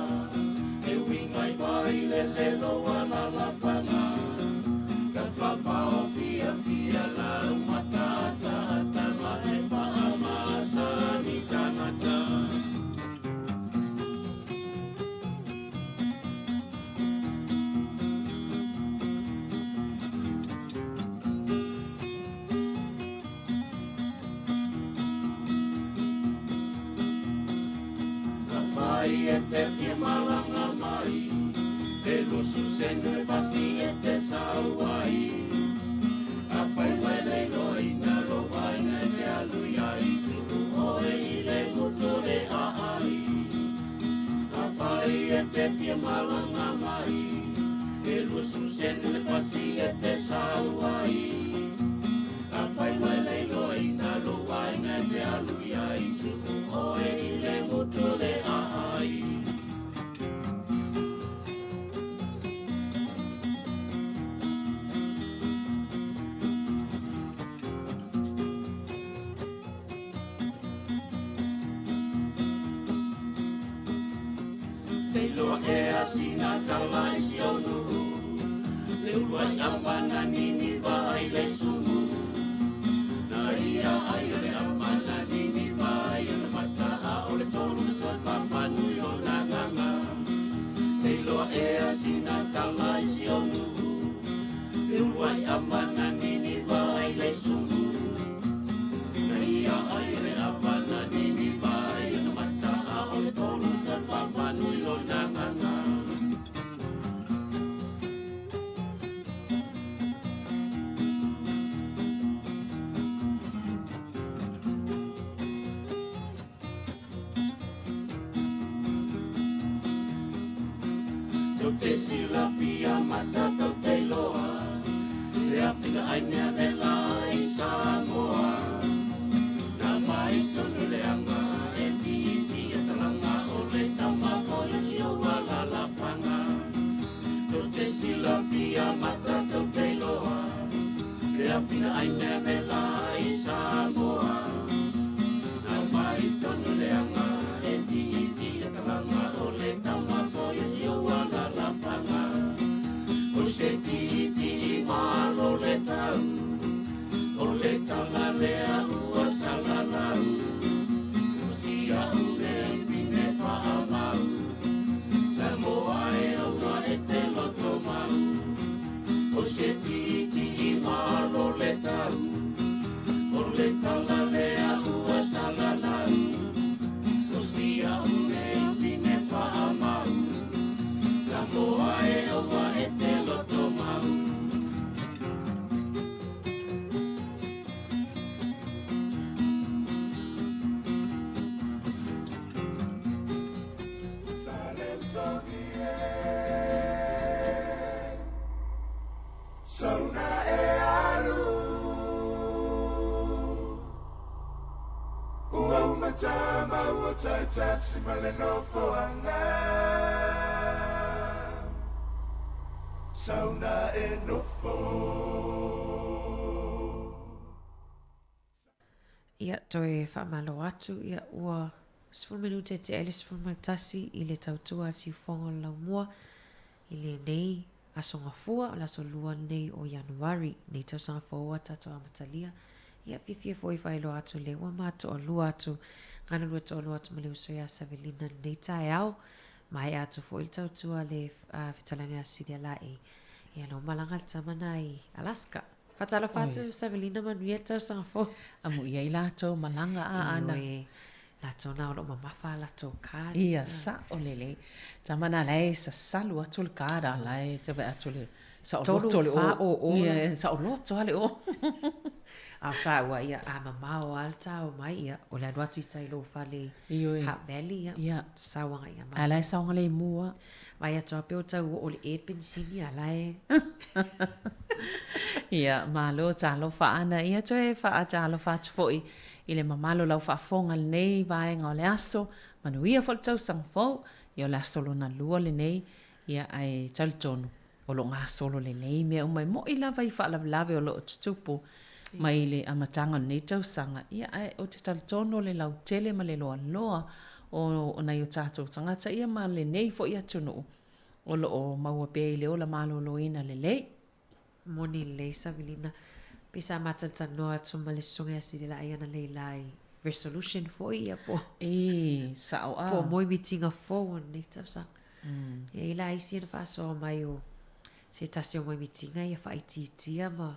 E uiga i vai le lelo alalafaga Tafafao fiafia lau mataataataga e faamasani tagata. Afai e te fia malaga mai, e lusu sene le pasi e te sau ai. Afai ua e le iloaina lou aiga e te alu i ai, tuu oe i le gutu le aai. Afai e te fia malaga mai, e lusu sene le pasi e te sau ai. Afai ua e le iloaina lou aiga e te alu i ai, tuu oe i le gutu le aai. Te iloa ea sina tala i si ou nuu, le uluai apana niniva ai le sumu. Na ia ai o le apana niniva ai o le mata a o le tolu na toe faafanui o nagaga. Te iloa ea sina tala i si ou nuu, le uluai apana niniva ai le sumu. Na ia ai o le apana niniva ai o le mata a o le tolu na toe faafanui o nagaga. Tau te silafia mata tau te iloa, le afina ai mea vela i Samoa. Na mai tonu le anga e tiiti e talanga o le tama foi o si ou alalafaga. Tau te silafia mata tau te iloa, le afina ai mea vela i Samoa. Na mai tonu le anga e tiiti e talanga o le tama foi o si ou alalafaga. O se tiiti malo le tau, o le tala lea ua salalau. O si au nei pine faamau, Samoa e aua e te loto mau. O se tiiti malo le tau, o le tala lea ua salalau. O si au nei pine faamau, Samoa e aua e te loto mau. Sauna e alu Ua umatama ua taitasi ma le nofoaga Sauna e nofo. Ia, toe faamalo atu, ia, ua 10 minute e tea ai le 11 i le tautua a le siufofoga o le laumua i lenei aso Gafua, o le aso lua lenei o Ianuari, nei tausaga fou a tatou amatalia. Ia, fiafia foi e faailoa atu lea ua matoalua atu, galulue toalua atu ma le uso ia Savelina i lenei taeao. Maea atu foi le tautua a le fetalaiga ia Silia Laei. Ia, lea ua malaga le tama na i Alaska. Faatalofa atu Savelina manuia le tausaga fou. Amuia ai latou malaga a ana. Ioe, latou na o lo o mamafa a latou card. Ia, sao lelei. Tama na la e sasalu atu le card a la e te vaai atu le saoloto le o. 3, 4, 0, 0. Ia, saoloto lava le o. A o taua, ia, a mamao lava le tao mai, ia, o le alu atu i tai i lou fale i Hutt Valley, ia, sau agai ia matou. A la e saogalemu lava. Vaai atu lava pei o tau oo le ea penisini a la e. Ia, malo talofa ana. Ia toe faatalofa atu foi i le mamalu o lau faafofoga i lenei vaega o le aso. Manuia foi le tausaga fou. Ia o le aso lona lua lenei. Ia ae talitonu o lo o gasolo lelei mea uma e mo'i lava i faalavelave o lo o tutupu mai le amataga o lenei tausaga. Ia ae ou te talitonu o le lautele ma le loaloa o nai o tatou tagata ia ma lenei foi atunuu o lo o maua pea i le ola malōlōina lelei. Moni lelei Savilina, pei sa ma talatalanoa atu ma le susuga ia Silelaai analeila i resolution foi ia po Ii, sa'o a. Po o moemitiga fou o lenei tausaga. E i ai la isi na faasoa mai o se tasi o moemitiga ia faaitiitia ma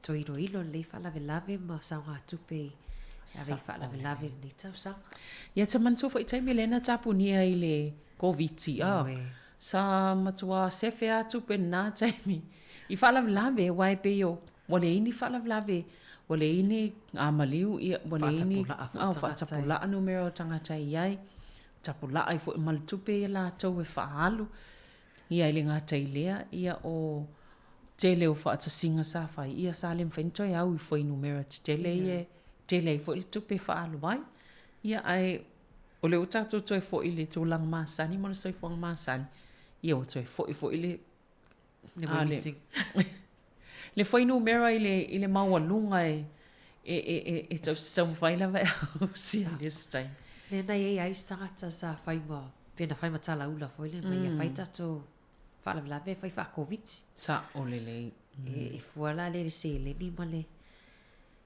toe iloilo lelei faalavelave ma saogatupe i ave i faalavelave i lenei tausaga. Ia te manatua foi taimi lea na tapunia i le Koviti a sa matua sefe a tupe i lena taimi i faalavelave aua e pei o ua leai ni faalavelave ua leai ni maliu ia ua leai ni faatapulaa numera o tagata e i ai tapulaa ai foi ma le tupe ia latou e faaalu. Ia e le gata i lea, ia o tele o faatasiga sa fai, ia sa le mafai ona toe au i fuainumera tetele ia e tele ai foi le tupe e faaalu ai. Ia ae o lea ua tatou toe foi i le tulaga masani ma le soifuaga masani, ia ua toe foi foi le le fuainumera i le i le maualuga e e e e taumafai lava e ausia i le isi taimi. Lea na i ai lava isi tagata sa fai ma, pei na fai ma talaula foi lea, mai ia fai tatou faalavelave fai faa-Koviti. Sa'o lelei. E fua la lea i le seleni ma le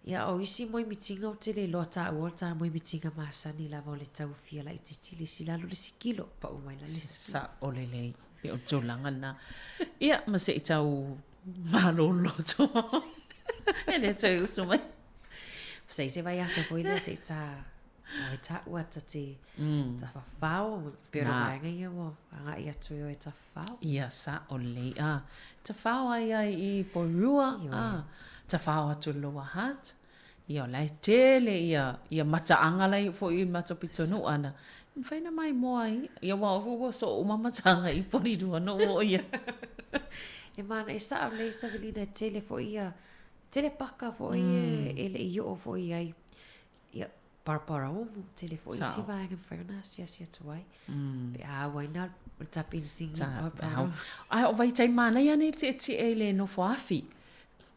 Ia, o isi moemitiga ou te le iloa taua o le ta moemitiga masani lava o le tau fia laitiiti le isi lalo le isi kilo, pau mai lalo le isi kilo. Sa'o lelei, pei o le tulaga lena. Ia, ma se i tau malolo E le toe usu mai. Se i se vaiaso foi lea se i ta o e taua ta te tafafao pei o le vaega ia ua agai atu e oe e tafafao. Ia sa'o lelei a. Tafao ai ai i Porirua a. Tafao atu i le Lower Hutt. Ia o la e tele ia ia mataaga la e foi i le matou pitonuu ana. E mafai ona maimoa ai. Ia aua o ua soo uma mataaga i Porirua na ou oo i ai. E mana e sa'o lelei Savelina e tele foi ia tele paka foi e le i oo foi i ai. Ia, Paraparaumu, tele foi isi vaega e mafai ona asiasi atu ai. Pe a au ai na o le ta penisini i Paraparaumu. Ae o vaitaimi manaia nei tietie i le nofo afi,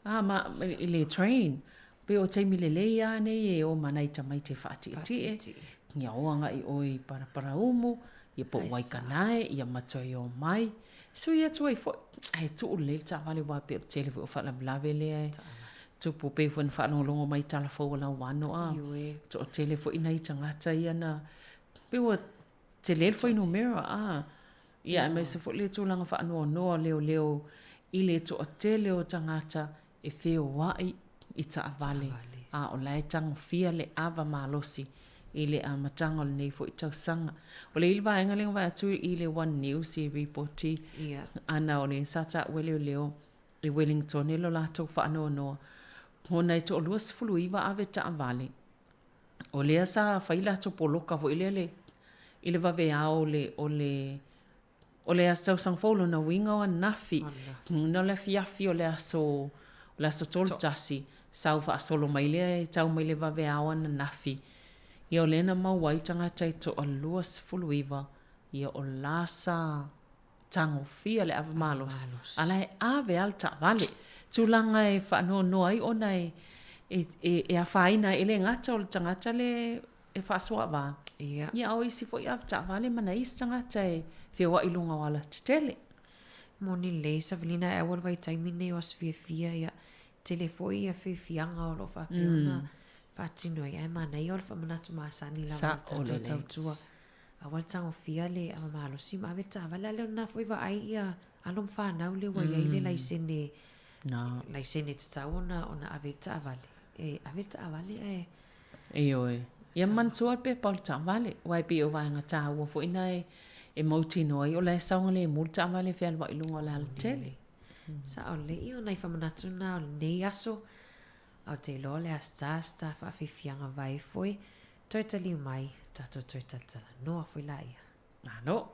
a ma, i le train. Pei o taimi lelei lava nei e o ma nai tamaiti e faatietie, ia o agai oe i Paraparaumu, ia po o Waikanae, ia ma toe o mai. Sui atu ai foi, ae tuu lelei le taavale aua pei o le tele foi o faalavelave lea e tupu pei foi ona faalogologo mai i tala fou a Lauano a toatele foi nai tagata ia na pei ua tele le fuainumera a ia aemaise foi le tulaga faanoanoa o leoleo i le toatele o tagata e feoai i taavale, a o la e tagofia le ava malosi i le amataga o lenei foi tausaga. O le i le vaega lea na vaai atu i le One News i ripoti ana o le sa taua e leoleo i Wellington lo latou faanoanoa ona e toalua 19 ave taavale o lea sa fai latou poloka foi lea le i le vaveao o le o le O le aso tausaga fou lona uiga o ananafi. Na o le afiafi o le aso o le aso 31, sau faasolo mai lea e tau mai le vaveao ananafi. Ia o lea na maua ai tagata e toalua 19, ia o la sa tagofia le ava malosi, a la e ave lava le taavale. Tulaga e faanoanoa ai ona e e afaina ai, e le gata o le tagata le e faasoaava. Ia. Ia, a o isi foi avetaavale ma nai isi tagata e feoai i luga o alatetele. Moni lelei Savelina e aua le vaitaimi lenei o aso fiafia ia tele foi ia fiafiaga o lo o faapea ona faatino ai ae manaia o le faamanatu masani lava i le tatou tautua aua le tagofia le ava malosi ma ave le taavale a o le na foi vaai ia alo ma fanau lea ua i ai le laisene laisene tatau ona ona ave ai le taavale e ave le taavale ae Ioe. Ia manatua le pepa o le taavale, aua e pei o vaega taua foi na e mautinoa ai o la e saogalemu le taavale e fealuai i luga o le alatele. Sao lelei. Ia o nai faamanatu na o lenei aso, a ou te iloa o le a sa sa faafiafiaga vae foi, toe taliu mai, tatou toe talatalanoa foi laia. Malo.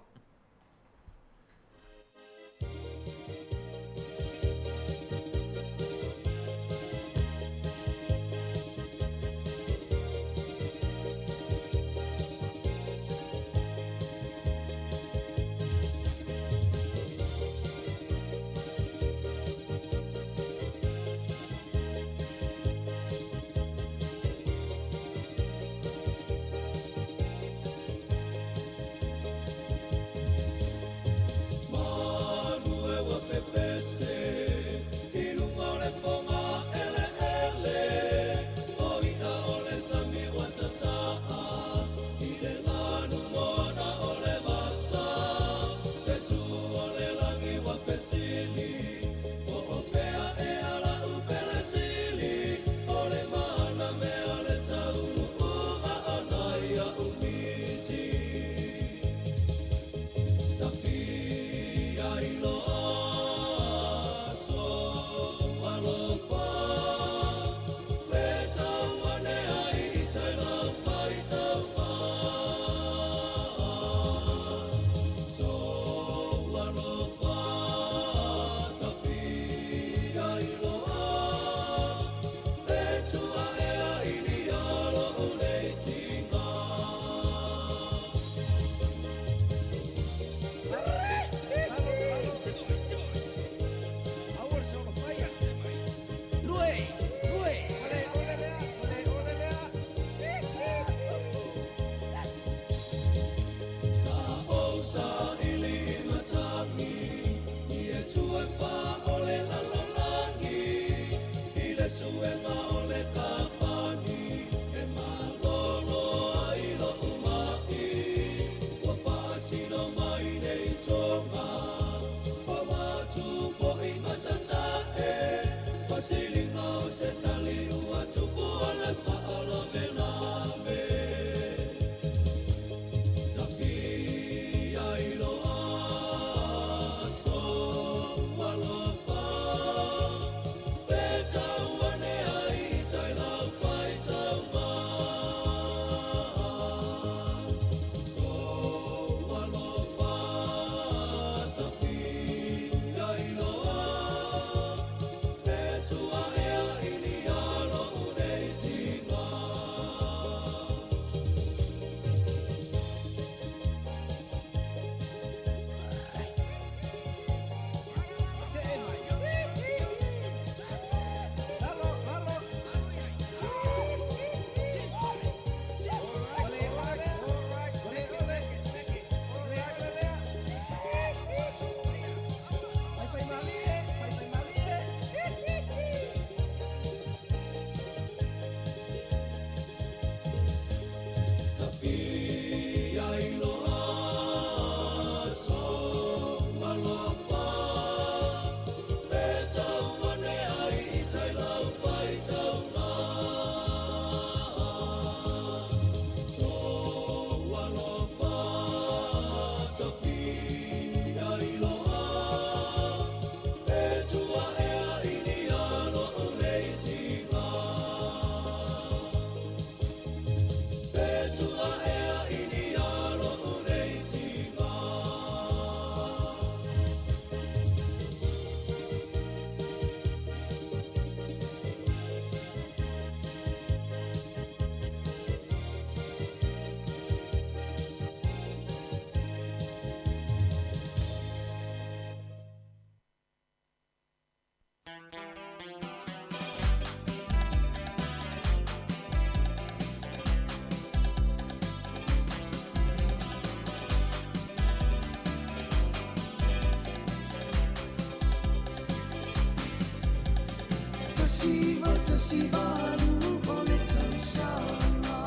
1918 o le tausaga.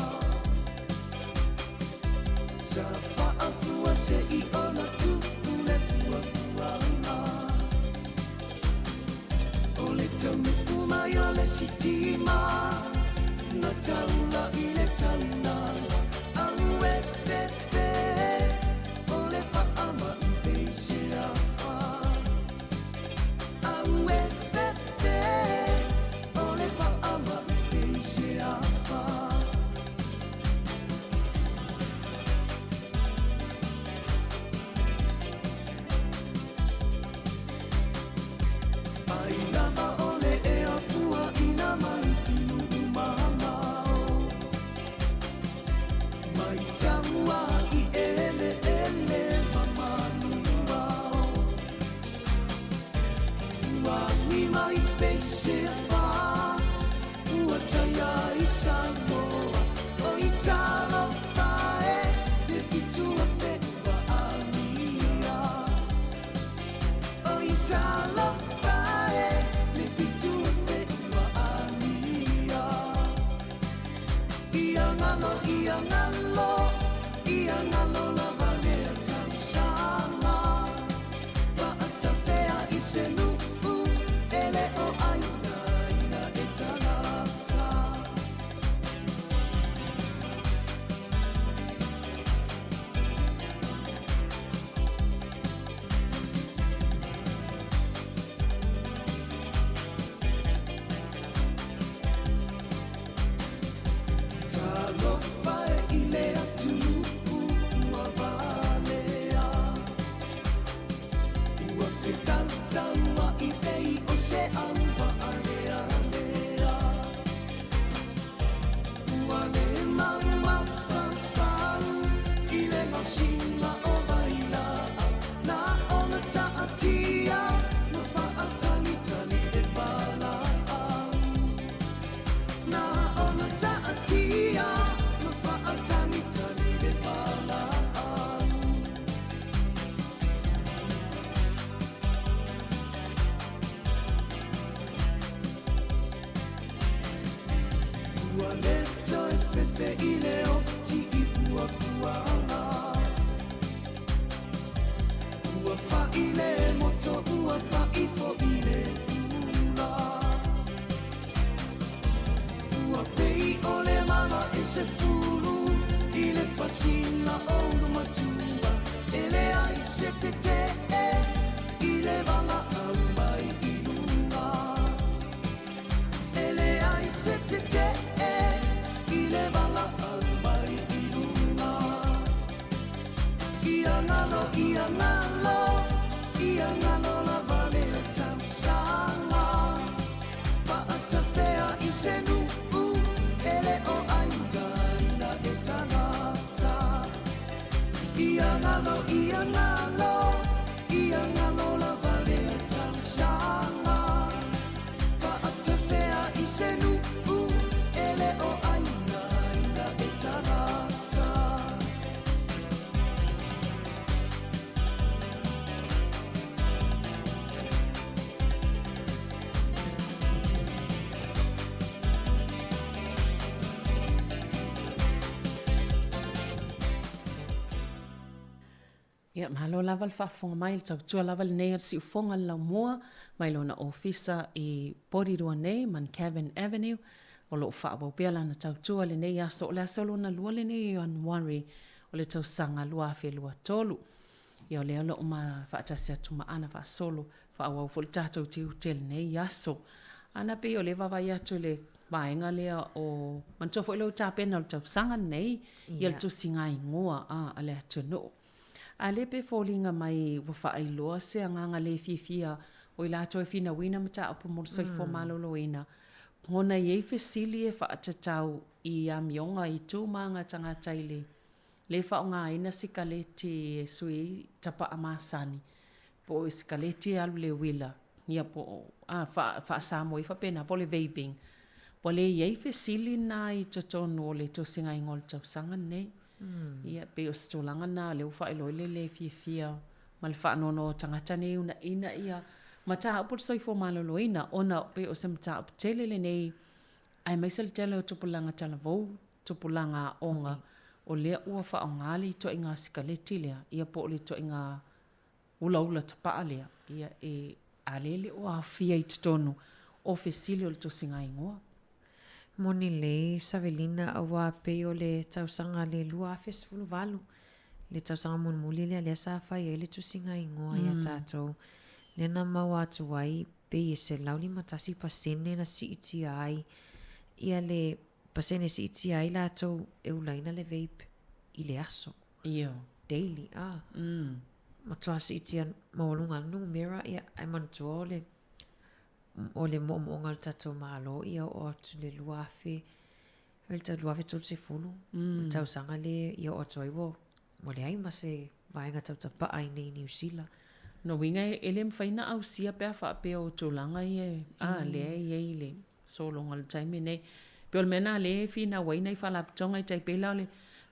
Sa faafua se'i ona tupu le puapuaga. O le taunuu mai o le sitima na taula i le taulaga. Auefefe o le faamai peiseafa. Auefefe o le faamai peiseafa. Ai lava o le ea puaʻina mai i nuu mamao. Mai taua i eleele ma manuao. Ua agi mai peiseafa, ua taia i Samoa. Oi talofa e, le 7,000 ua agia. Oi talofa e, le 7,000 ua agia. Ia galo, ia galo, ia galo lava lea tausaga. Paatafea i se nuu, e le o ainaina e tagata. Talofa e i le atunuu ua valea. Ua fetautauaʻi pei o se auvaalealea. Ua le maumafaufau i le gaosiga o vailaau. Na ona taatia ma faatalitali le valaau. Na ona taatia ma faatalitali le valaau. Ua le toe fefe i le oti i puapuaga. Ua fai le moto, ua fai foʻi le ula. Ua pei o le mala e se fulu i le pasina o ulumatua. E leai se tetee i le valaau mai i luga. E leai se tetee i le valaau mai i luga. Ia galo, ia galo, ia galo lava lea tausaga. Paatafea i se nuu, e le o ainaina e tagata. Ia galo, ia galo, ia galo lava lea tausaga. Paatafea i se nuu, e le o ainaina e tagata. Ia, malo lava le faafofoga mai, le tautua lava lenei a le siufofoga le laumua mai lona ofisa i Porirua nei, Mount Avenue, o lo o faaauau pea lana tautua lenei aso, o le aso lona lua lenei o Ianuari o le tausaga 2023. Ia, o lea o lo o ma faatasi atu ma Ana faasolo, faaauau foi le tatou tiute lenei aso. Ana, pei o lea vaavaai atu i le vaega lea o, manatua foi lou tapena o le tausaga lenei, ia le tusiga igoa a le atunuu. A le pe foliga mai ua faailoa se agaga le fiafia o i latou e finauina mataupu mo le soifua maloloina, ona e i ai fesili e faatatau i amioga i tu ma aga tagata i le le faaaogaina sikaleti e sui ai tapaa masani, po o sikaleti e alu i le uila, ia po o a faa-Samoa ai faapena, po o le vaping. Ua le i ai fesili na i totonu o le tusiga igoa o le tausaga lenei. Ia, pei o se tulaga lena o lea ua faailoa ai le le fiafia ma le faanoanoa o tagata nei e uunaina ia Mataupu o le soifua maloloina ona pei o se mataupu tele lenei aemaise le tele o tupulaga talavou, tupulaga aoga o lea ua faaaoga le ituaiga sikaleti lea ia po o le ituaiga ulaula tapaa lea ia e a lea e le o aofia i totonu o fesili o le tusigaigoa. Moni lelei Savelina aua pei o le tausaga le 2018 le tausaga mulimuli lea lea sa fai ai le tusigaigoa ia tatou lea na maua atu ai pei e 151% na siitia ai ia le pasene siitia ai latou e ulaina le vape i le aso. Io. Daily, ah. Matua siitia maualuga le numera, ia, ae manatua o le, o le moomooga o le tatou Malo ia oo atu le 2000, le 2030, le tausaga le ia oo atu ai ua, ua leai ma se vaega tau tapaa i inei i Niu Sila. Lona uiga e le mafai ona ausia pe a faapea o tulaga ia, a, lea e i ai le sologa i le taimi lenei. Pei o le mea lena lea e finau ai nai faalapotopotoga e tai pei la o le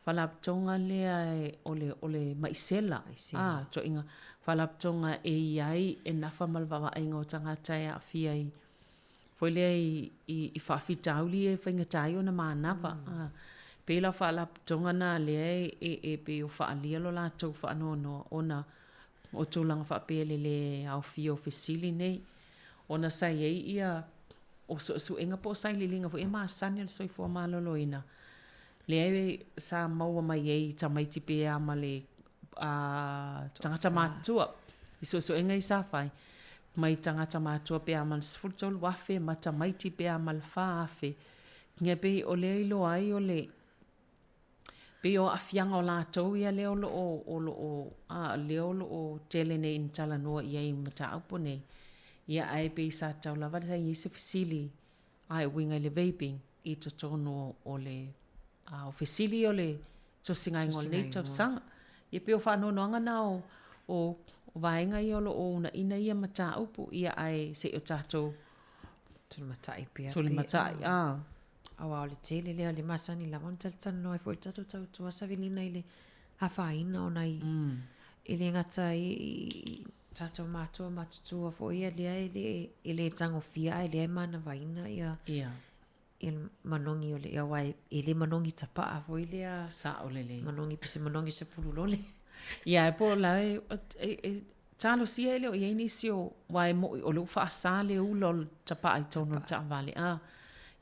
faalapotopotoga lea o le o le maisela, a, ituaiga faalapotopotoga e i ai e nafa ma le vaavaaiga o tagata e aafia i foi lea i faafitauli ia e faigata ai ona manava. A, pei la o faalapotopotoga na lea e pei o faaalia lo latou faanoanoa ona o tulaga faapea i le le aofia o fesili nei. Ona sa i ai ia o suesuega po o sailiiliga foi e masani a le soifua maloloina, lea sa maua mai ai i tamaiti pe a ma le tagata matutua i suesuega ia sa fai, mai tagata matutua pe a ma le 13,000 ma tamaiti pe a ma le 4,000. Ia pei o lea iloa ai o le Pei o aafiaga o latou ia lea o lo o, o lo o, a, lea o lo o tele nei ina talanoa i ai i mataupu nei. Ia ae pei sa tatau lava sa i ai se fesili a e uiga i le vaping i totonu o le a, o fesili o le tusigaigoa o lenei tausaga. Ia pei o faanoanoaga na o, o vaega ia o lo o uunaina ia mataupu, ia ae se i o tatou Tulimatai pea. Tulimatai, a. Aua o le tele lea o le masani lava ona talatalanoa ai foi le tatou tautua Savelina i le afaina o nai e le gata i tatou matua matutua foi ia lea e le e le tagofia ae lea e manavaina ia ia ia manogi o le aua e le manogi tapaa foi lea sao lelei manogi pe se manogi se pululole. Ia e po o la e e Talosia e le o i ai nisi o, aua e moni o lea ua faasa le ula o le tapaa i totonu o le taavale, a.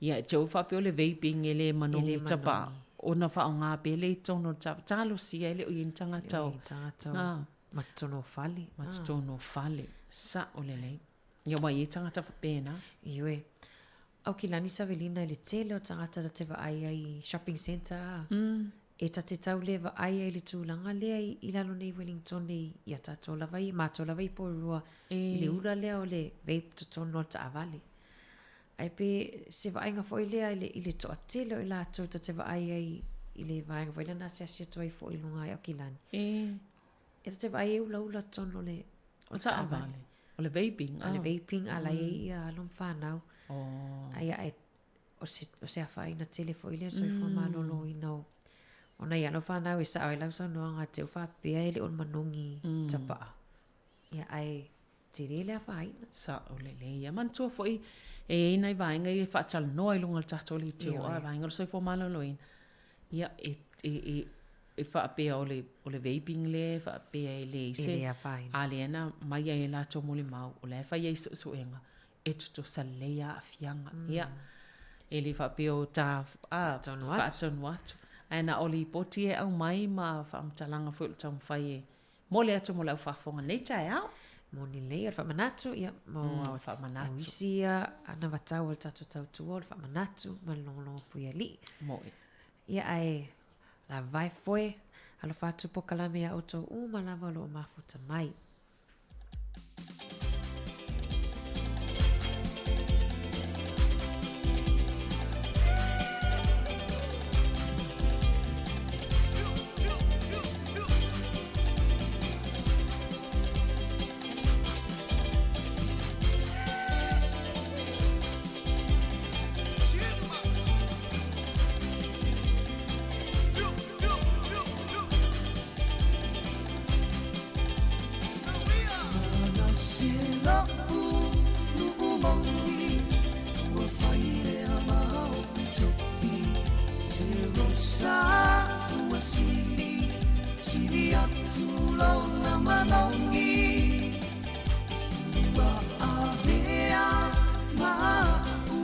Ia, e te i ua faapea o le vaping e le manogi i tapaa, ona faaaoga pea lea i totonu o le taavale. Talosia e le o i ai ni tagata o. E le o i ai ni tagata o. Ma totonu o fale. Ma totonu o fale. Sao lelei. Ia, aua e i ai tagata faapena. Ioe. Aukilani Savelina i le tele o tagata ta te vaai ai i shopping centre a. E ta te tau le vaai ai i le tulaga lea i lalo nei Wellington i ia tatou lava ia, matou lava i Porirua i le ula lea o le vape totonu o le taavale. Ae pe se vaaiga foi lea i le toatele o i latou ta te vaai ai i le vaega foi lea na asiasi atu ai foi i luga i Aukilani. E ta te vaai e ulaula totonu o le taavale. O le vaping. O le vaping a la e i ai ia alo ma fanau. Ae ae o se, o se afaina tele foi lea soifua maloloina o, o nai alo fanau e sao ai lau saunoaga te u faapea e le o le manogi tapaa. Ia ae tele le afaina. Sao lelei. Ia manatua foi e i ai nai vaega ia e faatalanoa i luga o le tatou leitio, a vaega o le soifua maloloina. Ia e, e, e, e faapea o le, o le vaping lea e faapea e leai se, E le afaina. A lea na aumai ai e latou molimau, o la e fai ai suesuega, e tutusa lelei aafiaga. Ia, e le faapea o ta a, Faatonu atu. faatonu atu. Ae na o lipoti e aumai ma faamatalaga foi o le taumafai e momoli atu mo le au faafofoga i lenei taeao. Moni lelei, o le faamanatu, ia, mo O le faamanatu. O isi ia anavatau a le tatou tautua, o le faamanatu ma le logologo puialii. Moe. Ia, ae lavae foe, alofa atu polokalame ia outou uma lava o lo o mafuta mai. lona malogi Ua avea ma a'u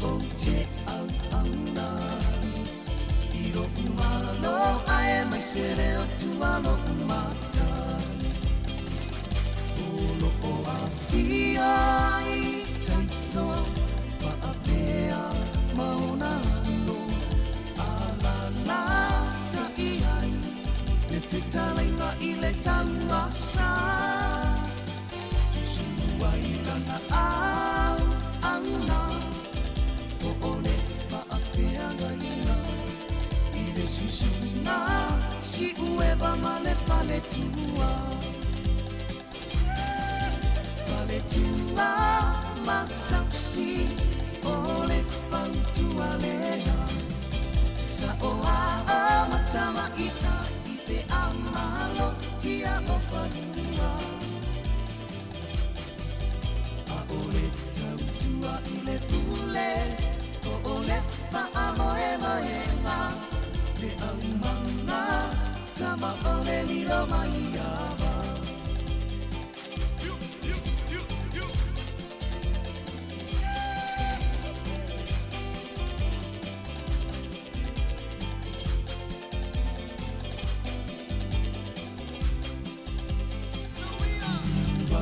ou te auauna ai I lo'u malo ae maise le Atua lo'u matai O lo'o afio ai taito Fa'apea ma ona alo Alalatai ai le fetalaiga i le tauasa Susunu ai lana auauna Po o le faafeagaiga I le susuga Siueva ma le faletua Faletua matausi O le fautua lena Sa'oa ma tamaita'i pe a malotia o fanua ʻAʻole tautua i le pule Po o le faamoemoega Le aumaga tama o le lilo maiava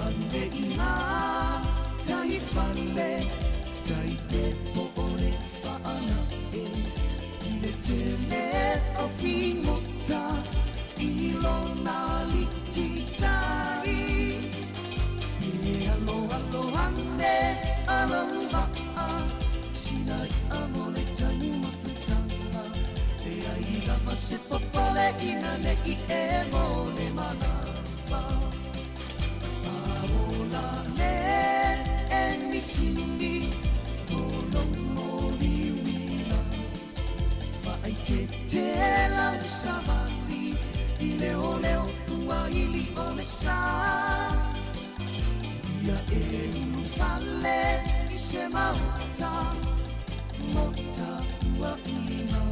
Ane i ngā tai fale Tai te po o le faanae I le tele o figota I lona alititai E aloalo ane a lou vaa Sina i'a mo le tanu mafutaga Leai lava se popoleina nei e mo le manava A ola le enisini O lou moliuila Faaitete lau savali I leoleo ua ili o le sa Ia e ulufale i se maota Mo tapuaiga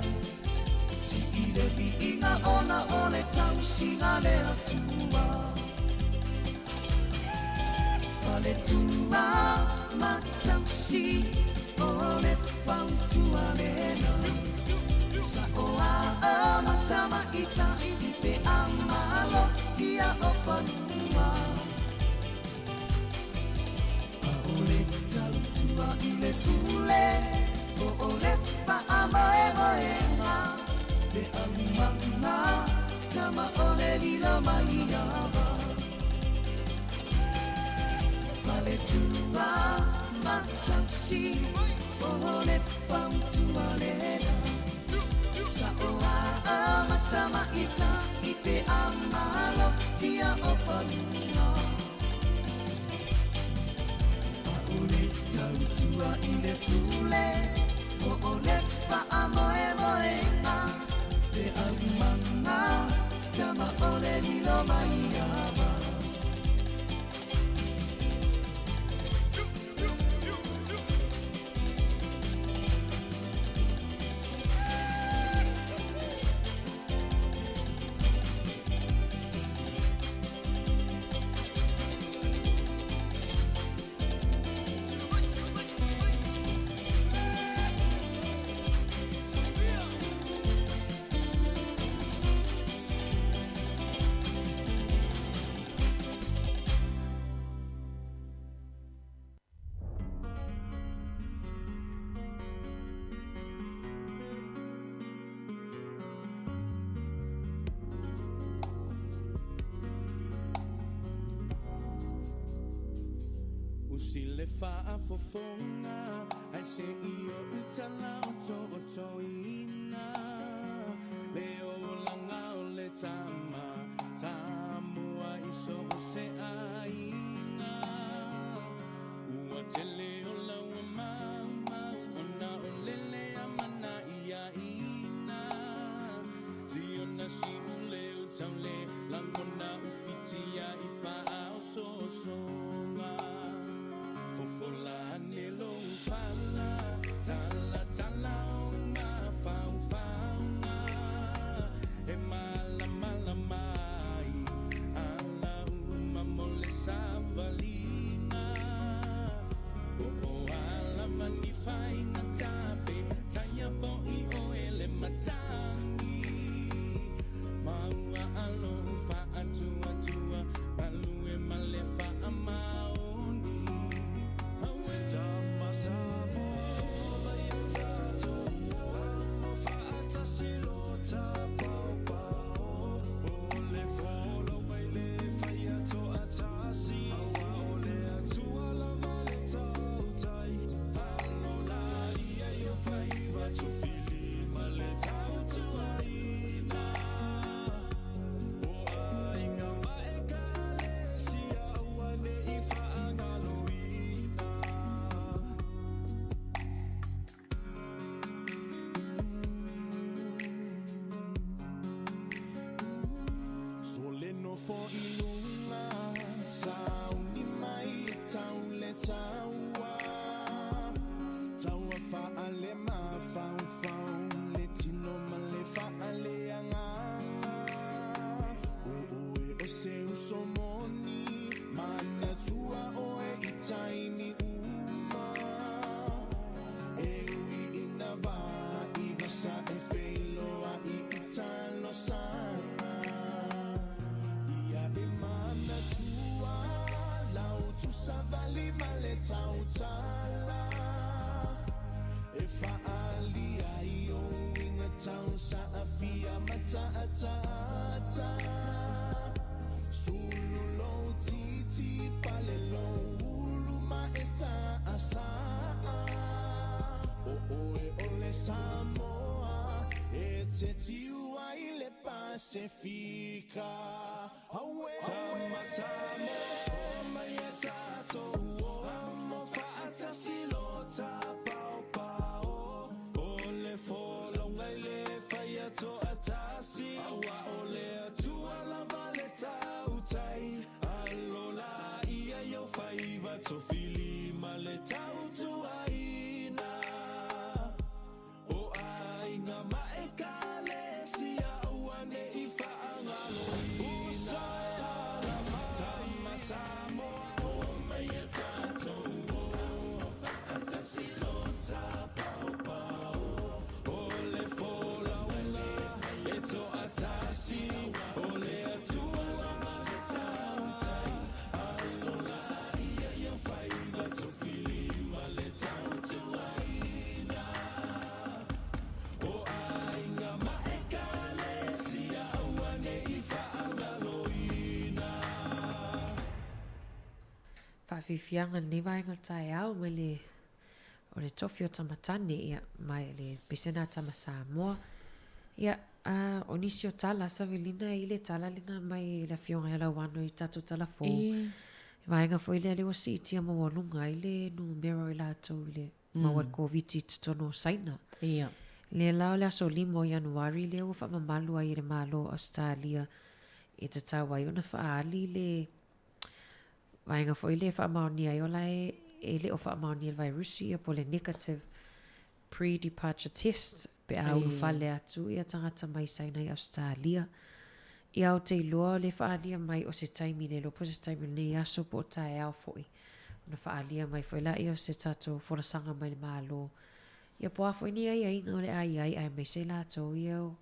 Sii le viiga ona o le tausiga le Atua Faletua matausi O le fautua lena Sa'oa ma tamaita'i pe a malotia o fanua ʻAʻole tautua i le pule Po o le faamoemoega Le aumaga tama o le lilo maiava Faletua matausi O le fautua lena Sa'oa ma tamaita'i pe a malotia o fanua ʻAʻole tautua i le pule Po o le faamoemoega Le aumaga tama o le lilo maiava Usi le faafofoga ae se'i o'u tala o to'otoina Le olaga o le tama Samoa i so o se aiga Ua tele o laua maumau Ona o lele amanaiaina Siona si'u leo taule Lagona ufitia i faaosoosoga Fofola ane lou fala Tala tala o mafaufauga E malamalama ai nofo i luga Sauni mai e tau le taua Taua faale mafaufau Le tino ma le faale agaga O oe o se uso moni Manatua oe i taimi uma E ui ina vaivasa e feiloai i talosaga Ia e manatua lau tuusavali ma le tautala E faaalia ai ou uiga tau saafia ma taataata Sulu lou titi pale lou ulu ma e saasaa O oe o le Samoa e te tiu ai le Pasefika Auē Tama Samoa omai e tatou o Amo faatasi lo tapaopao O le folauga i le fai a toatasi Aua o le Atua lava le tautai Alo laia i ou faiva tofili ma le tautuaina O aiga ma Ekalesia aua ne i faagaloina Uso e ala mai Tama Samoa omai e tatou o Amo faatasi lo tapaopao O le folauga e toatasi O le Atua lava le tautai Alo laia i ou faiva tofili ma le tautuaina O aiga ma Ekalesia aua ne i faagaloina. Faafiafiaga lenei vaega o le taeao mai le o le tofi o Tamatane ia mai le pesena a Tama Samoa. Ia a o nisi o tala Savelina e i le tala lena mai le afioga ia Lauano i tatou tala fou. I vaega foi lea lea ua siitia maualuga ai le numera o i latou i le maua le Koviti i totonu o Saina. Ia. Lea la o le aso 5 o Ianuari lea ua faamamalu ai e le Malo o Ausetalia e tatau ai ona faaali le vaega foi lea e faamaonia ai o la e, e le o faamaonia le vairusi ia po o le negative pre-departure test pe a ulufale atu ia tagata mai Saina i Ausetalia. Ia ou te iloa o le faaalia mai o se taimi le iloa po o se taimi o lenei aso po o taeao foi ona faaalia mai foi laia o se tatou folasaga mai le Malo. Ia po o a foi ni aiaiga o le a i ai aemaise i latou ia o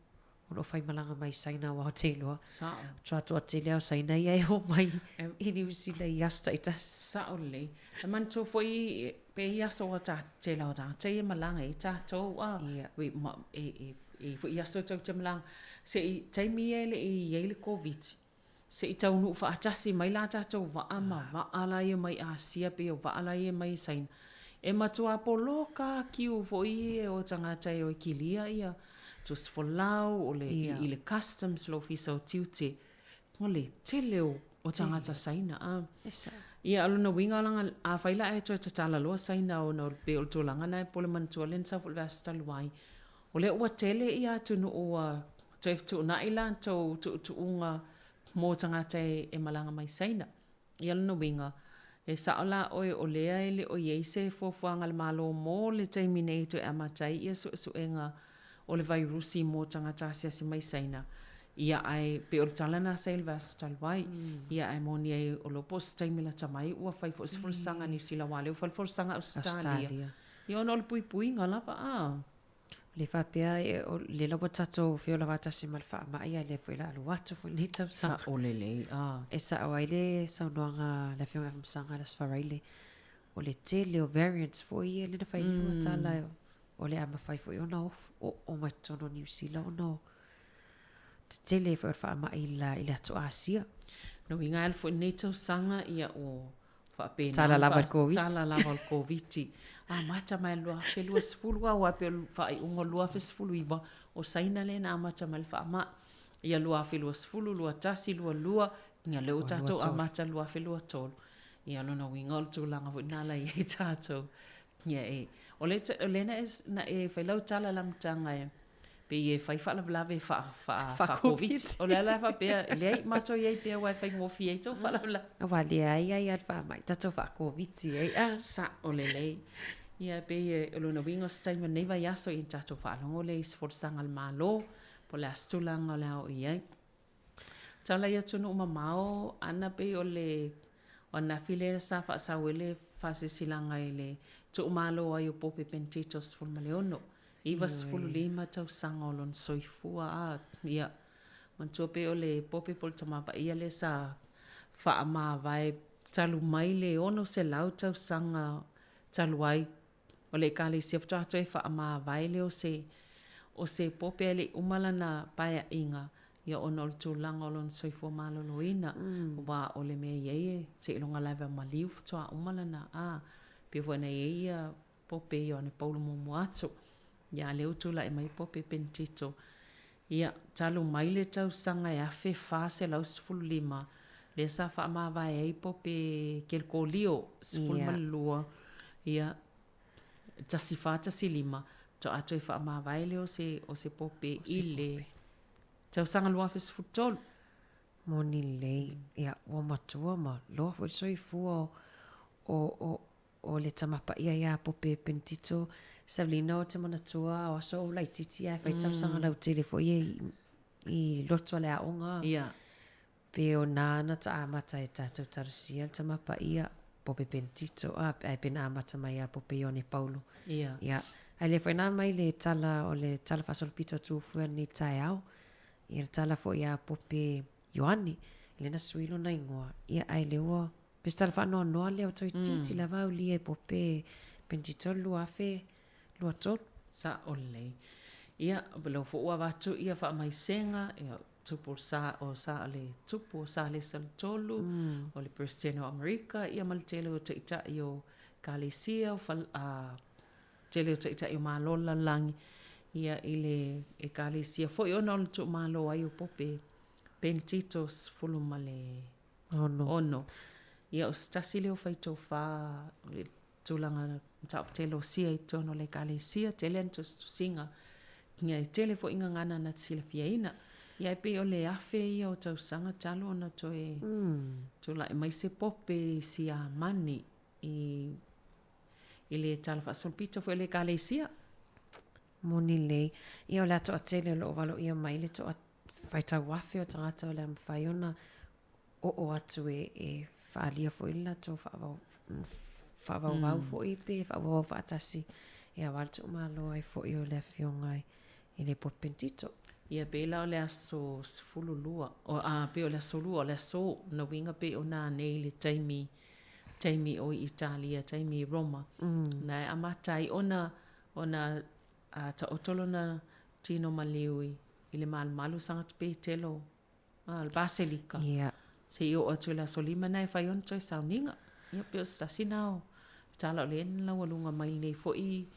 o lo o faimalaga mai Saina aua ou te iloa. Sao. Matua toatele lava o Saina ia e omai i Niu Sila i aso taitasi. Sao lelei. E manatua foi pe i aso a tele o tagata ia e malaga ai tatou a. Ia. E i ai foi aso tatou te malaga. Se i taimi ia e le i i ai le Koviti, se i taunuu faatasi mai la tatou vaa ma vaa la ia mai Asia pei o vaa la ia mai Saina. E matua poloka kiu foi ia o tagata e o e kilia ia tusi folau o le i le customs le ofisa o tiute. O le tele o tagata Saina a. Ia o lona uiga laga afai la ae toe tatala loa Saina ona o pei o le tulaga lena e pule manatua lea na sau foi i le vaiaso talu ai. O lea ua tele ia atunuu ua toe fetuunai latou tuutuuga mo tagata e malaga mai Saina. Ia lona uiga, e sao la oe o lea e le o i ai se fuafuaga a le Malo mo le taimi nei e toe amata ai ia suesuega o le vairusi mo tagata asiasi mai Saina. Ia ae pei o le tala lena sa i le vaiaso talu ai. Ia ae moni ai o lo po o se taimi lata mai ua fai foi se folasaga a Niu Sila aua o lea ua fai le folasaga a Ausetalia. Ia ona o le puipuiga lava a. Le faapea o lea la ua tatou feola faatasi ma le faamai a lea foi o le a alu atu foi lenei tausaga. Sao lelei a. E sao ai le saunoaga a le Afioga ia Afamasaga i le Aso Faraile, o le tele o variants foi ia lea na fai lua tala o le a mafai foi ona oo mai totonu o Niu Sila ona o tetele foi o le faamai i le atu Asia. Lona uiga e alu foi lenei tausaga ia o faapena Tala lava le Koviti. Tala lava o le Koviti. Amata mai le 2020 aua pei o le faaiuga o le 2019 o Saina lea na amata mai le faamai. Ia 2020, 21, 22, ia lea ua tatou amata le 2023. Ia o lona uiga o le tulaga foi lena la i ai tatou. Ia e, o lea, o lea na e, na e fai lau tala i le amataga e, Pei e fai faalavelave faa-Koviti. O le ala faapea, e leai, matou i ai pea aua e faigofie ai tou faalavelave. Aua leai ai lava le faamai tatou faa-Koviti ai a. Sao lelei. Ia pei o lona uiga o se taimi o lenei vaiaso ia ona tatou faalogo lea i se folasaga a le Malo po o le a se tulaga o le a oo i ai. Tala i atunuu mamao ana pei o le o ananafi lea sa faasau ai le faasilasilaga i le tuumalo ai o Pope Benedito XVI, 95 tausaga o lona soifua a ia manatua pei o le Pope po o le Tama Paia lea sa faamavae talu mai le 600 tausaga talu ai o le Ekalesia faatoa toe faamavae lea o se o se Pope ae le i uma lana paeaiga ia ona o le tulaga o lona soifua maloloina aua o le mea i ai e seiloga lava maliu faatoa uma lana a pei foi ona i ai ia Pope Ioane Paulo muamua atu ia a lea ua tulai mai Pope Penetito ia talu mai le tausaga e 1415 lea sa faamavae ai Pope Kelikolio 12 ia 1415 faatoa toe faamavae lea o se o se Pope i le tausaga 2013. Moni lelei, ia ua matua ma loa foi le soifua o o O le Tama Paia ia Pope Penitito Saulina o te manatua o aso ou laititi ae fai talosaga lautele foi ia i loto a le aoga. Ia. Pe o na ana ta amata e tatou talosia le Tama Paia Pope Penitito a ae pe na amata mai ia Pope Ioane Paulo. Ia. Ia. Ae lea foi na aumai le tala o le tala faasolopito a Tufuea lenei taeao. Ia le tala foi ia Pope Ioane, lea na sui lona igoa. Ia ae lea ua Pe se tala faanoanoa lea o toeitiiti lava aulia e Pope Benedito 2023. Sao lelei. Ia, o lea foi ua avatu ia faamaisega, ia, tupu o sa, o sa o le tupu o Salesa le Tolu, o le Peresetene o Amerika, ia ma le tele o taitai o Ekalesia, o fale, a, tele o taitai o Malo o le lalolagi, ia, i le Ekalesia foi ona o le tuumalo ai o Pope Benedito 16. 6. Ia, o se tasi lea o faitofa o le tulaga mataupu teolosia i totonu o le Ekalesia, tele ana tusitusiga, ia e tele foi gagana na te silafiaina. Ia e pei o le afe ia o tausaga talu ona toe tulai mai se pope i Siamani i i le tala faasolopito foi o le Ekalesia. Moni lelei. Ia o le a toatele o lo o valoia mai le toa faitau afe o tagata o le a mafai ona oo atu e, e faaalia foi le latou faavauvau foi pe faavauvau faatasi e aua le tuumalo ai foi o le afioga i le Pope Benedito. Ia pei la o le aso 12, o, a, pei o le aso 2, o le aso, na uiga pei o nanei le taimi, taimi o i Italia, taimi i Roma. Na e amata ai ona, ona a, taoto lona tino maliu i, i le malumalu o Sagata Petelo, a, le Baselika. Ia. Seia oo atu i le aso 5 na e fai ona toe sauniga. Ia pei o se tasi na o tala o lea na laualuga mai lenei foi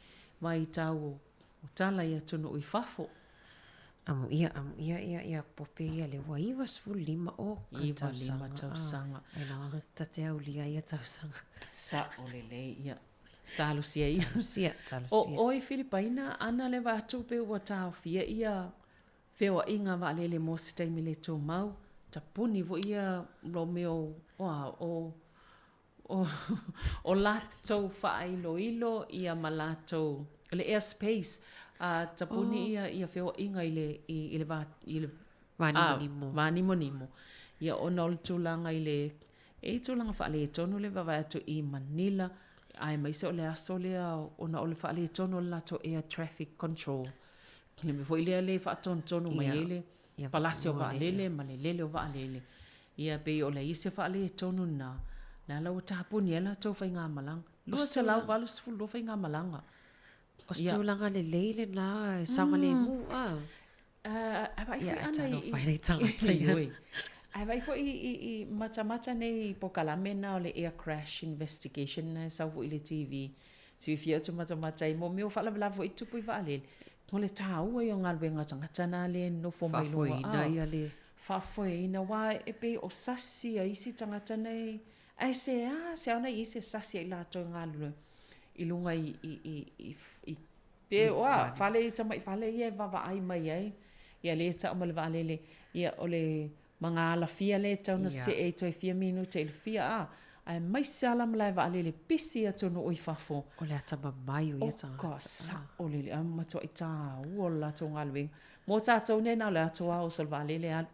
vaitau o tala i atunuu i fafo. Amuia, amuia ia, ia Pope ia lea ua 95 oka tausaga. 95 tausaga. Ai la ta te aulia ia tausaga. Sao lelei, ia. Talosia ia. Talosia, talosia. O oe Filipaina, ana le vaatu pe ua taofia ia feoaiga vaalele mo se taimi le tumau, tapuni foi ia Romeo o a, o, o, o latou faailoilo ia ma latou, o le air space, a tapuni oh. ia, ia feoaiga i le, i, i le, va, i le Vanimonimo. Vanimonimo. Ia ona o le tulaga i le, e i tulaga faaletonu le vaavaai atu i Manila, aemaise o le aso lea ona o le faaletonu o le latou air traffic control. Le mea foi lea le faatonutonu mai ai le palasi o vaalele ma le lele o vaalele. Ia pei o le isi faaletonu lena, lea la ua tapuni ai latou faigamalaga. 282 faigamalaga. O se tulaga lelei lena e saogalemu a. A vaai foi ana i... Ia, tagata ia. Ae vaai foi i matamata nei polokalame na o le air crash investigation na e sau foi i le TV. Fiafia ou te matamata ai mo mea o faalavelave foi tupu i vaalele. O le tāua ia o galuega a tagata na lea e nofo mai luga. Faafoeina ia le... Faafoeina, aua e pei o sasi a isi tagata nei. Ae se a se ao na i ai se sasi a i latou e galulue i luga i Pe oa, fale i tamaʻi fale ia e vaavaai mai ai, ia lea e ta'u ma le vaalele, ia o le maga alafia lea e tau na se'e i toe fia minute i le fia a, aemaise a la malae vaalele pisi atunuu i fafo. O le atamamai o ia tagata. Oka, sa'o lelei, a matua'i tāua o le latou galuega. Mo tatou nei na o le ato a oso le vaalele alu.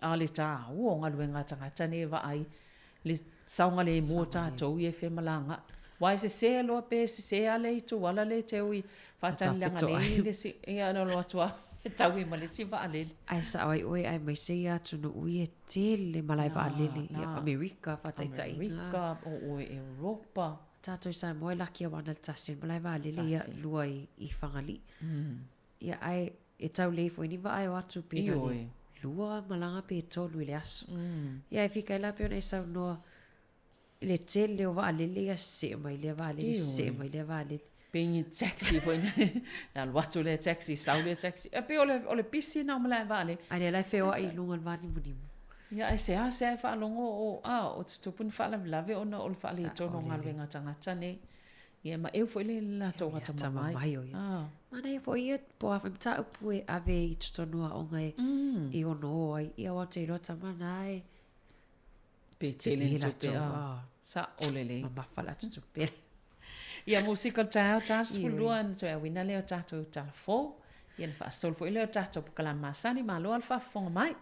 A o le tāua o galuega a tagata nei e vaai le saogalēmū o tatou ia e femalagaʻi. Aua e sesē loa pe sesē a le itu ala lea e te ui faatalilaga lei le isi ia ona alu atu a fetaui ma le isi vaalele. Ae sa'o ai oe aemaise ia atunuu ia e tele malae vaalele, ia Amerika faataitaiga. Amerika, o oe Europa. Tatou i Samoa e laki aua na le tasi le malae vaalele ia lua i Fagalii. Ia ae e tau lei foi ni vaa e o atu pe na le lua malaga pe tolu i le aso. Ia e fika ai la pei ona e saunoa i le tele o vaalele ia see mai lea vaalele, see mai lea vaalele. Pe ni taxi foi na alu atu lea taxi, sau lea taxi. E pei o le pisi na o malae vaalele. A lea la e feoai i luga o le vanimunimu. Ia ae seasea e faalogo o a o tutupu ni faalavelave ona o le faaletonu o galuega a tagata nei. Ia ma ʻeu foi le latou atamamai. Atamamai o ia. Manaia foi ia po o a foi mataupu e ave i totonu o aoga e i ono o ai. Ia aua ou te iloa tama na e Pe tele ni tupe a. Sa'o lelei. Mamafa la tutupe. Ia musika o le taeao ta 12 na toe auina lea o tatou tala fou. Ia na faasolo foi lea o tatou pokalame masani. Malo a le faafofoga mai.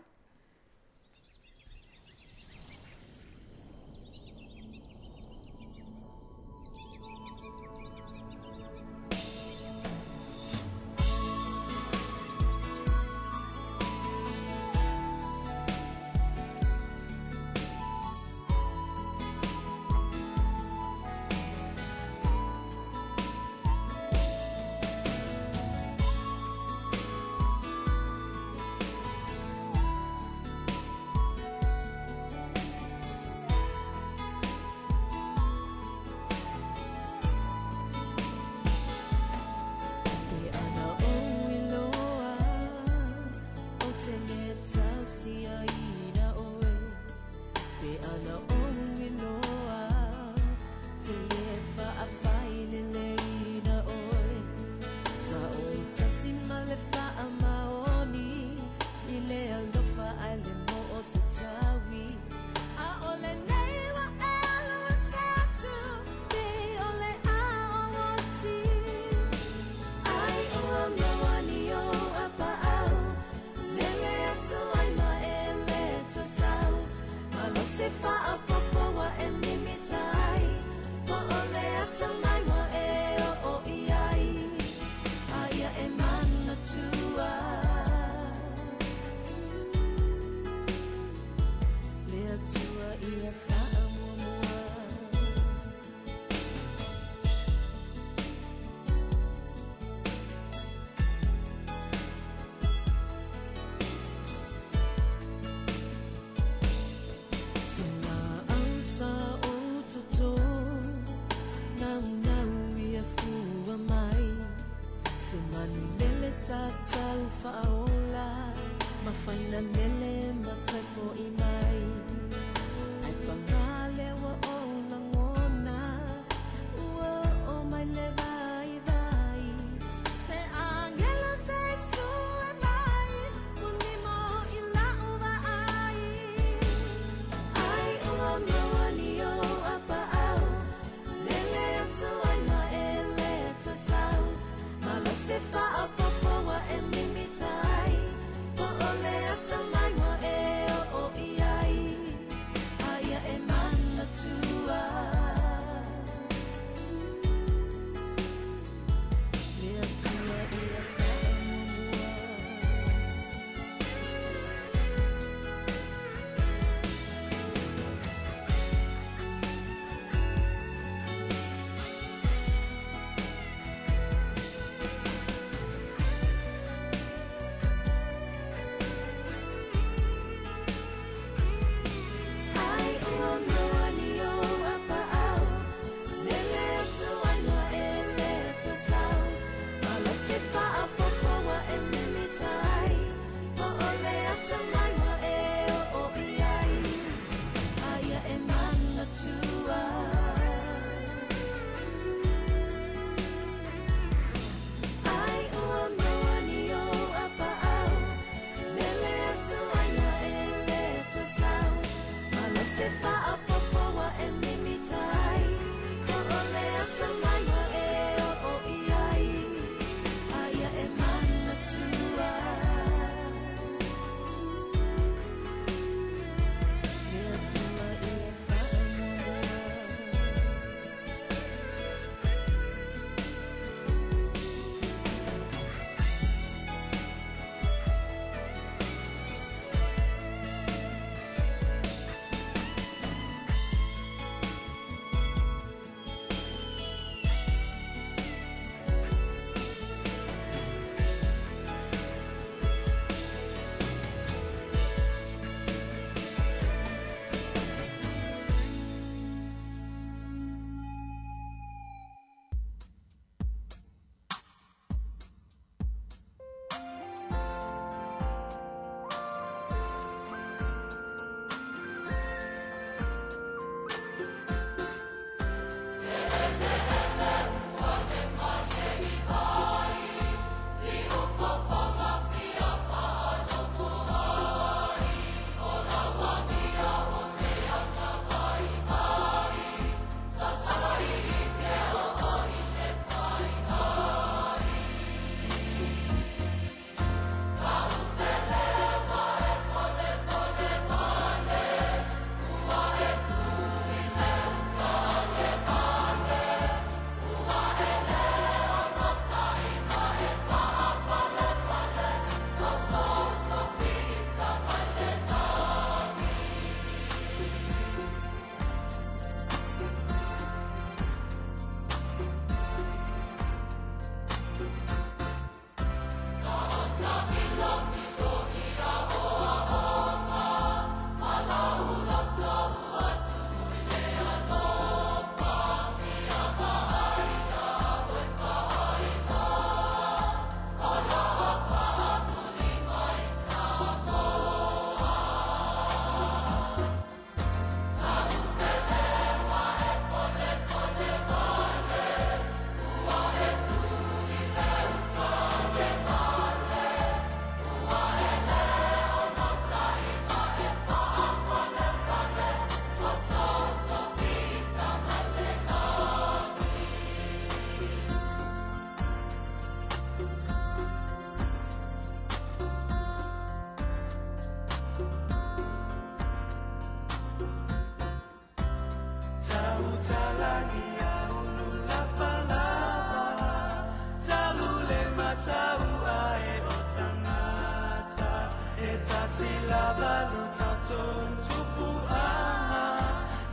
tasi lava lo tatou tupuaga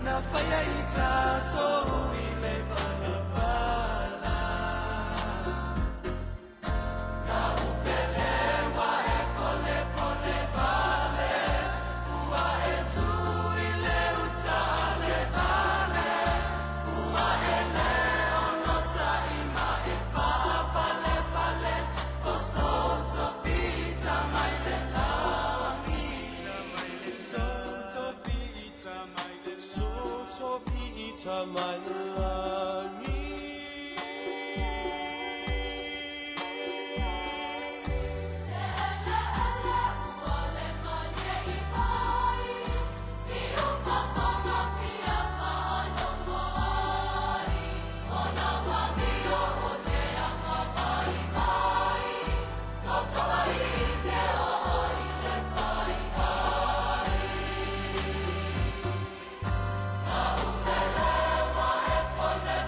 na faia i tatou i le palapala. Na upelewa e polepole vale, ua e tui le uta le vale, ua e le ono sa'i ma e faapalepale, o soto fita mai le lagi. Soto fita mai le, soto fita mai le lagi. Pole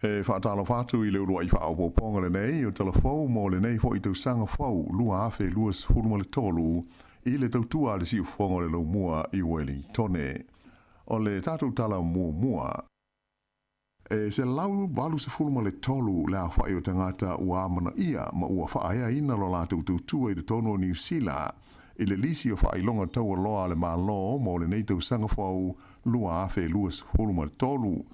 E faatalofa atu i le uluai faaopoopoga lenei o Tala Fou mo lenei foi tausaga fou 2023 i le tautua a le siufofoga o le Laumua i Uelintone. O le tatou tala muamua, e 183 le aofai o tagata ua amanaia ma ua faaeaina lo latou tautua i totonu o Niu Sila i le lisi o faailoga taualoa a le Malo mo lenei tausaga fou 2023.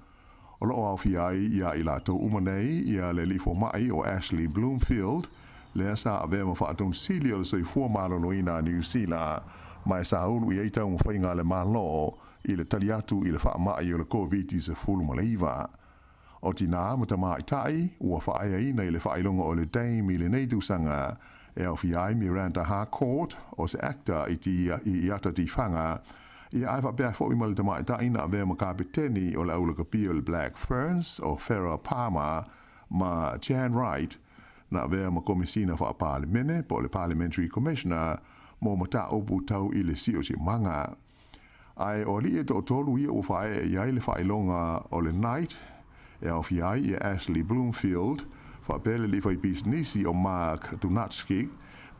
O lo o aofia ai iā i latou uma nei ia le alii fomai o Ashley Bloomfield, lea sa avea ma Faatonu Sili o le Soifua Maloloina a Niu Sila, ma e sa ulu i ai taumafaiga a le Malo i le tali atu i le faamai o le Koviti-19. O tinā ma tamaitai ua faaeaina i le faailoga o le Dame i lenei tausaga e aofia ai Miranda Harcourt, o se actor i i ata tifaga, ia ae faapea foi ma le tamaitai na avea ma kapeteni o le au lakapi o le Black Ferns o Farah Palmer ma Jan Wright na avea ma Komisina Faa-Palemene po o le Parliamentary Commissioner mo mataupu tau i le siosiomaga. Ae o alii e toatolu ia ua faaee i ai le faailoga o le Knight, e aofia ai ia Ashley Bloomfield, faapea le alii faipisinisi o Mark Dunatski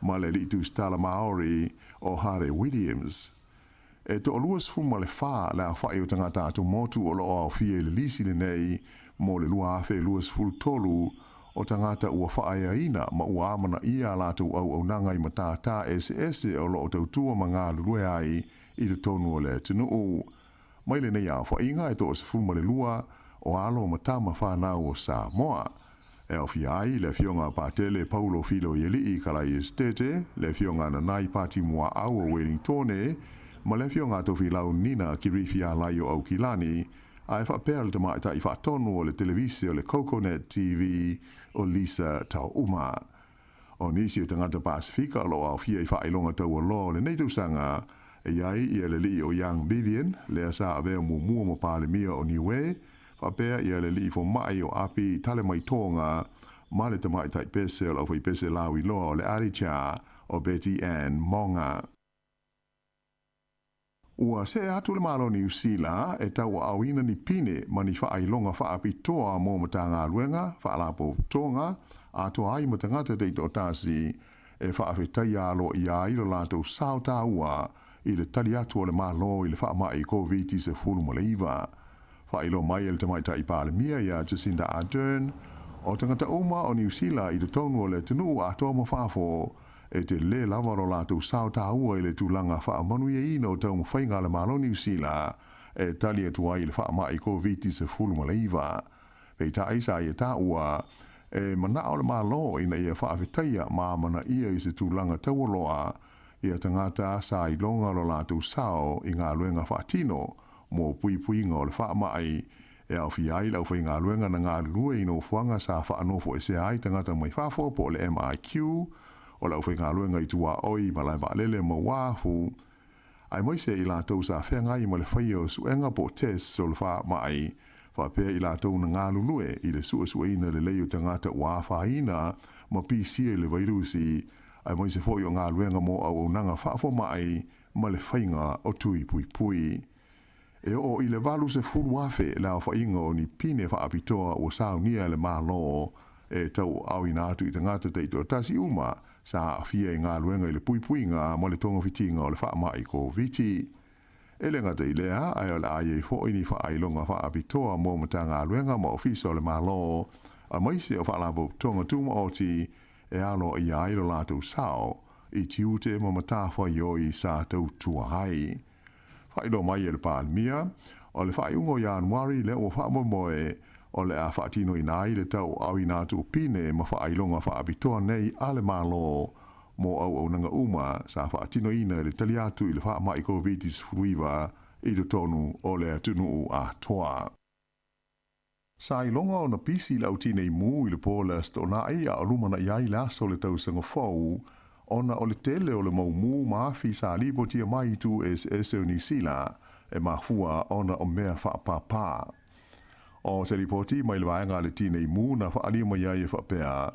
ma le alii tusitala Maori o Hare Williams. E toa-24 le aofai o tagata atumotu o lo o aofia i le lisi lenei mo le 2023 o tagata ua faaeaina ma ua amanaia a latou auaunaga i matata eseese o lo o tautua ma galulue ai i totonu o le atunuu. Mai lenei aofaiga e toa-12 o alo ma tama fanau o Samoa. E aofia ai le Afioga a Patele Paulo Filoialii Kalai Esetete, le Afioga a Nanai Pati Muaau o Welingtone, ma le Afioga a Tofilau Nina Kirifi Alai o Aukilani, ae faapea le tamaitai faatonu o le televise o le Coconet TV o Lisa Taouma. O nisi o tagata Pasefika o lo o aofia i faailoga taualoa o lenei tausaga, e i ai ia le alii o Young Vivian, lea sa avea muamua ma Palemia o Niue, faapea ia le alii fomai o Api Talemaitoga ma le tamaitai pese o le aufaipese lauiloa o le Aricha o Betty Ann Monga. Ua see atu le Malo o Niu Sila e tauaaoina ni pine ma ni faailoga faapitoa mo Matagaluega, Faalapotopotoga, atoa ai ma tagata taitoatasi e faafetaia aloaia ai lo latou sao taua i le tali atu a le Malo i le faamai Koviti-19. Faailoa mai e le Tamaitai Palemia ia Jacinda Ardern, o tagata uma o Niu Sila i totonu o le atunuu atoa ma fafo, e telē lava lo latou sao taua i le tulaga faamanuiaina o taumafaiga a le Malo Niu Sila e tali atu ai i le faamai Koviti-19. Peitai sa ia taua, e manao le Malo ina ia faafetaia ma amanaia i se tulaga taualoa ia tagata sa iloga lo latou sao i galuega faatino mo puipuiga o le faamai e aofia ai le aufaigaluega na galulue i nofoaga sa faanofoesea ai tagata mai fafo po o le MIQ, o le aufaigaluega i tuaoi malae vaalele ma uafu, aemaise i latou sa feagai ma le faia o suega po o tests o le faamai, faapea i latou na galulue i le suesueina lelei o tagata ua afaina ma pisia i le vairusi, aemaise foi o galuega mo auaunaga faafomai ma le faiga o tui puipui. E oo i le 80,000 le aofaiga o ni pine faapitoa ua saunia e le Malo e tauaaoina atu i tagata taitoatasi uma sa aafia i galuega i le puipuiga ma le togafitiga o le faamai Koviti. E le gata i lea, ae o le a i ai foi ni faailoga faapitoa mo Matagaluega ma Ofisa o le Malo, aemaise o Faalapotopotoga Tumaoti e aloaia ai lo latou sao i tiute ma matafaioi sa tautua ai. Faailoa mai e le Palemia, o le faaiuga o Ianuari lea ua faamoemoe o le a faatinoina ai le tauaaoina atu o pine ma faailoga faapitoa nei a le Malo mo auaunaga uma sa faatinoina i le tali atu i le faamai Koviti-19 i totonu o le atunuu atoa. Sa iloga ona pisi le au tinei mu i le po o le Aso Toonai a o lumanai ai le aso o le tausaga fou, ona o le tele o le mau mu ma afi sa lipotia mai i itu eseese o Niu Sila e mafua ona o mea faapāpā. O se lipoti mai le vaega a le tinei mu na faaalia mai ai e faapea,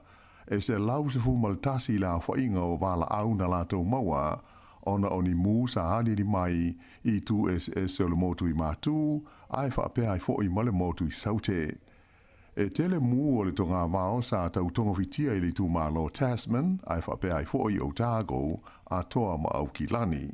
e 111 le aofaiga o valaau na latou maua ona o ni mu sa aliali mai i itu eseese o le motu i Matū ae faapea ai foi ma le motu i Saute. E tele mū o le togavao sa tau togafitia i le itumalo o Tasman ae faapea ai foʻi Otago atoa ma Aukilani.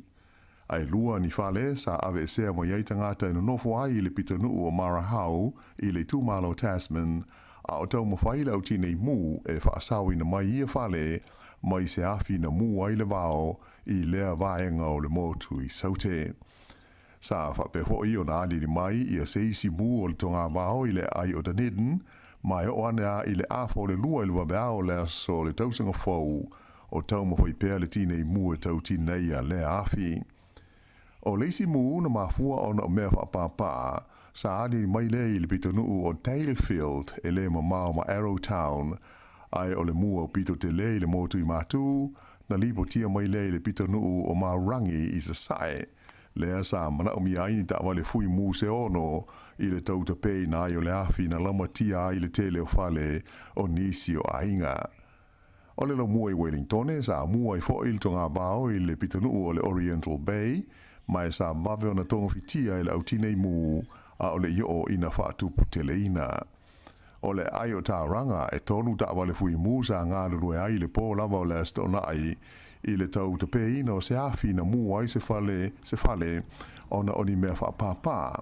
Ae lua ni fale sa aveesea mai ai tagata e nonofo ai i le pitonuu o Marahau i le itumalo o Tasman, a o taumafai le au tinei mu e faasaoina mai ia fale mai se afi na mū ai le vao i lea vaega o le motu i Saute. Sa faapea foʻi ona aliali mai ia se isi mū o le togavao i le aai o Dunedin, ma e oo ane a i le afa o le lua i le vaveao o le aso o le tausaga fou, o taumafai pea le tinei mu e tau tineia lea afi. O le isi mū na mafua ona o mea faapāpā, sa aliali mai lea i le pitonuu o Dalefield e le mamao ma Arrowtown, ae o le mū aupito tele i le motu i Matū, na lipotia mai lea i le pitonuu o Maurangi i Sasae, lea sa manaomia ai ni taavale fui mū se ono i le tau tapeina ai o le afi na lamatia ai le tele o fale o nisi o aiga. O le laumua i Wellingtone, sa amua ai foʻi le togavao i le pitonuu o le Oriental Bay, ma e sa vave ona togafitia e le au tinei mū, a o le i oo ina faatuputeleina. O le aai o Tauranga, e tolu taavale fui mū sa galulue ai i le pō lava o le Aso Toonai i le tau tapeina o se afi na mū ai se fale se fale ona o ni mea faapāpā.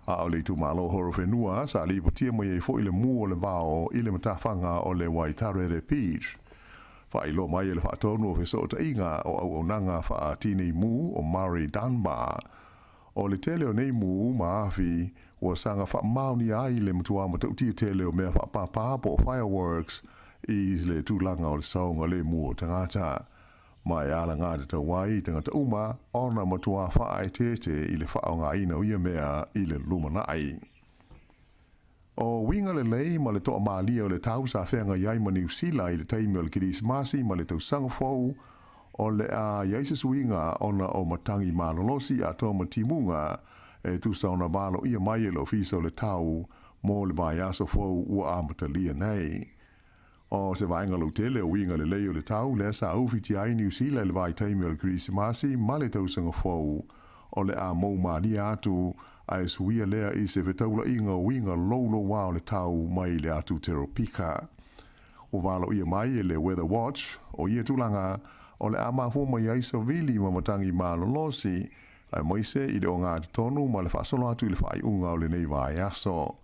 A o le itumalo o Horowhenua sa lipotia mai ai foʻi le mū o le vao i le matafaga o le Waitarere Beach. Faailoa mai e le Faatonu o Fesootaiga o Auaunaga Faa-Tinei Mu o Murray Dunbar, o le tele o nei mū ma afi ua saga faamaonia ai le matuā matautia tele o mea faapāpā po o fireworks i le tulaga o le saogalemu o tagata. Ma e alagatatau ai i tagata uma ona matuā faaeteete i le faaaogaina o ia mea i le lumanai. O uiga lelei ma le toamalie o le tau sa feagai ai ma Niu Sila i le taimi o le Kerisimasi ma le tausaga fou, o le a i ai se suiga ona o matagi malolosi atoa ma timuga e tusa ona valoia mai e le Ofisa o le Tau mo le vaiaso fou ua amatalia nei. O se vaega lautele o uiga lelei o le tau lea sa ufitia ai Niu Sila i le vaitaimi o le Kerisimasi ma le tausaga fou, o le a mou malie atu ae suia lea i se fetaulaiga o uiga loulouā o le tau mai le atu Teropika. Ua valoia mai e le Weather Watch o ia tulaga o le a mafua mai ai savili ma matagi malolosi aemaise i le ogatotonu ma le faasolo atu i le faaiuga o lenei vaiaso.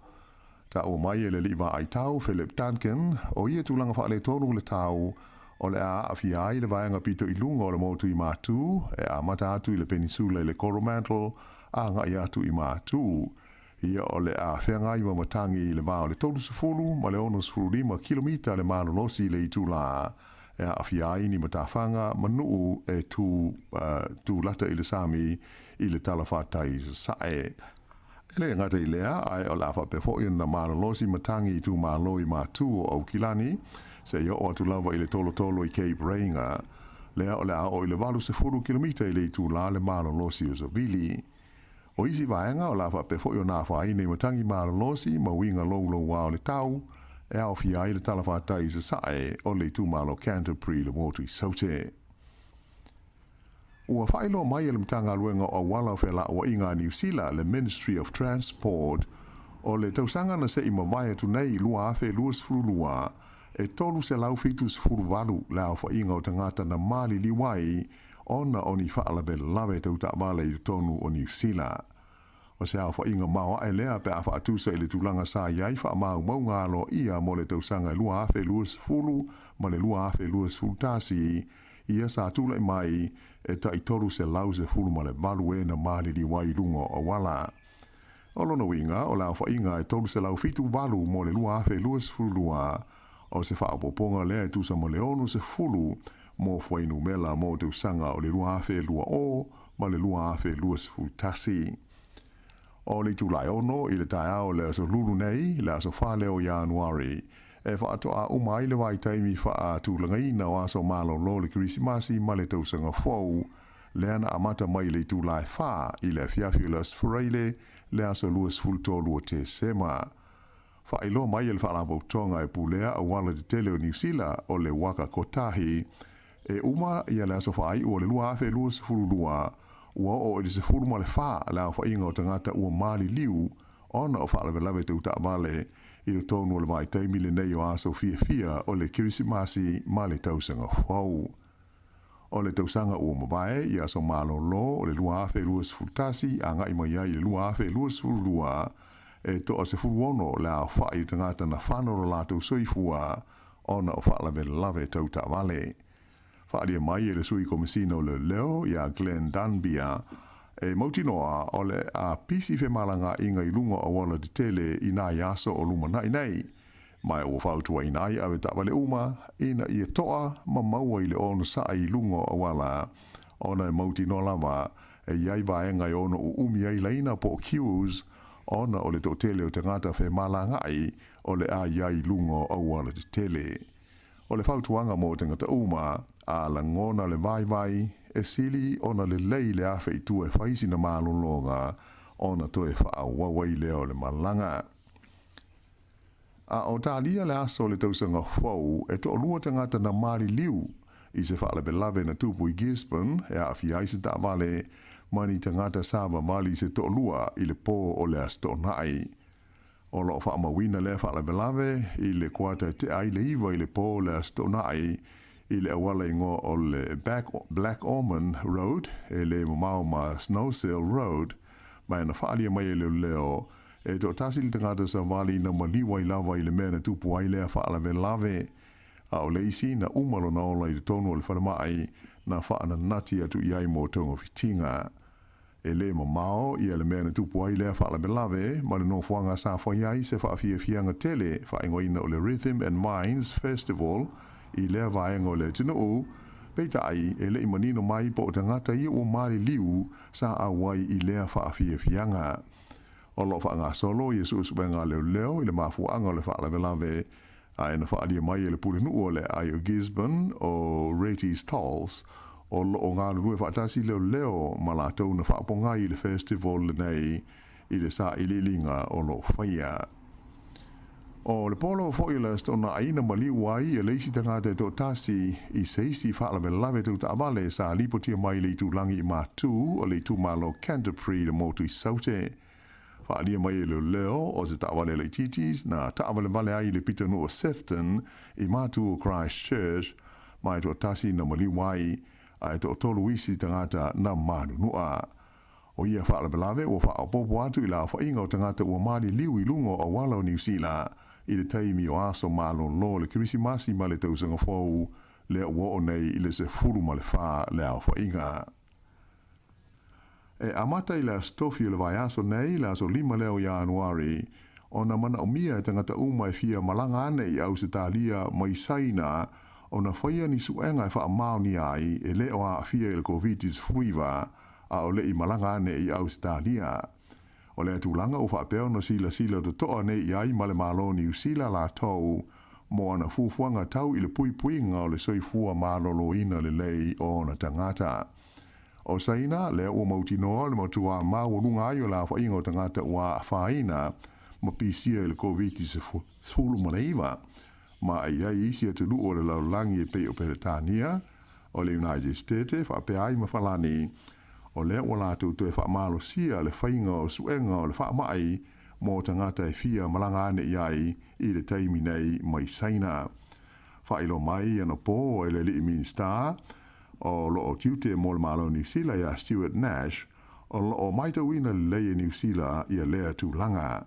Taua mai e le alii vaai tau, Philip Duncan, o ia tulaga faaletonu o le tau, o le a aafia ai le vaega pito i luga o le motu i Matū, e amata atu i le penisula i le Coromandel a agai atu i Matū. Ia o le a feagai ma matagi i le va o le 30 ma le 65 kilomita le malolosi i le itulā e aafia ai ni matafaga ma nuu e tū, tū lata i le sami i le talafatai i Sasae. E le gata i lea, ae o le a faapea foʻi ona malolosi matagi i itumalo i Matū o Aukilani, seia oo atu lava i le tolotolo i Cape Reinga. Lea o le a oo i le 80 kilomita i le itulā le malolosi o Savili. O isi vaega o le a faapea foʻi ona afaina i matagi malolosi ma uiga loulouā o le tau, e aofia ai le talafatai i Sasae o le itumalo Canterbury i le motu i Saute. Ua faailoa mai e le Matagaluega o Auala o Felauaiga a Niu Sila, le Ministry of Transport, o le tausaga na se i mavae atu nei 2022, e 378 le aofaiga o tagata na maliliu ai ona o ni faalavelave tau taavale i totonu o Niu Sila. O se aofaiga maoaʻe lea pe a faatusa i le tulaga sa i ai faamaumauga aloaia mo le tausaga e 2020 ma le 2021, ia sa tulai mai e tai 318 e na maliliu ai i luga o auala. O lona uiga, o le aofaiga e 378 mo le 2022, o se faaopoopoga lea e tusa ma le 60 mo fuainumera mo tausaga o le 2020 ma le 2021. O le itula e ono i le taeao o le aso Lulu nei, le aso 4 lea o Ianuari, e faatoa uma ai le vaitaimi faatulagaina o aso malolo o le Kerisimasi ma le Tausaga Fou, lea na amata mai i le itula e 4 i le afiafi o le Aso Faraile, le aso 23 o Tesema. Faailoa mai e le Faalapotopotoga e pulea auala tetele o Niu Sila o le Waka Kotahi, e uma ia le aso faaiu o le 2022, ua oo i le 14 le aofaiga o tagata ua maliliu ona o faalavelave tau taavale i totonu o le vaitaimi lenei o aso fiafia o le Kerisimasi ma le Tausaga Fou. O le tausaga ua mavae i aso malolo o le 2021 agai mai ai i le 2022, e toa 16 le aofai o tagata na fano lo latou soifua ona o faalavelave tau taavale. Faaalia mai e le Sui Komesina o Leoleo ia Glenn Dunbier, e mautinoa o le a pisi femalagaaiga i luga o auala tetele i nai aso o lumanai nei, ma ua fautuaina ai avetaavale uma ina ia toa ma maua i le onosai i luga o auala, ona e mautinoa lava e i ai vaega e ono uumi ai laina po o queues ona o le toatele o tagata femalagaai o le a i ai i luga o auala tetele. O le fautuaga mo tagata uma, a lagona le vaivai, e sili ona lelei le afe i tua e fai sina malologa ona toe faaauau ai lea o le malaga. A o talia le aso o le tausaga fou, e toalua tagata na maliliu i se faalavelave na tupu i Gisborne e aafia ai se taavale ma ni tagata savavali se toalua i le pō o le Aso Toonai. O lo o faamauina lea faalavelave i le kuata e tea ai le 9 i le pō o le Aso Toonai i le auala igoa o le Black Ormond Road e le mamao ma Snowsill Road, ma na faaalia mai e leoleo e toatasi le tagata savali na maliu ai lava i le mea na tupu ai lea faalavelave, a o le isi na uma lona ola i totonu o le falemai na faananati atu i ai mo togafitiga. E le mamao ia le mea na tupu ai lea faalavelave ma le nofoaga sa fai ai se faafiafiaga tele faaigoaina o le Rhythm and Vines Festival i lea vaega o le atunuu, peitai e le'i manino mai po o tagata ia ua maliliu sa auai i lea faafiafiaga. O lo o faagasolo ia suesuega a leoleo i le mafuaaga o le faalavelave, ae na faaalia mai e le pulenuu o le aai o Gisborne o Reti Stolz, o lo o galulue faatasi leoleo ma latou na faapogai i le festival lenei i le sailiiliga o lo o faia. O le polo foi o le Aso Toonai na maliu ai e le isi tagata e toatasi i se isi faalavelave tau taavale sa lipotia mai le itulagi i Matu o le itumalo Canterbury i le motu i Saute. Faaalia mai e leoleo o se taavale laitiiti na taavalevale ai i le pitonuu o Sefton i Matu o Christchurch ma e toatasi na maliu ai, ae toatolu isi tagata na manunua. O ia faalavelave ua faaopoopo atu i le aofaiga o tagata ua maliliu i luga o auala o Niu Sila i le taimi o aso malolo o le Kerisimasi ma le Tausaga Fou, lea ua oo nei i le 14 le aofaiga. E amata i le Aso Tofi o le vaiaso nei, le aso 5 lea o Ianuari, ona manaomia e tagata uma e fia malaga ane i Ausetalia mai Saina ona faia ni suega e faamaonia ai e le o aafia i le Koviti-19 a o le'i malaga ane i Ausetalia. O lea tulaga ua faapea ona silasila totoa nei i ai ma le Malo o Niu Sila latou mo ana fuafuaga tau i le puipuiga o le soifua maloloina lelei o ona tagata. O Saina, lea ua mautinoa le matuā maualuga ai o le aofaiga o tagata ua afaina ma pisia i le Koviti-19, ma e i ai isi atunuu o le lalolagi e pei o Peretania, o le United States faapea ai ma Falani, o lea ua latou toe faamalosia le faiga o suega o le faamai mo tagata e fia malaga ane i ai i le taimi nei mai Saina. Faailoa mai anapo e le alii Minisita o lo o tiute mo le Malo o Niu Sila ia Stuart Nash, o lo o matauina lelei e Niu Sila ia lea tulaga.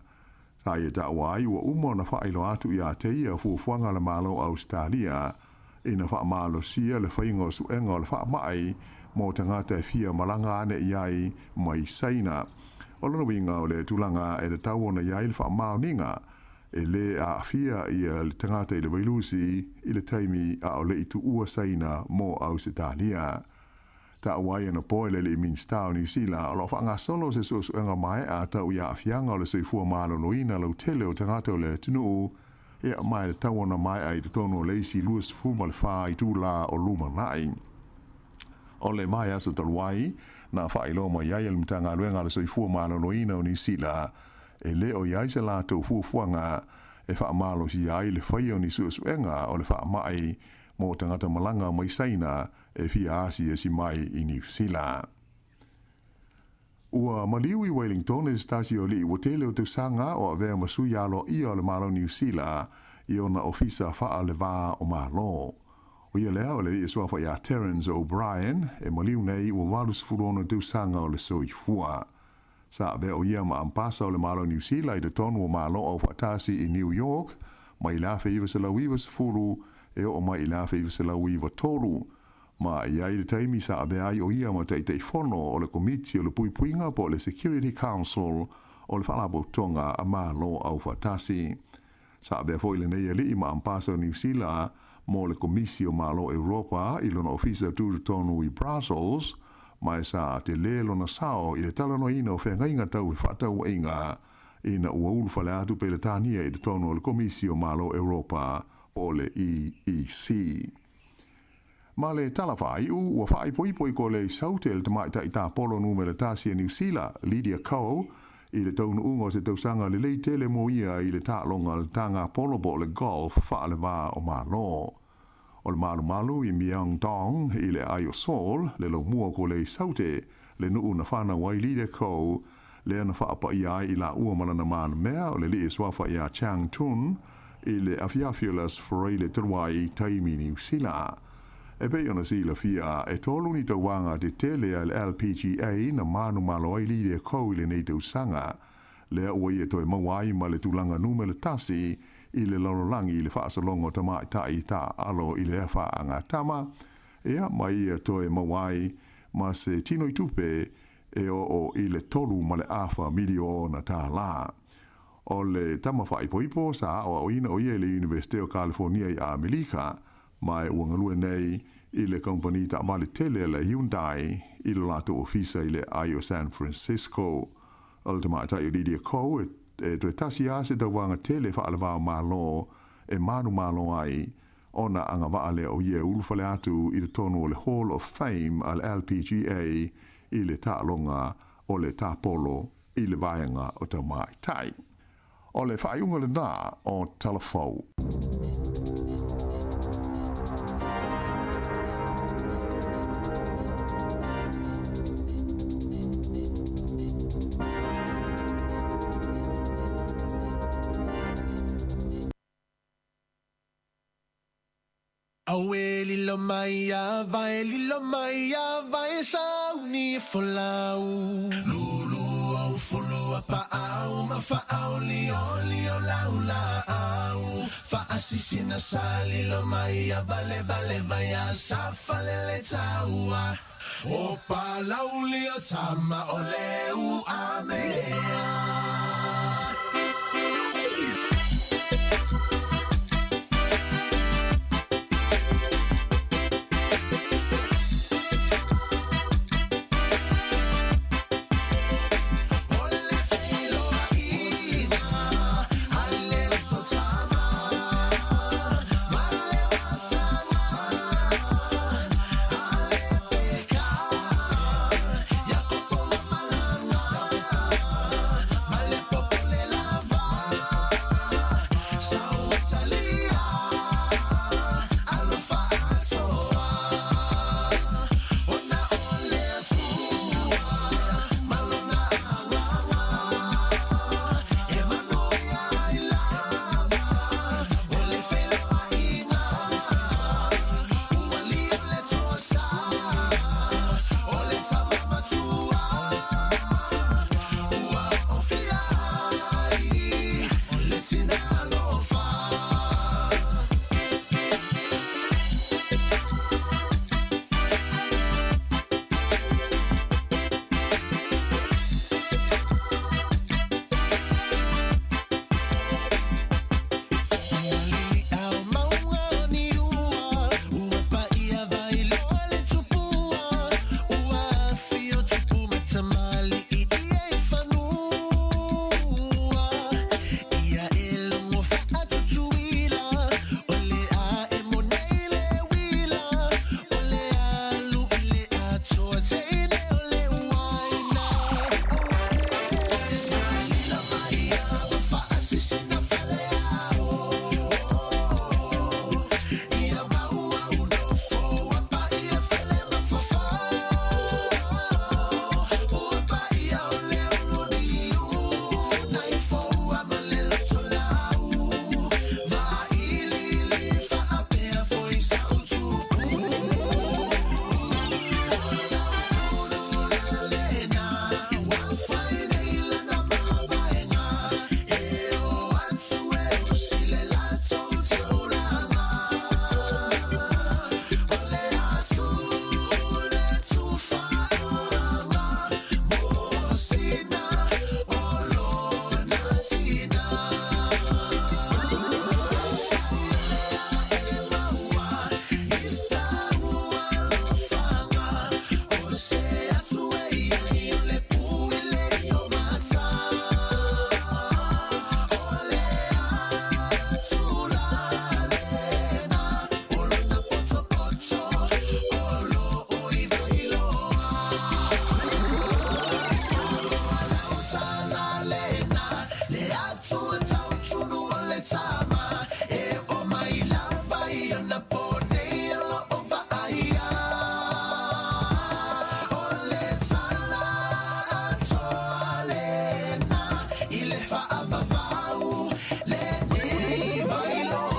Sa ia taua ai ua uma ona faailoa atu ia te ia fuafuaga a le Malo o Ausetalia ina faamalosia le faiga o suega o le faamai mo tagata e fia malaga ane i ai mai Saina. O lona uiga o le tulaga e tatau ona i ai le faamaoniga e lē aafia ia le tagata i le vailusi i le taimi a o le'i tuua Saina mo Ausetalia. Taua ai anapo e le alii Minisita o Niu Sila o lo o faagasolo se suesuega maea tau i aafiaga o le soifua maloloina lautele o tagata o le atunuu, ia ma e tatau ona maea i totonu o le isi 24 itulā o lumanai. O le vaiaso talu ai, na faailoa mai ai e le Matagaluega a le Soifua Maloloina o Niu Sila e le o i ai se latou fuafuaga e faamalosia ai le faia o ni suesuega o le faamai mo tagata malaga mai Saina e fia asiasi mai i Niu Sila. Ua maliu i Wellington e se tasi o alii ua tele o tausaga o avea ma sui aloaia o le Malo o Niu Sila i ona ofisa faa-le-va o Malo. O ia lea o le alii e suafa ia Terence O'Brien e maliu nei ua 86 tausaga o le soifua. Sa avea o ia ma ampasa o le Malo o Niu Sila i totonu o Malo Aufaatasi i New York mai le 1990 e oo mai i le 1993. Ma e i ai le taimi sa avea ai o ia ma Taitaifono o le Komiti o le Puipuiga po o le Security Council o le Faalapotopotoga a Malo Aufaatasi. Sa avea foi lenei alii ma ampasa o Niu Sila mo le Komisi o Malo Europa i lona ofisa tutotonu i Brussels, ma e sa tele lona sao i le talanoaina o feagaiga tau fefaatauaiga ina ua ulufale atu Peletania i totonu o le Komisi o Malo Europa po o le EEC. Ma le tala faaiu, ua faaipoipo i Kolei Saute le tamaitai tapolo numera tasi a Niu Sila, Lydia Ko, i le taunuuga o se tausaga lelei tele mo ia i le taaloga a le taga polo po o le golf faale-va o Malo. O le malumalu i Myeongdong i le aai o Seoul, le laumua o Kolei Saute, le nuu na fanau ai Lydia Ko, lea na faapaia ai i laua ma lana malemea o le alii e suafa ia Chang Tun i le afiafi o le Aso Faraile talu ai taimi Niu Sila. E pei ona silafia, e tolu ni tauaga tetele a le LPGA na manumalo ai Lydia Ko i lenei tausaga, lea ua ia toe maua ai ma le tulaga numera tasi i le lalolagi i le faasologa o tamaitai taaalo i le afa tama, ia ma ia toe maua ai ma se tino i tupe e oo i le 3.5 miliona tālā. O le tama faaipoipo sa aoaoina o ia i le Iunivesite o Kalifonia i Amerika, ma e ua galue nei i le kamupani taavale tele a le Hyundai i lo latou ofisa i le aai o San Francisco. O le tamaitai o Lydia Ko e toe tasi lava se tauvaga tele faale-va-o-Malo e manumalo ai ona agavaa lea o ia e ulufale atu i totonu o le Hall of Fame a le LPGA i le taaloga o le tapolo i le vaega o tamaitai. O le faaiuga lena o Tala Fou. Auē lilo mai a vai, lilo mai a vai, sauni e folau. Lulu au fulu a paau, ma faau lio lio lau laau. Faasisina sa lilo mai a vale vale vai a sa falele taua. O palau lio tama o leu a mea. le tama e o mai lava i ona po nei o lo o vaaia. O le tala atoa lena i le faavavau lenei Vailoa.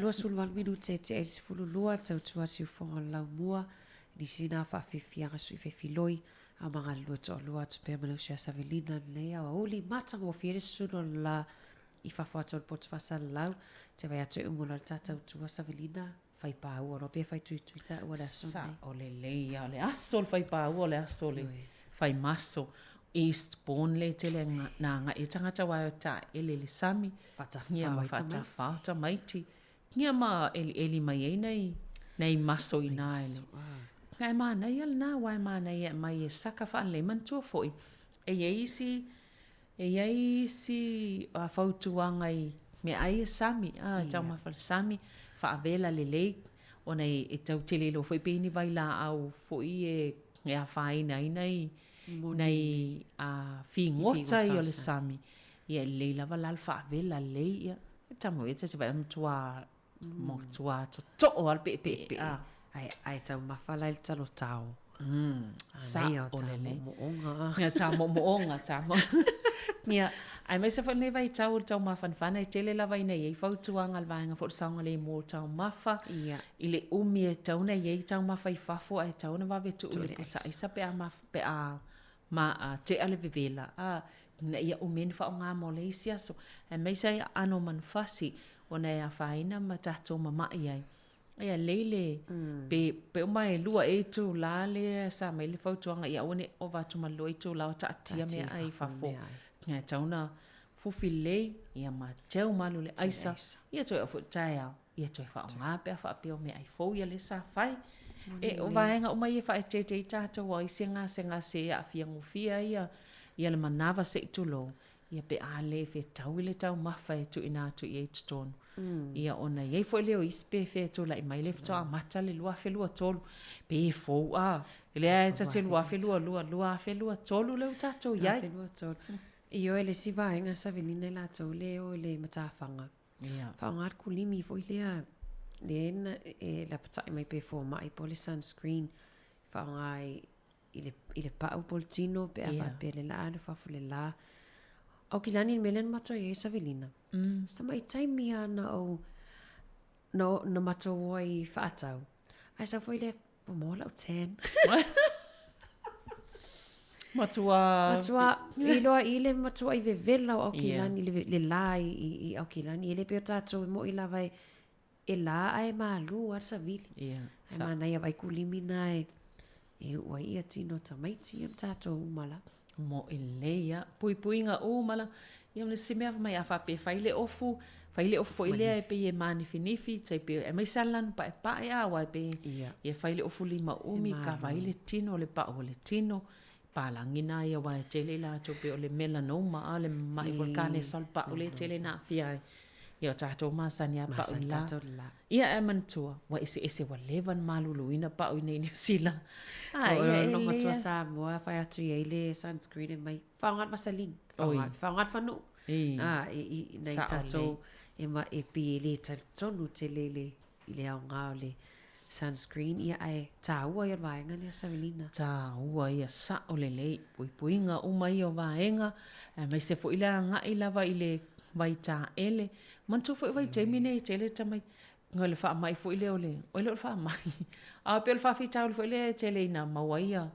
28 minute e tea i le 12, tautua siufoga o le laumua, nisi na faafiafiaga sui faifiloi, a ma galulue toalua atu pea ma le uso ia Savelina lenei aoauli matagofie le susunu o le la i fafo atu o le poto faasalalau. Te vaai atu e umu loa le ta tautua Savelina, fai paua loa pe fai tuitui taua le aso lenei. Sao lelei lava, o le aso o le fai paua o le aso o le fai maso. Eastbourne lea e tele na agai ai tagata aua e o taele i le sami, ia ma faatafao tamaiti, ia ma elieli mai ai nai, nai maso i ina i le. Ae manaia lena, aua e manaia e aumai e saka faalelei. Manatua foi, e i ai isi, e i ai isi fautuaga i meaai e sami, a, taumafa le sami, faavela lelei, ona e tau tele iloa foi pe i ai ni vailaau foi e afaina ai nai, nai figota ia o le sami. Ia e lelei lava la le faavela lelei, ia, e tama e te vaai matua matua totoo lava le peepee. A. Ae, ae taumafa la i le talo tao. Sa o lelei. Moomooga. Ia, ta moomooga, ta mo. Ia, aemaise foi lenei vaitau o le taumafanafana, e tele lava ina i ai fautuaga a le vaega foi o le saogalemu o taumafa, Ia. i le umi e tatau ona i ai taumafa i fafo ae tatau ona vave tuu i le pusa aisa pe a pe a ma a tea le vevela, a, ina ia umi ai ona faaaoga mo le isi aso. Aemaise ai aano o manufasi ona e afaina ma tatou mamai ai. Ia lelei le, pe, pe uma e lua ea itula lea sa aumai le fautuaga ia aua ne i ova atu ma le lua itula o taatia meaai i fafo. Ia e tatau ona fufi lelei, ia ma teu malu le aisa, ia toe oo foi i le taeao, ia toe faaaoga pe a faapea o meaai fou ia lea sa fai. E, o vaega uma ia e faaeteete ai tatou o ai se gasegase e aafia gofie ai ia, ia le manava se i tulou, ia pe a le fetaui le taumafa e tuuina atu i ai i totonu. Ia ona i ai foi lea o isi pe fea e tulai mai lea faatoa amata le 2023, pe fou a, lea e ta te 2022, 2023 lea ua tatou i ai. 2023. Ioe, le isi vaega Savelina i latou lea e o i le matafaga, faaaoga le kulimi foi lea lea na e lapatai mai pe fomai po o le sunscreen, faaaoga ai i le, i le pau po o le tino pe a faapea le la alu fafo le la. Aukilani le mea lea na matou i ai Savelina. Sa mai taimi lava na ou na, na matou o ai faatau. Ae sau foi lea, ua maua lau tan. Matua... Matua, iloa i le matua i vevela o Aukilani, yeah. le, le la i, i, i Aukilani. E le pei o tatou e mo'i lava e, e lā ae malū lava le savili. Ia. Ae manaia vaai kulimi na e, e u'u ai ia tino tamaiti ia ma tatou uma la. Mo'i lelei ia. Puipuiga uma la. Ia ma le isi mea fai mai a faapea e fai le ofu, fai le ofu foi lea e pei e manifinifi, tai pei aemaise lava le lanu paepae a, aua e pei ia fai le ofu lima umi, kava ai le tino, le pau o le tino, palagi na ia aua e tele i latou pei o le melanoma a, le mai foi le kanesa o le pau lea e tele ina aafia ai. Ia o tatou masani lava pau i le la. Ia ae manatua, ua eseese ua leva ona maluluina pau i nei Niu Sila. A, ia e lea. Matua Samoa fai atu i ai le sunscreen e mai, faaaoga le Vaseline, faaaoga le fanuu. A, i nai tatou e ma e pei e le talitonu tele i le i le aoga o le sunscreen, ia ae tāua ia o le vaega lea Savelina. Tāua ia, sao lelei, puipuiga uma ia o vaega, aemaise foi le agai lava i le vaitaele. Manatua foi o vaitaimi nei e tele tamaiti, o le faamai foi lea o le, oi le o le faamai, a pei o le faafitauli foi lea e tele ina maua ai ia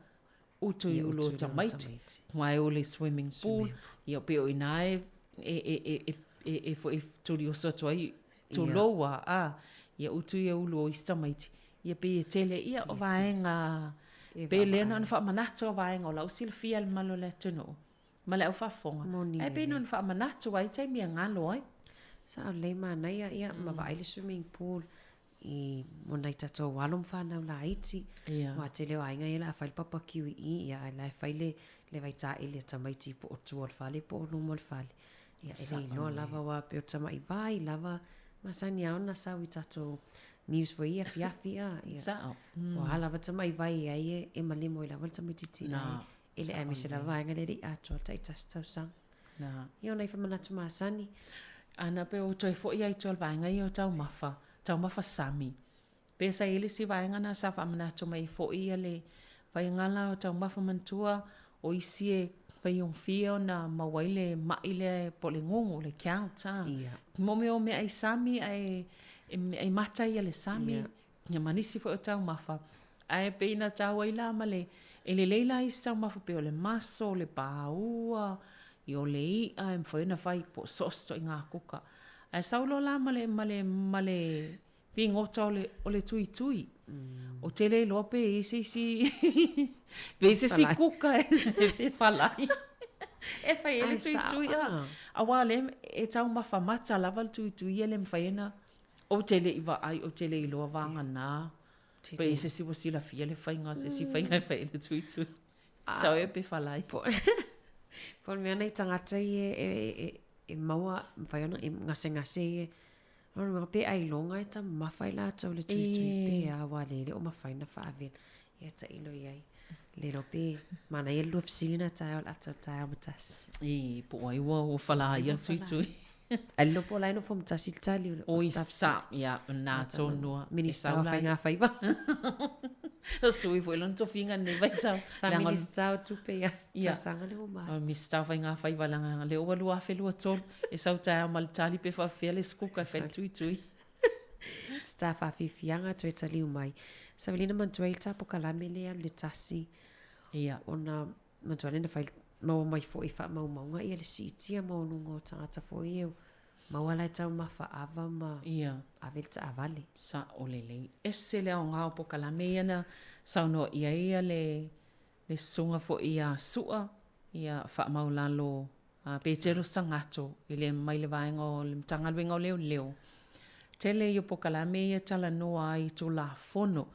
utu i ulu o tamaiti, aua e o le swimming pool, ia pei o i ina e, e, e, e, e, e foi tuli oso atu ai, tulou a, a, ia utu ia ulu o isi tamaiti, ia pei e tele, ia o vaega, pei lea na ona faamanatu o vaega o lau silafia i le mamalu o le atunuu, ma le au faafofoga, ae pei na ona faamanatu ai taimi e galo ai. Sao lelei manaia, ia, ma vaai le swimming pool, i mo nai tatou alo ma fanau laiti. Ia. Aua tele o aiga ia o le a fai le papakiu i i, ia ae la e fai le, le vaitaele a tamaiti po o tua o le fale po o luma o le fale. Ia e le iloa lava aua pei o tamai vai lava masani lava ona sau i tatou news foi ia afiafi a. Ia. Sao. Ua a lava tamai vai e ai e, e malemo ai lava le tamaititi Na. E le aemaise lava vaega lea e le i atoa le taitasi tausaga. Na. Ia o nai faamanatu masani. Ana pe ua toe foi ai tua i le vaega ia o taumafa, taumafa sami. Pe sa i ai le isi vaega na sa faamanatu mai ai foi ia le faiga la o taumafa manatua o isi e faigofie ona maua ai le mai lea po o le gugu, le gout a. Ia. Mo mea o meaai sami ae E meai mata ia le sami, ia ma nisi foi o taumafa. Ae pei na tau ai la ma le, e lelei la isi taumafa pei o le maso, o le paua, ia o le i'a e mafai ona fai po o so o se ituaiga kuka. Ae sau loa la ma le, ma le, ma le figota o le, o le tuitui. Ou te le iloa pe i ai se isi, pe i ai se isi kuka e falai e fai ai le tuitui. Aua o lea e taumafa mata lava le tuitui e le mafai ona, ou te le i vaai, ou te le iloa vagana pe i ai se isi ua silafia le faiga, se isi faiga e fai ai le tuitui. Sao ea pe falai. Po o le mea nai tagata ia e maua, mafai ona e gasegase ia. Lona uiga pe ailoga e taumafa ai latou i le tuitui pe a aua o lea e le o mafai ona faavela. Ia tailo i ai. Le iloa pe manaia le lua fesili na taeao o le ata o le taeao ma tasi. Ii, po o ai ua falaia le tuitui. Ai le iloa po o la e nofo ma tasi le tali o le Oi sa, ia, na tonu lava. Minista o Faiga Faiva. O sui foi lona tofiga lenei vaitau. Sa Minista o Tupe ia tausaga lea ua mati. O Minista o Faiga Faiva leaga lea ua 2023 e sau taeao ma le tali pe faapefea le isi kuka e fai le tuitui. Star faafiafiaga toe taliu mai. Savalina manatua ai le tapokalame lea alu le tasi. Ia. Ona manatua lea na fai maua mai foi i faamaumauga ia le siitia maualuga o tagata foi ia maua la e taumafa ava ma Ia. ave le taavale. Sao lelei. Ese le aoga o pokalame ia na saunoa i ai ia le le susuga foi ia Su'a, ia faamaulalo a Petelo Sagato i le mai le vaega o le Matagaluega o Leoleo. Tele ia o pokalame ia talanoa ai i Tulafono.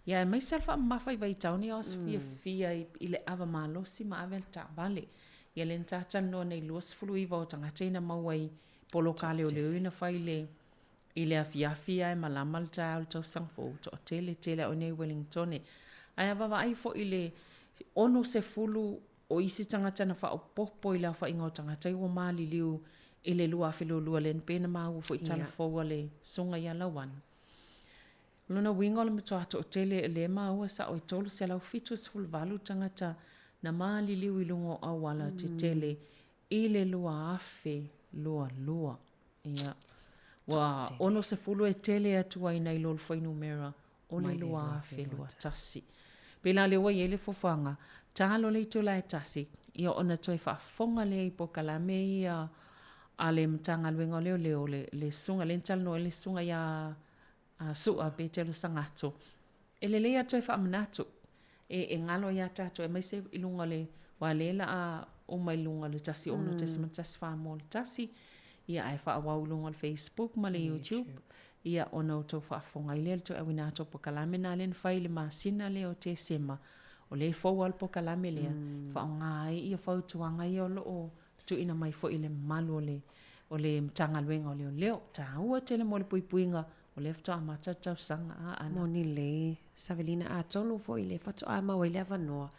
Ia aemaise lava le faamamafa i vaitaoni ia o aso fiafia i le ava malosi ma ave le taavale. Ia lea na ta talanoa nei 29 o tagata ia na maua i poloka a leoleo ia na fai i le I le afiafi ae malama le taeao i le tausaga fou, toatele tele au nei i Wellingtone. Ae a vaavaai foi i le 60 o isi tagata na faaopoopo i le aofaiga o tagata ia ua maliliu i le 2022 lea na pei ona maua foi i tala fou a le Susuga ia Lauana. O lona uiga o le matua toatele lea e maua sao e 378 tagata na maliliu i luga o auala tetele i le 2022. Ia. Ua 60 e tele atu ai nai lo le fuainumera o le 2021. Pei la lea ua i ai le fuafuaga, ta loa le itula e tasi, ia ona toe faafofoga lea i polokalame ia a le Matagaluega o Leoleo, le susuga lea na talanoa ai le susuga ia a Su'a Petelo Sagato. E lelei lava toe faamanatu e galo ia tatou aemaise i luga o le aua lea la a uma i luga o le 16.14 mo le tasi ia ae faaauau i luga o le Facebook ma le YouTube ia ona outou faafofoga ai lea i le toe auina atu o polokalame na lea na fai i le masina lea o Tesema. O lea e fou lava le polokalame lea faaaoga ai ia fautuaga ia o lo o tuuina mai foi i le mamalu o le o le Matagaluega o Leoleo. Taua tele mo le puipuiga, o lea faatoa amata le tausaga a Ana. Moni lelei, Savelina, atonu foi lea faatoa maua ai le avanoa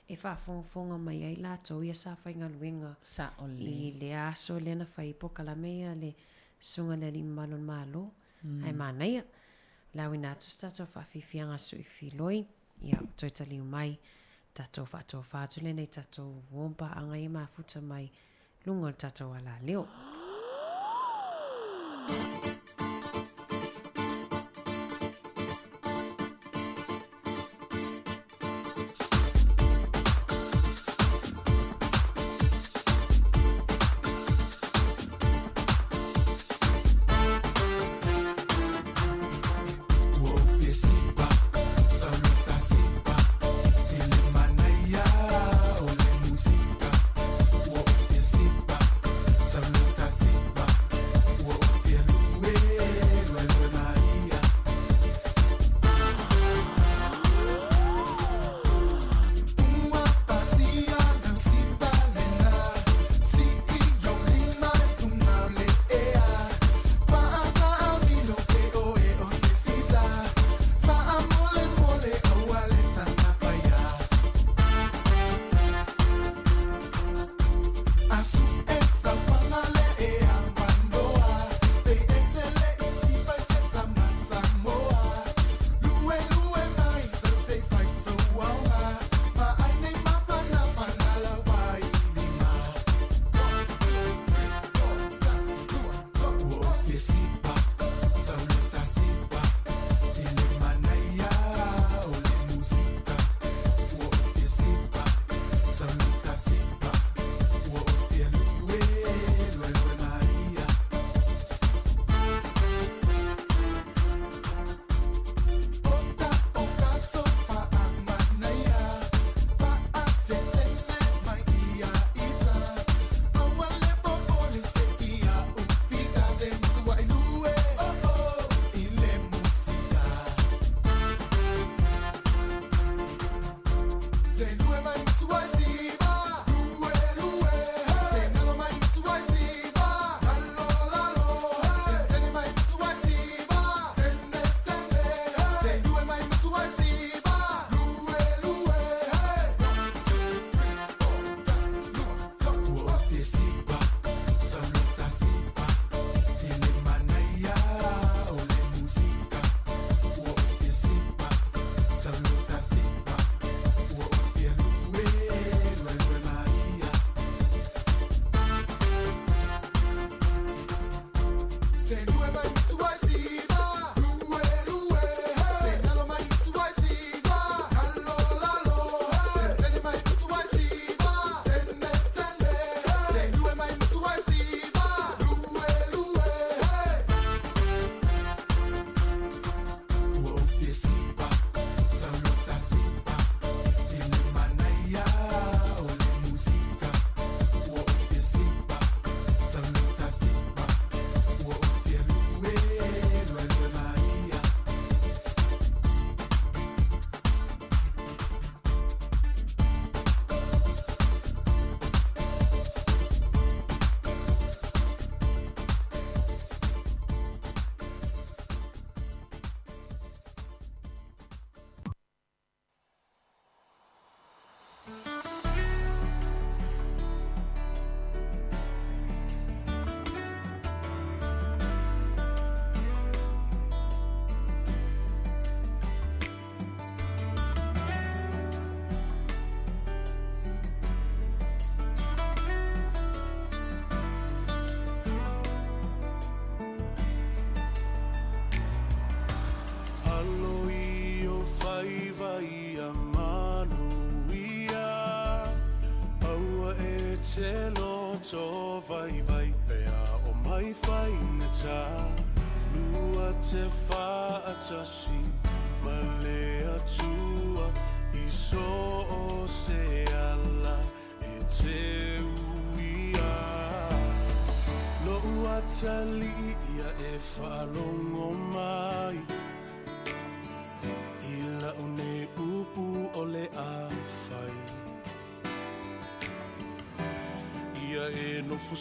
e faafogafoga mai ai latou ia sa faigaluega Sao lelei. i lea aso lea na fai ai polokalame ia a le Susuga i le Alii Mamalu o le Malo. Ae manaia, lauina atu se tatou faafiafiaga sui filoi. Ia, toe taliu mai, tatou faatofa atu lea nei tatou uo ma paaga ia mafuta mai luga o le tatou alaleo.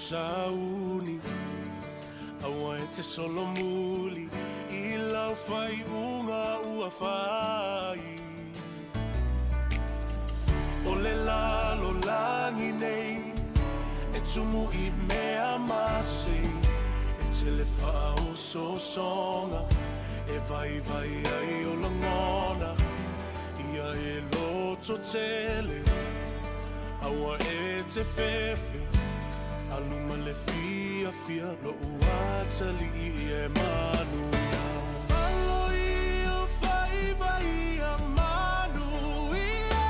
Sauni aua e te solomuli i lau whai unga ua whai. O le lalo langi nei e tumu i mea mase e tele wha o sosonga e vai vai ai o langona ia e loto tele aua e te fefe aluma le fia fia lo uatali i e manuia. Alo i o whai vai a manuia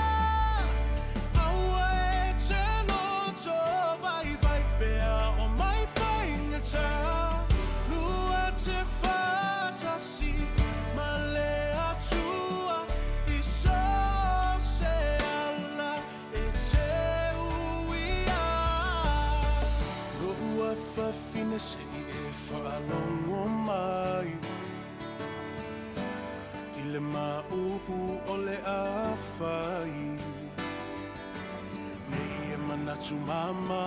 aua e te loto vai vai pea o mai whainga tā lua te whatasi ma le atua i so se ala e te uia. Ro ua whawhine se i e whaalongo mai i le maupu o le awhai. Me i e manatu mama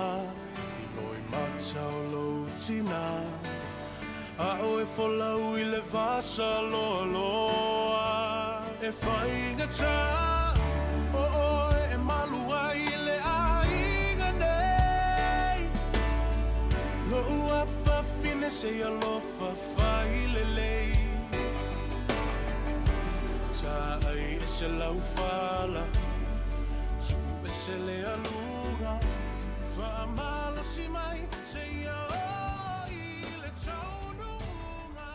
i loi matau lo tina a o e folau i le vasa loa loa e whainga tā o oe e malua i le aiga nei. Lo ua whawhine se alofa whai lelei tā ai e se lau whala tu e se le alunga whaamalosi mai se ia o i le taununga.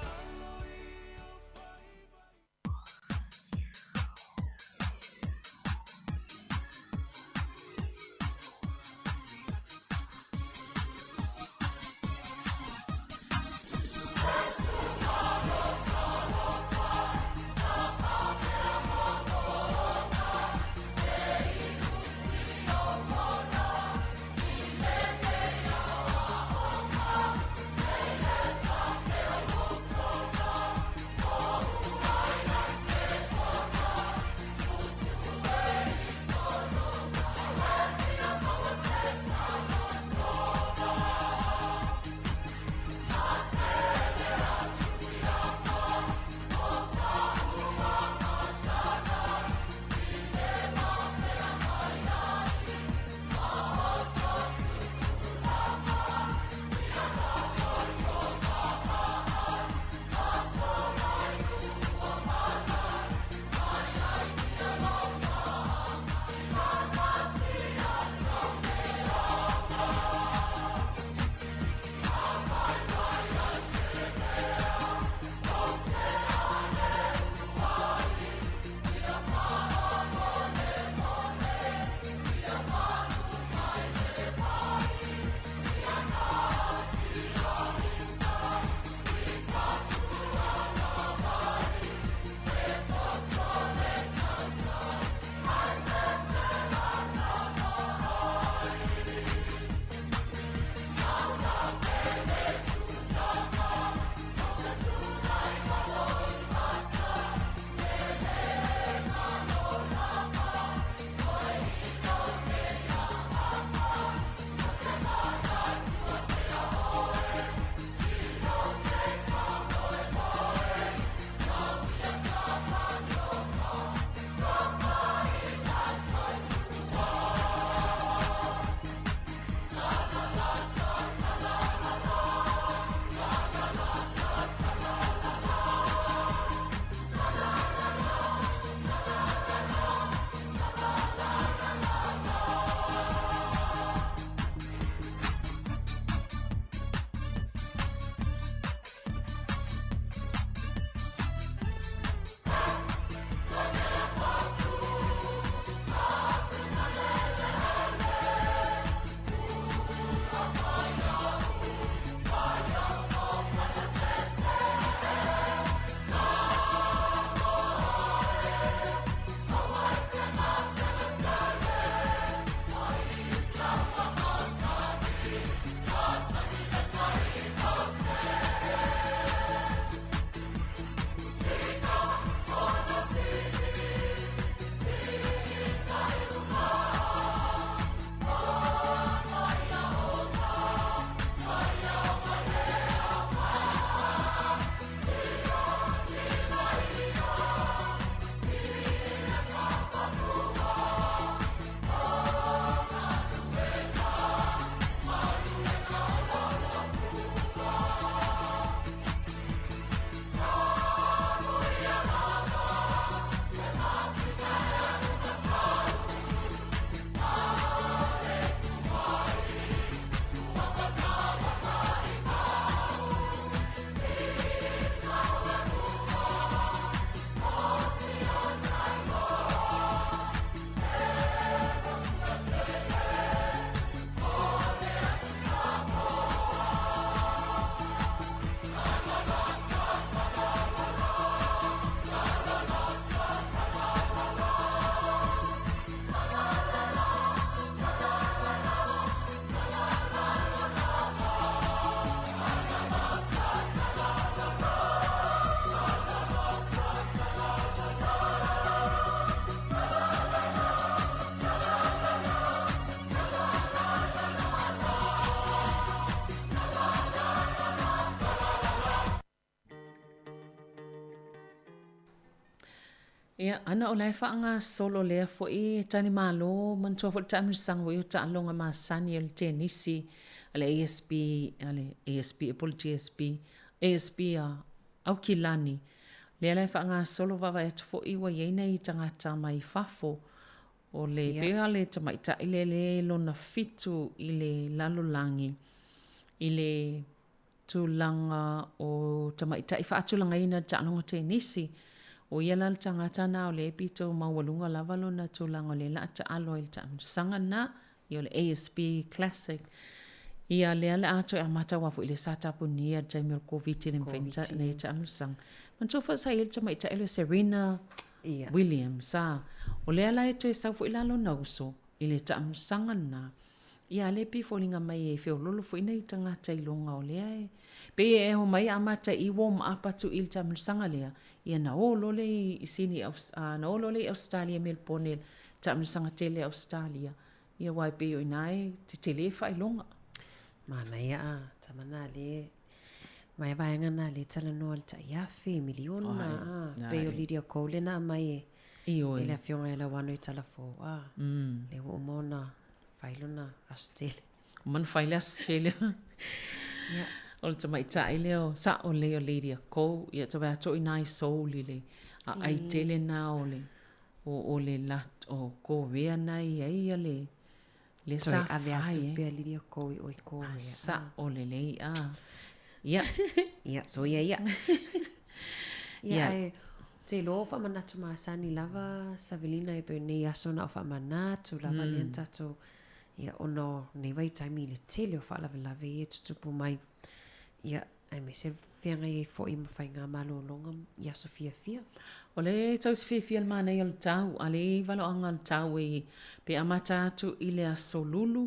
Ia, ana o la e faagasolo lea foi talimalo, manatua foi le taamilosaga foi o taaloga masani o le tenisi a le ASB, a le ASB po o le GSB, ASB a Aukilani, lea la e faagasolo vaavaai atu foi ua i ai nai tagata mai fafo o le, pei lava le tamaitai lea lea e lona fitu i le lalolagi i le tulaga o tamaitai faatulagaina i le taaloga tenisi. O ia la le tagata na o lea e pito maualuga lava lona tulaga o lea o le a taalo ai i le taamilosaga lena, ia o le ASB Classic. Ia lea o le a toe amata aua foi lea sa tapunia i le taimi o le Koviti le mafai ona i ai taamilosaga. Manatua foi sa i ai le tamaitai lea o Serena Williams, a. O lea la e toe sau foi la lona uso i le taamilosaga lena. Ia a lea e pei e foliga mai e feololo foi nai tagata i luga o lea e pei e omai amata i warm up atu i le taamilosaga lea, ia na o loa lea i Sini na o loa lea i Ausetalia i Melebone i le taamilosaga tele a Ausetalia, ia aua e pei o i ina e tetele faailoga. Manaia a tama na le mai vaega na le talanoa i le tai afe, miliona a pei o Lydia Ko lea na aumai e Ioe. e le afioga ia Lauano i Talafou a lea ua uma ona fai lona aso tele. Uma ona fai le aso tele. Ia. O le tamaitai lea o sa'o lelei o Lydia Ko, ia te vaai atu o i ina i Seoul i le aai tele na o le o le o Korea na e i ai ia le le Toe sa ave atu fai ai. pea Lydia Ko i o i Korea. Sa'o lelei a. Ia. Ia, so ia ia. Ia, Ia. ae ou te iloa o faamanatu masani lava Savelina e pei o nei aso na o faamanatu lava lea na tatou ia ona o nei vaitaimi i le tele o faalavelave ia e tutupu mai. Ia, aemaise feagai ai foi ma faiga malologa i aso fiafia. O le tausi fiafia le manaia o le tau, a le i ai valoaga o le tau e pe amata atu i le aso Lulu,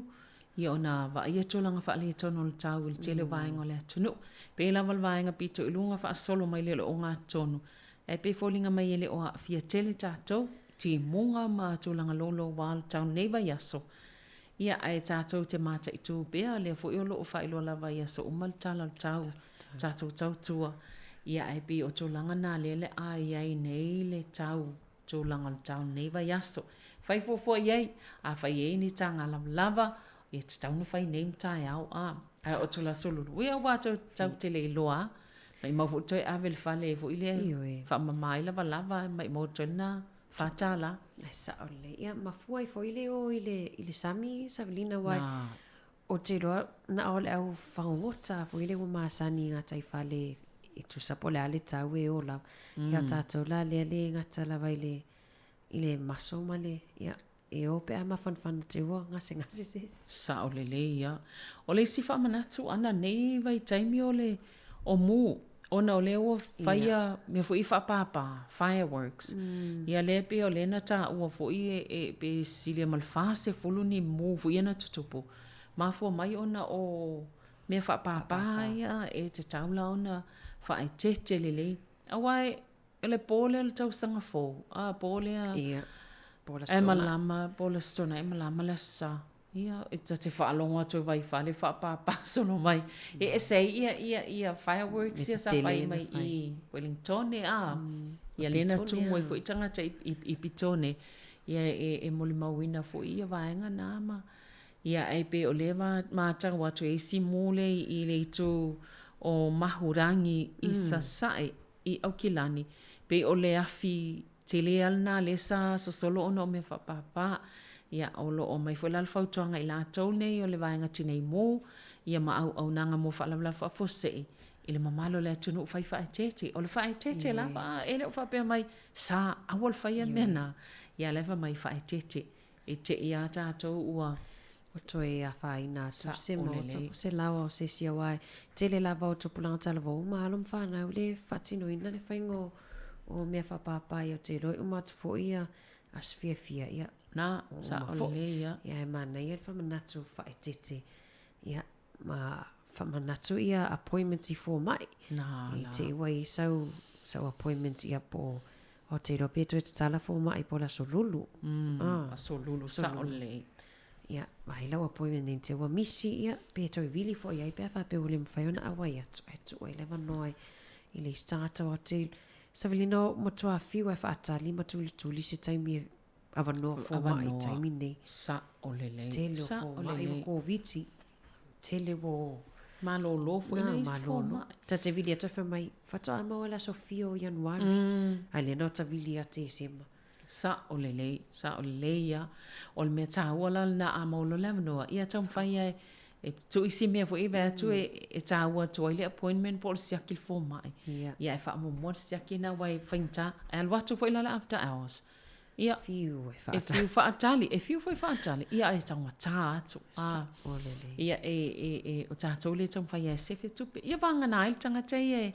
ia ona vaaia tulaga faaletonu o le tau i le tele o vaega o le atunuu. Pei lava le vaega pito i luga faasolo mai lea o le ogatotonu, ae pei e foliga mai e le o aafia tele tatou i timuga ma tulaga louloua o le tau i lenei vaiaso. Ia, ae tatou te mataitu pea, lea foi o lo o faailoa lava i aso uma le tala o le tau, tatou tautua. Ia, ae pei o tulaga na lea o le a i ai nei le tau, tulaga o le tau i lenei vaiaso. Fai fuafua i ai, afai e i ai ni taga lavalava, ia tatau ona fai nei ma taeao, a. Ae oo atu i le aso Lulu, ia ua tatou te le iloa lava. Maimau foi toe ave i le fale foi lea e faamama ai lavalava, maimau atu ai lena $4. Ae sao lelei. Ia, mafua ai foi le o i le, i le sami, Savelina, aua ou te iloa na o le au fagogota foi lea ua masani i gataifale e tusa po o le a le tau e o lava. Ia, o tatou la lea le gata lava i le, i le maso ma le, ia, E o pe a mafanafana te ua gasegase se isi. Sao lelei ia. O le isi faamanatu ʻana nei vaitaimi o le o mū, ona o lea ua fai ia mea foi faapāpā, fireworks. Ia lea pei o lea na taua foi e e pe silia ma le 40 ni mū foi ia na tutupu. Mafua mai ona o mea faapāpā ia e tatau la ona faaeteete lelei. Aua e O le po lea o le tausaga fou, a, po lea. Ia, po o le Aso Toonai. Toonai. E malama, po o le Aso Toonai e malama le Aso Sa. Ia, e ta te faalogo atu e Vaifale faapāpā solo mai. E ese ai ia, ia, ia fireworks ia sa fai mai i Wellingtone, a. Ia lea na tumu ai foi tagata i, i, i Petone. Ia e, e molimauina foi ia vaega na ma. Ia, ae pei o lea matau atu e isi mū lea i le itu o Mahurangi i Sasae. i Aukilani, pei o le afi tele lava lena lea sa sosolo ona o mea faapāpā. Ia, o lo o aumai foi la le fautuaga i latou nei o le Vaega Tinei Mu, ia ma auaunaga mo faalavelave faafuasei i le mamalu o le atunuu fai faaeteete. O le faaeteete lava, e le o faapea mai, sa, aua le faia le mea lena. Ia, o la e fai mai, faaeteete. E te i a tatou ua. Ua toe afaina atu se Sa'o maota lelei. po se laoa o se isi aua e tele lava o tupulaga talavou uma alo ma fanau le faatinoina le faiga o, o mea faapāpā ia ou te iloa e uma atu foi ia aso fiafia ia Na, ua uma sa'o foi. lelei ia. Ia ae manaia le faamanatu faaeteete ia ma faamanatu ia appointment i fomai. Na, I na. te i ua i ai sau, sau appointment ia po o Ou te iloa pe toe tatala fomai po o le aso Lulu. Aso Lulu, sa'o lelei. Ia, vaai lau appointment nei te ua misi, ia, pe toe vili foi ai pe a faapea ua le mafai ona auai atu, ae tuu ai le avanoa i, i le isi tagata aua te Savalina o matua fiu e faatali ma tulituli se taimi e avanoa fomai i taimi nei. Sa'o lelei. Tele o fomai ua Koviti. Tele ua Malolo foi na nai isi malolo. fomai. Ta te vili atu e fai mai, faatoa maua le aso fia o Ianuari. Ae lea na o tavili ia Tesema. Sa'o lelei, sa'o lelei ia. O le mea taua la lena a maua loa le avanoa, ia taumafai e e tuu isi mea foi e vae atu e e taua atu ai le appointment po o le siaki i le fomai. Ia ae faamuamua le siaki lena aua e faigata. Ae alu atu foi la le after hours, ia Fiu e e faatali. fiu faatali, e fiu foi faatali, ia ae taugata atu. A, Sa'o lelei. ia e e e o tatou lea e taumafai e sefe tupe. Ia vagana ai le tagata ia e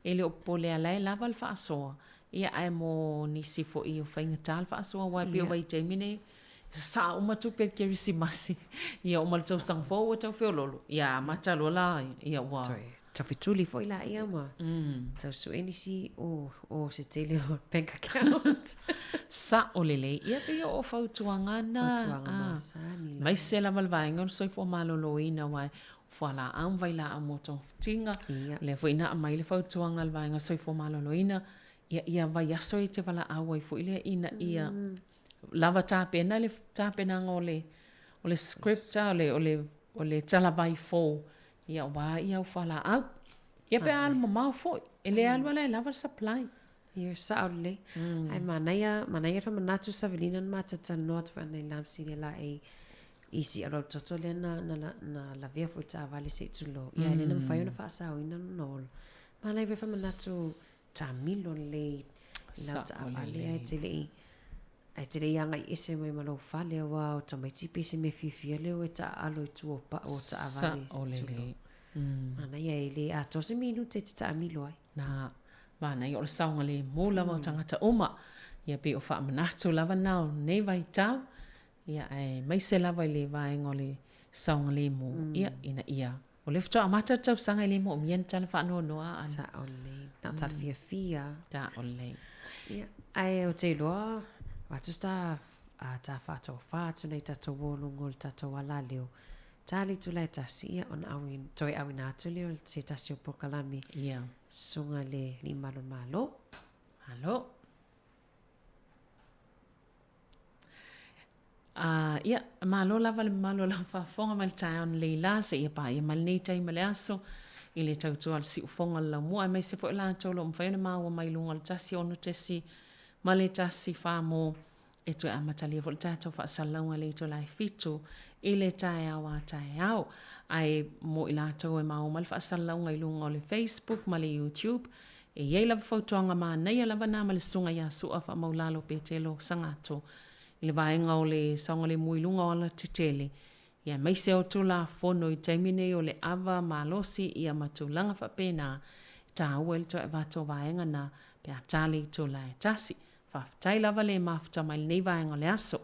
e le o popole a la e lava le faasoa. Ia ae mo nisi foi o faigata le faasoa aua e pei o vaitaimi nei, sasaa uma tupe i le Kerisimasi, ia uma le tausaga fou ua tau feoloolo, ia amata loa la, ia ua. Toe tafetuli foi laia ma tau sue nisi o se tele o bank account. Sa'o lelei, ia pei o fautuaga na. Fautuaga masani lava. Aemaise lava le vaega o le soifua maloloina aua e fualaau ma vailaau mo togafitiga, o lea foi na aumai le fautuaga a le vaega soifua maloloina, ia ia vaiaso e te valaau ai foi lea ina ia lava tapena le tapenaga o le o le script o le o le o le talavai fou ia aua ia au fualaau. Ia pe a alu mamao foi, e le alu lava la e lava le supply. Ia, sao lelei. Ae manaia, manaia le faamanatu Savelina na matou talanoa atu foi analeila ma Silia Laei i si alualutoto lea na, na, na lavea foi i le taavale se i tulou. Ia, e le na mafai ona faasaoina lona ola. Manaia foi le faamanatu taamilo lelei i lau taavale ae te le i ae te le i agai ese mai ma lou fale aua o tamaiti pei se mea fiafia lea o e taaalo i tua o pau o taavale. Sao lelei. Manaia e le atoa se minute e te taamilo ai. Na, manaia o le saogalemu lava o tagata uma. Ia pei o faamanatu lava na o lenei vaitau. Ia aemaise lava i le vaega o le saogalemu, ia ina ia O lea faatoa amata le tausaga e le moomia ni tala faanoanoa a Ana. Sao lelei. Na o tala fiafia. Sao lelei. Ia, ae ou te iloa, avatu se ta, ta faatofa atu nei tatou o luga o le tatou alaleo. Ta le itula e tasi, ia, ona auina, toe auina atu lea o se tasi o polokalame. Ia. Susuga i le Alii Malu o le Malo. Malo. A, ia, malo lava le mamalu o lau faafofoga mai le taeao nei la, seia paia mai lenei taimi o le aso i le tautua a le siufofoga o le laumua, aemaise foi o latou o lo o mafai ona maua mai i luga o le 1 6 ma le 1 4 mo e toe amatalia foi le tatou faasalalauga i le itula e 7 i le taeao a taeao. Ae mo i latou e maua mai le faasalalauga i luga o le Facebook ma le YouTube, E i ai lava fautuaga manaia lava na ma le Susuga ia Su'a Faamaulalo Petelo Sagato i le vaega o le saogalemu i luga o alatetele, ia aemaise o Tulafono i taimi nei o le ava malosi ia ma tulaga faapena, e taua ai le toe avatu o vaega na pe a ta le itula e tasi. Faafetai lava le mafuta mai lenei vaega o le aso.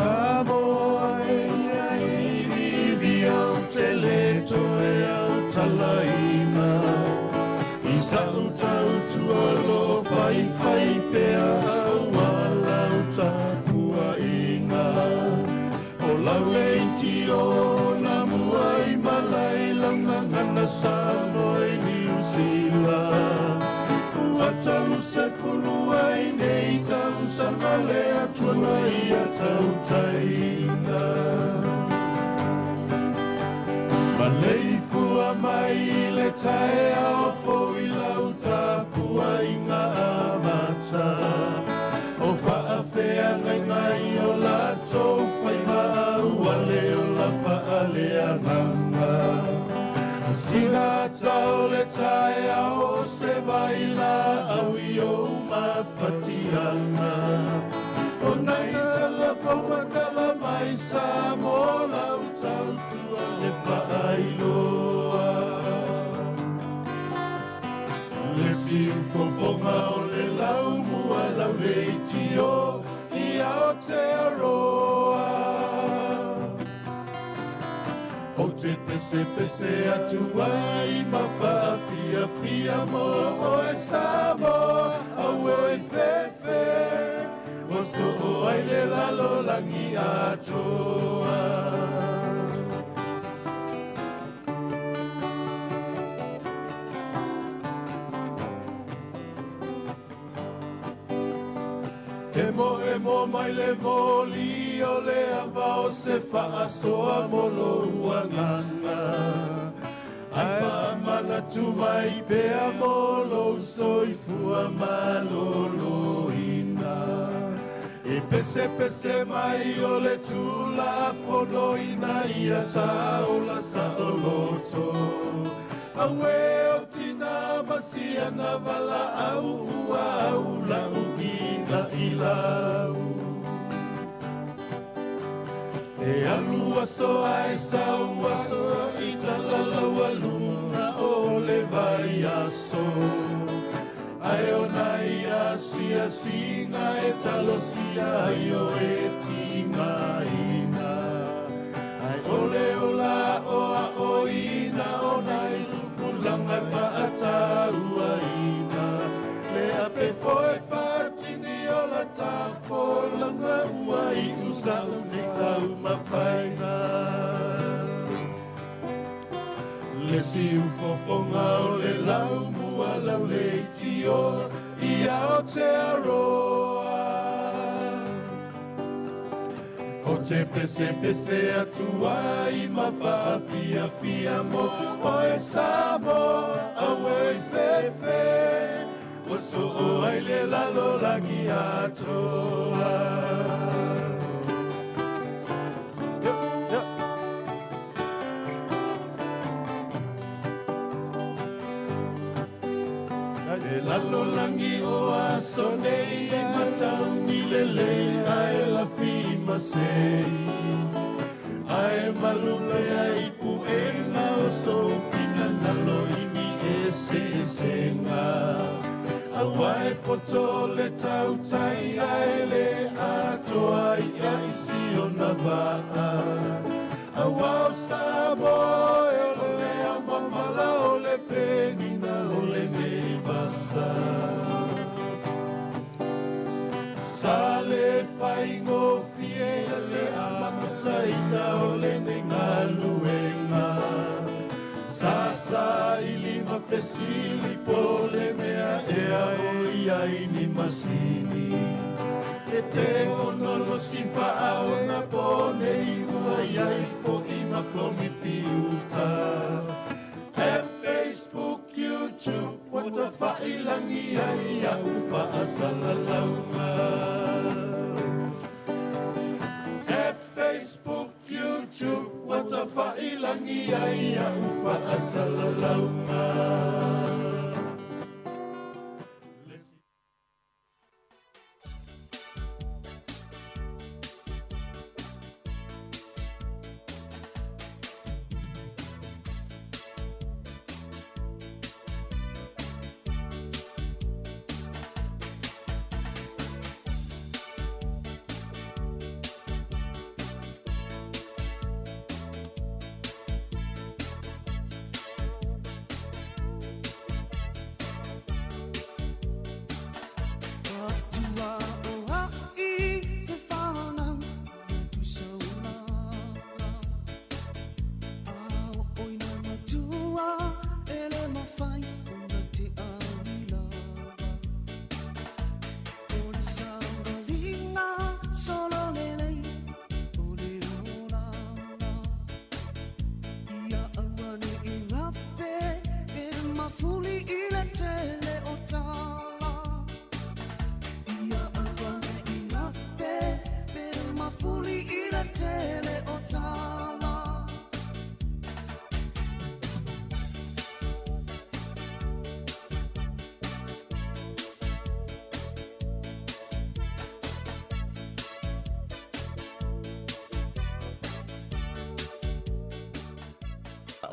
Samoa e ia ilivi au te le toe autalaina I sa'u tautua lo faifai pea aua lau tapuaiga O lau leitio na mua i malae lau gagana Samoa i Niu Sila Ua 30 ai nei tausaga le Atua na ia tautaina Maleifua mai i le taeao fou i lau tapuaiga amata O faafeagaiga i o latou faiva ua le ola faaleagaga Sina ata o le taeao o se vailaau i ou mafatiaga O nai tala fou ma tala mai Samoa lau tautua e faailoa Le siufofoga o le laumua lau leitio i Aotearoa. Ou te pesepese atu ai ma faafiafia mo oe Samoa, auē fefe, ua soo ai le lalolagi atoa. Emoemo mai le moli o le ava o se faasoa mo lou agaga. Ae faamanatu mai pea mo lou soifua malōlōina. E pesepese mai o le Tulafono ina ia taola saoloto. Auē o tina ma siana valaau ua aulauina i lau. E alu aso ae sau aso i talalaualuga o le vaiaso. Ae ona ia asiasiga e talosia ai o e tigaina. Ae o le ola aoaoina o nai tupulaga e faatauaina. Le ape foe faatini o la tafolanga ua iu sau nei taumafaina. Le siufofoga o le laumua lauleitio i Aotearoa. O te pesepese atu ai ma faafiafia mo oe Samoa, auē fefe, ua soo ai le lalolagi atoa. Le lalolagi o aso nei e matauni lelei ae lafi masei. Ae malu pea i puega o sou finagalo i ni eseesega. Aua e poto le tautai ae le atoa ia i si ona vaa. Aua o Samoa e o le aomamala o le penina o lenei vasa. Sa le faigofie le amataina o lenei galuega. Sa saili ma fesili po o le mea ea o i ai ni masini. E tekonolosi faaonaponei ua i ai foʻi ma komipiuta. App, Facebook, YouTube, ua tafailagi ai a'u faasalalauga. App, Facebook, YouTube, ua tafailagi ai a'u faasalalauga.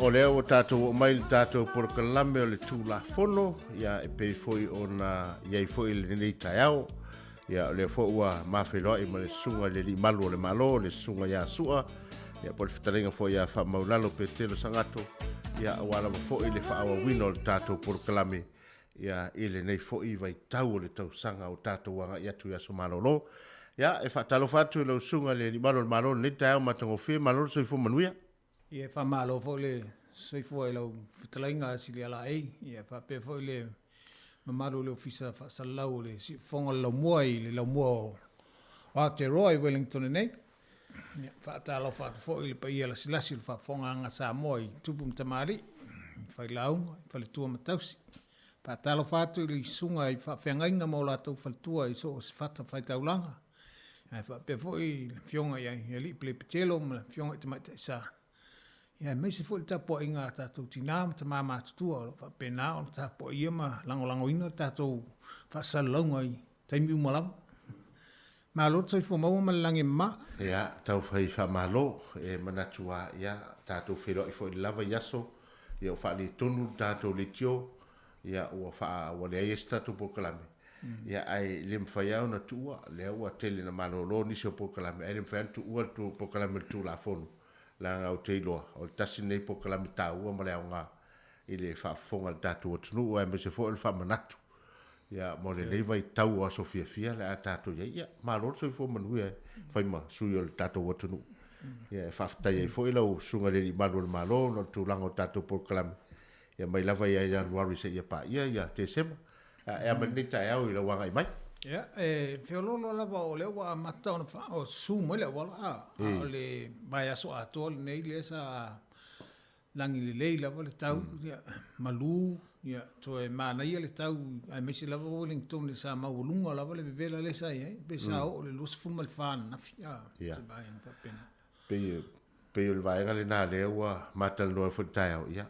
O lea ua tatou oo mai i le tatou polokalame o le Tulafono, ia e pei foi ona i ai foi i lenei taeao. Ia o lea foi ua mafeiloai ma le susuga i le Alii Malu o le Malo, le susuga ia Sua, Ia po o le fetalaiga foi ia Faamaulalo Petelo Sagato, ia aua lava foi le faaauauina o le tatou polokalame ia i lenei foi vaitau o le tausaga o tatou agai atu i aso malolo. Ia e faatalofa atu i lau susuga i le Alii Malu o le Malo i lenei taeao matagofie, malo le soifua manuia. Ia e faamalo foi le soifua i lau fetalaiga Silialaei, ia faapea foi le mamalu o le Ofisa Faasalalau o le Siufofoga o le Laumua i le Laumua o Aotearoa i Wellington nei. Ia, faatalofa atu foi i le paia lasilasi o le faafofogaaga a Samoa i tupu ma tamalii, i failauga, i faletua ma tausi. Faatalofa atu i le susuga i faafeagaiga ma o latou faletua i so o se fatafaitaulaga, ae faapea foi le Afioga i Alii Pelepetelo ma le Afioga i Tamaitai Sa, ia aemaise foi le tapuaiga a tatou tina ma tama matutua o lo o faapena ona tapuaia ma lagolagoina le tatou faasalalauga i taimi uma lava. Malo le soifua maua ma le lagi e mama. Ia, taufai faamalo, e manatu lava, ia, tatou feiloai foi i le lava i aso, ia ua faaletonu le tatou leitio, ia ua faa, ua leai ai se tatou polokalame, ia ae le mafai lava ona tuua, lea ua tele ina malolo nisi o polokalame, ae le mafai lava ona tuua le polokalame o le Tulafono, leaga ou te iloa, o le tasi lenei polokalame taua ma le aoga i le faafofoga a le tatou atunuu, aemaise foi o le faamanatu Ia, mo lenei vaitau o aso fiafia le a tatou i ai, ia, malo le soifua manuia e fai ma sui o le tatou atunuu. Ia, e faafetai ai foi lau Susuga i le Alii Malu o le Malo ona o le tulaga o tatou polokalame, ia mai lava ia Ianuari seia paia ia Tesema. E a mai lenei taeao i lau agai mai? Ia, e feoloolo lava o lea ua amata ona susu mai le auala, a o le vaiaso atoa lenei lea sa lagi lelei lava le tau, ia, malu, ia, toe manaia le tau, aemaise lava Wellington sa maualuga lava le vevela lea sa i ai, pe sa oo i le 24 ananafi, a, se vaega faapena. Pei, pei o le vaega lena lea ua matalanoa ai foi i le taeao, ia,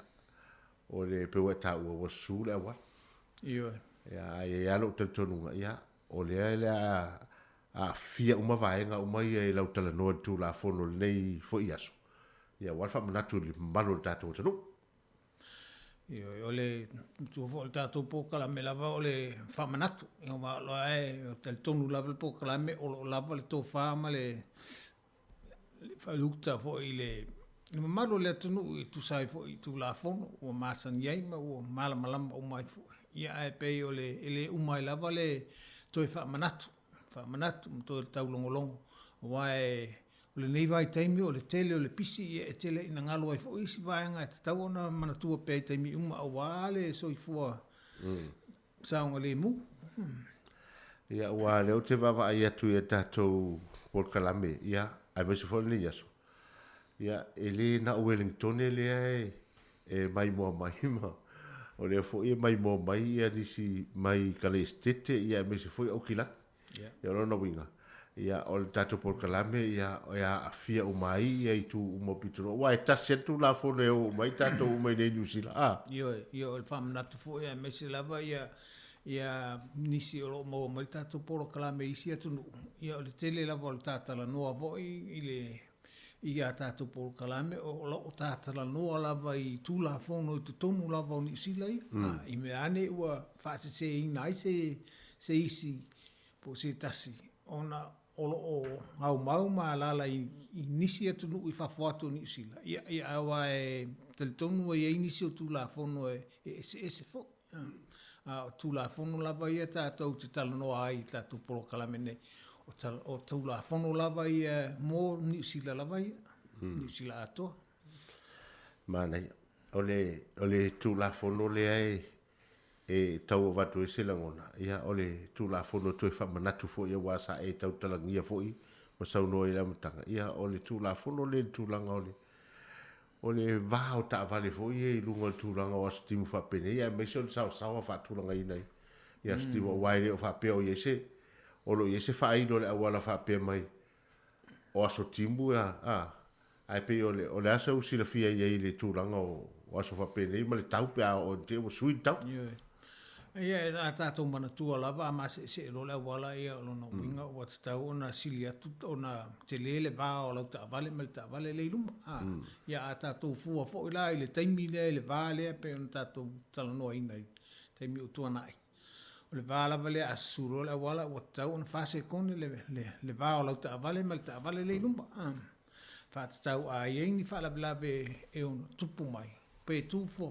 o le pei ua e taua ua susu le auala. Ioe. Ia, ae i ai lava lou talitonuga, ia, o lea o le a aafia uma vaega uma ia i lau talanoa i le Tulafono i lenei foi aso, ia aua le faamanatu i le mamalu o le tatou atunuu. Ioe, o le matua foi o le tatou polokalame lava o le faamanatu. Aua o loa e talitonu lava le polokalame o lo o lava le tofa ma le faaiuta foi i le mamalu o le atunuu e tusa ai foi i Tulafono ua masani ai ma ua malamalama uma ai foi. Ia ae pei o le, e le uma ai lava le toe faamanatu, faamanatu ma toe taulogologo, aua e, o lenei vaitaimi o le tele o le pisi, ia e tele ina galo ai foi isi vaega e tatau ona manatua pea i taimi uma aua le soifua saogalemu. Ia, aua o lea ou te vaavaai atu i a tatou polokalame, ia, aemaise foi o lenei aso, ia, e le na o Wellingtone lea e maimoa mai ma o lea foi e maimoa mai ia nisi mai Kalesetete, ia, aemaise foi o Aukilani. Ia, o lona uiga, ia, o le tatou polokalame, ia, e aafia uma ai ia itu uma o pitonuu, aua e tasi lava le Tulafono e o uma ai tatou uma i inei i Niu Sila, a? Ioe, ia, o le faamanatu foi aemaise lava ia, ia nisi o lo o maua mai le tatou polokalame i isi atunuu, ia, o le tele lava o le ta talanoa foi i le, i a tatou polokalame, o lo o ta talanoa lava i Tulafono i totonu lava o Niu Sila ia, i mea ane ua faaseseina ai se, se isi po o se tasi, ona o lo o aumau ma alaala i nisi atunuu i fafo atu o Niu Sila, ia, ia, aua e talitonu e i ai nisi o Tulafono e eseese foi. A o Tulafono lava ia tatou te talanoa ai i tatou polokalame nei, o Tulafono lava ia mo Niu Sila lava ia, Niu Sila atoa. Manaia. O le, o le Tulafono lea e, e tau avatu ai se lagona, ia, o le Tulafono toe faamanatu foi aua sa e tautalagia foi ma saunoa i le amataga, ia, o le Tulafono lea i le tulaga o le, o le va o taavale foi ia i luga o le tulaga o aso timu faapenei, aemaise o le saosaoa faatulagaina i aso timu, aua e le o faapea o i ai se, o lo o i ai se faailo o le auala faapea mai o aso timu a, a, ae pei o le, o le a sau silafia i ai i le tulaga o aso faapenei ma le tau pe a oo ina ua sui le tau? Ioe. Ia, a tatou manatua lava a maseesee loa le auala, ia, o lona uiga ua tatau ona sili atu ona tele le va o lau taavale ma le taavale lea i luma. A, ia, a tatou fua foi la i le taimi lea i le va lea pei ona tatou talanoaina i taimi ua tuanai, o le va lava lea a susu loa le auala ua tatau ona 4 sekone le va o lau taavale ma le taavale lea i luma. A. faatatau a i ai ni faalavelave e ono tupu mai, pe tu fua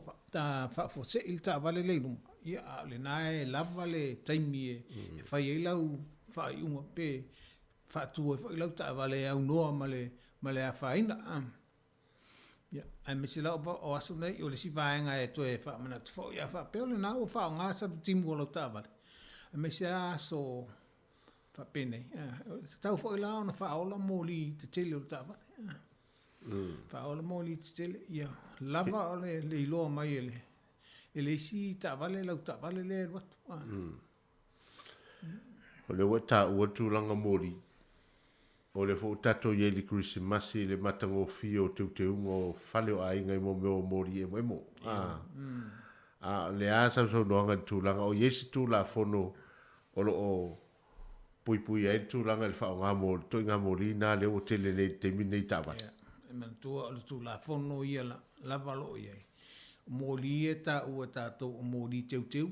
faafuasei le taavale lea i luma, ia, a o lena e lava le taimi e fai ai lau faaiuga pe faatu ai foi lau taavale e aunoa ma le afaina. Ia, aemaise lava o aso nei, o le isi vaega e toe faamanatu foi, a faapea o lena ua faaaoga salutimu o lau taavale, aemaise lava aso faapenei, e tatau foi la ona faaola moli tetele o le taavale. Faaola moli tetele, ia lava o le iloa mai e le isi taavale lau taavale lea e alu atu. O lea ua e taua le tulaga moli, o lea foi ua tatou i ai i le Kerisimasi i le matagofie o teuteuga o fale o aiga i mea o moli emoemo. A o le a sausaunoaga i le tulaga, o i ai se Tulafono o lo o puipuia ai le tulaga i le faaaoga moli, ituaiga moli na lea ua tele nei i le taimi lenei i taavale? Ia, e manatua o le Tulafono ia lava o lo o i ai. O moli ia e taua e tatou o moli teuteu,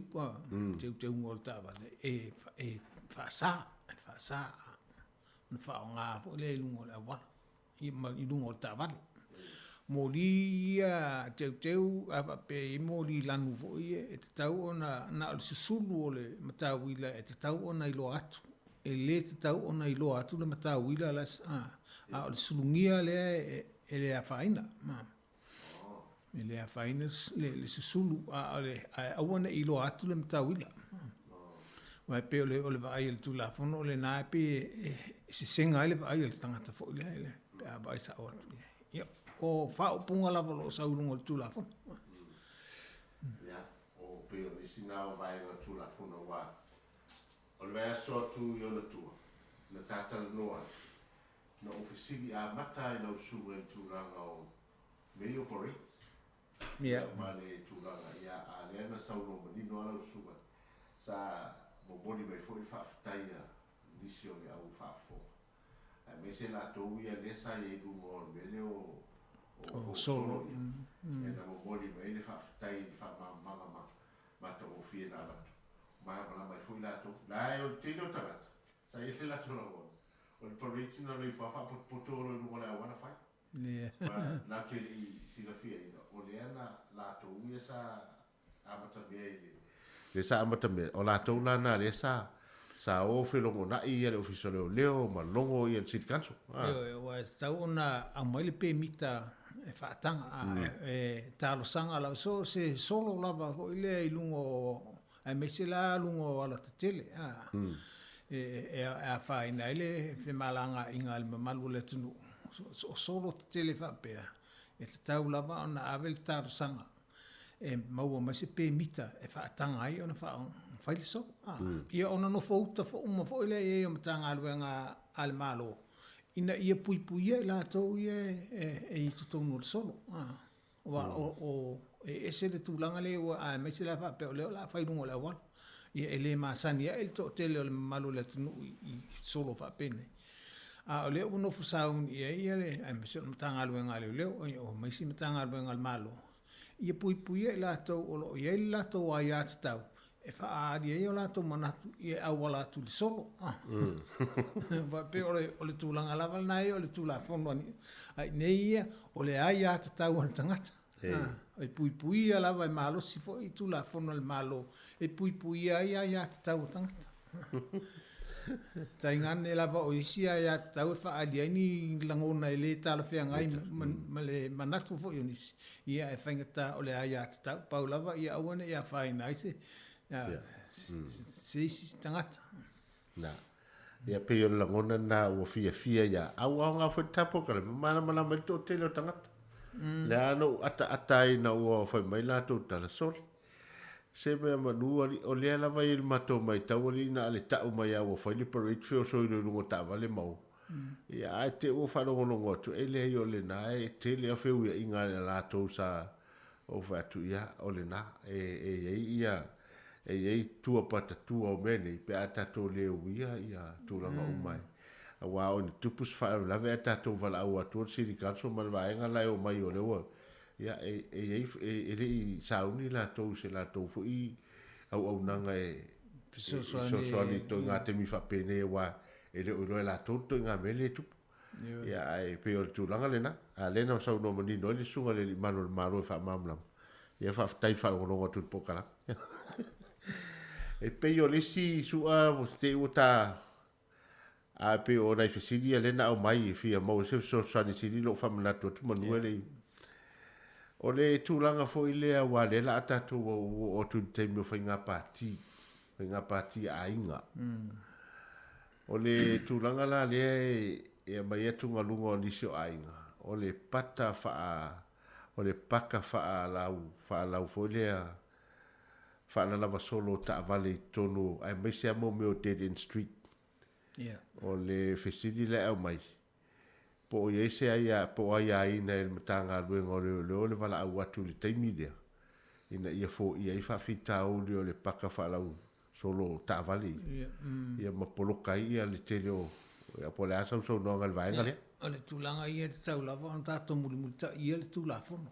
teuteuga o le taavale, e faasa, e faasa ona faaaoga foi lea i luga o le auala, ma i luga o le taavale. Moli ia teuteu, a faapea e i ai moli lanu foi ia, e tatau ona, na o le susulu o le matauila e tatau ona iloa atu. E le tatau ona iloa atu le matauila la, a o le sulugia lea e le afaina. E le afaina le susulu, a o le, ae aua ne i iloa atu le matauila. Aua e pei o le vaai a le Tulafono o lena e pei e sesega ai le vaai a le tagata foi lea pe a vaai sao atu i ai. Ia, o faaupuga lava o lo o sau i luga o le Tulafono. Ia, o pei o nisi na o vaega o le Tulafono aua o le vaiaso atu i ona tua, na ta talanoa ai, na ou fesili amata ai lau susuga i le tulaga o mea ia o parades. Ia, ma le tulaga, ia, a lea na saunoa manino lava lau susuga, sa momoli mai foi le faafetai a nisi o le au faafofoga, aemaise latou ia lea sa i ai i luga o le mea lea o solo ia, ia na momoli mai le faafetai i le faamalamalamaga ma matagofie na avatu, malamalama ai foi latou. La e o le tele o tagata, sa i ai le latou lagona, o le parade na loifoa faapotopoto loa i luga o le auala fai. Ma latou te le i silafiaina, o lea na latou ia sa amatamea i le, lea sa amatamea, o latou la na lea sa sa o felogonai ia le Ofisa o Leoleo ma logo ia le City Council. Ioe, aua e tatau ona aumai le pemita e faataga, e talosaga lava, so o se solo lava foi lea i luga o, aemaise la luga o alatetele, e afaina ai le femalagaaiga a le mamalu o le atunuu. O solo tetele faapea, e tatau lava ona ave le talosaga e maua mai se pemita e faataga ai ona fai le solo. Ia ona nofo uta uma foi lea i ai o Matagaluega a le Malo, ina ia puipuia i latou ia e i totonu o le solo. Aua o e ese le tulaga lea ua, aemaise la faapea o lea o le a fai i luga o le auala. Ia e le masani ai le toatele o le mamalu o le atunuu i solo faapenei. A o lea ua nofo sauni i ai le, aemaise o le Matagaluega a Leoleo, o ma isi Matagaluega a le Malo, ia puipuia i latou o lo o i ai le latou aiatatau e faaali ai o latou manatu e auala atu i le solo. Faapea o le tulaga lava lena ia o le Tulafono a i inei ia, o le aiatatau a le tagata. E puipuia lava e malosi foi i Tulafono a le Malo e puipuia ai aiatatau a tagata. Taigane lava o isi aiatatau e faaali ai ni lagona e le talafeagai ma le manatu foi o nisi, ia e faigata o le aiatatau, pau lava ia aua ne i afaina ai se se isi tagata. Na. Ia pei o le lagona lena ua fiafia ia au aoga foi le tapuakale, ma malamalama ai le toatele o tagata. Le a na ou ataata ai ina ua fai mai latou tala, sole. Se mea manu alii, o lea lava e i le matou matau alii na o le tau mai lava ua fai le parade feoso i luga o taavale ma o. Ia ae te i ua faalogologo atu, e leai o lena e tele lava feuiaiga a latou sa ou fai atu, ia o lena e i ai ia e i ai tua patatua o mea nei pe a tatou le uia ia tulaga uma e aua o ni tupu se faalavelave ae tatou valaau atu le City Council ma le vaega la e omai o lea ua Ia, e i ai, e le i sauni latou i se latou foi auaunaga e fesoasoani i ituaiga taimi faapenei aua e le o iloa e latou le ituaiga mea lea e tupu. Ia, ae pei o le tulaga lena, a lea na saunoa manino ai le Susuga i le Alii Malu o le Malo e faamalamalama. Ia, faafetai i le faalogologo atu i le polokalame. E pei o le isi su'a te i ua ta a pei o nai fesili ia lea na aumai e fia maua se fesoasoani sili lou faamanatu atu manu e le O le tulaga foi lea aua lea la a tatou oo atu i le taimi o faiga pati, faiga pati a aiga. O le tulaga la lea e aumai atugaluga o nisi o aiga, o le pata faa, o le paka faalau, faalau foi lea faalalava solo o taavale i totonu aemaise lava mo mea o dead end street. O le fesili la e aumai, po o i ai se aia, po o aiaina e le Matagaluega o Leoleo le valaau atu i le taimi lea, ina ia foia ai faafitauli o le paka faalau solo taavale ia, ia ma poloka ai ia le tele o, ia po o le a sau saunoaga i le vaega lea. O le tulaga ia e tatau lava ona tatou mulimulitaia le Tulafono,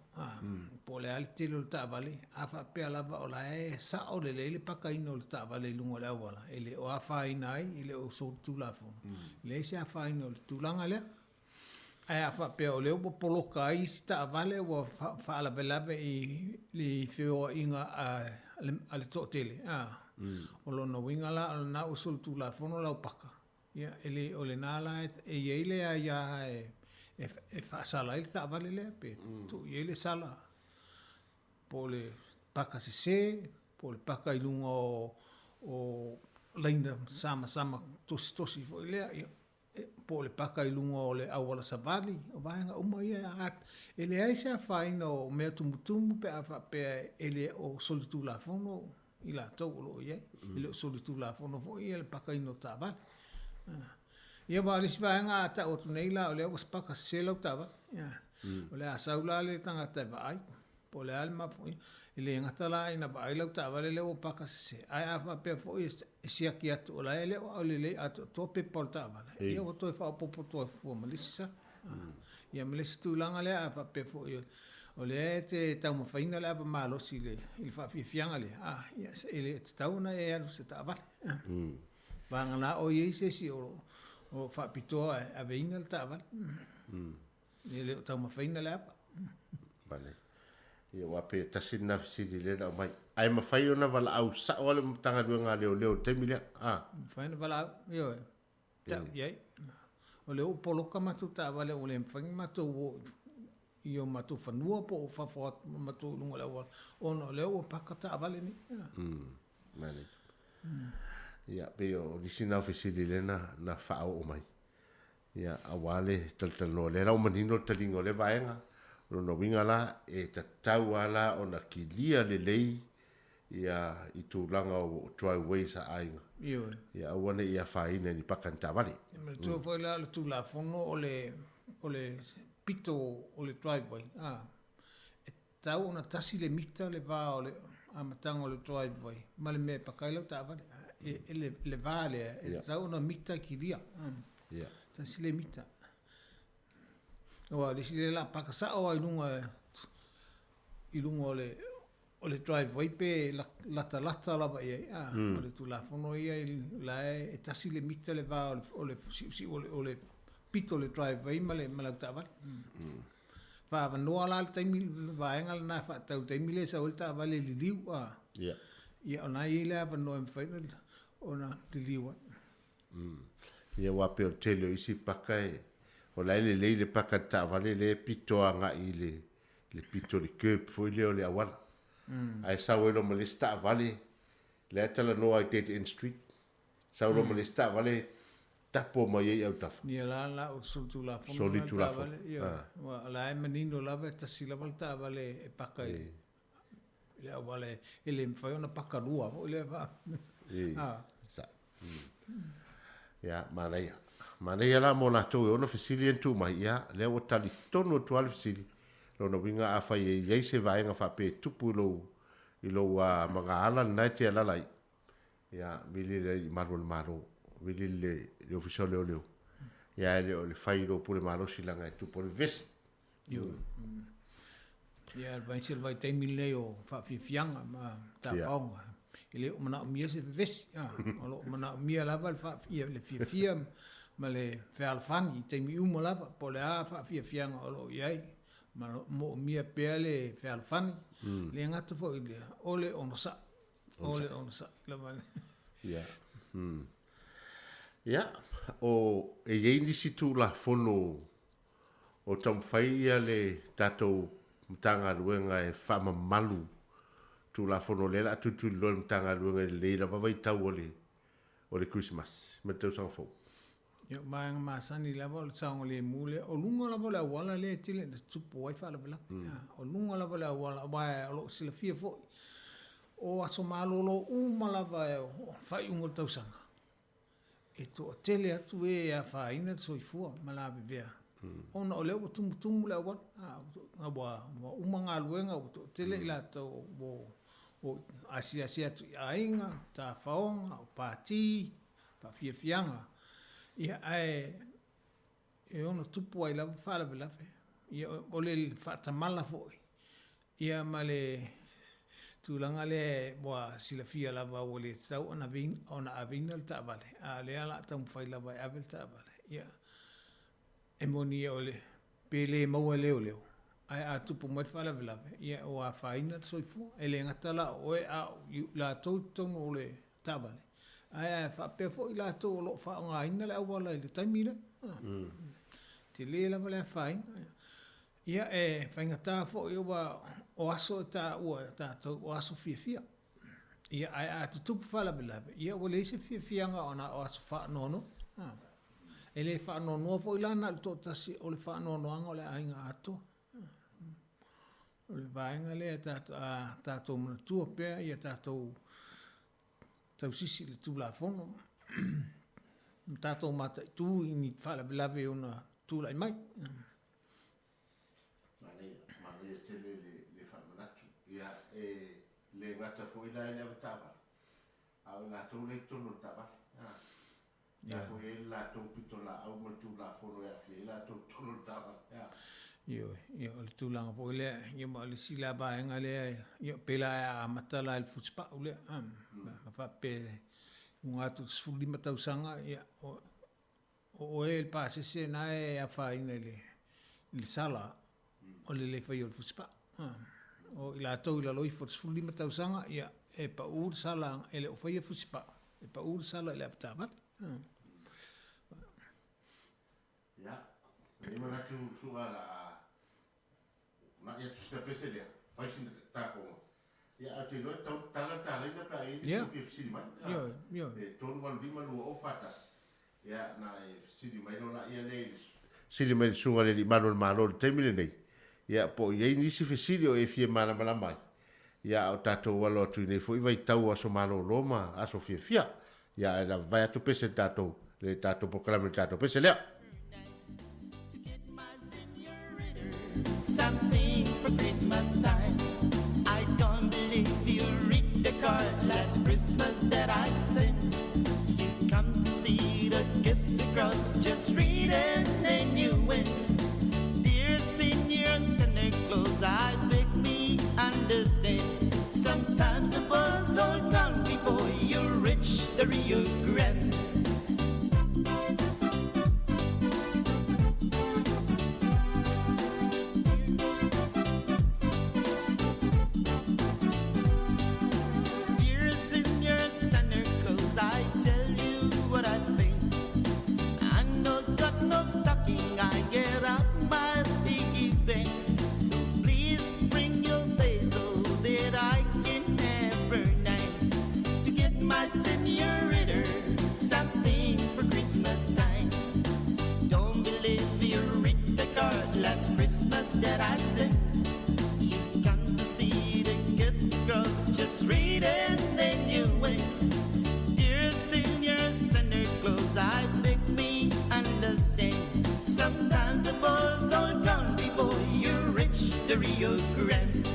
po o le a le tele o le taavale, a faapea lava o la e sao lelei le pakaina o le taavale i luga o le auala, e le o afaina ai, e le o solitulafono, e leai se afaina o le tulaga lea. Ae a faapea o lea ua poloka ai isi taavale ua faalavelave i le feoaiga a le toatele, o lona uiga la o lena ua solitulafono lau paka, ia e le o lena la e i ai le aia e faasala ai le taavale lea pe tuu i ai le sala po o le paka sese, po o le paka i luga o laina samasama tositosi foi lea, ia po o le paka i luga o le auala savali, o vaega uma ia, e leai se afaina o mea tumutumu pe a faapea e le o solitulafono i latou o lo o i ai. E le o solitulafono foi ia le pakaina o taavale. Ia aua o le isi vaega a tau atu nei la o lea ua paka sese lau taavale, o le a sau la le tagata e vaai po o le a le mafuaaga. E le gata la ina vaai lau taavale lea ua paka sese, ae a faapea foi e siaki atu o la e le o lelei atoatoa pepa o le taavale, ia ua toe faaopoopo atu fua ma le isi sala. Ia ma le isi tulaga lea a faapea foi o lea e te taumafaina le ava malosi i le faafiafiaga lea, ia e le tatau ona e alu i se taavale. Vagana o i ai se isi o lo o faapitoa e aveina le taavale. E le o taumafaina le ava. Vale. Ia aua pe tasi lena fesili lea na aumai. Ae mafai ona valaau sao lava le Matagaluega a Leoleo i le taimi lea? A. Mafai ona valaau, ioe. Tau i ai. O lea ua poloka matou taavale ua le mafai ona matou o i o matou fanua po o fafo atu ma matou i luga o le auala ona o lea ua paka taavale nei. Manaia. Ia, pei o nisi na o fesili lea na faaoo mai. Ia, aua le talatalanoa, lea la ua manino le taliga o lea vaega, o lona uiga la, e tatau lava la ona kilia lelei ia i tulaga o driveways a aiga. Ioe. Ia aua ne i afaina i ni paka ni taavale. E manatua foi la o le Tulafono o le o le pito o le driveway, a, e tatau ona tasi le mita le va o le amataga o le driveway ma le mea e paka ai lau taavale. E, le, le va lea, e tatau ona mita kilia. Tasi le mita. Aua o le isi lea la paka sao lava i luga i luga o le o le driveway pe latalata lava i ai, a, o le Tulafono ia la e tasi le mita le va o le siusiu o le pito o le driveway ma le ma lau taavale. Faaavanoa la le taimi le vaega lena e faatau i le taimi lea e sau ai le taavale e liliu, a. Ia o lena e i ai le avanoa e mafai ona liliu ai. Ia aua pei o le tele o isi paka e, o la e lelei le paka i le taavale lea e pito agai i le, le pito i le curb foi lea o le auala. Ae sau ai loa ma le isi taavale, la e talanoa i dead end street, sau loa ma le isi taavale tapo mai ai autafa. Ia la la o solitulafono la le taavale, ioe, aua o la e manino lava e tasi lava le taavale e paka i le auala e le mafai ona paka lua foi lea fa. Sa. Ia, manaia. Manaia la mo latou e ono fesili ia na tuu mai, ia, lea ua tali tonu atu lava le fesili. Lona uiga afai e i ai se vaega faapea e tupu i lou, i lou magaala lena e te alaala ai, ia, vili le Alii Malu o le Malo, vili le, le Ofisa o Leoleo, ia, ae le o le fai i lou pule malosi leaga e tupu o le vevesi. Ioe. Ia, aemaise le vaitaimi lenei o faafiafiaga ma tafaoga. E le o manaomia se vevesi, o lo o manaomia lava le fiafia ma le fealofani i taimi uma lava, po o le a faafiafiaga o lo o i ai, ma moomia pea le fealofani, le gata foi i lea, o le onosai, o le onosai lava. Ia. Ia, o e i ai nisi Tulafono o taumafai ia le tatou Matagaluega e faamamalu Tulafono lea o le a tulituliloa e le Matagaluega i lenei lava vaitau o le o le Kerisimasi ma le Tausaga Fou. Ia, o vaega masani lava o le saogalemu lea, o luga lava o le auala lea e tele ina tutupu ai faalavelave. O luga lava o le auala, aua o lo o silafia foi, o aso malolo uma lava e o faaiuga o le tausaga, e toatele atu e e afaina le soifua ma lavevea, ona o lea ua tumutumu le auala, ua uma galuega, ua toatele i latou ua o asiasi atu i aiga, o tafaoga, o pati, faafiafiaga, ia ae e ono tupu ai lava faalavelave. Ia o le faatamala foi, ia ma le tulaga lea ua silafia lava ua le tatau ona aveina le taavale, a o lea o le a taumafai lava e ave le taavale. Ia E moni o le, pe le maua e leoleo, ae a tupu mai le faalavelave, ia ua afaina le soifua. E le gata la o oe a o latou i totonu o le taavale, ae a faapea foi latou o lo o faaaogaina le auala i le taimi lea. Tele lava le afaina. Ia e faigata foi aua o aso e taua e tatou o aso fiafia. Ia ae a tutupu faalavelave, ia ua leai se fiafiaga ona o aso faanoanoa. E le faanoanoa foi la na o le toatasi, o le faanoanoaga o le aiga atoa. O le vaega lea a tatou manatua pea ia tatou tausisi i le Tulafono ma tatou mataitu i ni faalavelave e ono tulai mai. Manaia, manaia tele le faamanatu. Ia, e le gata foi la i le avetaavale, a o i latou la e i totonu o le taavale. La foi e i ai le latou pitolaau ma le Tulafono e aafia ai latou i totonu o le taavale. Ioe, ia o le tulaga foi lea, ia ma o le isi la vaega lea, ia pe la e amata la i le fusipau lea, ma faapea i luga atu i le 15 tausaga, ia o oe le pasese na e afaina i le sala o le le faia o le fusipau. O i latou i lalo ifo o le 15 tausaga, ia e pau le sala e le o faia fusipau, e pau le sala i le avetaavale. Ia, e i ai manatu Su'a la uunai atu sina pese lea, fai sina takoga. Ia, ae ou te iloa e tatau ona tatala le talaina pe a i ai nisi o fia fesili mai. E 385 20 41. Ia, na e fesili mai loa laia lea i le fesili mai le Susuga i le Alii Malu o le Malo i le taimi lenei, ia, po o i ai nisi fesili o e fia malamalama ai. Ia, a o tatou alo atu i nei foi vaitau o aso malolo ma aso fiafia. Ia, ae lava vae atu pese le tatou, le tatou polokalame i le tatou pese lea. Something for Christmas time. I don't believe you read the card last Christmas that I sent. You come to see the gifts across, just read and then you went. Dear Senior Santa Claus, I beg me understand. Sometimes the buzz all gone before you reach the Rio Grande. Dear Senior Santa Claus, I tell you what I think. I no got no stocking, I get out my piggy bank. So please bring your face so that I can have her name. To get my senorita something for Christmas time. Don't believe you read the card last Christmas that I sent. You come to see the gift girls, just read and then you went. Dear Senior Santa Claus, I beg me understand. Sometimes the buzz all gone before you reach the Rio Grande.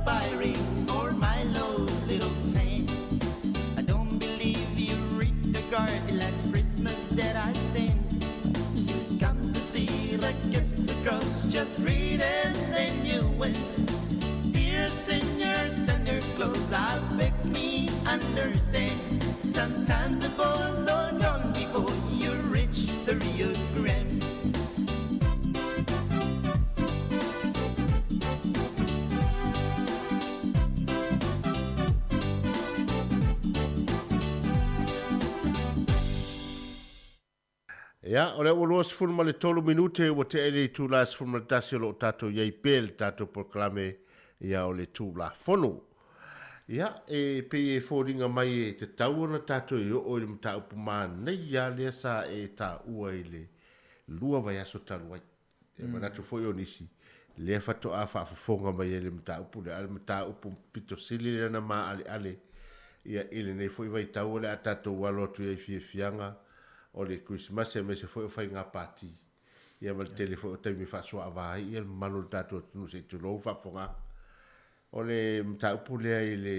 sapphire ring or my low little saint. I don't believe you read the card the last Christmas that I sent. You come to see the gifts across, just read and then you went. Tears in your center clothes, I beg me understand. Sometimes the boys are gone before you reach the Rio Grande. Ia, o lea ua 23 minute ua tea i le itula 11 o lo o tatou i ai pea i le tatou polokalame ia o le Tulafono. Ia, e pei e foliga mai e tatau ona tatou i oo i le mataupu manaia lea sa e taua i le 2 vaiaso talu ai. E manatu foi o nisi, lea faatoa faafofoga mai ai i le mataupu lea, a o le mataupu pito sili lea na maaleale ia i lenei foi vaitau o le a tatou alo atu i ai i fiafiaga o le Kerisimasi aemaise foi o faiga pati ia ma le tele foi o taimi e faasuaava ai ia le mamalu o le tatou atunuu se i tulou le faafofogaaga. O le mataupu lea i le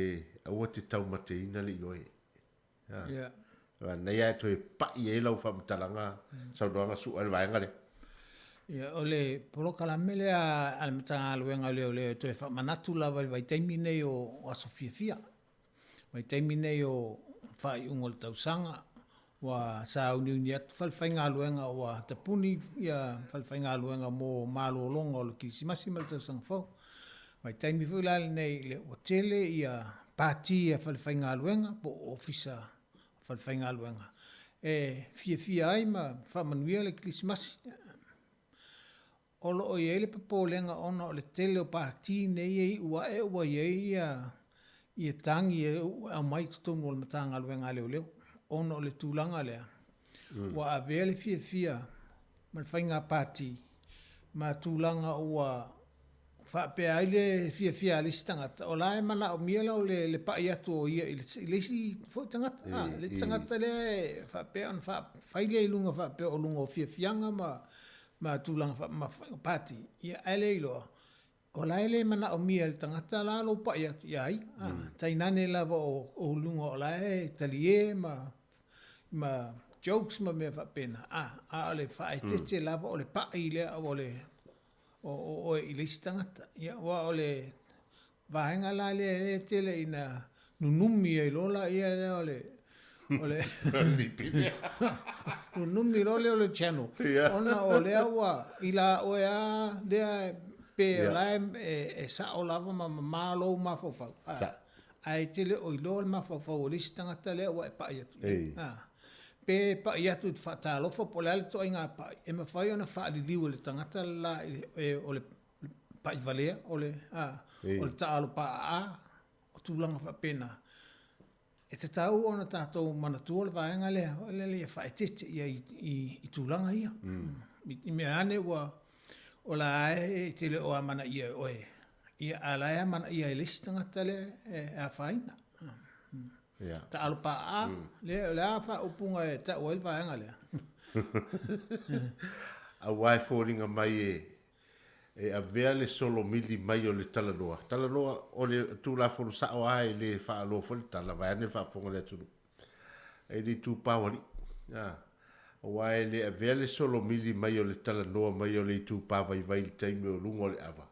aua te taumateina le ioe. Ia. Manaia e toe pai ai lau faamatalaga saunoaga sua i le vaega lea. Ia, o le polokalame lea a le Matagaluega o Leoleo e toe faamanatu lava i le vaitaimi nei o aso fiafia. Vaitaimi nei o faaiuga o le tausaga, ua sauniuni atu falefaigaluega ua tapuni ia falefaigaluega mo malologa o le Kerisimasi ma le tausaga fou. Vaitaimi foi la lenei i le ua tele ia pati a falefaigaluega po o ofisa falefaigaluega e fiafia ai ma faamanuia le Kerisimasi. O lo o i ai le popolega ona o le tele o pati nei e iu ae ua i ai ia ia tagi e aumai i totonu o le Matagaluega a Leoleo ona o le tulaga lea ua avea le fiafia ma le faiga pati ma tulaga ua faapea ai le fiafia a le isi tagata, o la e manaomia la o le pai atu o ia i le isi foi tagata. A, le isi tagata lea e faapea ona fai lea i luga faapea o luga o fiafiaga ma tulaga ma pati, ia ae le iloa, o la e le manaomia e le tagata la lou pai atu ia ia. A, tainane lava o luga o la e talie ma jokes ma mea faapena, a, a o le faaeteete lava o le pai lea o le o oe i le isi tagata. Ia, aua o le vaega la lea e tele ina nunumi ai loa laia lea o le o le nunumi loa lea o le channel. Ona o lea ua i la oe a lea pe o la e sao lava ma mamā lou mafaufau. Ae tele o iloa le mafaufau o le isi tagata lea ua e pai atu i ai. Pe pai atu i te faatalofa po o le a le ituaiga pai, e mafai ona faaliliu e le tagata le la o le pai valea, o le, o le taalo paaa, o tulaga faapena. E tatau ona tatou manatua le vaega lea, lea ia faaeteete ia i tulaga ia. I mea ane ua, o la e te le o amanaia e oe, ia a la e amanaia e le isi tagata lea e afaina. Taalo paaa, lea, o le a faaupuga e tau ai le vaega lea? Aua e foliga mai e avea le solomili mai o le talanoa. Talanoa o le Tulafono sao lava e le faaloa foi le tala, vaeane le faafofoga a le atunuu. E le itupa o alii. Aua e le avea le solomili mai o le talanoa mai o le itupa vaivai i le taimi o luga o le ava,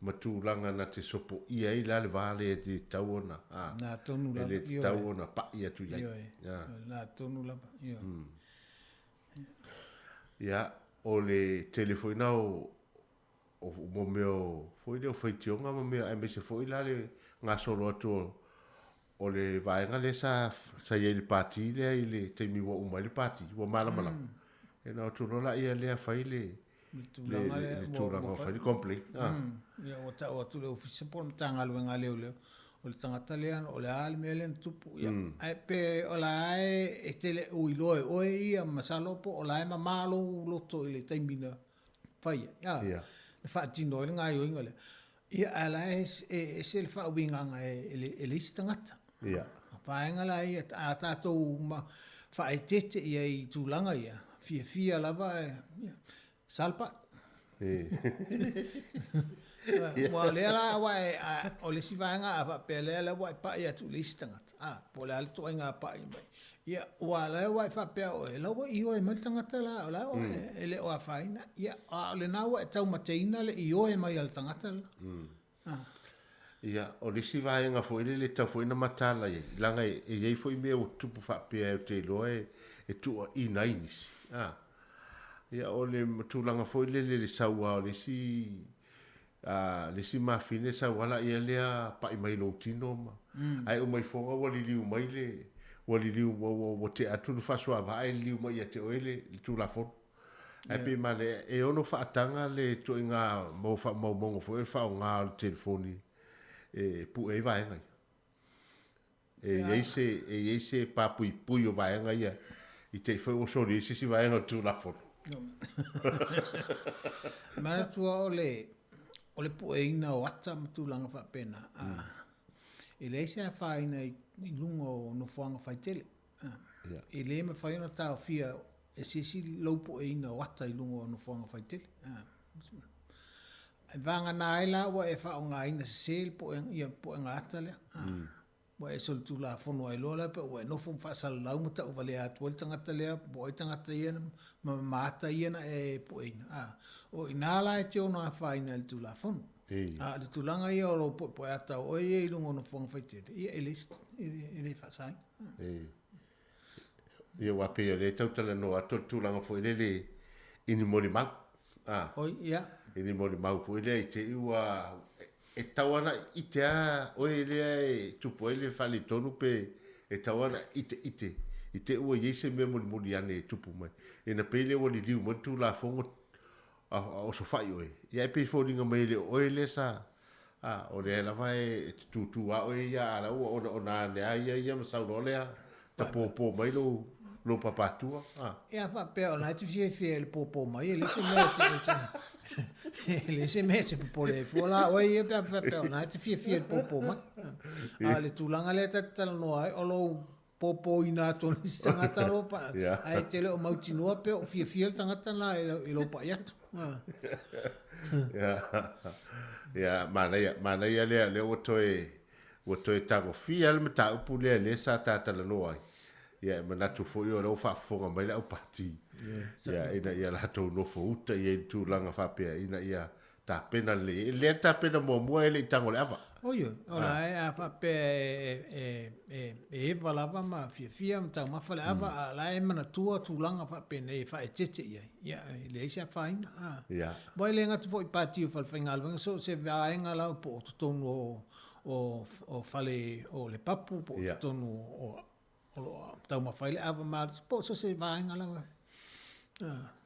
ma tulaga na te sopoia ai la le va lea e le tatau ona, e le tatau ona pai atu i ai. Ia, o le tele foi na o o mea foi lea o faitioga ma mea aemaise foi la le gasolo atu o le vaega lea sa i ai i le pati lea i le taimi ua uma ai le pati ua malamalama. Ia ona o atu loa laia lea fai le tulaga o fai le complaint. Ia ua tau atu le Ofisa po o le Matagaluega a Leoleo, o le tagata lea o le a le mea lea na tupu. Ia, ae pe o la e te le o iloa e oe ia masalo po o la e mama lou loto i le taimi na fai ai, na faatino ai le gaoioiga lea. Ia, ae la e ese le faauigaga e le isi tagata. Vaega la ia, a tatou faaeteete i ai i tulaga ia, fiafia lava, ia, sala pai. Ua lea la ua e, o le isi vaega a faapea lea la ua e pai atu i le isi tagata, a, po o le a le ituaiga pai mai. Ia, ua la ua e faapea oe, la ua ioe mai le tagata la, o la ua e le o afaina. Ia, a o lena ua e taumateina le ioe mai a le tagata la. Ia, o le isi vaega foi lele e tatau foi ona mataala i ai, leaga e i ai foi mea ua tutupu faapea ou te iloa e tuuaiina ai nisi. A. Ia, o le tulaga foi lele i le sau lava o le isi, a, le isi mafine sau lava laia lea pai mai i lou tino ma, ae uma ifoga ua liliu mai le, ua liliu, ua, ua, ua tea atu le faasoava ae liliu mai ia te oe le, le Tulafono. Ae pei manaia, e ono faataga le ituaiga maua faamaumauga foi o le faaaoga o le telefoni e pue ai vaega ia. E i ai se, e i ai se papuipui o vaega ia i te i foi ua soli ai se isi vaega o le Tulafono. Manatua o le, o le pueina o ata ma tulaga faapena, e leai se afaina i luga o nofoaga faitele. E le mafai ona taofia e se isi lou pueina o ata i luga o nofoaga faitele. E vagana ai la ua e faaaogaina sese le puega, ia puega ata lea. Ua e solitulafono ai loa la pe ua e nofo ma faasalalau ma tauvalea atu ai le tagata lea po o ai tagata ia ma ma ata ia na e pueina. O i ina la e te ono afaina i le Tulafono. A o le tulaga ia o lou puepue ata o oe ia i luga o nofoaga faitele, ia e le, e le faasaina. Ia aua pei o lea e tau talanoa atu o le tulaga foi lele i ni molimau. Oi, ia. I ni molimau foi lea i te i ua e tatau lava ona ite a oe lea e tupu ai le faaletonu pe e tatau lava ona ite ite i te i ua i ai se mea mulimuli ane e tupu mai. Ina pei lea ua liliu mai le Tulafono a osofai oe, ia e pei e foliga mai e le o oe lea sa, a, o lea lava e te tūtū a oe ia, a la ua onaona ane a ia ia ma sau loa lea tapōpō mai lou, lou papatua, a. Ia faapea o la e te fiafia i le pōpō mai, e leai se mea e te, e leai se mea e te popole ai fua la oe ia pe a faapea o la e te fiafia i le pōpō mai. A o le tulaga lea ta te talanoa ai, o lou pōpōina atu o le isi tagata o lou paʻa, ae e te le o mautinoa pe o fiafia le tagata lena i lou paʻi atu. Ia, manaia, manaia lea, lea ua toe, ua toe tagofia le mataupu lea lea sa ta talanoa ai. Ia, e manatu foi o lea ua faafofoga mai le au pati. Ia, ina ia latou nofo uta i ai i le tulaga faapea, ina ia Tapena lelei. E lea tapena muamua e le i tago le ava. Oi oi, o la e a faapea e, e, e eva lava ma fiafia ma taumafa le ava, a la e manatua tulaga faapenei e faaeteete i ai. Ia, e leai se afaina. A. Ia. Aua e le gata foi i pati o falefaigaluega, so o se vaega lava po o totonu o, o, o fale o le papu, po o totonu o, o lo o taumafa ai le ava malosi, po o so o se vaega lava.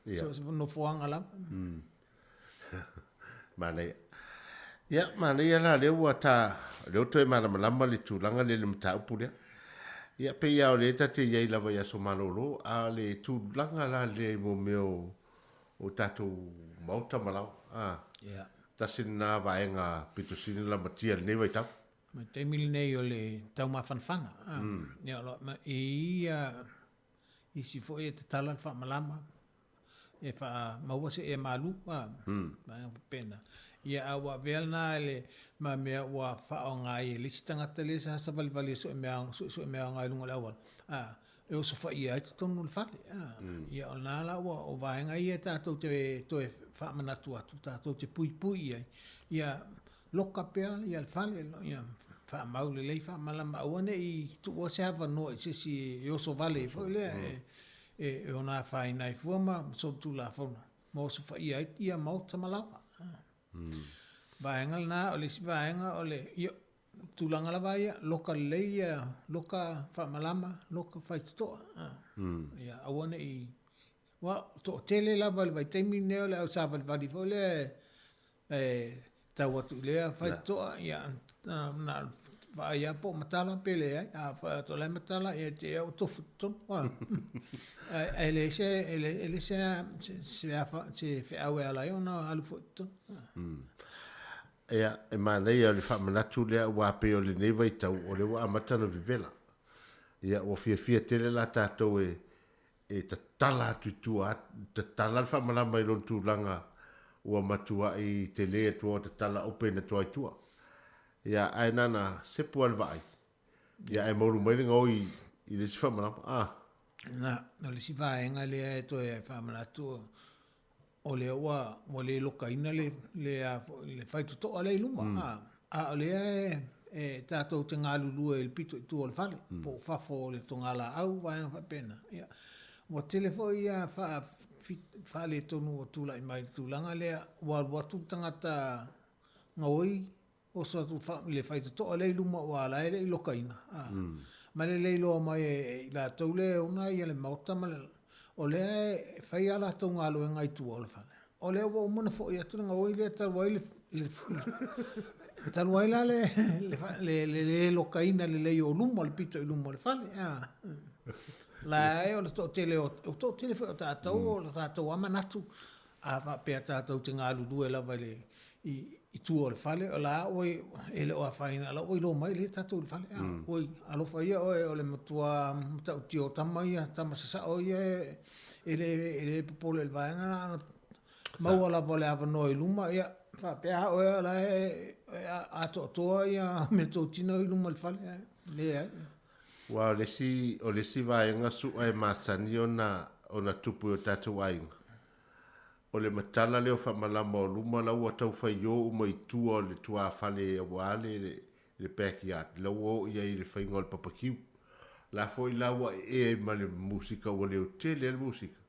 Ia. So o se nofoaga lava. Manaia. Ia, manaia la lea ua ta, lea ua toe malamalama le tulaga lea i le mataupu lea. Ia, pei lava o lea ta te i ai lava i aso malolo, a o le tulaga la lea i mo mea o, o tatou maota ma laoa, a. Ia. Tasi lena vaega pito sili ona lamatia i lenei vaitau. Ma le taimi lenei o le taumafanafana, a. Ia, o lo o, e i ai isi foi e tatala le faamalama, e faamaua se ea malu, a, vaega faapena. Ia, a ua avea lena e le ma mea ua faaaoga ai e le isi tagata lea sa savalivali e sue mea, suesue mea aoga i luga o le auala, a, e osofaia ai totonu o le fale, a. Ia, o lena la ua, o vaega ia tatou te toe faamanatu atu, tatou te puipui i ai, ia loka pea ia le fale, ia faamau lelei, faamalama, aua ne i tuua se avanoa i se isi e oso vale ai foi lea, e ono afaina ai fua ma solitulafono ma osofaia ai ia maota ma laoa. Vaega lena, o le isi vaega o le, ia, tulaga lava ia, loka lelei ia, loka faamalama, loka faitotoa. Ia aua ne i, aua toatele lava i le vaitaimi lenei o le au savalivali foi lea e tau atu i lea faitotoa, ia, na o le vaai lava po o matala pe leai. A fai atu o la e matala, ia te i lava ua tofu i totonu. Ae leai se, e leai se, se feau e ala ai ona alu foi i totonu. Ia, e manaia le faamanatu lea aua pei o lenei vaitau o lea ua amata ona vevela. Ia, ua fiafia tele la tatou e e tatala atu i tua, tatala le faamalama i lona tulaga Ua matua'i telē atu a tatala ope na toa i tua. Ia, ae nana sepu a le vaai. Ia, ae maulu mai le gaoi i le isi faamalama. Ah. Na, o le isi vaega lea e toe faamanatu, o lea ua, ua le lokaina le, le, a foi, le faitotoa lea i luma. Mm. A, a o lea e, e tatou te galulue i le pito i tua o le fale, mm. po o fafo o le togalaau, vaega faapena. Ia, ua tele foi ia faa, faaletonu ua tulai mai i le tulaga lea, ua alu atu le tagata gaoi oso atu i le faitotoa lea i luma aua o la e le i lokaina, ma le le iloa mai e i latou lea e ona le maota ma le, o lea e fai a latou galuega i tua o le fale. O lea ua uma ona foi atu le gaoi lea talu ai le, talu ai la le le lokaina lelei o luma, le pito i luma o le fale. La e o le toatele o, o toatele foi o tatou, o le tatou lava manatu, a faapea tatou te galulue lava i le i, i tua o le fale, o la ua e le o afaina, o la ua iloa mai lea tatou i le fale. Mm. Oi, alofa ia oe o le matua matautia o tama ia, tama sasao ia e, e le, e le popole i le vaega na, maua lava le avanoa i luma, ia, faapea oe o la e, e atoatoa ia meatotino i luma o le fale, leai. Aua o le isi, o le isi vaega su'a e masani ona, ona tupu i o tatou aiga, o le matala lea o faamalama o luma la ua tau faio uma i tua o le tuafale aua le, le, le backyard, la ua oo i ai i le faiga o le papakiu. La foi la ua ee ai ma le musika ua leo tele ai le musika.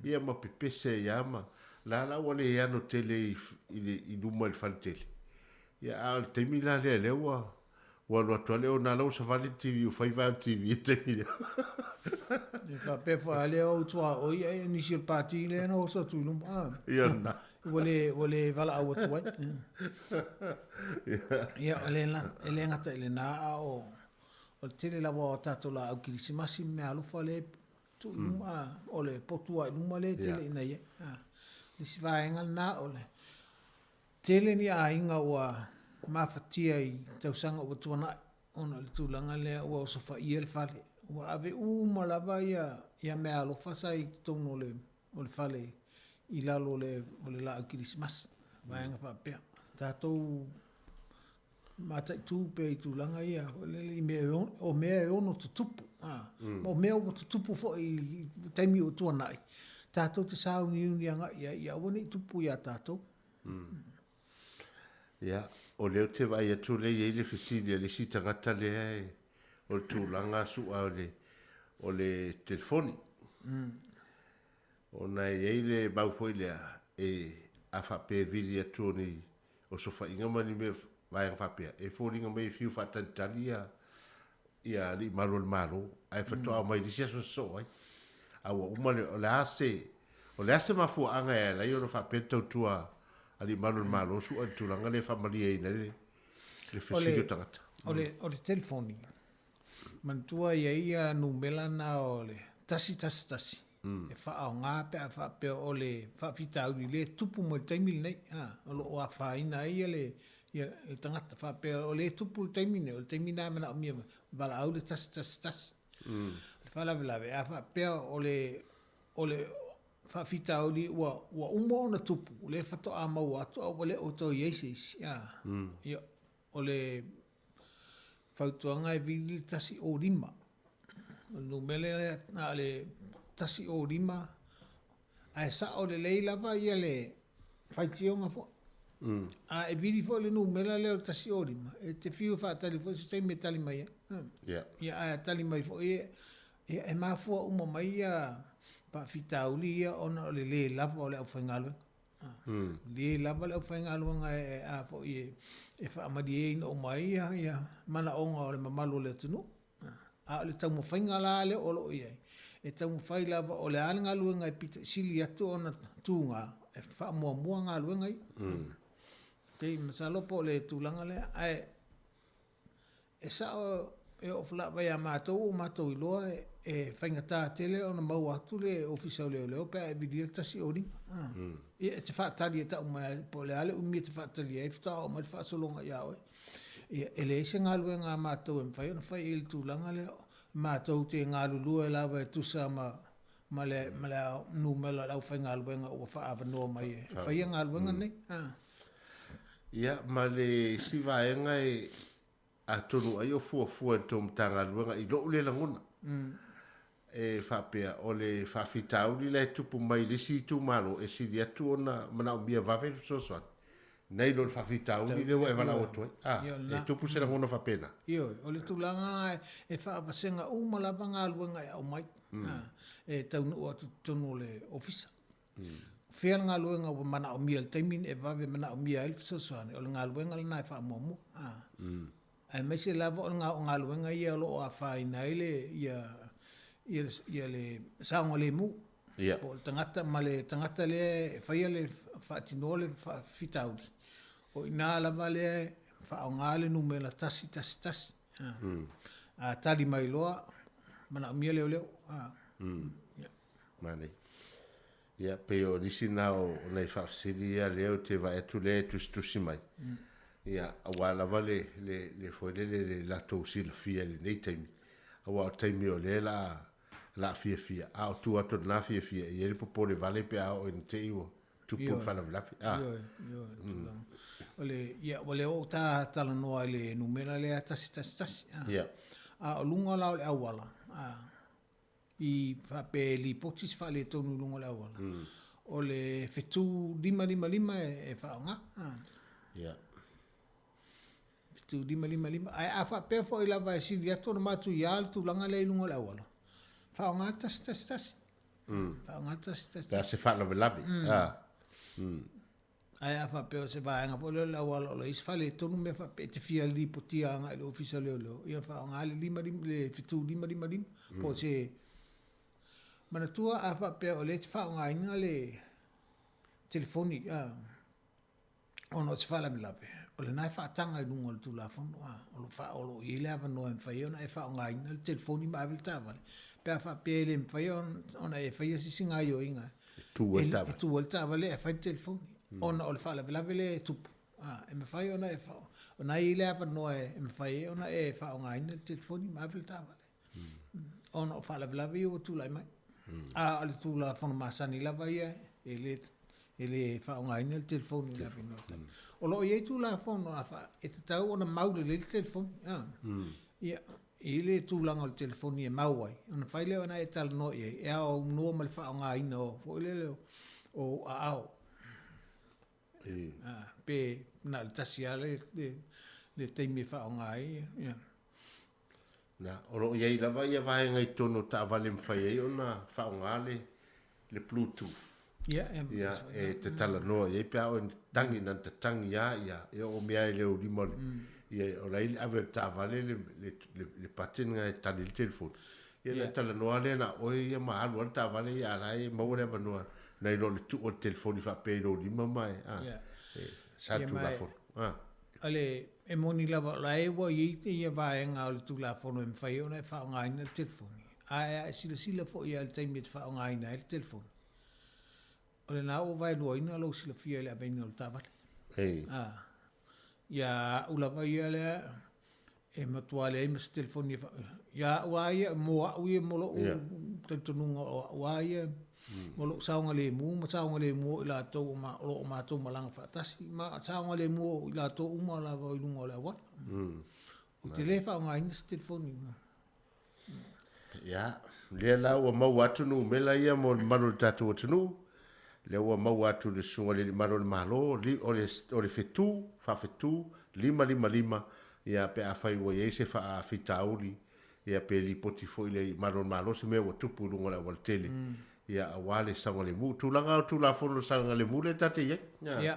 Ia ma pepese ai lava ma, la la ua le ano tele i, i, le, i luma i le faletele. Ia a o le taimi la lea lea ua, Ua alu atu lava lea ona la ua savali le TV ua fai vae o le TV i le taimi lea. E faapea foi a lea ou tuaoi ai nisi o le pati lea na oso atu i luma. Ah. Ia lena. Ua le, ua le valaau atu ai. Ia, e le, e le gata i lena, a o, o le tele lava o tatou laau kerisimasi ma meaalofa lea e tuu i luma, ah, o le potu lava i luma lea e tele ina i ai. Ah. Le isi vaega lena o le Tele ni aiga ua mafatia i tausaga ua tuanai ona o le tulaga lea ua osofaia le fale. Ua ave uma lava ia ia meaalofa sa i totonu o le o le fale i lalo o le o le laau kerisimasi, vaega faapea. Tatou mataitu pea i tulaga ia foi lele i mea e ono, o mea e ono tutupu, a, ma o mea ua tutupu foi i taimi ua tuanai, tatou te sauniuni agai i ai ia aua ne i tupu iā tatou. Ia, o lea ou te vaai atu lea e i ai le fesili a le isi tagata lea e, o le tulaga su'a o le, o le telefoni. Ona e i ai le mau foi lea, e, a faapea e vili atu o ni osofaiga ma ni mea vaega faapea, e foliga mai e fiu faatalitali ia, ia alii malu o le Malo, ae faatoa omai i le isi aso sosoo ai. A ua uma le, o le a se, o le a se mafuaaga e ala ai ona faapea le tautua a alii malu o le Malo su'a i le tulaga lea e faamalieina ai le, le fesili o tagata. O le, o le telefoni, manatua e i ai ia numera na o le 111, e faaaoga pe a faapea o le faafitauli lea e tupu mai i le taimi lenei, a, o lo o afaina ai ia le, ia le tagata faapea o lea e tupu i le taimi lenei, o le taimi lena e manaomia valaau le 111. O le faalavelave, a faapea o le, o le faafitauli ua, ua uma ona tupu, o lea faatoa maua atu a ua le o toe i ai se isi, a, ia, o le fautuaga e vili le 105. O le numera lea na o le 105, ae sao lelei lava ia le faitioga foi. A e vili foi le numera lea o le 105, e te fiu e faatali foi se taimi e tali mai ai. Ia, ae a tali mai foi, ia, e mafua uma mai ia faafitauli ia ona o le le lava o le aufaigaluega. Le lava le aufaigaluega e a foi e, e faamalieina uma ai ia, ia manaoga o le mamalu o le atunuu. A o le taumafaiga la lea o lo o i ai, e taumafai lava o le a le galuega e pito i sili atu ona tuga, e faamuamua galuega ia. Pei masalo po o le tulaga lea, ae E sao e oo lava ia matou ua matou iloa e faigata tele ona maua atu le Ofisa o Leoleo pe a e vilia le 105. Ia e te faatali e tau mai po o le a le umi e te faatali ai faatoa oo mai le faasologa ia oe. Ia e leai se galuega a matou e mafai ona fai i le tulaga lea, matou te galulue lava e tusa ma. ma le ma le numera o le aufaigaluega ua faaavanoa mai e faia galuega nei. Ia, ma le isi vaega e atonu ai o fuafua e le tou Matagaluega i lou le lagona, e faapea o le faafitauli la e tupu mai i le isi itumalo e sili atu ona manaomia vave le fesoasoani nai lo le faafitauli lea ua e valaau atu ai. A, e tupu se lagona faapena? Ioe, o le tulaga lena e faavasega uma lava galuega e aumai, e taunuu atu i totonu o le ofisa. O fea le galuega ua manaomia i le taimi e vave manaomia ai le fesoasoani, o le galuega lena e faamuamua. Aemaise lava o le galuega ia o lo o afaina ai le ia ia ia le saogalemu. Ia. Po o le tagata ma le tagata lea e faia le faatinoa le faafitauli, o i ina lava lea e faaaoga le numera 111. A tali mai loa, manaomia leoleo. Ia. Manaia. Ia, pei o nisi na o nai faafesili ia lea ou te vaai atu lea e tusitusi mai. Ia, aua lava le, le, le foi lele le latou silafia i lenei taimi, aua o taimi o lea la la fiafia, a o tua atu o lena fiafia, e i ai le popole vale pe a oo ina te i ua tupu le faalavelave. A. Ioe, ioe, tulaga. O le, ia, ua le oo ta talanoa i le numera lea 111. Ia. A o luga la o le auala, a, i faapea e lipoti se faaletonu i luga o le auala, o le fetu 555 e faaaoga. Ia. Fetu 555. Ae a faapea foi lava e sili atu ona matuia le tulaga lea i luga o le auala, faaaoga le 111. Faaaoga le 111. Pe a se faalavelave. Ae a faapea o se vaega foi lea o le auala o lo o i ai se faaletonu mea faapea e te fia lipotia agai i le Ofisa o Leoleo, ia faaaoga le 5 le 7555 po o se manatua a faapea o lea e te faaaogaina le telefoni ona o se faalavelave, o lena e faataga i luga o le Tulafono, o lo o o i ai le avanoa e mafai ai ona e faaaogaina le telefoni ma ave le taavale, pe a faapea e le mafai ona e faia se isi gaoioiga E tu ai le taavale. E tu ai le taavale ae fai le telefoni, ona o le faalavelave lea e tupu. E mafai ona e, o na e i ai le avanoa e mafai ai ona e faaaogaina le telefoni ma ave le taavale, ona o faalavelave ia ua tulai mai. A o le Tulafono masani lava ia, e le e le faaaogaina le telefoni i le avanoa. O lo o i ai Tulafono a fa, e tatau ona mau lelei le telefoni. Ia, i le tulaga o le telefoni e mau ai, ona fai lea ona e talanoa i ai, e aunoa ma le faaaogaina o foi lele o ou aao. Pe na o le tasi lava le taimi e faaaoga ai. Ia. Na, o lo o i ai lava ia vaega i totonu o taavale e mafai ai ona faaaoga le, le Bluetooth. Ia, ia, e te talanoa i ai pe a oo ina tatagi, na ona tatagi lava, ia, e oo mai lava i le aulima o le, ia, o la e i le ave o le taavale le, le, le, le button lena e tali ai le telefoni. Ia, ona talanoa lea na o oe ia ma alu lava le taavale ia, a o la e maua le avanoa nai lo le tuu o le telefoni faapea i lou lima ma e, a, e, sa le Tulafono. A. O le, e moni lava o la e ua i ai ia vaega o le Tulafono e mafai ai ona e faaaogaina le telefoni, ae a e silasila foi lava i le taimi e te faaaogaina ai le telefoni, o lena ua vaeluaina lou silafia i le aveina o le taavale. Ei. A, ia au lava ia lea, e matua leai ma se telefoni e fa... Ia au lava ia, mo au ia, mo lou talitonuga o au lava ia, mo lou saogalemu ma saogalemu o i latou o ma, o lo o matou malaga faatasi, ma saogalemu o i latou uma lava i luga o le auala. Ou te le faaaogaina se telefoni. Ia, lea la ua maua atu numera ia mo le mamalu o le tatou atunuu, lea ua maua atu le Susuga i le Alii Malu o le Malo, o le, o le fetu, faafetu, 555, ia, pe afai ua i ai se faafitauli, ia, pe lipoti foi i le Alii Malu o le Malo se mea ua tupu i luga o le aualatele, ia, aua le saogalemu. Tulaga o Tulafono o le saogalemu lea ta te i ai. Ia.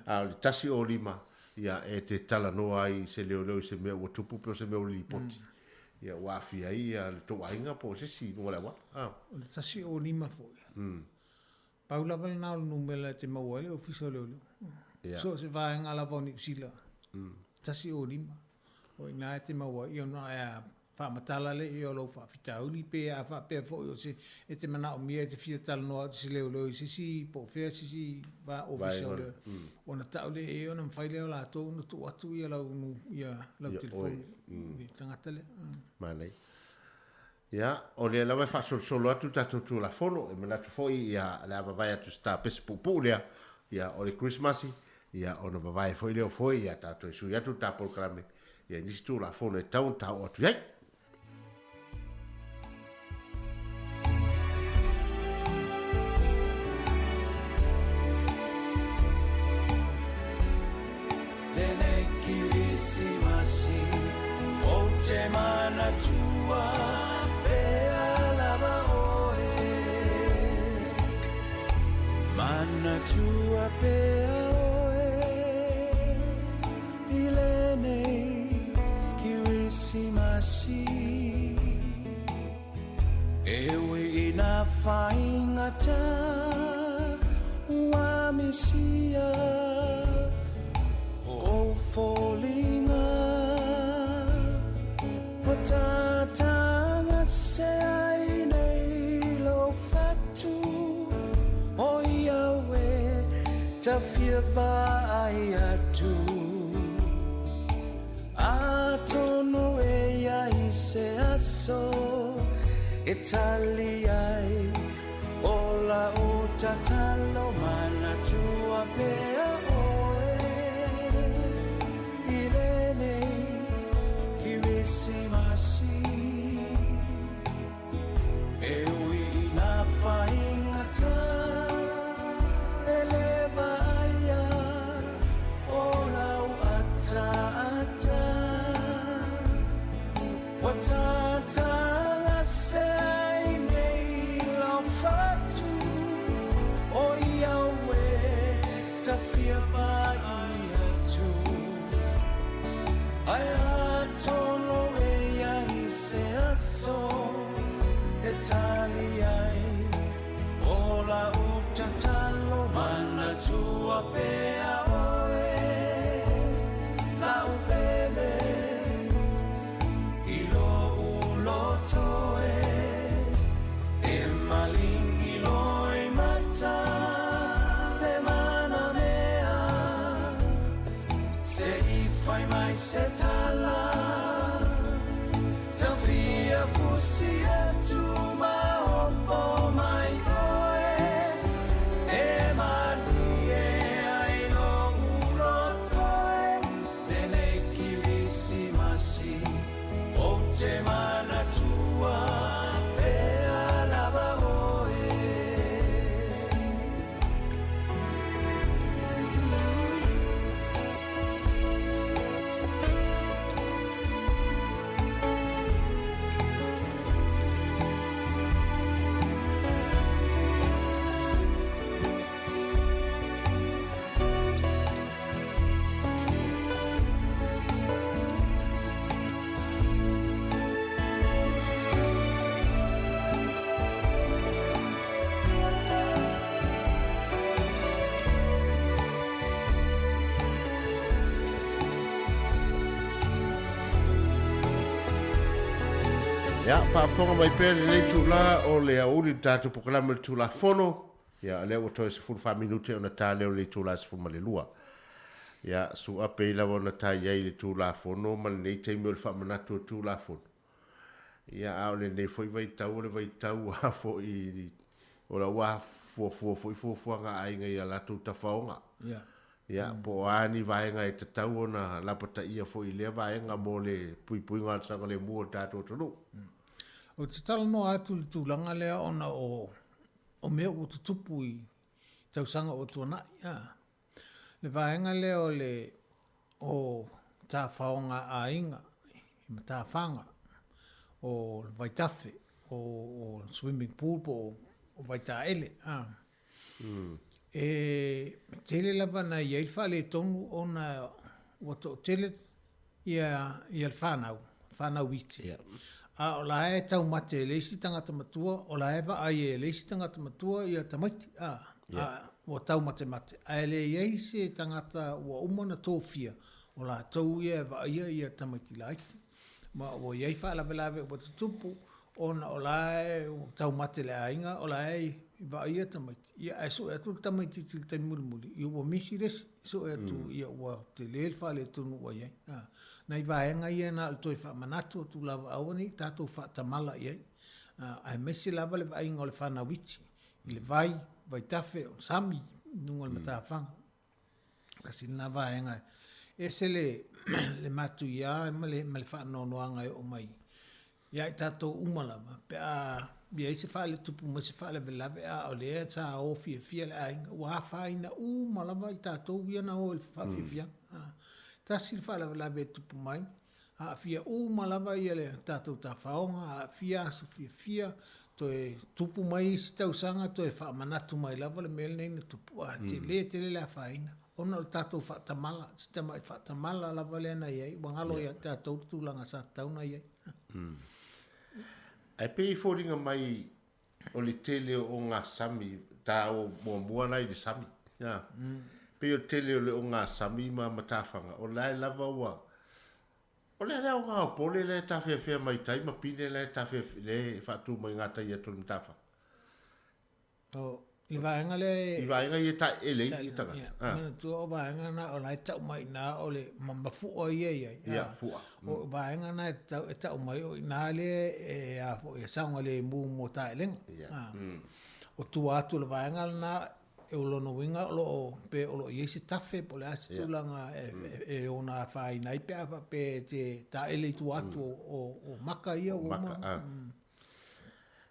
A o le 105, ia, e te talanoa ai i se leoleo i se mea ua tupu pe o se mea ua lipoti. Ia, ua aafia ai ia le tou aiga po o se isi i luga o le auala. A. O le 105 foi. Pau lava lena o le numera e te maua ai le Ofisa o Leoleo. Ia. So o se vaega lava o Niu Sila. 105. O i ina e te maua ai, ia ona e a faamatala lea ia o lou faafitauli pe a faapea foi o se e te manaomia e te fia talanoa atu i se leoleo i se isi po o fea se isi va ofisa o leoleo. Ona tau lea i ai ona mafai lea o latou ona tuu atu ia lau ia lau Ia telefoni oe. i le tagata lea. Manaia. Ia, o lea lava e faasolosolo atu tatou Tulafono, e manatu foi ia le a vavae atu se tapesi puupuu lea, ia o le Kerisimasi, ia ona vavae foi lea o foe, ia tatou e sui atu le ta polokalame, ia i nisi Tulafono e tatau ona ta oo atu i ai. Lenei Kirisimasi ou te manatua pea lava oe. Manatua pea oe i lenei Kirisimasi. E ui ina faigata ua misia o foliga ua tatagase ai nei lou fatu o ia au e tafia vaai atu. Atonu e i ai se aso e tali ai o lau tatalo manatua pea oe i lenei Kirisimasi. E ui ina faigata e le vaaia o lau ataata ua tatagase ai nei lau fatu o ia au e tafia vaai atu. Ae atonu e i ai se aso e tali ai o lau tatalo manatua pea oe lau pele i lou loto e e maligi loimata le manamea se i fai mai se tala tafia fusi atu maopo mai oe e malie ai lou loto e lenei Kirisimasi ou te manatua pea lava oe. Ia, faafofoga mai pea lenei itula o le aoauli i le tatou polokalame o le Tulafono. Ia, o lea ua toe 14 minute ona ta lea o le itula e 12. Ia, suape ai lava ona ta i ai le Tulafono ma lenei taimi o le faamanatu o le Tulafono. Ia, a o lenei foi vaitau o le vaitau lava foi o la ua fuafua foi fuafuaga a aiga i a latou tafaoga. Ia. Ia, po o a ni vaega e tatau ona lapataia foi i lea vaega mo le puipuiga o le saogalemu o le tatou atunuu. Ou te talanoa atu i le tulaga lea ona o o mea ua tutupu i tausaga ua tuanai. A. Le vaega lea o le o tafaoga aiga i matafaga o le vaitafe o o swimming pool po o vaitaele. A. E tele lava na i ai le faaletonu ona ua toatele ia ia le fanau, fanau iti. Yeah. A o la e taumate e le isi tagata matua, o la e vaai e le isi tagata matua ia tamaiti. A, yeah. a ua taumatemate. Ae le i ai se tagata ua uma ona tofia, o latou ia e vaaia ia tamaiti laiti. Ma ua i ai faalavelave ua tutupu, ona o la e ua taumate le aiga, o la e vaaia tamaiti. Ia, ae sue atu le tamaitiiti i le taimi mulimuli, ia ua misi le isi, sue atu, mm. ia ua tele le faaletonu ua i ai. Ah, nai vaega ia na o le toe faamanatu atu lava, aua ne i tatou faatamala i ai. Aemaise lava le vaaiga o le fanau iti i le vai, vaitafe, o le sami i luga o le matafaga. Tasi lena vaega e ese le le matuia ma le ma le faanoanoaga e oo mai ia i tatou uma lava pe a i ai se faaletupu mai se faalavelave a o lea sa o fiafia le aiga ua afaina uma lava i tatou ia na o i le faafiafiaga. Tasi le faalavelave e tupu mai, aafia uma lava ia le tatou tafaoga, aafia aso fiafia, toe tupu mai isi tausaga toe faamanatu mai lava le mea lenei na tupu, a tele tele le afaina ona o le tatou faatamala, si tamai faatamala lava lea na i ai, ua galo ia i tatou le tulaga sa tatau ona i ai. Ae pei e foliga mai o le tele o ogasami, taua muamua la i le sami. Ia. Pei o le tele o le ogasami ma matafaga, o la e lava ua O le a le aoga o pole la e tafeafea mai tai ma pine la e tafeafea lea e faatu mai gatai atu o le matafaga? O le vaega lea e... I vaega ia e taeele ai tagata. Ia, manatua o vaega na o la e tau mai i ina o le ma fua ia e i ai. Ia, fua. O vaega na e tatau e tau mai o i ina lea e a foi e saogalemu mo taelega. Ia. O tua atu o le vaega lena, o lona uiga o lo o, pe o lo o i ai se tafe po o le a se tulaga e ono afaina ai pe a faapea e te taele i tua atu o maka ia ua uma.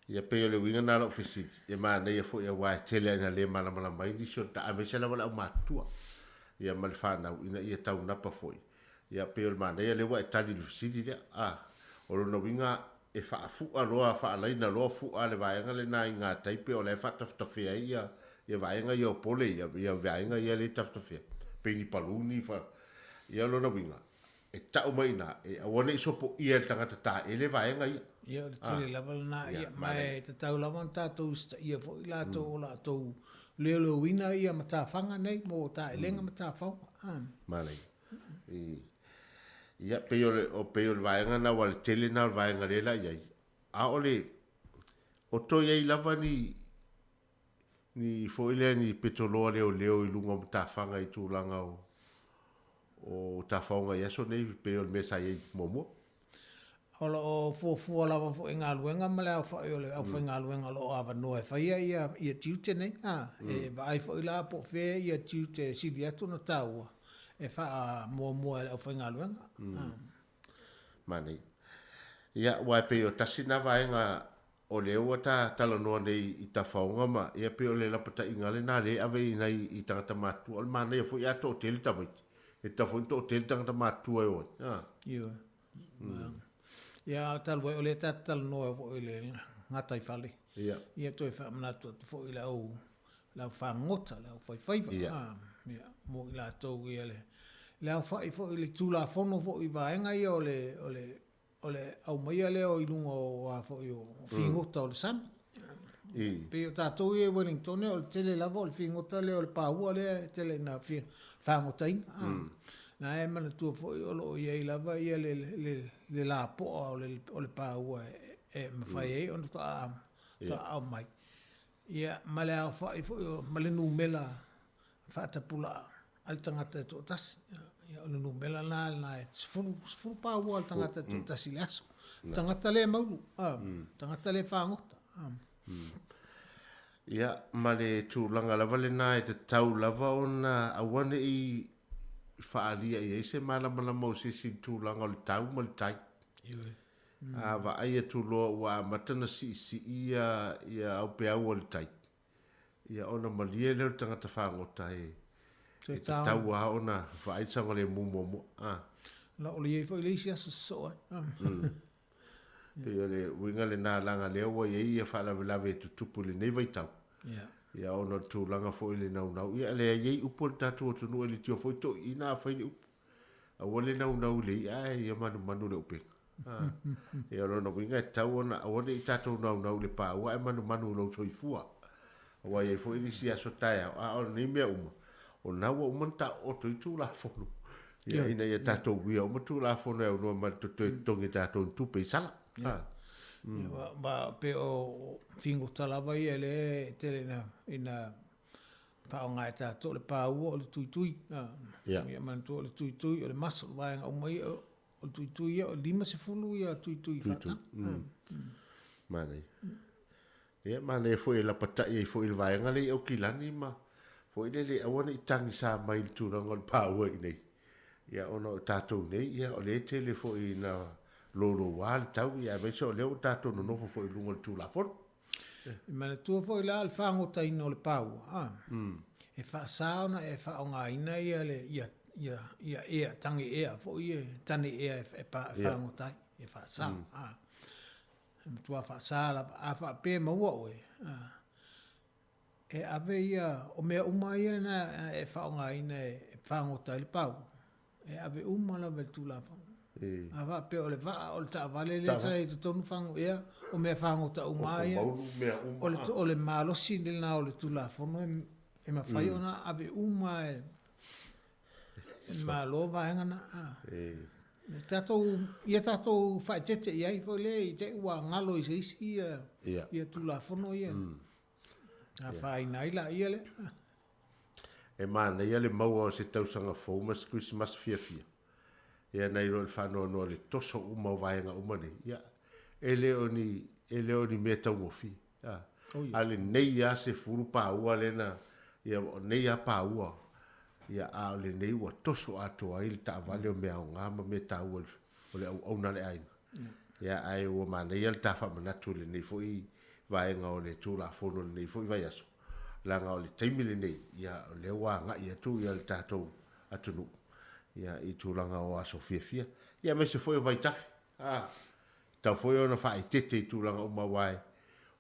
Ia pei o le uiga lena o lau fesili, e manaia foi aua e tele lava ina le malamalama ai nisi o le aemaise lava le aumatutua ia ma le fanau ina ia taunapa foi. Ia pei o le manaia lea ua e tali i le fesili lea. A, o lona uiga e faafua loa, faalaina loa fua a le vaega lena i gatai pe o la e faatafetafea ai ia ia vaega ia o pole ia, ia vaega ia lea e tafetafea, pei ni paluni fa, ia o lona uiga, e tau mai i ina, e aua ne i sopoia e le tagata taele vaega ia. Ia, o le tele lava lena, ia, ma e tatau lava ona tatou usitaia foi i latou o latou leoleoina ia matafaga nei mo taelega ma tafaoga. Manaia. Ia, pei o le, pei o le vaega lena, aua o le tele lena o le vaega lea la i ai, a o le, o toe i ai lava ni, ni foi lea ni petoloa leoleo i luga o matafaga i tulaga o, o tafaoga i aso nei, pei o le mea sa i ai muamua. O lo o fuafua lava foi galuega ma le aofai o le aufaigaluega o lo o avanoa e faia ia ia tiute nei. A, e vaai foi la po o fea ia tiute e sili atu ona taua e faamuamua e le aufaigaluega. Manaia. Ia, aua e pei o tasi lena vaega o lea ua ta talanoa nei i tafaoga ma, ia pei o le lapataiga lena lea e ave i nai i tagata matutua. O le manaia foi a toatele tamaiti, e tatau foi ona toatele tagata matutua e o ai. A. Ioe. Ia, talu ai o lea ta te talanoa foi i le gataifale. Ia. Ia toe faamanatu atu foi i le au le au fagota, le aufaifaiva. Ia. Ia, mo i latou ia le le aofai foi i le Tulafono foi i vaega ia o le o le o le aumaia lea o i luga o a foi o figota o le sami. I. Pei o tatou ia i Wellington, o le tele lava o le figota lea o le paua lea e tele ina fagotaina. Na e manatua foi o lo o i ai lava ia le le le lapoa o le o le paua e mafai ai ona faatoa aumai. Ia, ma le aofai foi o, ma le numera faatapulaa a le tagata e toatasi. Ia, o le numera la lena e 10, 10 paua a le tagata e toatasi i le aso. Tagata le maulu, tagata le fagota. Ia, ma le tulaga lava lena e tatau lava ona aua ne i faaalia i ai se malamalama o se isi i le tulaga o le tau ma le tai. Ioe. A vaai atu loa ua amata ona siisii ia ia aupeau o le tai, ia ona malie lea o le tagata fagota e e tatau lava ona vaai le saogalemu muamua. A. Na o le i ai foi le isi aso sosoo ai. Pei o le uiga lena leaga lea ua i ai ia faalavelave e tutupu i lenei vaitau. Ia. Ia ona o le tulaga foi i le naunau. Ia leai e i ai upu a le tatou atunuu e leitioa foi toeaiina afai ni upu. Aua le naunau i le i'a ae ia manumanu i le upega. Ia o lona uiga e tatau ona aua ne i tatou naunau i le paua ae manumanu i lou soifua. Aua e i ai foi nisi aso taeao, a o nei mea uma, o lena ua uma ona taooto i Tulafono. Ia ina ia tatou uia uma Tulafono e aunoa ma le toe totogi e tatou ni tupe i sala. Ia, ma pei o figota lava ia lea e tele ina faaaoga e tatou o le paua o le tuitui. Ia manatua o le tuitui o le maso, o vaega uma ia o le tuitui ia o le 50 ia tuitui faataga. Manaia. Ia, manaia foi e lapata'i ai foi i le vaega lea i Aukilani ma foi lele aua ne i tagisa mai i le tulaga o le paua i inei. Ia, ona o tatou nei, ia, o lea e tele foi ina louloua le tau, ia, aemaise o lea ua tatou nonofo foi i luga o le Tulafono. E manatua foi la le fagotaina o le paua, a, e faasa ona e faaaogaina ia le, ia, ia, ia ea, tage ea foi ia, tane ea e, e, e fagota ai, e faasa, a. E matua faasa lava. A faapea e maua oe, a, e ave ia, o mea uma ia na e faaaogaina e fagota ai le paua, e ave uma lava i le Tulafono. A faapea o le vaa, o le taavale lea sa i totonu fagu ea, o mea fagota uma ia, o le, o le malosi lena o le Tulafono e mafai ona ave uma e le Malo vaega na. Tatou, ia tatou faaeteete i ai foi lea i te i ua galo i se isi ia, ia Tulafono ia. Afaina ai laia lea. E manaia le maua o se tausaga fou ma se Kerisimasi fiafia. Ia nai lo le faanoanoa i le toso uma o vaega uma nei. Ia, e le o ni, e le o ni mea taugofie. A, oh, yeah. A lenei lava 10 paua lea na, ia, o nei lava paua, ia, a o lenei ua toso atoa ai le taavale o mea aoga ma mea taua o le auauna a le aiga. Ia, ae ua manaia le ta faamanatu i lenei foi vaega o le Tulafono i lenei foi vaiaso, leaga o le taimi lenei, ia, o lea ua agai atu ia le tatou atunuu, ia, i tulaga o aso fiafia, ia, aemaise foi o vaitafe. A, tatau foi ona faaeteete i tulaga uma aua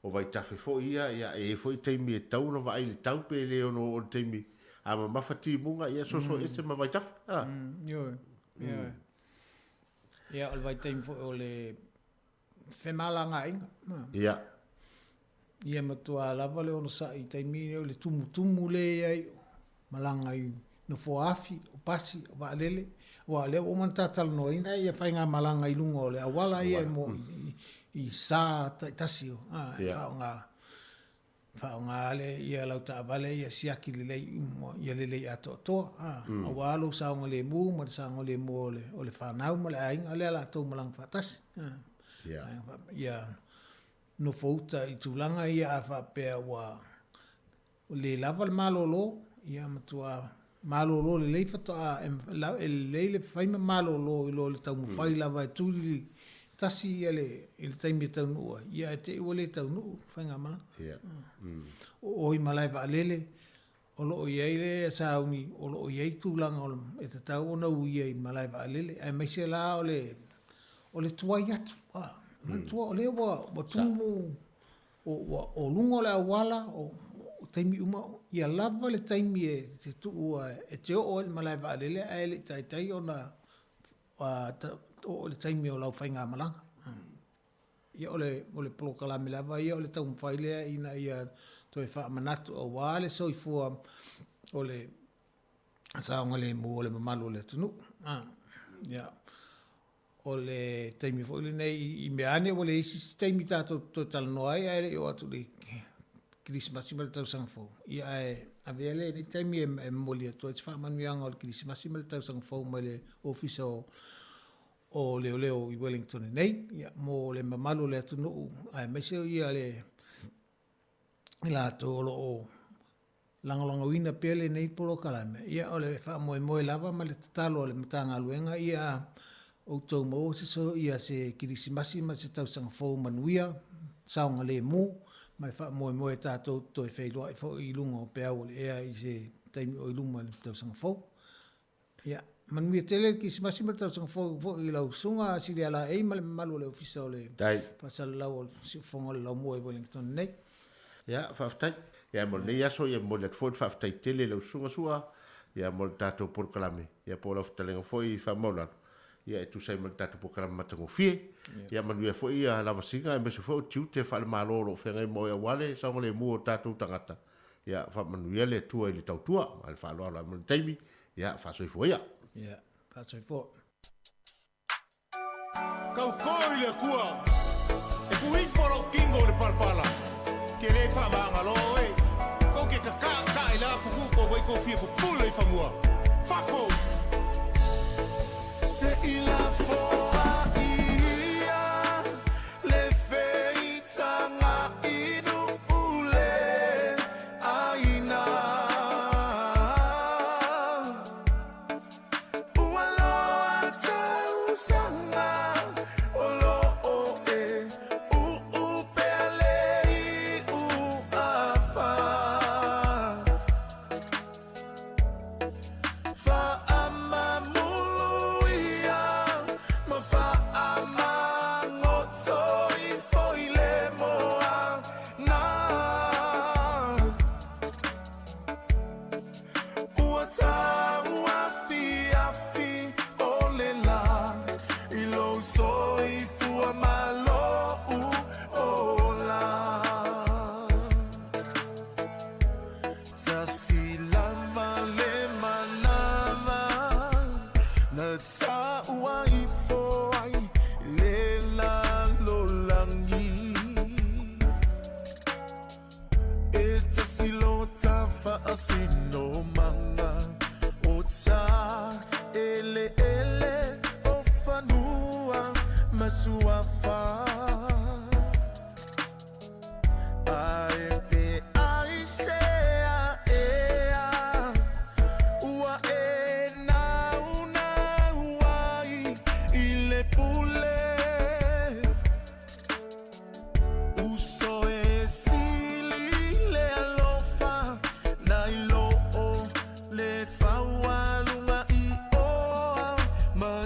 o vaitafe foi ia, ia, e i ai foi taimi e tatau ona vaai i le tau pe le ono oo i le taimi a mamafa timuga, ia, soso ese ma vaitafe. A. Ioe, ioe. Ia, o le vaitaimi foi o le femalagaaiga. Ia. Ia matua lava le onosai i taimi nei o le tumutumu lea i ai o malaga i nofoa afi, o pasi, o vaalele, aua o lea ua uma ona ta talanoaina ia faigamalaga i luga o le auala ia mo i sa taitasi o, a, e faaaoga Faaaoga le ia lau taavale ia siaki lelei uma ia lelei atoatoa a aua lou saogalemu ma le saogalemu o le o le fanau ma le aiga lea la tou malaga faatasi a ia nofo uta i tulaga ia a faapea ua le lava le malolo ia matua malolo lelei faatoa e lelei le fai ma malolo i lo le taumafai lava e tuli tasi ia le i le taimi e taunuu ai, ia ae te i ua le taunuu le faigamalaga. Ia. O o i malae vaalele, o lo o i ai le sauni, o lo o i ai tulaga o e tatau ona uia i malae vaalele, aemaise la o le o le tuai atu. Manatua o lea ua ua tumu O, ua, o luga o le auala, o, o taimi uma, ia lava le taimi e te tuua e te oo ai i le malae vaalele ae le i taitai ona oo i le taimi o lau faigamalaga. Ia o le, o le polokalame lava ia o le taumafai lea ina ia toe faamanatu aua le soifua o le saogalemu o le mamalu o le atunuu. Ia, O le taimi foi lenei i mea ane ua leai se isi taimi tatou te toe talanoa ai ae le i oo atu i le Kerisimasi ma le Tausaga Fou. Ia ae avea lenei taimi e momoli atu ai se faamanuiaga o le Kerisimasi ma le Tausaga Fou mai le Ofisa o o Leoleo i Wellington nei, ia, mo le mamalu o le atunuu aemaise ia le i latou o lo o lagolagoina pea lenei polokalame, ia o le faamoemoe lava ma le tatalo a le Matagaluega ia outou maua se so, ia se Kerisimasi ma se Tausaga Fou manuia, saogalemu, ma le faamoemoe tatou te toe feiloai foi i luga o peau o le ea i se taimi o i luma i le Tausaga Fou. Ia, manuia tele le Kerisimasi ma le Tausaga Fou foi i lau Susuga Silialaei ma le mamalu o le Ofisa o le Faasalalau o le Siufofoga o le Laumua i Wellington nei. Ia, faafetai. Ia, mo lenei aso, ia momoli atu foi le faafetai tele i lau Susuga Sua, ia, mo le tatou polokalame, ia, po o lau fetalaiga foi Faamaulalo, ia, e tusa ai ma le tatou polokalame matagofie. Ia, manuia foi ia lavasiga aemaise foi o tiute faale-Malo o lo o feagai ma oe aua le saogalemu o tatou tagata. Ia, faamanuia le Atua i le tautua ma le faaaloalo ae mo le taimi, ia, faasoifua ia. Ia, faasoifua. Tauto i le Atua, e tuu ifo lou tino i le palapala, ke le faamagalo oe. Kou ke kakaʻakaʻa i le atunuʻu kou ai kou fia pupule i fanua. Fafo! Se i lafoa ia le feitauina.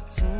atu.